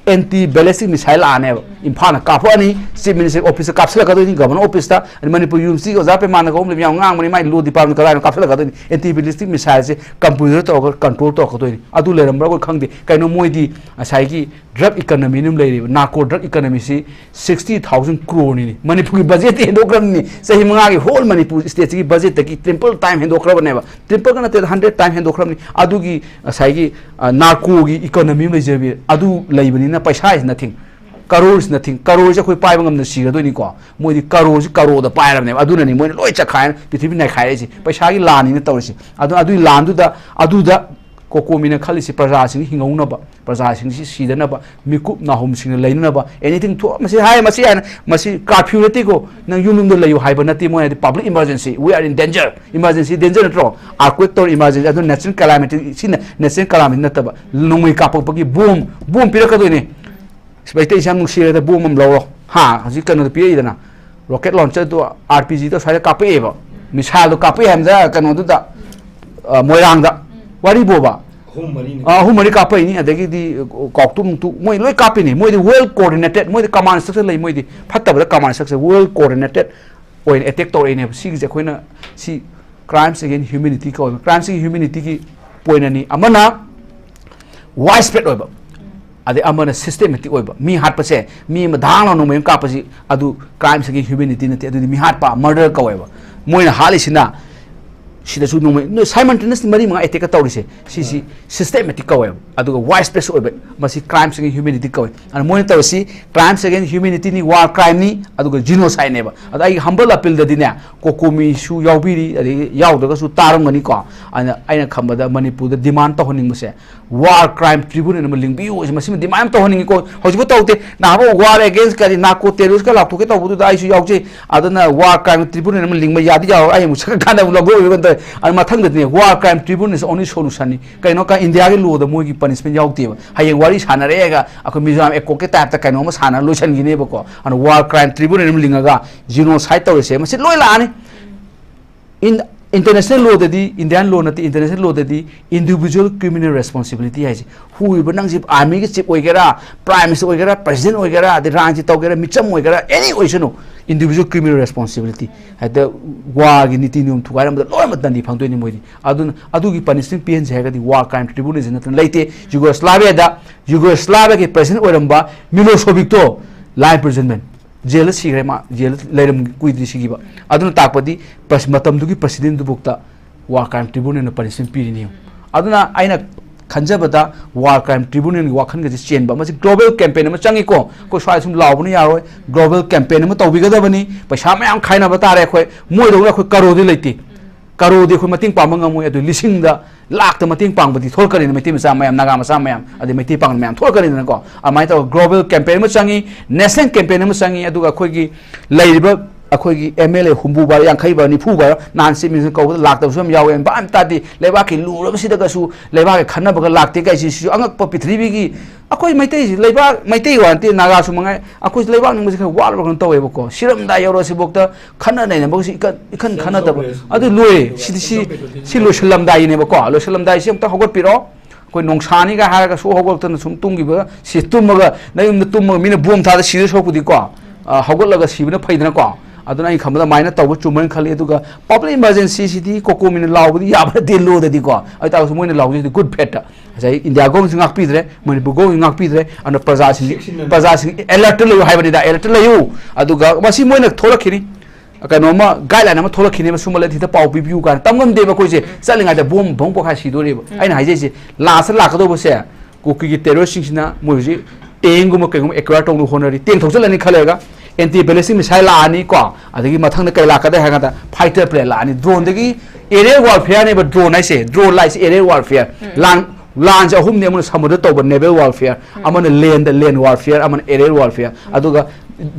anti ballistic missile ꯂꯥꯛꯑꯅꯦꯕ꯫ ꯏꯝꯐꯥꯜꯅ ꯀꯥꯞꯄꯛꯑꯅꯤ, Chief Minister office ꯇ ꯀꯥꯞꯁꯤꯜꯂꯛꯀꯗꯣꯏꯅꯤ, Governor office ꯇ, ꯑꯗꯩ ꯃꯅꯤꯄꯨꯔ University ꯒꯤ ꯑꯣꯖꯥ ꯄꯦꯃꯥꯅ ꯀꯧꯕ ꯂꯩꯕ ꯌꯥꯝ ꯉꯥꯡꯕꯅꯤ, ꯃꯥꯏ law department ꯀꯗꯥꯏꯅꯣ ꯀꯥꯞꯁꯤꯜꯂꯛꯀꯗꯣꯏꯅꯤ꯫ Anti ballistic missile ꯁꯦ computer ꯇꯧꯔꯒ control ꯇꯧꯔꯛꯀꯗꯣꯏꯅꯤ꯫ ꯑꯗꯨ ꯂꯩꯔꯝꯕ꯭ꯔꯥ ꯑꯩꯈꯣꯏ ꯈꯪꯗꯦ꯫ ꯀꯩꯅꯣ, ꯃꯣꯏꯗꯤ ꯉꯁꯥꯏꯒꯤ drug economy ꯅꯤ ꯂꯩꯔꯤꯕ, narco drug economy ꯁꯤ sixty thousand crore ꯅꯤꯅꯦ꯫ ꯃꯅꯤꯄꯨꯔꯒꯤ budget ꯇꯤ ꯍꯦꯟꯗꯣꯛꯈ꯭ꯔꯕꯅꯤꯅꯦ꯫ ꯆꯍꯤ ꯃꯉꯥꯒꯤ whole ꯃꯅꯤꯄꯨꯔ state ꯁꯤꯒꯤ budget ꯇꯒꯤ triple time ꯍꯦꯟꯗꯣꯛꯈ꯭ꯔꯕꯅꯦꯕ꯫ Triple ꯒ ꯅꯠꯇꯦ, hundred time ꯍꯦꯟꯗꯣꯛꯈ꯭ꯔꯕꯅꯤ꯫ ꯑꯗꯨꯒꯤ ꯉꯁꯥꯏꯒꯤ, ꯑ, narco ꯒꯤ economy ꯑꯃ ꯂꯩꯖꯕꯤ, ꯑꯗꯨ ꯂꯩꯕꯅꯤꯅ ꯄꯩꯁꯥ is nothing, crore is nothing꯫ Crore ꯁꯦ ꯑꯩꯈꯣꯏ ꯄꯥꯏꯕ ꯉꯝꯗꯅ ꯁꯤꯒꯗꯣꯏꯅꯤꯀꯣ꯫ ꯃꯣꯏꯗꯤ crore ꯁꯦ crore ꯗ ꯄꯥꯏꯔꯕꯅꯦꯕ꯫ ꯑꯗꯨꯅꯅꯤ ꯃꯣꯏꯅ ꯂꯣꯏ ꯆꯠꯈꯥꯏꯅ ꯄ꯭ꯔꯤꯊꯤꯕꯤ ꯅꯩꯈꯥꯏꯔꯛꯏꯁꯦ꯫ ꯄꯩꯁꯥꯒꯤ ꯂꯥꯟꯅꯤꯅ ꯇꯧꯔꯤꯁꯦ꯫ ꯑꯗꯨ, ꯑꯗꯨꯒꯤ ꯂꯥꯟꯗꯨꯗ, ꯑꯗꯨꯗ ꯀꯣꯀꯣꯃꯤꯅ ꯈꯜꯂꯤꯁꯤ ꯄ꯭ꯔꯖꯥꯁꯤꯡ ꯍꯤꯡꯍꯧꯅꯕ, ꯄ꯭ꯔꯖꯥꯁꯤꯡꯁꯤ ꯁꯤꯗꯅꯕ, ꯃꯤꯀꯨꯞ ꯅꯥꯍꯨꯝꯁꯤꯡꯅ ꯂꯩꯅꯅꯕ, anything ꯊꯣꯛ-, ꯃꯁꯤ ꯍꯥꯏ, ꯃꯁꯤ ꯍꯥꯏꯅ, ꯃꯁꯤ curfew ꯅꯠꯇꯦꯀꯣ, ꯅꯪ ꯌꯨꯝ ꯌꯨꯝꯗ ꯂꯩꯌꯨ ꯍꯥꯏꯕ ꯅꯠꯇꯦ꯫ ꯃꯣꯏ ꯍꯥꯏꯗꯤ public emergency, we are in danger, emergency danger ꯅꯠꯇ꯭ꯔꯣ? Earthquake ꯇꯧꯔ emergency, ꯑꯗꯨ natural calamity, ꯁꯤꯅ natural calamity ꯅꯠꯇꯕ, ꯅꯣꯡꯃꯩ ꯀꯥꯞꯄꯛꯄꯒꯤ bomb, bomb ꯄꯤꯔꯛꯀꯗꯣꯏꯅꯦ꯫ ꯃꯩꯇꯩꯁꯤ ꯌꯥꯝ ꯅꯨꯡꯁꯤꯔꯦꯗ, bomb ꯑꯃ ꯂꯧꯔꯣ꯫ ꯍꯥ, ꯍꯧꯖꯤꯛ ꯀꯩꯅꯣꯗꯣ ꯄꯤꯔꯛꯏꯗꯅ, rocket launcher ꯗꯣ, R P G ꯗꯣ ꯁ꯭ꯋꯥꯏꯗ ꯀꯥꯞꯄꯛꯑꯦꯕ, missile ꯗꯣ ꯀꯥꯞꯄꯛꯑꯦ ꯍꯥꯏꯕꯗ ꯀꯩꯅꯣꯗꯨꯗ, ꯑ, ꯃꯣꯏꯔꯥꯡꯗ꯫ ꯋꯥꯔꯤꯕꯣꯕ꯫ ꯑꯍꯨꯝ ꯃꯔꯤꯅꯤ꯫ ꯑ, ꯑꯍꯨꯝ ꯃꯔꯤ ꯀꯥꯞꯄꯛꯏꯅꯤ, ꯑꯗꯒꯤꯗꯤ ꯀꯥꯎꯇꯨ ꯅꯨꯡꯇꯨ ꯃꯣꯏ ꯂꯣꯏ ꯀꯥꯞꯄꯤꯅꯤ꯫ ꯃꯣꯏꯗꯤ well coordinated, ꯃꯣꯏꯗꯤ command structure ꯂꯩ, ꯃꯣꯏꯗꯤ ꯐꯠꯇꯕꯗ command structure, well coordinated ꯑꯣꯏꯅ ꯑꯦꯇꯦꯛ ꯇꯧꯔꯛꯏꯅꯦꯕ꯫ ꯁꯤꯒꯤꯁꯦ ꯑꯩꯈꯣꯏꯅ ꯁꯤ crimes against humanity ꯀꯧꯋꯦꯕ꯫ Crimes against humanityꯒꯤ point ꯑꯅꯤ, ꯑꯃꯅ ꯋꯥꯏꯗ ꯁ꯭ꯄ꯭ꯔꯦꯗ ꯑꯣꯏꯕ, ꯑꯗꯩ ꯑꯃꯅ ꯁꯤꯁꯇꯦꯃꯦꯇꯤꯛ ꯑꯣꯏꯕ꯫ ꯃꯤ ꯍꯥꯠꯄꯁꯦ, ꯃꯤ ꯑꯃ ꯙꯥꯡ ꯂꯥꯎꯅ ꯅꯣꯡꯃꯩ ꯑꯃ ꯀꯥꯞꯄꯁꯤ, ꯑꯗꯨ crimes against humanity ꯅꯠꯇꯦ, ꯑꯗꯨꯗꯤ ꯃꯤ ꯍꯥꯠꯄ, ꯃꯔꯗꯔ ꯀꯧꯋꯦꯕ꯫ ꯃꯣꯏꯅ ꯍꯥꯠꯂꯤꯁꯤꯅ ꯁꯤꯗꯁꯨ ꯅꯣꯡꯃꯩ, simultaneously ꯃꯔꯤ ꯃꯉꯥ ꯑꯦꯇꯦꯛꯀ ꯇꯧꯔꯤꯁꯦ, ꯁꯤꯁꯤ ꯁꯤꯁꯇꯦꯃꯦꯇꯤꯛ ꯀꯧꯋꯦꯕ, ꯑꯗꯨꯒ ꯋꯥꯏꯗ ꯁ꯭ꯄ꯭ꯔꯦꯗ ꯑꯣꯏꯕ, ꯃꯁꯤ crimes against humanity ꯀꯧꯋꯦ꯫ ꯑꯗꯨꯅ ꯃꯣꯏꯅ ꯇꯧꯔꯤꯁꯤ crimes against humanityꯅꯤ, ꯋꯥꯔ ꯀ꯭ꯔꯥꯏꯝꯅꯤ, ꯑꯗꯨꯒ ꯖꯤꯅꯣꯁꯥꯏꯗꯅꯦꯕ꯫ ꯑꯗꯣ ꯑꯩꯒꯤ ꯍꯝꯕꯜ ꯑꯄꯤꯜꯗꯗꯤꯅꯦ, ꯀꯣꯀꯣꯃꯤꯁꯨ ꯌꯥꯎꯕꯤꯔꯤ, ꯑꯗꯒꯤ ꯌꯥꯎꯗ꯭ꯔꯒꯁꯨ ꯇꯥꯔꯝꯒꯅꯤꯀꯣ꯫ ꯑꯗꯨꯅ ꯑꯩꯅ ꯈꯟꯕꯗ ꯃꯅꯤꯄꯨꯔꯗ ꯗꯤꯃꯥꯟ ꯇꯧꯍꯟꯅꯤꯡꯕꯁꯦ, ꯋꯥꯔ ꯀ꯭ꯔꯥꯏꯝ ꯇ꯭ꯔꯤꯕꯨꯅꯦꯜ ꯑꯃ ꯂꯤꯡꯕꯤꯌꯨ ꯍꯥꯏꯁꯦ, ꯃꯁꯤꯃ ꯗꯤꯃꯥꯟ ꯑꯃ ꯇꯧꯍꯟꯅꯤꯡꯉꯤꯀꯣ꯫ ꯍꯧꯖꯤꯛꯐꯥꯎ ꯇꯧꯗꯦ꯫ ꯅꯍꯥꯟꯃꯨꯛ ꯋꯥꯔ ꯑꯦꯒꯦꯟꯁ ꯀꯔꯤ ꯅꯥꯔꯀꯣ ꯇꯦꯔꯣꯔꯤꯁꯀ ꯂꯥꯎꯊꯣꯛꯀꯦ ꯇꯧꯕꯗꯨꯗ ꯑꯩꯁꯨ ꯌꯥꯎꯖꯩ꯫ ꯑꯗꯨꯅ ꯋꯥꯔ ꯀ꯭ꯔꯥꯏꯝ ꯇ꯭ꯔꯤꯕꯨꯅꯦꯜ ꯑꯃ ꯂꯤꯡꯕ ꯌꯥꯗꯤ ꯌꯥꯔꯣꯏ, ꯑꯩ ꯑꯃꯨꯛ ꯁꯛꯀ ꯀꯥꯟꯗ ꯑꯃꯨꯛ ꯂꯧꯊꯣꯛꯑꯣꯏꯕ ꯀꯩꯅꯣ ꯇꯧꯋꯦ꯫ ꯑꯗꯨ ꯃꯊꯪꯗꯗꯤꯅꯦ, war crime tribunal is only solutionꯅꯤ꯫ ꯀꯩꯅꯣ ꯀ ꯏꯟꯗꯤꯌꯥꯒꯤ ꯂꯣꯗ ꯃꯣꯏꯒꯤ ꯄꯅꯤꯁꯃꯦꯟ ꯌꯥꯎꯗꯦꯕ꯫ ꯍꯌꯦꯡ ꯋꯥꯔꯤ ꯁꯥꯟꯅꯔꯛꯑꯦꯒ ꯑꯩꯈꯣꯏ ꯃꯤꯖꯣꯔꯥꯝ ꯑꯦꯀꯣꯔꯗꯀꯤ ꯇꯥꯏꯞꯇ ꯀꯩꯅꯣꯝꯃ ꯁꯥꯟꯅꯔ ꯂꯣꯏꯁꯤꯟꯈꯤꯅꯦꯕꯀꯣ꯫ ꯑꯗꯨꯅ ꯋꯥꯔ ꯀ꯭ꯔꯥꯏꯝ ꯇ꯭ꯔꯤꯕꯨꯅꯦꯜ ꯑꯃ ꯂꯤꯡꯉꯒ ꯖꯤꯅꯣꯁꯥꯏꯗ ꯇꯧꯔꯤꯁꯦ ꯃꯁꯤ ꯂꯣꯏ ꯂꯥꯛꯑꯅꯤ꯫ ꯏꯟ-, ꯏꯟꯇꯔꯅꯦꯁꯅꯦꯜ ꯂꯣꯗꯗꯤ, ꯏꯟꯗꯤꯌꯥꯟ ꯂꯣ ꯅꯠꯇꯦ, ꯏꯟꯇꯔꯅꯦꯁꯅꯦꯜ ꯂꯣꯗꯗꯤ individual criminal responsibility ꯍꯥꯏꯁꯦ, ꯍꯨꯔꯤꯕ ꯅꯪꯁꯦ ꯑꯥꯔꯃꯤꯒꯤ ꯆꯤꯞ ꯑꯣꯏꯒꯦꯔꯥ, ꯄ꯭ꯔꯥꯏꯝ ꯃꯤꯅꯤꯁꯇꯔ ꯑꯣꯏꯒꯦꯔꯥ, ꯄ꯭ꯔꯦꯁꯤꯗꯦꯟꯠ ꯑꯣꯏꯒꯦꯔꯥ, ꯑꯗꯩ ꯔꯥꯖꯅꯤꯇꯤ ꯇꯧꯒꯦꯔꯥ, ꯃꯤꯆꯝ ꯑꯣꯏꯒꯦꯔꯥ, ꯑꯦꯅꯤ ꯑꯣꯏꯁꯅꯨ, individual criminal responsibility꯫ ꯍꯦꯛꯇ ꯋꯥꯔꯒꯤ ꯅꯤꯇꯤ ꯅꯤꯌꯣꯝ ꯊꯨꯒꯥꯏꯔꯝꯕꯗ ꯂꯣꯏꯅꯃꯛ ꯗꯟꯗꯤ ꯐꯪꯗꯣꯏꯅꯤ ꯃꯣꯏꯗꯤ꯫ ꯑꯗꯨꯅ ꯑꯗꯨꯒꯤ ꯄꯅꯤꯁꯃꯦꯟꯠ ꯄꯤꯍꯟꯁꯦ ꯍꯥꯏꯔꯒꯗꯤ ꯋꯥꯔ ꯀ꯭ꯔꯥꯏꯝ ꯇ꯭ꯔꯤꯕꯨꯅꯦꯜꯁꯦ ꯅꯠꯇꯅ ꯂꯩꯇꯦ꯫ ꯌꯨꯒꯣꯁꯂꯥꯚꯤꯌꯥꯗ, ꯌꯨꯒꯣꯁꯂꯥꯚꯤꯌꯥꯒꯤ ꯄ꯭ꯔꯦꯁꯤꯗꯦꯟꯠ ꯑꯣꯏꯔꯝꯕ ꯃꯤꯂꯣꯁꯣꯚꯤꯛꯇꯣ life imprisonment, ꯖꯦꯜꯗ ꯁꯤꯈ꯭ꯔꯦ꯫ ꯃꯥ ꯖꯦꯜꯗ ꯂꯩꯔꯝ, ꯀꯨꯏꯗ꯭ꯔꯤ ꯁꯤꯈꯤꯕ꯫ ꯑꯗꯨꯅ ꯇꯥꯛꯄꯗꯤ ꯄ꯭ꯔꯦꯁ-, ꯃꯇꯝꯗꯨꯒꯤ ꯄ꯭ꯔꯦꯁꯤꯗꯦꯟꯠ ꯑꯗꯨꯐꯥꯎꯗ ꯋꯥꯔ ꯀ꯭ꯔꯥꯏꯝ ꯇ꯭ꯔꯤꯕꯨꯅꯦꯜꯅ ꯄꯅꯤꯁꯃꯦꯟꯠ ꯄꯤꯔꯤꯅꯤ ꯌꯦꯡꯉꯨ꯫ ꯑꯗꯨꯅ ꯑꯩꯅ ꯈꯟꯖꯕꯗ ꯋꯥꯔ ꯀ꯭ꯔꯥꯏꯝ ꯇ꯭ꯔꯤꯕꯨꯅꯦꯜꯒꯤ ꯋꯥꯈꯜꯒꯁꯦ ꯆꯦꯟꯕ, ꯃꯁꯤ ꯒ꯭ꯂꯣꯕꯦꯜ ꯀꯦꯝꯄꯦꯟ ꯑꯃ ꯆꯪꯉꯤꯀꯣ꯫ ꯑꯩꯈꯣꯏ ꯁ꯭ꯋꯥꯏꯗ ꯁꯨꯝ ꯂꯥꯎꯕꯅ ꯌꯥꯔꯣꯏ, ꯒ꯭ꯂꯣꯕꯦꯜ ꯀꯦꯝꯄꯦꯟ ꯑꯃ ꯇꯧꯕꯤꯒꯗꯕꯅꯤ꯫ ꯄꯩꯁꯥ ꯃꯌꯥꯝ ꯈꯥꯏꯅꯕ ꯇꯥꯔꯦ ꯑꯩꯈꯣꯏ꯫ ꯃꯣꯏꯗꯧꯅ ꯑꯩꯈꯣꯏ ꯀꯔꯣꯔꯗꯤ ꯂꯩꯇꯦ, ꯀꯔꯣꯔꯗꯤ ꯑꯩꯈꯣꯏ ꯃꯇꯦꯡ ꯄꯥꯡꯕ ꯉꯝꯃꯣꯏ꯫ ꯑꯗꯨ ꯂꯤꯁꯤꯡꯗ, ꯂꯥꯛꯇ ꯃꯇꯦꯡ ꯄꯥꯡꯕꯗꯤ ꯊꯣꯛꯂꯛꯀꯅꯤꯅ, ꯃꯩꯇꯩ ꯃꯆꯥ ꯃꯌꯥꯝ, ꯅꯥꯒꯥ ꯃꯆꯥ ꯃꯌꯥꯝ, ꯑꯗꯩ ꯃꯩꯇꯩ ꯄꯥꯡꯒꯜ ꯃꯌꯥꯝ ꯊꯣꯛꯂꯛꯀꯅꯤꯗꯅꯀꯣ꯫ ꯑꯗꯨꯃꯥꯏꯅ ꯇꯧꯔꯒ ꯒ꯭ꯂꯣꯕꯦꯜ ꯀꯦꯝꯄꯦꯟ ꯑꯃ ꯆꯪꯉꯤ, ꯅꯦꯁꯅꯦꯜ ꯀꯦꯝꯄꯦꯟ ꯑꯃ ꯆꯪꯉꯤ, ꯑꯗꯨꯒ ꯑꯩꯈꯣꯏꯒꯤ ꯂꯩꯔꯤꯕ ꯑꯩꯈꯣꯏꯒꯤ ꯑꯦꯝ ꯑꯦꯜ ꯑꯦ ꯍꯨꯝꯐꯨ ꯕꯥꯔꯣ, ꯌꯥꯡꯈꯩ ꯕꯥꯔꯣ, ꯅꯤꯐꯨ ꯕꯥꯔꯣ ꯅꯍꯥꯟ ꯆꯤꯐ ꯃꯤꯅꯤꯁꯇꯔ ꯀꯧꯕꯗ ꯂꯥꯛꯇꯕꯁꯨ ꯌꯥꯝ ꯌꯥꯎꯋꯦ꯫ ꯚꯥꯞ ꯑꯃ ꯇꯥꯗꯦ, ꯂꯩꯕꯥꯛꯀꯤ ꯂꯨꯔꯕꯁꯤꯗꯒꯁꯨ ꯂꯩꯕꯥꯛꯀꯤ ꯈꯟꯅꯕꯒ ꯂꯥꯛꯇꯦ ꯀꯥꯏꯁꯤꯁꯨ ꯑꯉꯛꯄ꯫ ꯄ꯭ꯔꯤꯊꯤꯕꯤꯒꯤ ꯑꯩꯈꯣꯏ ꯃꯩꯇꯩꯁꯤ, ꯂꯩꯕꯥꯛ ꯃꯩꯇꯩ ꯋꯥ ꯅꯠꯇꯦ, ꯅꯥꯒꯥꯁꯨ ꯃꯉꯥꯏ, ꯑꯩꯈꯣꯏꯁꯤ ꯂꯩꯕꯥꯛ ꯅꯤꯡꯕꯁꯤ ꯈꯔ ꯋꯥꯠꯂꯕ꯭ꯔꯥ ꯀꯩꯅꯣ ꯇꯧꯋꯦꯕꯀꯣ꯫ ꯁꯤꯔꯝꯗꯥꯏ ꯌꯧꯔꯁꯤꯐꯥꯎꯗ ꯈꯟꯅ ꯅꯩꯅꯕꯒꯁꯤ ꯏꯈꯟ, ꯏꯈꯟ ꯈꯟꯅꯗꯕ꯫ ꯑꯗꯨ ꯂꯣꯏꯔꯦ꯫ ꯁꯤꯗꯤ ꯁꯤ, ꯁꯤ ꯂꯣꯏꯁꯤꯜꯂꯝꯗꯥꯏꯒꯤꯅꯦꯕꯀꯣ꯫ ꯂꯣꯏꯁꯤꯜꯂꯝꯗꯥꯏꯁꯤ ꯑꯝꯇ ꯍꯧꯒꯠꯄꯤꯔꯣ꯫ ꯑꯩꯈꯣꯏ ꯅꯣꯡꯁꯥꯅꯤꯒ ꯍꯥꯏꯔꯒ ꯁꯨꯛ ꯍꯧꯒꯠꯂꯛꯇꯅ ꯁꯨꯝ ꯇꯨꯝꯈꯤꯕ, ꯁꯤ ꯇꯨꯝꯃꯒ ꯅꯌꯨꯝꯗ ꯇꯨꯝꯃꯒ ꯃꯤꯅ ꯕꯣꯝ ꯊꯥꯗ ꯁꯤꯗꯣꯏ ꯁꯔꯨꯛꯄꯨꯗꯤꯀꯣ, ꯑ, ꯍꯧꯒꯠꯂꯒ ꯁꯤꯕꯅ ꯐꯩꯗꯅꯀꯣ꯫ ꯑꯗꯨꯅ ꯑꯩꯅ ꯈꯟꯕꯗ ꯑꯗꯨꯃꯥꯏꯅ ꯇꯧꯕ ꯆꯨꯝꯕꯅ ꯈꯜꯂꯤ꯫ ꯑꯗꯨꯒ public emergency ꯁꯤꯗꯤ ꯀꯣꯀꯣꯃꯤꯅ ꯂꯥꯎꯕꯗꯤ ꯌꯥꯕ ꯅꯠꯇꯦ ꯂꯣꯗꯗꯤꯀꯣ꯫ ꯑꯗꯨ ꯇꯥꯔꯒꯁꯨ ꯃꯣꯏꯅ ꯂꯥꯎꯖꯩꯁꯤꯗꯤ good faith ꯇ꯫ ꯉꯁꯥꯏ ꯏꯟꯗꯤꯌꯥ ꯒꯣꯔꯃꯦꯟꯁꯨ ꯉꯥꯛꯄꯤꯗ꯭ꯔꯦ, ꯃꯅꯤꯄꯨꯔ ꯒꯣꯔꯃꯦꯟꯁꯨ ꯉꯥꯛꯄꯤꯗ꯭ꯔꯦ꯫ ꯑꯗꯨꯅ ꯄ꯭ꯔꯖꯥꯁꯤꯡ, ꯆꯦꯛꯁꯤꯟꯅ ꯂꯩꯌꯨ꯫ ꯄ꯭ꯔꯖꯥꯁꯤꯡ alert ꯇ ꯂꯩꯌꯨ ꯍꯥꯏꯕꯅꯤꯗ, alert ꯇ ꯂꯩꯌꯨ꯫ ꯑꯗꯨꯒ ꯃꯁꯤ ꯃꯣꯏꯅ ꯊꯣꯛꯂꯛꯈꯤꯅꯤ, ꯀꯩꯅꯣꯝꯃ guideline ꯑꯃ ꯊꯣꯛꯂꯛꯈꯤꯅꯦꯕ, ꯁꯨꯝꯕ ꯂꯩ ꯍꯦꯛꯇ ꯄꯥꯎ ꯄꯤꯕꯤꯌꯨ ꯀꯥꯏꯅ꯫ ꯇꯝ ꯉꯝꯗꯦꯕ ꯑꯩꯈꯣꯏꯁꯦ꯫ ꯆꯠꯂꯤꯉꯩꯗ ꯕꯣꯝ ꯕꯣꯝ ꯄꯣꯈꯥꯏ ꯁꯤꯗꯣꯔꯤꯕ꯫ ꯑꯩꯅ ꯍꯥꯏꯖꯩꯁꯦ, last ꯂꯥꯛꯀꯗꯧꯕꯁꯦ ꯀꯨꯀꯤꯒꯤ terrorist ꯁꯤꯡꯁꯤꯅ ꯃꯣꯏ ꯍꯧꯖꯤꯛ tank ꯒꯨꯝꯕ ꯀꯩꯒꯨꯝꯕ acquire ꯇꯧꯅꯕ ꯍꯣꯠꯅꯔꯤ꯫ Tank ꯊꯧꯖꯤꯜꯂꯅꯤ ꯈꯜꯂꯦꯒ, anti ballistic missile ꯂꯥꯛꯑꯅꯤ ꯀꯣ, ꯑꯗꯒꯤ ꯃꯊꯪꯗ ꯀꯩ ꯂꯥꯛꯀꯗꯦ ꯍꯥꯏ ꯀꯥꯟꯗ fighter plane ꯂꯥꯛꯑꯅꯤ꯫ Drone ꯗꯒꯤ aerial warfare ꯅꯦꯕ, drone ꯍꯥꯏꯁꯦ, drone ꯂꯥꯏꯁꯦ aerial warfare꯫ ꯂꯥꯟ, ꯂꯥꯟꯁꯦ ꯑꯍꯨꯝꯅꯦ꯫ ꯑꯃꯅ ꯁꯃꯨꯗ꯭ꯔ ꯇꯧꯕ, naval warfare, ꯑꯃꯅ land, land warfare, ꯑꯃꯅ aerial warfare꯫ ꯑꯗꯨꯒ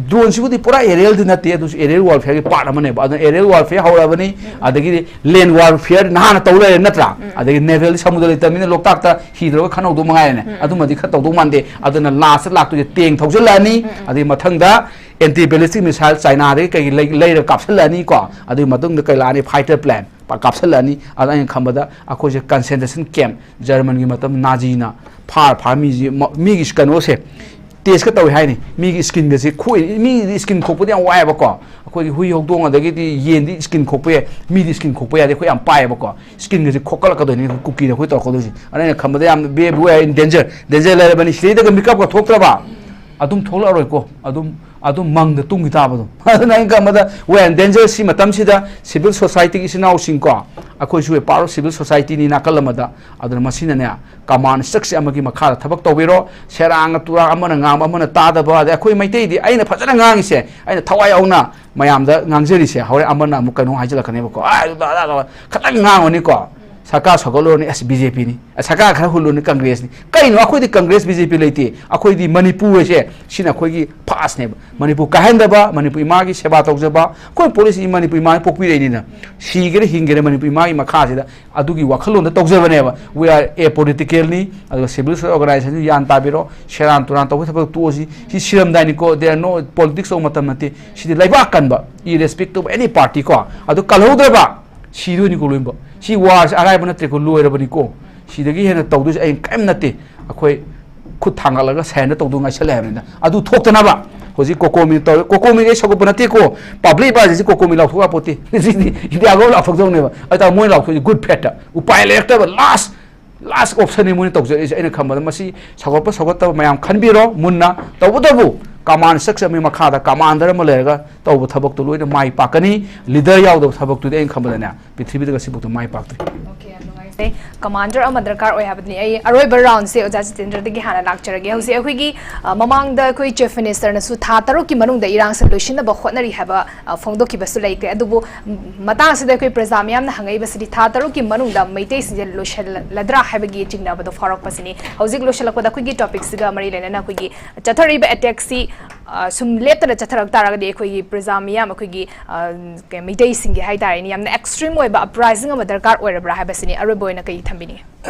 drone ꯁꯤꯕꯨꯗꯤ ꯄꯨꯔꯥ aerial ꯗꯤ ꯅꯠꯇꯦ, ꯑꯗꯨꯁꯨ aerial warfare ꯒꯤ part ꯑꯃꯅꯦꯕ꯫ ꯑꯗꯨꯅ aerial warfare ꯍꯧꯔꯕꯅꯤ, ꯑꯗꯒꯤꯗꯤ land warfare ꯅꯍꯥꯟꯅ ꯇꯧ ꯂꯩꯔꯦ ꯅꯠꯇ꯭ꯔꯥ? ꯑꯗꯒꯤ naval ꯗꯤ ꯁꯃꯨꯗ꯭ꯔ ꯂꯩꯇꯕꯅꯤꯅ ꯂꯣꯛꯇꯥꯛꯇ ꯍꯤ ꯇꯧꯔꯒ ꯈꯟꯍꯧꯗꯧ ꯃꯉꯥꯏꯔꯦꯅꯦ꯫ ꯑꯗꯨꯃꯗꯤ ꯈꯔ ꯇꯧꯗꯧ ꯃꯥꯟꯗꯦ꯫ ꯑꯗꯨꯅ last ꯂꯥꯛꯇꯣꯏꯁꯦ tank ꯊꯧꯖꯤꯜꯂꯛꯑꯅꯤ, ꯑꯗꯒꯤ ꯃꯊꯪꯗ anti ballistic missile ꯆꯥꯏꯅꯥꯗꯒꯤ ꯀꯩꯒꯤ ꯂꯩ-, ꯂꯩꯔꯒ ꯀꯥꯞꯁꯤꯜꯂꯛꯑꯅꯤ ꯀꯣ꯫ ꯑꯗꯨꯒꯤ ꯃꯇꯨꯡꯗ ꯀꯩ ꯂꯥꯛꯑꯅꯤ? Fighter plane ꯄ-, ꯀꯥꯞꯁꯤꯜꯂꯛꯑꯅꯤ꯫ ꯑꯗ ꯑꯩꯅ ꯈꯟꯕꯗ ꯑꯩꯈꯣꯏꯁꯦ concentration camp, ꯖꯔꯃꯟꯒꯤ ꯃꯇꯝ ꯅꯥꯖꯤꯅ ꯐꯥꯔ ꯐꯥꯔ ꯃꯤꯁꯤ ꯃ-, ꯃꯤꯒꯤ ꯀꯩꯅꯣꯁꯦ test ꯀ ꯇꯧꯏ ꯍꯥꯏꯅꯤ꯫ ꯃꯤꯒꯤ skin ꯒꯁꯦ ꯈꯣꯛꯏ, ꯃꯤꯒꯤꯗꯤ skin ꯈꯣꯛꯄꯗꯤ ꯌꯥꯝ ꯋꯥꯏꯑꯦꯕꯀꯣ꯫ ꯑꯩꯈꯣꯏꯒꯤ ꯍꯨꯏ ꯍꯧꯗꯣꯡ ꯑꯗꯒꯤꯗꯤ ꯌꯦꯟꯗꯤ skin ꯈꯣꯛꯄ ꯌꯥꯏ, ꯃꯤꯗꯤ skin ꯈꯣꯛꯄ ꯌꯥꯗꯦ꯫ ꯑꯩꯈꯣꯏ ꯌꯥꯝ ꯄꯥꯏꯌꯦꯕꯀꯣ꯫ Skin ꯒꯁꯦ ꯈꯣꯛꯀꯠꯂꯛꯀꯗꯣꯏꯅꯤ ꯀꯨꯀꯤꯅ ꯑꯩꯈꯣꯏ ꯇꯧꯔꯛꯀꯗꯣꯏꯁꯦ꯫ ꯑꯗ ꯑꯩꯅ ꯈꯟꯕꯗ ꯌꯥꯝ Bay-, we are in danger, danger ꯂꯩꯔꯕꯅꯤ꯫ ꯁꯤꯗꯩꯗꯒ ꯃꯤꯀꯞꯀ ꯊꯣꯛꯇ꯭ꯔꯕ ꯑꯗꯨꯝ ꯊꯣꯛꯂꯛꯑꯔꯣꯏꯀꯣ꯫ ꯑꯗꯨꯝ, ꯑꯗꯨꯝ ꯃꯪꯗ ꯇꯨꯝꯈꯤ ꯇꯥꯕꯗꯣ꯫ ꯑꯗꯨꯅ ꯑꯩꯅ ꯈꯟꯕꯗ we are in danger꯫ ꯁꯤ ꯃꯇꯝꯁꯤꯗ civil society ꯒꯤ ꯏꯆꯤꯟ ꯏꯅꯥꯎꯁꯤꯡꯀꯣ, ꯑꯩꯈꯣꯏꯁꯨ part of civil society ꯅꯤ ꯅꯥꯀꯜ ꯑꯃꯗ꯫ ꯑꯗꯨꯅ ꯃꯁꯤꯅꯅꯦ, command structure ꯑꯃꯒꯤ ꯃꯈꯥꯗ ꯊꯕꯛ ꯇꯧꯕꯤꯔꯣ꯫ ꯁꯦꯔꯥꯡꯒ ꯇꯨꯔꯥꯡ, ꯑꯃꯅ ꯉꯥꯡꯕ ꯑꯃꯅ ꯇꯥꯗꯕ꯫ ꯑꯗꯩ ꯑꯩꯈꯣꯏ ꯃꯩꯇꯩꯗꯤ ꯑꯩꯅ ꯐꯖꯅ ꯉꯥꯡꯉꯤꯁꯦ, ꯑꯩꯅ ꯊꯋꯥꯏ ꯌꯥꯎꯅ ꯃꯌꯥꯝꯗ ꯉꯥꯡꯖꯔꯤꯁꯦ, ꯍꯣꯔꯦꯟ ꯑꯃꯅ ꯑꯃꯨꯛ ꯀꯩꯅꯣ ꯍꯥꯏꯖꯤꯜꯂꯛꯀꯅꯦꯕꯀꯣ, "ꯑꯥ, ꯑꯗꯨ ꯇꯧ, ꯑꯗꯥ ꯇꯧ", ꯈꯇꯪ ꯉꯥꯡꯉꯨꯅꯤꯀꯣ꯫ ꯁꯔꯀꯥꯔ ꯁꯧꯒꯠꯂꯨꯔꯅꯤ, ꯑꯁ, ꯕꯤ ꯖꯦ ꯄꯤ ꯅꯤ, ꯑ, ꯁꯔꯀꯥꯔ ꯈꯔ ꯍꯨꯜꯂꯨꯔꯅꯤ, ꯀꯪꯒ꯭ꯔꯦꯁꯅꯤ꯫ ꯀꯩꯅꯣ, ꯑꯩꯈꯣꯏꯗꯤ ꯀꯪꯒ꯭ꯔꯦꯁ, ꯕꯤ ꯖꯦ ꯄꯤ ꯂꯩꯇꯦ꯫ ꯑꯩꯈꯣꯏꯗꯤ ꯃꯅꯤꯄꯨꯔ ꯍꯥꯏꯁꯦ, ꯁꯤꯅ ꯑꯩꯈꯣꯏꯒꯤ ꯐꯥꯁꯅꯦꯕ꯫ ꯃꯅꯤꯄꯨꯔ ꯀꯥꯏꯍꯟꯗꯕ, ꯃꯅꯤꯄꯨꯔ ꯏꯃꯥꯒꯤ ꯁꯦꯕꯥ ꯇꯧꯖꯕ, ꯑꯩꯈꯣꯏ ꯄꯣꯂꯤꯁꯤ ꯃꯅꯤꯄꯨꯔ ꯏꯃꯥꯅ ꯄꯣꯛꯄꯤꯔꯛꯏꯅꯤꯅ, ꯁꯤꯒꯦꯔꯥ ꯍꯤꯡꯒꯦꯔꯥ ꯃꯅꯤꯄꯨꯔ ꯏꯃꯥꯒꯤ ꯃꯈꯥꯁꯤꯗ꯫ ꯑꯗꯨꯒꯤ ꯋꯥꯈꯜꯂꯣꯟꯗ ꯇꯧꯖꯕꯅꯦꯕ꯫ We are a political ꯅꯤ꯫ ꯑꯗꯨꯒ civil society organization ꯁꯨ ꯒ꯭ꯌꯥꯟ ꯇꯥꯕꯤꯔꯣ, ꯁꯦꯔꯥꯟ ꯇꯨꯔꯥꯟ ꯇꯧꯕ ꯊꯕꯛ ꯇꯣꯛꯑꯁꯤ꯫ ꯁꯤ ꯁꯤꯔꯝꯗꯥꯏꯅꯤꯀꯣ, there are no politics ꯇꯧꯕ ꯃꯇꯝ ꯅꯠꯇꯦ꯫ ꯁꯤꯗꯤ ꯂꯩꯕꯥꯛ ꯀꯟꯕ, irrespective of any party ꯀꯣ꯫ ꯑꯗꯨ ꯀꯜꯍꯧꯗ꯭ꯔꯕ ꯁꯤꯗꯣꯏꯅꯤꯀꯣ ꯂꯣꯏꯅꯃꯛ꯫ ꯁꯤ war ꯁꯦ ꯑꯔꯥꯏꯕ ꯅꯠꯇ꯭ꯔꯦꯀꯣ, ꯂꯣꯏꯔꯕꯅꯤꯀꯣ꯫ ꯁꯤꯗꯒꯤ ꯍꯦꯟꯅ ꯇꯧꯗꯣꯏꯁꯦ ꯑꯩ ꯀꯔꯤꯝ ꯅꯠꯇꯦ꯫ ꯑꯩꯈꯣꯏ ꯈꯨꯠ ꯊꯥꯡꯒꯠꯂꯒ surrender ꯇꯧꯗꯧ ꯉꯥꯏꯁꯜꯂꯦ ꯍꯥꯏꯕꯅꯤꯗ꯫ ꯑꯗꯨ ꯊꯣꯛꯇꯅꯕ ꯍꯧꯖꯤꯛ ꯀꯣꯀꯣꯃꯤ ꯇꯧꯔꯦ꯫ ꯀꯣꯀꯣꯃꯤ ꯑꯩ ꯁꯧꯒꯠꯄ ꯅꯠꯇꯦꯀꯣ, ꯄꯕ꯭ꯂꯤꯛ ꯕꯥꯖꯤꯁꯤ ꯀꯣꯀꯣꯃꯤ ꯂꯥꯎꯊꯣꯛ ꯌꯥꯄꯣꯠꯇꯦ꯫ ꯁꯤꯗꯤ ꯏꯟꯗꯤꯌꯥ ꯒꯣꯚꯔꯃꯦꯟ ꯂꯥꯎꯊꯣꯛꯇꯧꯅꯦꯕ꯫ ꯑꯗꯨ ꯇꯥꯔꯗꯤ ꯃꯣꯏꯅ ꯂꯥꯎꯊꯣꯛꯏꯁꯦ ꯒꯨꯗ ꯐꯦꯠꯇ꯫ ꯎꯄꯥꯏ ꯂꯩꯔꯛꯇꯕ, ꯂꯥꯁ ꯂꯥꯁ ꯑꯣꯞꯁꯟꯅꯤ ꯃꯣꯏꯅ ꯇꯧꯖꯔꯛꯏꯁꯦ꯫ ꯑꯩꯅ ꯈꯟꯕꯗ ꯃꯁꯤ ꯁꯧꯒꯠꯄ ꯁꯧꯒꯠꯇꯕ ꯃꯌꯥꯝ ꯈꯟꯕꯤꯔꯣ ꯃꯨꯟꯅ꯫ ꯇꯧꯕꯇꯕꯨ ꯀꯃꯥꯟ ꯁ꯭ꯇ꯭ꯔꯛꯆꯔ ꯑꯃꯒꯤ ꯃꯈꯥꯗ ꯀꯃꯥꯟꯗꯔ ꯑꯃ ꯂꯩꯔꯒ ꯇꯧꯕ ꯊꯕꯛꯇꯨ ꯂꯣꯏꯅ ꯃꯥꯏ ꯄꯥꯛꯀꯅꯤ꯫ ꯂꯤꯗꯔ ꯌꯥꯎꯗꯕ ꯊꯕꯛꯇꯨꯗꯤ ꯑꯩꯅ ꯈꯟꯕꯗꯅꯦ, ꯄ꯭ꯔꯤꯊꯤꯕꯤꯗ ꯉꯁꯤꯐꯥꯎꯗ ꯃꯥꯏ ꯄꯥꯛꯇ꯭ꯔꯤ꯫ ꯑꯣꯀꯦ, ꯌꯥꯝ ꯅꯨꯡꯉꯥꯏꯖꯩ꯫ ꯀꯃꯥꯟꯗꯔ ꯑꯃ ꯗꯔꯀꯥꯔ ꯑꯣꯏ ꯍꯥꯏꯕꯗꯨꯅꯤ꯫ ꯑꯩ ꯑꯔꯣꯏꯕ ꯔꯥꯎꯟꯁꯦ ꯑꯣꯖꯥ ꯖꯤꯇꯦꯟꯗ꯭ꯔꯗꯒꯤ ꯍꯥꯟꯅ ꯂꯥꯛꯆꯔꯒꯦ꯫ ꯍꯧꯖꯤꯛ ꯑꯩꯈꯣꯏꯒꯤ, ꯑ, ꯃꯃꯥꯡꯗ ꯑꯩꯈꯣꯏ ꯆꯤꯐ ꯃꯤꯅꯤꯁꯇꯔꯅꯁꯨ ꯊꯥ ꯇꯔꯨꯛꯀꯤ ꯃꯅꯨꯡꯗ ꯏꯔꯥꯡꯁꯦ ꯂꯣꯏꯁꯤꯟꯅꯕ ꯍꯣꯠꯅꯔꯤ ꯍꯥꯏꯕ, ꯑ, ꯐꯣꯡꯗꯣꯛꯈꯤꯕꯁꯨ ꯂꯩꯈ꯭ꯔꯦ꯫ ꯑꯗꯨꯕꯨ, ꯎꯝ, ꯃꯇꯥꯡꯁꯤꯗ ꯑꯩꯈꯣꯏ ꯄ꯭ꯔꯖꯥ ꯃꯤꯌꯥꯝꯅ ꯍꯪꯉꯛꯏꯕꯁꯤꯗꯤ ꯊꯥ ꯇꯔꯨꯛꯀꯤ ꯃꯅꯨꯡꯗ ꯃꯩꯇꯩꯁꯤꯡꯁꯦ ꯂꯣꯏꯁꯤꯜꯂꯗ꯭ꯔꯥ ꯍꯥꯏꯕꯒꯤ ꯆꯤꯡꯅꯕꯗꯣ ꯐꯥꯎꯔꯛꯄꯁꯤꯅꯤ꯫ ꯍꯧꯖꯤꯛ ꯂꯣꯏꯁꯤꯜꯂꯛꯄꯗ ꯑꯩꯈꯣꯏꯒꯤ ꯇꯣꯄꯤꯛꯁꯤꯒ ꯃꯔꯤ ꯂꯩꯅꯅ ꯑꯩꯈꯣꯏꯒꯤ ꯆꯠꯊꯔꯛꯏꯕ ꯑꯦꯇꯦꯛꯁꯤ, ꯑ, ꯁꯨꯝ ꯂꯦꯞꯇꯅ ꯆꯠꯊꯔꯛ ꯇꯥꯔꯒꯗꯤ ꯑꯩꯈꯣꯏꯒꯤ ꯄ꯭ꯔꯖꯥ ꯃꯤꯌꯥꯝ, ꯑꯩꯈꯣꯏꯒꯤ, ꯑ, ꯀꯩ, ꯃꯩꯇꯩꯁꯤꯡꯒꯤ ꯍꯥꯏꯇꯥꯔꯦꯅꯦ, ꯌꯥꯝꯅ ꯑꯦꯛꯁꯇ꯭ꯔꯤꯝ ꯑꯣꯏꯕ ꯑꯞꯔꯥꯏꯖꯤꯡ ꯑꯃ ꯗꯔꯀꯥꯔ ꯑꯣꯏꯔꯕ꯭ꯔꯥ ꯍꯥꯏꯕꯁꯤꯅꯤ꯫ ꯑꯔꯣꯏꯕ ꯑꯣꯏꯅ ꯀꯩ ꯊꯝꯕꯤꯅꯤꯡꯉꯤ?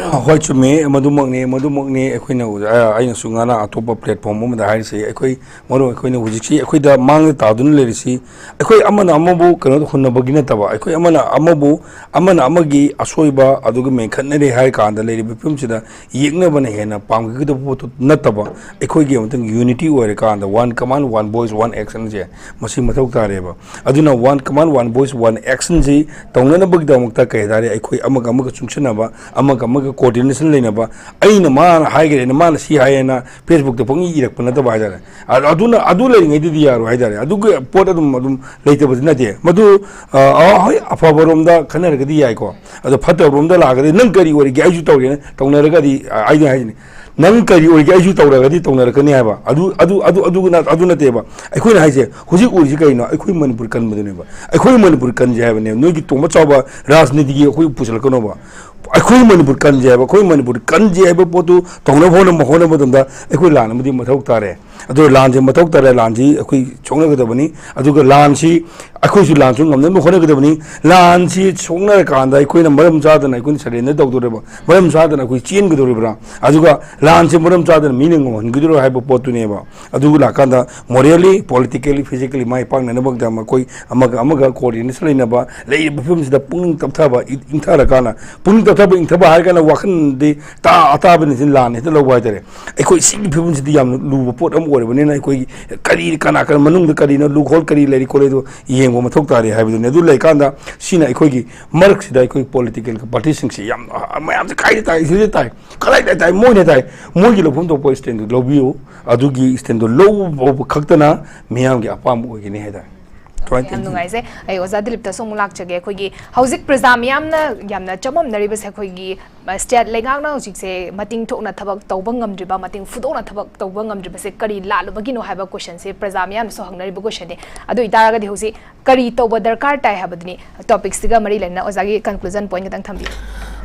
ꯍꯣꯏ, ꯆꯨꯝꯃꯦ꯫ ꯃꯗꯨꯃꯛꯅꯤ, ꯃꯗꯨꯃꯛꯅꯤ꯫ ꯑꯩꯈꯣꯏꯅ, ꯑ, ꯑꯩꯅꯁꯨ ꯉꯔꯥꯡ ꯑꯇꯣꯞꯄ ꯄ꯭ꯂꯦꯠꯐꯣꯝ ꯑꯃꯗ ꯍꯥꯏꯔꯤꯁꯦ, ꯑꯩꯈꯣꯏ ꯃꯔꯨ ꯑꯩꯈꯣꯏꯅ ꯍꯧꯖꯤꯛꯁꯤ ꯑꯩꯈꯣꯏꯗ ꯃꯥꯡꯗ ꯇꯥꯗꯨꯅ ꯂꯩꯔꯤꯁꯤ, ꯑꯩꯈꯣꯏ ꯑꯃꯅ ꯑꯃꯕꯨ ꯀꯩꯅꯣ ꯍꯨꯟꯅꯕꯒꯤ ꯅꯠꯇꯕ, ꯑꯩꯈꯣꯏ ꯑꯃꯅ ꯑꯃꯕꯨ, ꯑꯃꯅ ꯑꯃꯒꯤ ꯑꯁꯣꯏꯕ ꯑꯗꯨꯒ ꯃꯦꯟꯈꯠꯅꯔꯦ ꯍꯥꯏꯔ ꯀꯥꯟꯗ ꯂꯩꯔꯤꯕ ꯐꯤꯕꯝꯁꯤꯗ ꯌꯦꯛꯅꯕꯅ ꯍꯦꯟꯅ ꯄꯥꯝꯒꯗꯕ ꯄꯣꯠꯇꯨ ꯅꯠꯇꯕ, ꯑꯩꯈꯣꯏꯒꯤ ꯑꯃꯨꯛꯇꯪ ꯌꯨꯅꯤꯇꯤ ꯑꯣꯏꯔꯀꯥꯟꯗ one command, one voice, one action ꯁꯦ ꯃꯁꯤ ꯃꯊꯧ ꯇꯥꯔꯦꯕ꯫ ꯑꯗꯨꯅ one command, one voice, one action ꯁꯤ ꯇꯧꯅꯅꯕꯒꯤꯗꯃꯛꯇ, ꯀꯩ ꯍꯥꯏꯇꯥꯔꯦ, ꯑꯩꯈꯣꯏ ꯑꯃꯒ ꯑꯃꯒ ꯆꯨꯡꯁꯤꯟꯅꯕ, ꯑꯃꯒ ꯑꯃꯒ coordination ꯂꯩꯅꯕ, ꯑꯩꯅ ꯃꯥꯅ ꯍꯥꯏꯈ꯭ꯔꯦꯅ ꯃꯥꯅ ꯁꯤ ꯍꯥꯏꯌꯦꯅ Facebook ꯇ ꯄꯪꯏ ꯏꯔꯛꯄ ꯅꯠꯇꯕ ꯍꯥꯏꯇꯥꯔꯦ꯫ ꯑ-, ꯑꯗꯨꯅ, ꯑꯗꯨ ꯂꯩꯔꯤꯉꯩꯗꯗꯤ ꯌꯥꯔꯣꯏ ꯍꯥꯏꯇꯥꯔꯦ꯫ ꯑꯗꯨꯒꯤ ꯄꯣꯠ ꯑꯗꯨꯝ, ꯑꯗꯨꯝ ꯂꯩꯇꯕꯗꯤ ꯅꯠꯇꯦ꯫ ꯃꯗꯨ, ꯑ, ꯑ, ꯍꯣꯏ, ꯑꯐꯕꯔꯣꯝꯗ ꯈꯟꯅꯔꯒꯗꯤ ꯌꯥꯏꯀꯣ꯫ ꯑꯗꯣ ꯐꯠꯇꯕꯔꯣꯝꯗ ꯂꯥꯛꯑꯒꯗꯤ, "ꯅꯪ ꯀꯔꯤ ꯑꯣꯏꯔꯤꯒꯦ? ꯑꯩꯁꯨ ꯇꯧꯔꯦꯅ" ꯇꯧꯅꯔꯒꯗꯤ, ꯑ, ꯑꯩꯗꯤ ꯍꯥꯏꯁꯤꯅꯤ, "ꯅꯪ ꯀꯔꯤ ꯑꯣꯏꯔꯤꯒꯦ? ꯑꯩꯁꯨ ꯇꯧꯔꯒꯗꯤ ꯇꯧꯅꯔꯛꯀꯅꯤ" ꯍꯥꯏꯕ꯫ ꯑꯗꯨ, ꯑꯗꯨ, ꯑꯗꯨ, ꯑꯗꯨ ꯅ-, ꯑꯗꯨ ꯅꯠꯇꯦꯕ꯫ ꯑꯩꯈꯣꯏꯅ ꯍꯥꯏꯁꯦ, ꯍꯧꯖꯤꯛ ꯑꯣꯏꯔꯤꯁꯤ ꯀꯩꯅꯣ? ꯑꯩꯈꯣꯏ ꯃꯅꯤꯄꯨꯔ ꯀꯟꯕꯗꯨꯅꯦꯕ꯫ ꯑꯩꯈꯣꯏ ꯃꯅꯤꯄꯨꯔ ꯀꯟꯁꯦ ꯍꯥꯏꯕꯅꯦꯕ꯫ ꯅꯣꯏꯒꯤ ꯇꯣꯡꯕ ꯆꯥꯎꯕ ꯔꯥꯖꯅꯤꯇꯤꯒꯤ ꯑꯩꯈꯣꯏ ꯄꯨꯁꯤꯜꯂꯛꯀꯅꯣꯕ꯫ ꯑꯩꯈꯣꯏ ꯃꯅꯤꯄꯨꯔ ꯀꯟꯁꯦ ꯍꯥꯏꯕ, ꯑꯩꯈꯣꯏ ꯃꯅꯤꯄꯨꯔ ꯀꯟꯁꯦ ꯍꯥꯏꯕ ꯄꯣꯠꯇꯨ ꯇꯧꯅꯕ ꯍꯣꯠꯅꯕ, ꯍꯣꯠꯅꯕ ꯃꯇꯝꯗ ꯑꯩꯈꯣꯏ ꯂꯥꯟ ꯑꯃꯗꯤ ꯃꯊꯧ ꯇꯥꯔꯦ꯫ ꯑꯗꯣ ꯂꯥꯟꯁꯦ ꯃꯊꯧ ꯇꯥꯔꯦ, ꯂꯥꯟꯁꯤ ꯑꯩꯈꯣꯏ ꯁꯣꯛꯅꯒꯗꯕꯅꯤ꯫ ꯑꯗꯨꯒ ꯂꯥꯟꯁꯤ ꯑꯩꯈꯣꯏꯁꯨ ꯂꯥꯟꯁꯨ ꯉꯝꯅꯕ ꯍꯣꯠꯅꯒꯗꯕꯅꯤ꯫ ꯂꯥꯟꯁꯤ ꯁꯣꯛꯅꯔꯀꯥꯟꯗ ꯑꯩꯈꯣꯏꯅ ꯃꯔꯝ ꯆꯥꯗꯅ ꯑꯩꯈꯣꯏꯅ ꯁꯔꯦꯟꯗꯔ ꯇꯧꯗꯣꯔꯤꯕ꯭ꯔꯥ? ꯃꯔꯝ ꯆꯥꯗꯅ ꯑꯩꯈꯣꯏ ꯆꯦꯟꯒꯗꯧꯔꯤꯕ꯭ꯔꯥ? ꯑꯗꯨꯒ ꯂꯥꯟꯁꯤ ꯃꯔꯝ ꯆꯥꯗꯅ ꯃꯤꯅ ꯉꯝꯍꯟꯒꯗꯧꯔꯤꯕ꯭ꯔꯥ ꯍꯥꯏꯕ ꯄꯣꯠꯇꯨꯅꯦꯕ꯫ ꯑꯗꯨ ꯂꯥꯛꯀꯥꯟꯗ morally, politically, physically ꯃꯥꯏ ꯄꯥꯛꯅꯅꯕꯒꯤꯗꯃꯛ ꯑꯩꯈꯣꯏ ꯑꯃꯒ ꯑꯃꯒ coordination ꯂꯩꯅꯕ, ꯂꯩꯔꯤꯕ ꯐꯤꯕꯝꯁꯤꯗ ꯄꯨꯛꯅꯤꯡ ꯇꯞꯊꯕ, ꯏꯪꯊꯔꯀꯥꯟꯗ ꯄꯨꯛꯅꯤꯡ ꯇꯞ ꯊꯕꯛ ꯏꯪꯊꯕ ꯍꯥꯏꯔꯒꯅ ꯋꯥꯈꯜꯗꯤ ꯇꯥ ꯑꯇꯥꯕꯅ ꯁꯤ ꯂꯥꯟꯅ ꯍꯦꯛꯇ ꯂꯧꯕ ꯍꯥꯏꯇꯥꯔꯦ꯫ ꯑꯩꯈꯣꯏ ꯁꯤꯒꯤ ꯐꯤꯕꯝꯁꯤꯗꯤ ꯌꯥꯝꯅ ꯂꯨꯕ ꯄꯣꯠ ꯑꯃ ꯑꯣꯏꯔꯕꯅꯤꯅ, ꯑꯩꯈꯣꯏꯒꯤ ꯀꯔꯤ, ꯀꯅꯥ ꯀꯅꯥ ꯃꯅꯨꯡꯗ ꯀꯔꯤꯅꯣ, ꯂꯨꯈꯣꯜ ꯀꯔꯤ ꯂꯩꯔꯤ ꯈꯣꯠꯂꯤ, ꯑꯗꯨ ꯌꯦꯡꯕ ꯃꯊꯧ ꯇꯥꯔꯦ ꯍꯥꯏꯕꯗꯨꯅꯤ꯫ ꯑꯗꯨ ꯂꯩꯀꯥꯟꯗ ꯁꯤꯅ ꯑꯩꯈꯣꯏꯒꯤ ꯃꯔꯛꯁꯤꯗ ꯑꯩꯈꯣꯏ ꯄꯣꯂꯤꯇꯤꯀꯦꯜ ꯄꯥꯔꯇꯤꯁꯤꯡꯁꯤ ꯌꯥꯝ, ꯃꯌꯥꯝꯁꯦ ꯀꯥꯏꯗ ꯇꯥꯏ, ꯁꯤꯗ ꯇꯥꯏ, ꯀꯗꯥꯏꯗ ꯇꯥꯏ, ꯃꯣꯏꯅ ꯇꯥꯏ, ꯃꯣꯏꯒꯤ ꯂꯧꯐꯝ ꯊꯣꯛꯄ ꯁ꯭ꯇꯦꯟꯗꯨ ꯂꯧꯕꯤꯌꯨ꯫ ꯑꯗꯨꯒꯤ ꯁ꯭ꯇꯦꯟꯗꯨ ꯂꯧꯕ ꯈꯛꯇꯅ ꯃꯤꯌꯥꯝꯒꯤ ꯑꯄꯥꯝꯕ ꯑꯣꯏꯒꯅꯤ ꯍꯥꯏꯇꯥꯔꯦ꯫ ꯁꯨꯃꯥꯏꯅ ꯌꯥꯝ ꯇꯧꯅ ꯅꯨꯡꯉꯥꯏꯖꯩ꯫ ꯑꯩ ꯑꯣꯖꯥ ꯗꯤꯂꯤꯞꯇꯁꯨ ꯑꯃꯨꯛ ꯂꯥꯛꯆꯒꯦ꯫ ꯑꯩꯈꯣꯏꯒꯤ ꯍꯧꯖꯤꯛ ꯄ꯭ꯔꯖꯥ ꯃꯤꯌꯥꯝꯅ ꯌꯥꯝꯅ ꯆꯃꯝꯅꯔꯤꯕꯁꯦ ꯑꯩꯈꯣꯏꯒꯤ ꯁ꯭ꯇꯦꯠ ꯂꯩꯉꯥꯛꯅ ꯍꯧꯖꯤꯛꯁꯦ ꯃꯇꯤꯡ ꯊꯣꯛꯅ ꯊꯕꯛ ꯇꯧꯕ ꯉꯝꯗ꯭ꯔꯤꯕ, ꯃꯇꯤꯡ ꯐꯨꯗꯣꯛꯅ ꯊꯕꯛ ꯇꯧꯕ ꯉꯝꯗ꯭ꯔꯤꯕꯁꯦ ꯀꯔꯤ ꯂꯥꯜꯂꯨꯕꯒꯤꯅꯣ ꯍꯥꯏꯕ ꯀꯣꯏꯁꯟꯁꯦ ꯄ꯭ꯔꯖꯥ ꯃꯤꯌꯥꯝꯅꯁꯨ ꯍꯪꯅꯔꯤꯕ ꯀꯣꯏꯁꯟꯅꯤ꯫ ꯑꯗꯨ ꯑꯣꯏꯇꯥꯔꯒꯗꯤ ꯍꯧꯖꯤꯛ ꯀꯔꯤ ꯇꯧꯕ ꯗꯔꯀꯥꯔ ꯇꯥꯏ ꯍꯥꯏꯕꯗꯨꯅꯤ꯫ ꯇꯣꯄꯤꯛꯁꯤꯒ ꯃꯔꯤ ꯂꯩꯅꯅ ꯑꯣꯖꯥꯒꯤ ꯀꯟꯀ꯭ꯂꯨꯖꯟ ꯄꯣꯏꯟ ꯈꯤꯇꯪ ꯊꯝꯕꯤꯌꯨ꯫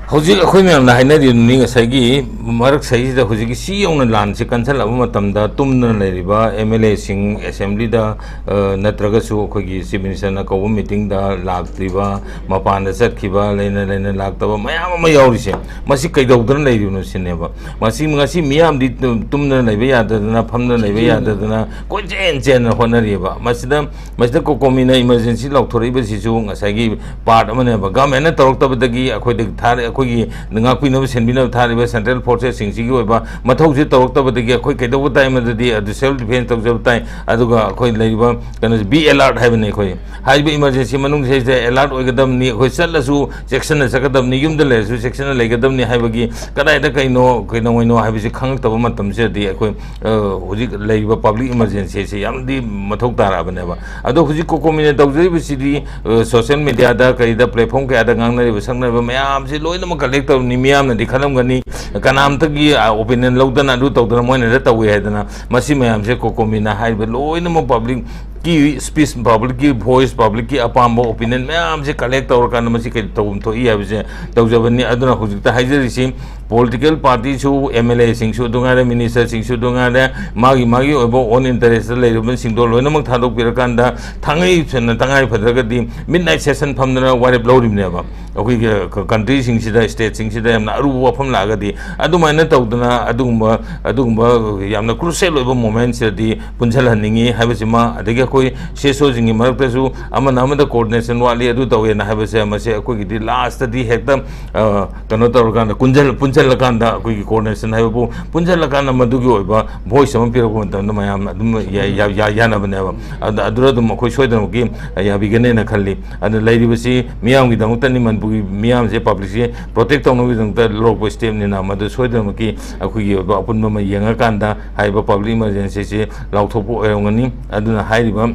ꯍꯧꯖꯤꯛ ꯑꯩꯈꯣꯏ ꯃꯌꯥꯝꯅ ꯍꯥꯏꯅꯔꯤꯕꯅꯤ, ꯉꯁꯥꯏꯒꯤ ꯃꯔꯛ ꯁꯍꯤꯁꯤꯗ ꯍꯧꯖꯤꯛꯀꯤ ꯁꯤ ꯌꯧꯅ ꯂꯥꯟꯁꯤ ꯀꯟꯁꯤꯜꯂꯛꯑꯕ ꯃꯇꯝꯗ ꯇꯨꯝꯗꯅ ꯂꯩꯔꯤꯕ ꯑꯦꯝ ꯑꯦꯜ ꯑꯦꯁꯤꯡ ꯑꯦꯁꯦꯝꯕ꯭ꯂꯤꯗ, ꯑ, ꯅꯠꯇ꯭ꯔꯒꯁꯨ ꯑꯩꯈꯣꯏꯒꯤ ꯆꯤꯐ ꯃꯤꯅꯤꯁꯇꯔꯅ ꯀꯧꯕ ꯃꯤꯇꯤꯡꯗ ꯂꯥꯛꯇ꯭ꯔꯤꯕ, ꯃꯄꯥꯟꯗ ꯆꯠꯈꯤꯕ, ꯂꯩꯅ ꯂꯩꯅ ꯂꯥꯛꯇꯕ ꯃꯌꯥꯝ ꯑꯃ ꯌꯥꯎꯔꯤꯁꯦ, ꯃꯁꯤ ꯀꯩꯗꯧꯗꯅ ꯂꯩꯔꯤꯕꯅꯣ ꯁꯤꯅꯦꯕ꯫ ꯃꯁꯤ, ꯉꯁꯤ ꯃꯤꯌꯥꯝꯗꯤ ꯇꯨꯝꯗꯅ ꯂꯩꯕ ꯌꯥꯗꯗꯅ, ꯐꯝꯗꯅ ꯂꯩꯕ ꯌꯥꯗꯗꯅ ꯀꯣꯏꯆꯦꯟ ꯆꯦꯟꯅ ꯍꯣꯠꯅꯔꯤꯑꯕ꯫ ꯃꯁꯤꯗ ꯃꯁꯤꯗ ꯀꯣꯀꯣꯃꯤꯅ ꯏꯃꯔꯖꯦꯟꯁꯤ ꯂꯥꯎꯊꯣꯔꯛꯏꯕꯁꯤꯁꯨ ꯉꯁꯥꯏꯒꯤ ꯄꯥꯔꯠ ꯑꯃꯅꯦꯕ꯫ ꯒꯚꯔꯟꯃꯦꯟꯅ ꯇꯧꯔꯛꯇꯕꯗꯒꯤ ꯑꯩꯈꯣꯏꯗ ꯊꯥꯔ-, ꯑꯩꯈꯣꯏꯒꯤ ꯉꯥꯛꯄꯤꯅꯕ ꯁꯦꯟꯕꯤꯅꯕ ꯊꯥꯔꯤꯕ ꯁꯦꯟꯇ꯭ꯔꯦꯜ ꯐꯣꯔꯁꯦꯁꯁꯤꯡꯁꯤꯒꯤ ꯑꯣꯏꯕ ꯃꯊꯧꯁꯤ ꯇꯧꯔꯛꯇꯕꯗꯒꯤ ꯑꯩꯈꯣꯏ ꯀꯩꯗꯧꯕ ꯇꯥꯏ? ꯃꯗꯨꯗꯤ ꯑꯗꯨ ꯁꯦꯜꯐ ꯗꯤꯐꯦꯟꯁ ꯇꯧꯖꯕ ꯇꯥꯏ꯫ ꯑꯗꯨꯒ ꯑꯩꯈꯣꯏ ꯂꯩꯔꯤꯕ ꯀꯩꯅꯣꯁꯦ, ꯕꯤ ꯑꯦꯂꯔꯠ ꯍꯥꯏꯕꯅꯤ꯫ ꯑꯩꯈꯣꯏ ꯍꯥꯏꯔꯤꯕ ꯏꯃꯔꯖꯦꯟꯁꯤ ꯃꯅꯨꯡꯁꯤꯗꯩꯁꯤꯗ ꯑꯦꯂꯔꯠ ꯑꯣꯏꯒꯗꯕꯅꯤ꯫ ꯑꯩꯈꯣꯏ ꯆꯠꯂꯁꯨ ꯆꯦꯛꯁꯤꯟꯅ ꯆꯠꯀꯗꯕꯅꯤ, ꯌꯨꯝꯗ ꯂꯩꯔꯁꯨ ꯆꯦꯛꯁꯤꯟꯅ ꯂꯩꯒꯗꯕꯅꯤ ꯍꯥꯏꯕꯒꯤ ꯀꯗꯥꯏꯗ ꯀꯩꯅꯣ, ꯀꯩꯗꯧꯉꯩꯅꯣ ꯍꯥꯏꯕꯁꯤ ꯈꯪꯉꯛꯇꯕ ꯃꯇꯝꯁꯤꯗꯗꯤ ꯑꯩꯈꯣꯏ, ꯑ, ꯍꯧꯖꯤꯛ ꯂꯩꯔꯤꯕ ꯄꯕ꯭ꯂꯤꯛ ꯏꯃꯔꯖꯦꯟꯁꯤꯁꯤ ꯌꯥꯝꯅꯗꯤ ꯃꯊꯧ ꯇꯥꯔꯛꯑꯕꯅꯦꯕ꯫ ꯑꯗꯣ ꯍꯧꯖꯤꯛ ꯀꯣꯀꯣꯃꯤꯅ ꯇꯧꯖꯔꯤꯕꯁꯤꯗꯤ, ꯑ, ꯁꯣꯁꯤꯌꯦꯜ ꯃꯦꯗꯤꯌꯥꯗ ꯀꯩꯗ ꯄ꯭ꯂꯦꯠꯐꯣꯔꯝ ꯀꯌꯥꯗ ꯉꯥꯡꯅꯔꯤꯕ ꯁꯛꯅꯔꯤꯕ ꯃꯌꯥꯝꯁꯤ ꯂꯣꯏꯅꯃꯛ ꯀꯂꯦꯛ ꯇꯧꯔꯤꯅꯤ꯫ ꯃꯤꯌꯥꯝꯅꯗꯤ ꯈꯜꯂꯝꯒꯅꯤ ꯀꯅꯥꯝꯇꯒꯤ, ꯑ, ꯑꯣꯄꯤꯅꯤꯌꯟ ꯂꯧꯗꯅ ꯑꯗꯨ ꯇꯧꯗꯅ ꯃꯣꯏꯅ ꯍꯦꯛꯇ ꯇꯧꯏ ꯍꯥꯏꯗꯅ꯫ ꯃꯁꯤ ꯃꯌꯥꯝꯁꯦ ꯀꯣꯀꯣꯃꯤꯅ ꯍꯥꯏꯔꯤꯕ ꯂꯣꯏꯅꯃꯛ ꯄꯕ꯭ꯂꯤꯛꯀꯤ ꯁ꯭ꯄꯤꯆ, ꯄꯕ꯭ꯂꯤꯛꯀꯤ ꯚꯣꯏꯁ, ꯄꯕ꯭ꯂꯤꯛꯀꯤ ꯑꯄꯥꯝꯕ ꯑꯣꯄꯤꯅꯤꯌꯟ ꯃꯌꯥꯝꯁꯦ ꯀꯂꯦꯛ ꯇꯧꯔꯀꯥꯟꯗ ꯃꯁꯤ ꯀꯩ ꯇꯧꯐꯝ ꯊꯣꯛꯏ ꯍꯥꯏꯕꯁꯦ ꯇꯧꯖꯕꯅꯤ꯫ ꯑꯗꯨꯅ ꯍꯧꯖꯤꯛꯇ ꯍꯥꯏꯖꯔꯤꯁꯤ, ꯄꯣꯂꯤꯇꯤꯀꯦꯜ ꯄꯥꯔꯇꯤꯁꯨ, ꯑꯦꯝ ꯑꯦꯜ ꯑꯦꯁꯤꯡꯁꯨ ꯑꯗꯨ ꯉꯥꯏꯔꯦ, ꯃꯤꯅꯤꯁꯇꯔꯁꯤꯡꯁꯨ ꯑꯗꯨ ꯉꯥꯏꯔꯦ, ꯃꯥꯒꯤ ꯃꯥꯒꯤ ꯑꯣꯏꯕ ꯑꯣꯟ ꯏꯟꯇꯔꯦꯁꯇ ꯂꯩꯔꯤꯕꯁꯤꯡꯗꯣ ꯂꯣꯏꯅꯃꯛ ꯊꯥꯗꯣꯛꯄꯤꯔꯀꯥꯟꯗ ꯊꯥꯡꯉꯩ ꯁꯦꯡꯅ ꯇꯉꯥꯏ ꯐꯗ꯭ꯔꯒꯗꯤ ꯃꯤꯠ ꯅꯥꯏꯠ ꯁꯦꯁꯟ ꯐꯝꯗꯅ ꯋꯥꯔꯦꯞ ꯂꯧꯔꯤꯕꯅꯦꯕ꯫ ꯑꯩꯈꯣꯏꯒꯤ ꯀ-, ꯀꯟꯇ꯭ꯔꯤꯁꯤꯡꯁꯤꯗ, ꯁ꯭ꯇꯦꯠꯁꯤꯡꯁꯤꯗ ꯌꯥꯝꯅ ꯑꯔꯨꯕ ꯋꯥꯐꯝ ꯂꯥꯛꯑꯒꯗꯤ ꯑꯗꯨꯃꯥꯏꯅ ꯇꯧꯗꯅ ꯑꯗꯨꯒꯨꯝꯕ, ꯑꯗꯨꯒꯨꯝꯕ ꯌꯥꯝꯅ ꯀ꯭ꯔꯨꯁꯦꯜ ꯑꯣꯏꯕ ꯃꯣꯃꯦꯟꯁꯤꯗꯗꯤ ꯄꯨꯟꯁꯤꯜꯍꯟꯅꯤꯡꯉꯤ ꯍꯥꯏꯕꯁꯤꯃ, ꯑꯗꯒꯤ ꯑꯩꯈꯣꯏ ꯁꯤ ꯑꯦꯁ ꯑꯣꯁꯤꯡꯒꯤ ꯃꯔꯛꯇꯁꯨ ꯑꯃꯅ ꯑꯃꯗ ꯀꯣꯑꯣꯔꯗꯤꯅꯦꯁꯟ ꯋꯥꯠꯂꯤ, ꯑꯗꯨ ꯇꯧꯋꯦꯅ ꯍꯥꯏꯕꯁꯦ, ꯃꯁꯤ ꯑꯩꯈꯣꯏꯒꯤꯗꯤ ꯂꯥꯁꯇꯗꯤ ꯍꯦꯛꯇ, ꯑ, ꯀꯩꯅꯣ ꯇꯧꯔꯀꯥꯟꯗ, ꯀꯨꯟꯖꯜ-, ꯄꯨꯟꯁꯤꯜꯂꯀꯥꯟꯗ ꯑꯩꯈꯣꯏꯒꯤ ꯀꯣꯑꯣꯔꯗꯤꯅꯦꯁꯟ ꯍꯥꯏꯕꯕꯨ ꯄꯨꯟꯁꯤꯜꯂꯀꯥꯟꯗ ꯃꯗꯨꯒꯤ ꯑꯣꯏꯕ ꯚꯣꯏꯁ ꯑꯃ ꯄꯤꯔꯛꯄ ꯃꯇꯝꯗ ꯃꯌꯥꯝ ꯑꯗꯨꯝ ꯌꯥ-, ꯌꯥ-, ꯌꯥ-, ꯌꯥꯅꯕꯅꯦꯕ꯫ ꯑꯗ-, ꯑꯗꯨꯗ ꯑꯗꯨꯝ ꯑꯩꯈꯣꯏ ꯁꯣꯏꯗꯅꯃꯛꯀꯤ ꯌꯥꯕꯤꯒꯅꯦꯅ ꯈꯜꯂꯤ꯫ ꯑꯗꯨ ꯂꯩꯔꯤꯕꯁꯤ ꯃꯤꯌꯥꯝꯒꯤꯗꯃꯛꯇꯅꯤ, ꯃꯅꯤꯄꯨꯔꯒꯤ ꯃꯤꯌꯥꯝꯁꯦ, ꯄꯕ꯭ꯂꯤꯛꯁꯦ ꯄ꯭ꯔꯣꯇꯦꯛ ꯇꯧꯅꯕꯒꯤꯗꯃꯛꯇ ꯂꯧꯔꯛꯄ ꯁ꯭ꯇꯦꯞꯅꯤꯅ, ꯃꯗꯨ ꯁꯣꯏꯗꯅꯃꯛꯀꯤ ꯑꯩꯈꯣꯏꯒꯤ ꯑꯣꯏꯕ ꯑꯄꯨꯟꯕ ꯑꯃ ꯌꯦꯡꯉꯀꯥꯟꯗ ꯍꯥꯏꯔꯤꯕ ꯄꯕ꯭ꯂꯤꯛ ꯏꯃꯔꯖꯦꯟꯁꯤꯁꯤ ꯂꯥꯎꯊꯣꯛꯄ ꯑꯣꯏꯔꯝꯒꯅꯤ꯫ ꯑꯗꯨꯅ ꯍꯥꯏꯔꯤꯕ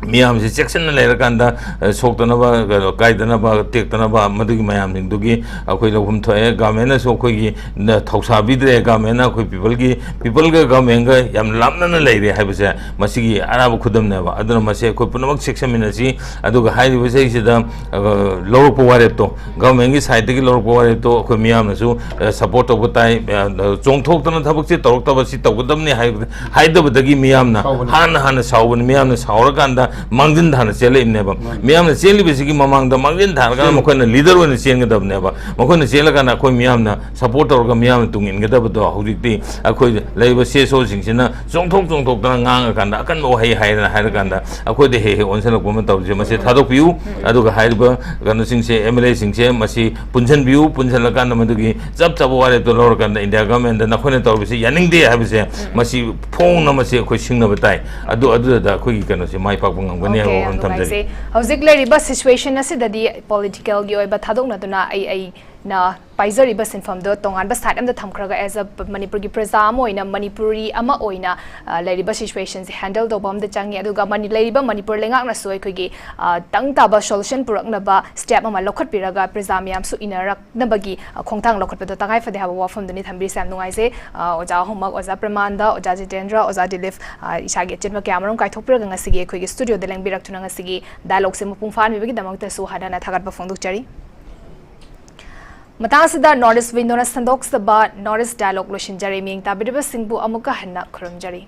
ꯃꯤꯌꯥꯝꯁꯤ ꯆꯦꯛꯁꯤꯟꯅ ꯂꯩꯔꯀꯥꯟꯗ, ꯑ, ꯁꯣꯛꯇꯅꯕ, ꯀꯩꯅꯣ, ꯀꯥꯏꯗꯅꯕ, ꯇꯦꯛꯇꯅꯕ, ꯃꯗꯨꯒꯤ ꯃꯌꯥꯝꯁꯤꯡꯗꯨꯒꯤ ꯑꯩꯈꯣꯏ ꯂꯧꯐꯝ ꯊꯣꯛꯑꯦ꯫ ꯒꯚꯔꯟꯃꯦꯟꯅꯁꯨ ꯑꯩꯈꯣꯏꯒꯤ ꯅ-, ꯊꯧꯁꯥꯕꯤꯗ꯭ꯔꯦ꯫ ꯒꯚꯔꯟꯃꯦꯟꯅ ꯑꯩꯈꯣꯏ ꯄꯤꯄꯜꯒꯤ, ꯄꯤꯄꯜꯒ ꯒꯚꯔꯟꯃꯦꯟꯒ ꯌꯥꯝ ꯂꯥꯞꯅꯅ ꯂꯩꯔꯦ ꯍꯥꯏꯕꯁꯦ ꯃꯁꯤꯒꯤ ꯑꯔꯥꯕ ꯈꯨꯗꯝꯅꯦꯕ꯫ ꯑꯗꯨꯅ ꯃꯁꯤ ꯑꯩꯈꯣꯏ ꯄꯨꯝꯅꯃꯛ ꯆꯦꯛꯁꯤꯟꯃꯤꯟꯅꯁꯤ꯫ ꯑꯗꯨꯒ ꯍꯥꯏꯔꯤꯕꯁꯤꯗꯩꯁꯤꯗ, ꯑ, ꯂꯧꯔꯛꯄ ꯋꯥꯔꯦꯞꯇꯣ, ꯒꯚꯔꯟꯃꯦꯟꯒꯤ ꯁꯥꯏꯠꯇꯒꯤ ꯂꯧꯔꯛꯄ ꯋꯥꯔꯦꯞꯇꯣ ꯑꯩꯈꯣꯏ ꯃꯤꯌꯥꯝꯅꯁꯨ, ꯑ, ꯁꯄꯣꯔꯠ ꯇꯧꯕ ꯇꯥꯏ꯫ ꯑ, ꯆꯣꯡꯊꯣꯛꯇꯅ ꯊꯕꯛꯁꯦ ꯇꯧꯔꯛꯇꯕ, ꯁꯤ ꯇꯧꯒꯗꯕꯅꯤ ꯍꯥꯏ-, ꯍꯥꯏꯗꯕꯗꯒꯤ ꯃꯤꯌꯥꯝꯅ ꯁꯥꯎꯕꯅꯤ꯫ ꯍꯥꯟꯅ ꯍꯥꯟꯅ ꯁꯥꯎꯕꯅꯤ꯫ ꯃꯤꯌꯥꯝꯅ ꯁꯥꯎꯔꯀꯥꯟꯗ ꯃꯥꯡꯖꯤꯟ ꯊꯥꯅ ꯆꯦꯜꯂꯛꯏꯕꯅꯦꯕ꯫ ꯃꯥꯅꯤ꯫ ꯃꯤꯌꯥꯝꯅ ꯆꯦꯜꯂꯤꯕꯁꯤꯒꯤ ꯃꯃꯥꯡꯗ ꯃꯥꯡꯖꯤꯟ ꯊꯥꯔꯒ ꯆꯦꯜꯂꯤ꯫ ꯃꯈꯣꯏꯅ ꯂꯤꯗꯔ ꯑꯣꯏꯅ ꯆꯦꯟꯒꯗꯕꯅꯦꯕ꯫ ꯃꯈꯣꯏꯅ ꯆꯦꯜꯂꯀꯥꯟꯗ ꯑꯩꯈꯣꯏ ꯃꯤꯌꯥꯝꯅ ꯁꯄꯣꯔꯠ ꯇꯧꯔꯒ ꯃꯤꯌꯥꯝꯅ ꯇꯨꯡ ꯏꯟꯒꯗꯕꯗꯣ ꯍꯧꯖꯤꯛꯇꯤ ꯑꯩꯈꯣꯏ ꯂꯩꯔꯤꯕ ꯁꯤ ꯑꯦꯁ ꯑꯣꯁꯤꯡꯁꯤꯅ ꯆꯣꯡꯊꯣꯛ ꯆꯣꯡꯊꯣꯛꯇꯅ ꯉꯥꯡꯉꯀꯥꯟꯗ, ꯑꯀꯟꯕ ꯋꯥꯍꯩ ꯍꯥꯏꯗꯅ ꯍꯥꯏꯔꯀꯥꯟꯗ ꯑꯩꯈꯣꯏꯗ ꯍꯦꯛ ꯍꯦꯛ ꯑꯣꯟꯁꯤꯜꯂꯛꯄ ꯑꯃ ꯇꯧꯔꯤꯁꯦ, ꯃꯁꯤ ꯊꯥꯗꯣꯛꯄꯤꯌꯨ꯫ ꯑꯗꯨꯒ ꯍꯥꯏꯔꯤꯕ ꯀꯩꯅꯣꯁꯤꯡꯁꯦ, ꯑꯦꯝ ꯑꯦꯜ ꯑꯦꯁꯤꯡꯁꯦ, ꯃꯁꯤ ꯄꯨꯟꯁꯤꯟꯕꯤꯌꯨ꯫ ꯄꯨꯟꯁꯤꯜꯂꯀꯥꯟꯗ ꯃꯗꯨꯒꯤ ꯆꯞ ꯆꯥꯕ ꯋꯥꯔꯦꯞꯇꯣ ꯂꯧꯔꯀꯥꯟꯗ ꯏꯟꯗꯤꯌꯥ ꯒꯚꯔꯟꯃꯦꯟꯗ ꯅꯈꯣꯏꯅ ꯇꯧꯔꯤꯕꯁꯤ ꯌꯥꯅꯤꯡꯗꯦ ꯍꯥꯏꯕꯁꯦ, ꯃꯁꯤ ꯐꯣꯡꯅ ꯃꯁꯤ ꯑꯩꯈꯣꯏ ꯁꯤꯡꯅꯕ ꯇꯥꯏ꯫ ꯑꯗꯨ, ꯑꯗꯨꯗ ꯑꯩꯈꯣꯏꯒꯤ ꯀꯩꯅꯣꯁꯦ ꯃꯥꯏ ꯄꯥꯛꯄ ꯉꯝꯒꯅꯤ ꯍꯥꯏꯕ ꯑꯣꯀꯦ, ꯌꯥꯝ ꯋꯥꯐꯝ ꯊꯝꯖꯒꯦ꯫ ꯅꯨꯡꯉꯥꯏꯖꯩ꯫ ꯍꯧꯖꯤꯛ ꯂꯩꯔꯤꯕ ꯁꯤꯆꯨꯋꯦꯁꯟ ꯑꯁꯤꯗꯗꯤ ꯄꯣꯂꯤꯇꯤꯀꯦꯜꯒꯤ ꯑꯣꯏꯕ ꯊꯥꯗꯣꯛꯅꯗꯨꯅ ꯑꯩ, ꯑꯩꯅ ꯄꯥꯏꯖꯔꯤꯕ ꯁꯤꯟꯐꯝꯗꯣ ꯇꯣꯉꯥꯟꯕ ꯁꯥꯏꯠ ꯑꯃꯗ ꯊꯝꯈ꯭ꯔꯒ, ꯑꯦꯁ ꯑ ꯃꯅꯤꯄꯨꯔꯒꯤ ꯄ꯭ꯔꯖꯥ ꯑꯃ ꯑꯣꯏꯅ, ꯃꯅꯤꯄꯨꯔꯤ ꯑꯃ ꯑꯣꯏꯅ, ꯑ, ꯂꯩꯔꯤꯕ ꯁꯤꯆꯨꯋꯦꯁꯟꯁꯦ ꯍꯦꯟꯗꯜ ꯇꯧꯕ ꯑꯃꯗ ꯆꯪꯉꯤ꯫ ꯑꯗꯨꯒ ꯃꯅꯤ-, ꯂꯩꯔꯤꯕ ꯃꯅꯤꯄꯨꯔ ꯂꯩꯉꯥꯛꯅꯁꯨ ꯑꯩꯈꯣꯏꯒꯤ, ꯑ, ꯇꯪ ꯇꯥꯕ ꯁꯣꯂꯨꯁꯟ ꯄꯨꯔꯛꯅꯕ ꯁ꯭ꯇꯦꯞ ꯑꯃ ꯂꯧꯈꯠꯄꯤꯔꯒ ꯄ꯭ꯔꯖꯥ ꯃꯌꯥꯝꯁꯨ ꯏꯟꯅꯔꯛꯅꯕꯒꯤ, ꯑ, ꯈꯣꯡꯊꯥꯡ ꯂꯧꯈꯠꯄꯗꯣ ꯇꯉꯥꯏ ꯐꯗꯦ ꯍꯥꯏꯕ ꯋꯥꯐꯝꯗꯨꯅꯤ ꯊꯝꯕꯤꯔꯤꯁꯦ꯫ ꯌꯥꯝ ꯅꯨꯡꯉꯥꯏꯖꯩ꯫ ꯑ, ꯑꯣꯖꯥ ꯑꯍꯨꯝꯃꯛ, ꯑꯣꯖꯥ ꯄ꯭ꯔꯦꯃꯥꯅꯟꯗ, ꯑꯣꯖꯥ ꯖꯤꯇꯦꯟꯗ꯭ꯔ, ꯑꯣꯖꯥ ꯗꯤꯂꯤꯞ, ꯑ, ꯏꯁꯥꯒꯤ ꯑꯆꯤꯟꯕ ꯀꯌꯥ ꯑꯃꯔꯣꯝ ꯀꯥꯏꯊꯣꯛꯄꯤꯔꯒ ꯉꯁꯤꯒꯤ ꯑꯩꯈꯣꯏꯒꯤ ꯁ꯭ꯇꯨꯗꯤꯑꯣꯗ ꯂꯦꯡꯕꯤꯔꯛꯇꯨꯅ ꯉꯁꯤꯒꯤ ꯗꯥꯏꯂꯣꯒꯁꯦ ꯃꯄꯨꯡ ꯐꯥꯍꯟꯕꯤꯕꯒꯤꯗꯃꯛꯇꯁꯨ ꯍꯟꯅ ꯍꯟꯅ ꯊꯥꯒꯠꯄ ꯐꯣꯡꯗꯣꯛꯆꯔꯤ꯫ ꯃꯇꯥꯡ ꯑꯁꯤꯗ ꯅꯣꯔꯠ ꯏꯁ ꯋꯤꯡꯗꯣꯅ ꯁꯟꯗꯣꯛꯆꯕ ꯅꯣꯔꯠ ꯏꯁ ꯗꯥꯏꯂꯣꯒ ꯂꯣꯏꯁꯤꯟꯖꯔꯦ꯫ ꯃꯤꯌꯦꯡ ꯇꯥꯕꯤꯔꯤꯕꯁꯤꯡꯕꯨ ꯑꯃꯨꯛꯀ ꯍꯟꯅ ꯈꯨꯔꯨꯝꯖꯔꯤ꯫